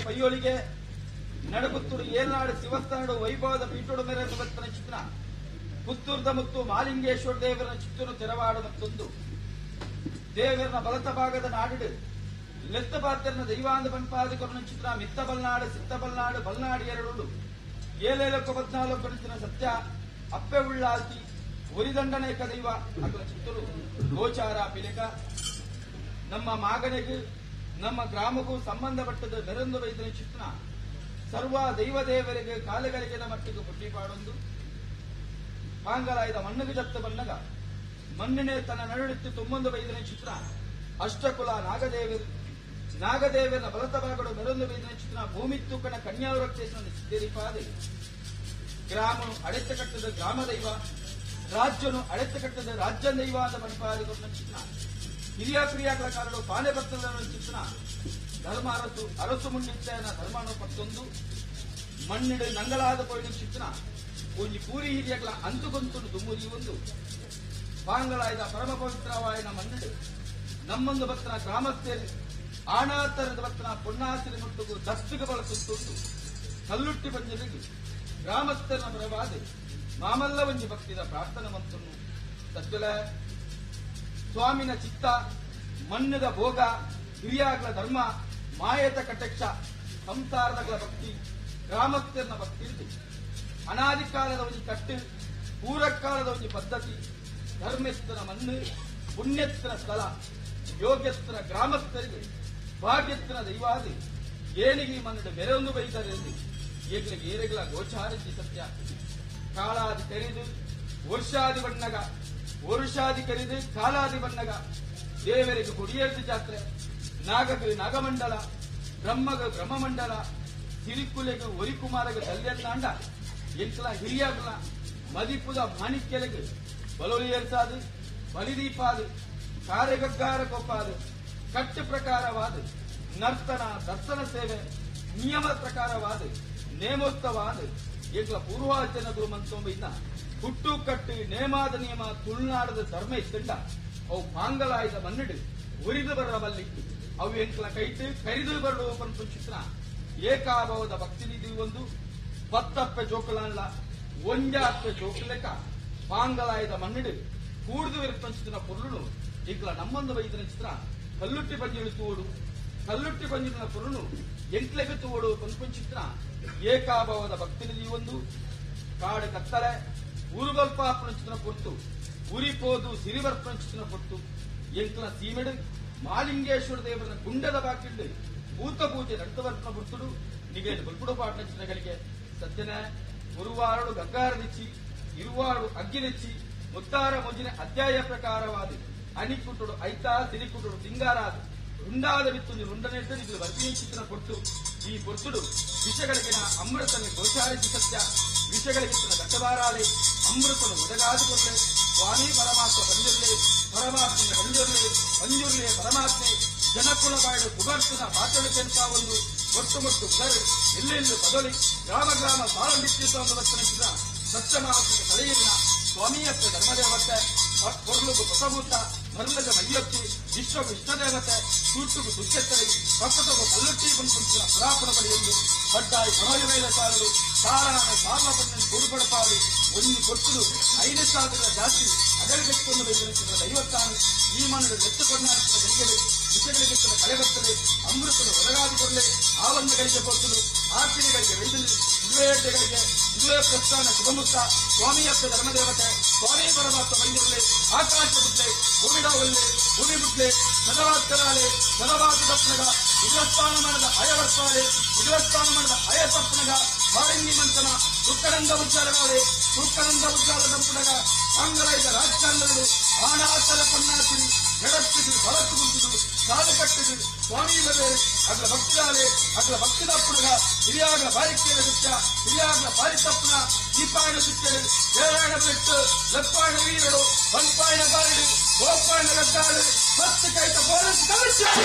ಪೈಯೋಳಿಗೆ ನಡುಗುತ್ತೂರು ಏಲ್ನಾಡು ಶಿವಸ್ಥಾನಡು ವೈಭವದ ಪೀಠೋಡು ಮೇರೆ ಭಕ್ತನ ಚಿತ್ರ ಪುತ್ತೂರ್ದ ಮತ್ತು ಮಾಲಿಂಗೇಶ್ವರ ದೇವರ ಚಿತ್ತೂರು ತೆರವಾಡು ಮತ್ತೊಂದು ದೇವರನ ಬಲತ ಭಾಗದ ನಾಡಿಡು ಲೆತ್ತ ಪಾತ್ರನ ದೈವಾಂದ ಪಂಪಾದಿಕೊರನ ಚಿತ್ರ ಮಿತ್ತ ಬಲ್ನಾಡು ಸಿತ್ತ ಬಲ್ನಾಡು ಬಲ್ನಾಡು ಎರಡು ಏಲೇಲಕ್ಕ ಪದ್ನಾಲ್ಕು ನಿಂತಿನ ಸತ್ಯ ಅಪ್ಪೆ ಉಳ್ಳಾಲ್ತಿ ಒರಿದಂಡನೇಕ ದೈವ ಅಗಲ ಚಿತ್ತೂರು ಗೋಚಾರ ಪಿಲೆಕ ನಮ್ಮ ಮಾಗನೆಗೂ ನಮ್ಮ ಗ್ರಾಮಕ್ಕೂ ಸಂಬಂಧಪಟ್ಟದ ಮೆರಂದು ವೈದ್ಯನ ಚಿತ್ರ ಸರ್ವ ದೈವ ದೇವರಿಗೆ ಕಾಲುಗಳಿಗೆ ಮಟ್ಟಿಗೆ ಬುಟ್ಟಿ ಪಾಡೊಂದು ಪಾಂಗಲಾಯದ ಮಣ್ಣಿಗೆ ಜತ್ತ ಬನ್ನಗ ಮಣ್ಣಿನೇ ತನ್ನ ನಡುಡಿತ್ತು ತುಂಬೊಂದು ವೈದ್ಯನ ಚಿತ್ರ ಅಷ್ಟಕುಲ ನಾಗದೇವರು ನಾಗದೇವರ ಬಲತ ಭಾಗಡು ಮೆರೊಂದು ವೈದ್ಯನ ಚಿತ್ರ ಭೂಮಿ ತೂಕಣ ಕನ್ಯಾವರಕ್ಷೇಷನ ಚಿತ್ತೇರಿಪಾದೆ ಗ್ರಾಮನು ಅಡೆತ ಕಟ್ಟದ ಗ್ರಾಮ ದೈವ ರಾಜ್ಯನು ಅಡೆತ ಕಟ್ಟದ ರಾಜ್ಯ ದೈವ ಅಂತ ಪಂಪಾದಿಗೊಂಡ ಚಿತ್ರ ಹಿರಿಯ ಕ್ರಿಯಾಗಳ ಕಾರಣ ಪಾನೆ ಬರ್ತದ ಚಿತ್ರ ಧರ್ಮ ಅರಸು ಅರಸು ಮುಂಡಿತ್ತನ ಧರ್ಮನು ಪತ್ತೊಂದು ಮಣ್ಣಿಡು ನಂಗಲಾದ ಪೋಯಿನ ಚಿತ್ರ ಒಂಜಿ ಪೂರಿ ಹಿರಿಯಗಳ ಅಂತುಗೊಂತು ದುಮ್ಮುರಿ ಒಂದು ಪಾಂಗಲಾಯ್ದ ಪರಮ ಪವಿತ್ರವಾಯನ ಮಣ್ಣಿಡು ನಮ್ಮೊಂದು ಭಕ್ತನ ಗ್ರಾಮಸ್ಥರು ಆಣಾತರದ ಭಕ್ತನ ಪೊನ್ನಾಸಿನ ಮುಟ್ಟುಗು ದಸ್ತುಗ ಬಳಸುತ್ತುಂಟು ಕಲ್ಲುಟ್ಟಿ ಪಂಜಲಿಗೆ ಗ್ರಾಮಸ್ಥರ ಪರವಾದ ಮಾಮಲ್ಲ ಒಂಜಿ ಭಕ್ತಿದ ಪ್ರಾರ್ಥನೆ ಮಂತನ್ನು ಸಜ್ಜಲ ಸ್ವಾಮಿನ ಚಿತ್ತ ಮಣ್ಣದ ಭೋಗ ಹಿರಿಯಾಗ್ಲ ಧರ್ಮ ಮಾಯತ ಕಟಕ್ಷ ಸಂಸಾರದಗಳ ಭಕ್ತಿ ಗ್ರಾಮಸ್ಥರನ ಭಕ್ತಿ ಇರ್ದು ಅನಾದಿ ಕಾಲದ ಒಂಜಿ ಕಟ್ಟು ಪೂರಕಾಲದ ಒಂಜಿ ಪದ್ಧತಿ ಧರ್ಮಸ್ಥನ ಮಣ್ಣು ಪುಣ್ಯಸ್ಥನ ಸ್ಥಳ ಯೋಗ್ಯಸ್ಥನ ಗ್ರಾಮಸ್ಥರಿಗೆ ಭಾಗ್ಯಸ್ಥನ ದೈವಾದಿ ಏನಿಗೆ ಮಣ್ಣು ಬೆರೊಂದು ಬೈದರೆ ಏಗ್ಲಿಗೆ ಏರೆಗಳ ಗೋಚಾರಿಸಿ ಸತ್ಯ ಕಾಲಾದಿ ಕರಿದು ವರ್ಷಾದಿ ಬಣ್ಣಗ ವರುಷಾದಿ ಕರಿದು ಕಾಲಾದಿ ಬಣ್ಣಗ ದೇವರಿಗೆ ಕೊಡಿಯೇರ್ದು ಜಾತ್ರೆ ನಾಗಗೆ ನಾಗಮಂಡಲ ಬ್ರಹ್ಮಗ ಬ್ರಹ್ಮಮಂಡಲ ಸಿರಿಕುಲೆಗೆ ಒರಿಕುಮಾರಗ ದಲ್ಯನ್ನಾಂಡ ಎಂಕಲ ಹಿರಿಯಾಗಲ ಮದಿಪುದ ಮಾಣಿಕ್ಯಲೆಗೆ ಬಲೊಲಿಯರ್ಸಾದು ಬಲಿದೀಪಾದು ಕಾರ್ಯಗಗ್ಗಾರ ಕೊಪ್ಪಾದು ಕಟ್ಟು ಪ್ರಕಾರವಾದ ನರ್ತನ ದರ್ಶನ ಸೇವೆ ನಿಯಮ ಪ್ರಕಾರವಾದ ನೇಮೋತ್ಸವಾದ ಎಂಕಲ ಪೂರ್ವಾಚರಣಗಳು ಮಂತೊಂಬ ಹುಟ್ಟು ಕಟ್ಟು ನೇಮಾದ ನಿಯಮ ತುಳುನಾಡದ ಧರ್ಮ ಇತ್ತಂಡ ಅವು ಪಾಂಗಲಾಯ್ದ ಮನ್ನಿಡು ಉರಿದು ಬರಬಲ್ಲಿ ಅವು ಎಂಕಲ ಕೈಟು ಕರಿದು ಬರಲು ಪಂಪು ಚಿತ್ರ ಏಕಾಭಾವದ ಭಕ್ತಿ ನಿಧಿ ಒಂದು ಪತ್ತಪ್ಪೆ ಜೋಕುಲಲ್ಲ ಒಂಜಾಪ್ಪೆ ಜೋಕುಲೆಕ ಪಾಂಗಲಾಯದ ಮನ್ನಿಡು ಕೂಡ್ದು ವಿರ್ಪಂಚಿನ ಪೊರ್ಲುನು ಇಂಕಲ ನಮ್ಮೊಂದು ವೈದ್ಯನ ಚಿತ್ರ ಕಲ್ಲುಟ್ಟಿ ಪಂಜಿಲು ತೂಡು ಕಲ್ಲುಟ್ಟಿ ಪಂಜಿನ ಪೊರ್ಲುನು ಎಂಕ್ಲೆಗೆ ತೂಡು ಪಂಪುಂಚಿತ್ರ ಏಕಾಭಾವದ ಭಕ್ತಿ ನಿಧಿ ಒಂದು ಕಾಡು ಕತ್ತಲೆ ಊರುಗಲ್ಪಾಪುಂಚಿನ ಪೊರ್ತು ಉರಿಪೋದು ಸಿರಿವರ್ಪಂಚಿನ ಪೊರ್ತು ಎಂಕ್ಲ ಸೀಮೆಡು ಮಾಲಿಂಗೇಶ್ವರ ದೇವರ ಗುಂಡದ ಬಾಕಿಂಡು ಭೂತ ಪೂಜೆ ನಡೆದವರ್ಪಣ ಪೊರ್ತುಡು ನಿಗೇನು ಬಲ್ಪುಡು ಪಾಟ್ನಗಳಿಗೆ ಸತ್ಯನ ಗುರುವಾರಡು ಗಗ್ಗಾರದಿಚ್ಚಿ ಇರುವಾರು ಅಗ್ಗಿನೆಚ್ಚಿ ಮುತ್ತಾರ ಮೊಜಿನ ಅಧ್ಯಾಯ ಪ್ರಕಾರವಾದ ಅಣಿಕುಟುಡು ಐತಾ ಸಿರಿಕುಟುಡು ಸಿಂಗಾರಾದ ರುಂಡಾದ ಬಿತ್ತುಂದು ರುಂಡನೆಟ್ಟು ನಿಗಲು ಬರ್ಪಿನಿ ಚಿತ್ರ ಕೊಟ್ಟು ಈ ಪೊರ್ತುಡು ವಿಷಗಳಿಗಿನ ಅಮೃತನ ಗೋಚಾರಿಸಿ ಸತ್ಯ ವಿಷಗಳಿಗಿತ್ತಿನ ದಟ್ಟಬಾರಾಲೆ ಅಮೃತನು ಒದಗಾದುಕೊಳ್ಳೆ ಸ್ವಾಮಿ ಪರಮಾತ್ಮ ಪಂಜುರ್ಲೆ ಪರಮಾತ್ಮನ ಪಂಜುರ್ಲೆ ಪಂಜುರ್ಲೆ ಪರಮಾತ್ಮೆ ಜನಕುಲ ಬಾಯ್ಡು ಪುಗರ್ತನ ಪಾತಳು ಕೆಂಪ ಒಂದು ಒಟ್ಟು ಮುಟ್ಟು ಉದರು ಎಲ್ಲೆಲ್ಲೂ ಬದಲಿ ಗ್ರಾಮ ಗ್ರಾಮ ಸಾಲಂಬಿತ್ತಿದ್ದ ಸತ್ಯ ಮಹಾತ್ಮನ ತಲೆಯಿಲ್ಲ ಸ್ವಾಮಿಯತ್ತ ಧರ್ಮದೇವತೆ ಕೊರ್ಲುಗು ಹೊಸಮೂತ ಮರ್ಲಗ ಮೈಯೊತ್ತಿ ವಿಶ್ವಗು ಇಷ್ಟದೇವತೆ ಸೂಟುಗು ಸುಚ್ಚೆತ್ತರಿ ಕಪ್ಪಟಗು ಕಲ್ಲುಟ್ಟಿ ಬಂದು ಪುರಾಪಣ ಬಳಿಯೊಂದು ಬಡ್ಡಾಯಿ ಸಮಾಜ ಮೇಲೆ ಸಾಲರು ಸಾರಾನ ಸಾರ್ವಪಣ್ಣ ಕೂಡುಪಡಪಾಡು ಒಂದು ಕೊಟ್ಟುದು 5,000 ಜಾಸ್ತಿ ಅಗಲಗೆಟ್ಟುಕೊಂಡು ದೈವತ್ತಾನು ಈ ಮಣ್ಣು ಎತ್ತುಕೊಂಡ ಗಡಿಗಳು ವಿಷಗಳಿಗೆತ್ತನ ಕಳೆಬರ್ತದೆ ಅಮೃತನು ಒದಗಾದಿಕೊಳ್ಳೆ ಆವರಣಗಳಿಗೆ ಪೊರ್ತುದು ಆರ್ಪಿಣಿಗಳಿಗೆ ವೈದ್ಯರು ಇದುವೇ ಇದುವೇ ಪ್ರಸ್ಥಾನ ಶುಭಮುತ್ತ ಸ್ವಾಮಿಯಪ್ಪ ಧರ್ಮದೇವತೆ ಸ್ವಾಮಿ ಪರಮಾತ್ಮ ಬಂದಿರಲಿ ಆಕಾಶ ಬುಡ್ಲೆ ಭೂಮಿಡಾವಲ್ಲೆ ಭೂಮಿ ಬುಡ್ಲೆ ಸದವಾತ್ಕರಾಲೆ ಸದವಾತ ತಪ್ಪನಗ ವಿಗ್ರಸ್ಥಾನ ಮಾಡದ ಅಯವರ್ತಾಲೆ ವಿಗ್ರಸ್ಥಾನ ಮಾಡದ ಅಯ ತಪ್ಪನಗ ವಾರಂಗಿ ಮಂತನ ಸುಕ್ಕನಂದ ಉಚ್ಚಾರಗಾಲೆ ಸುಕ್ಕನಂದ ಉಚ್ಚಾರ ತಪ್ಪನಗ ಅಂಗಲೈದ ರಾಜಕಾರಣಗಳು ಆಣಾತರ ಪನ್ನಾಸಿರಿ ಎಡತ್ತಿದು ಬಲತ್ತು ಕುಂತಿದು ಸಾಲು ಕಟ್ಟಿದು ಸ್ವಾಮಿ ಬರೇ ಅಗ್ಲ ಭಕ್ತಿದಾಲೆ ಅಗ್ಲ ಭಕ್ತಿದಪ್ಪನಗ ಹಿರಿಯಾಗಲ ಬಾರಿಕೆಯ ಸುತ್ತ ಹಿರಿಯಾಗಲ ಬಾರಿ ತಪ್ಪನ ದೀಪಾಯಣ ಸುತ್ತಲು ಏರಾಯಣ ಬಿಟ್ಟು ಲೆಪ್ಪಾಯಣ ವೀರಡು ಬಂಪಾಯಣ ಬಾರಿಡು ಗೋಪಾಯಣ ಗದ್ದಾಡು 10 ಕೈತ ಪೊಲೀಸ್ ಕಮಿಷನ್.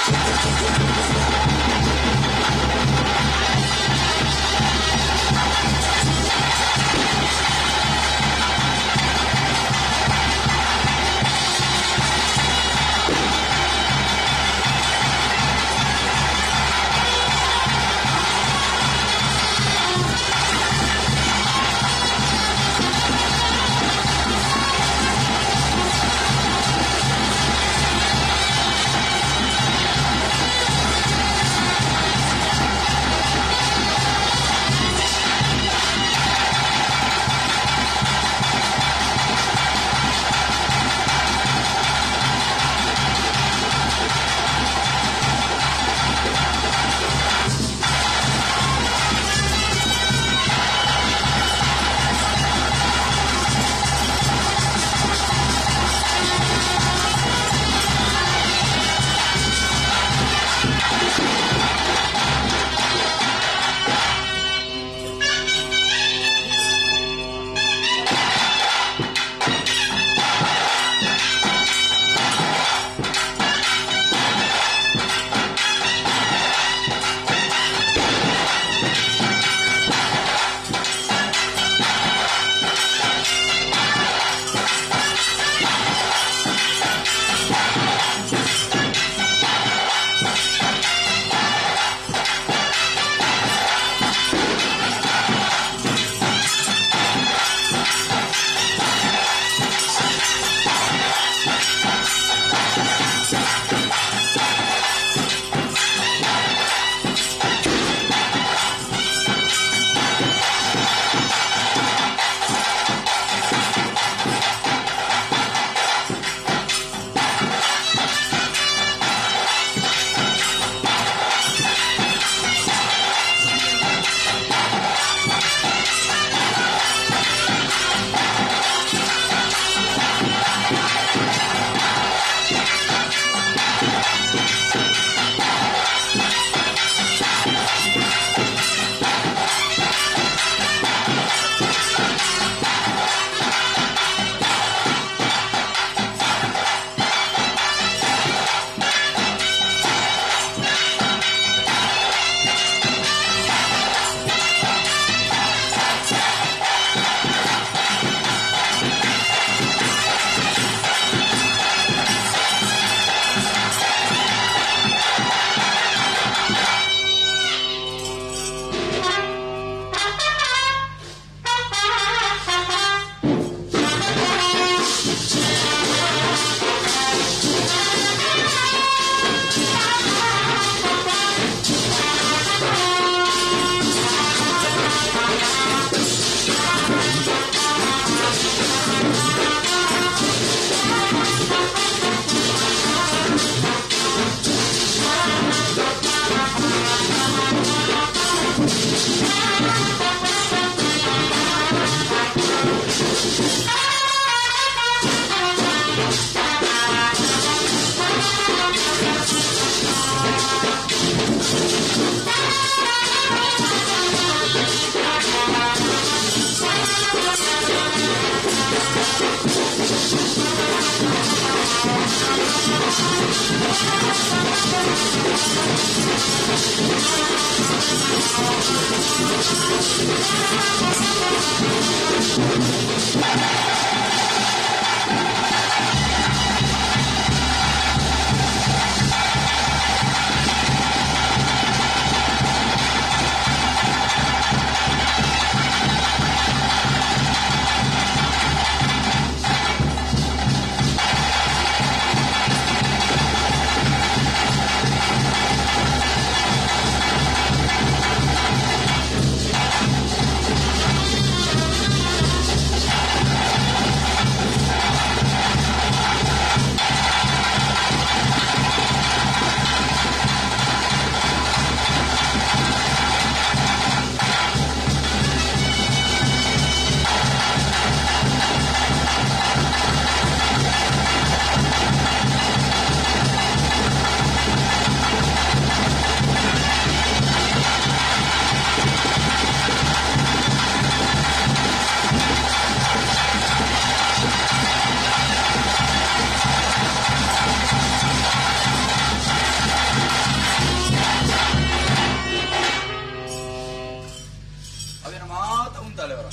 ಅವೇನ ಮಾತ ಉಂಟಾಲೆ ಅವರ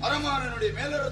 ಅರಮಾನ ನೋಡಿ ಮೇಲರ.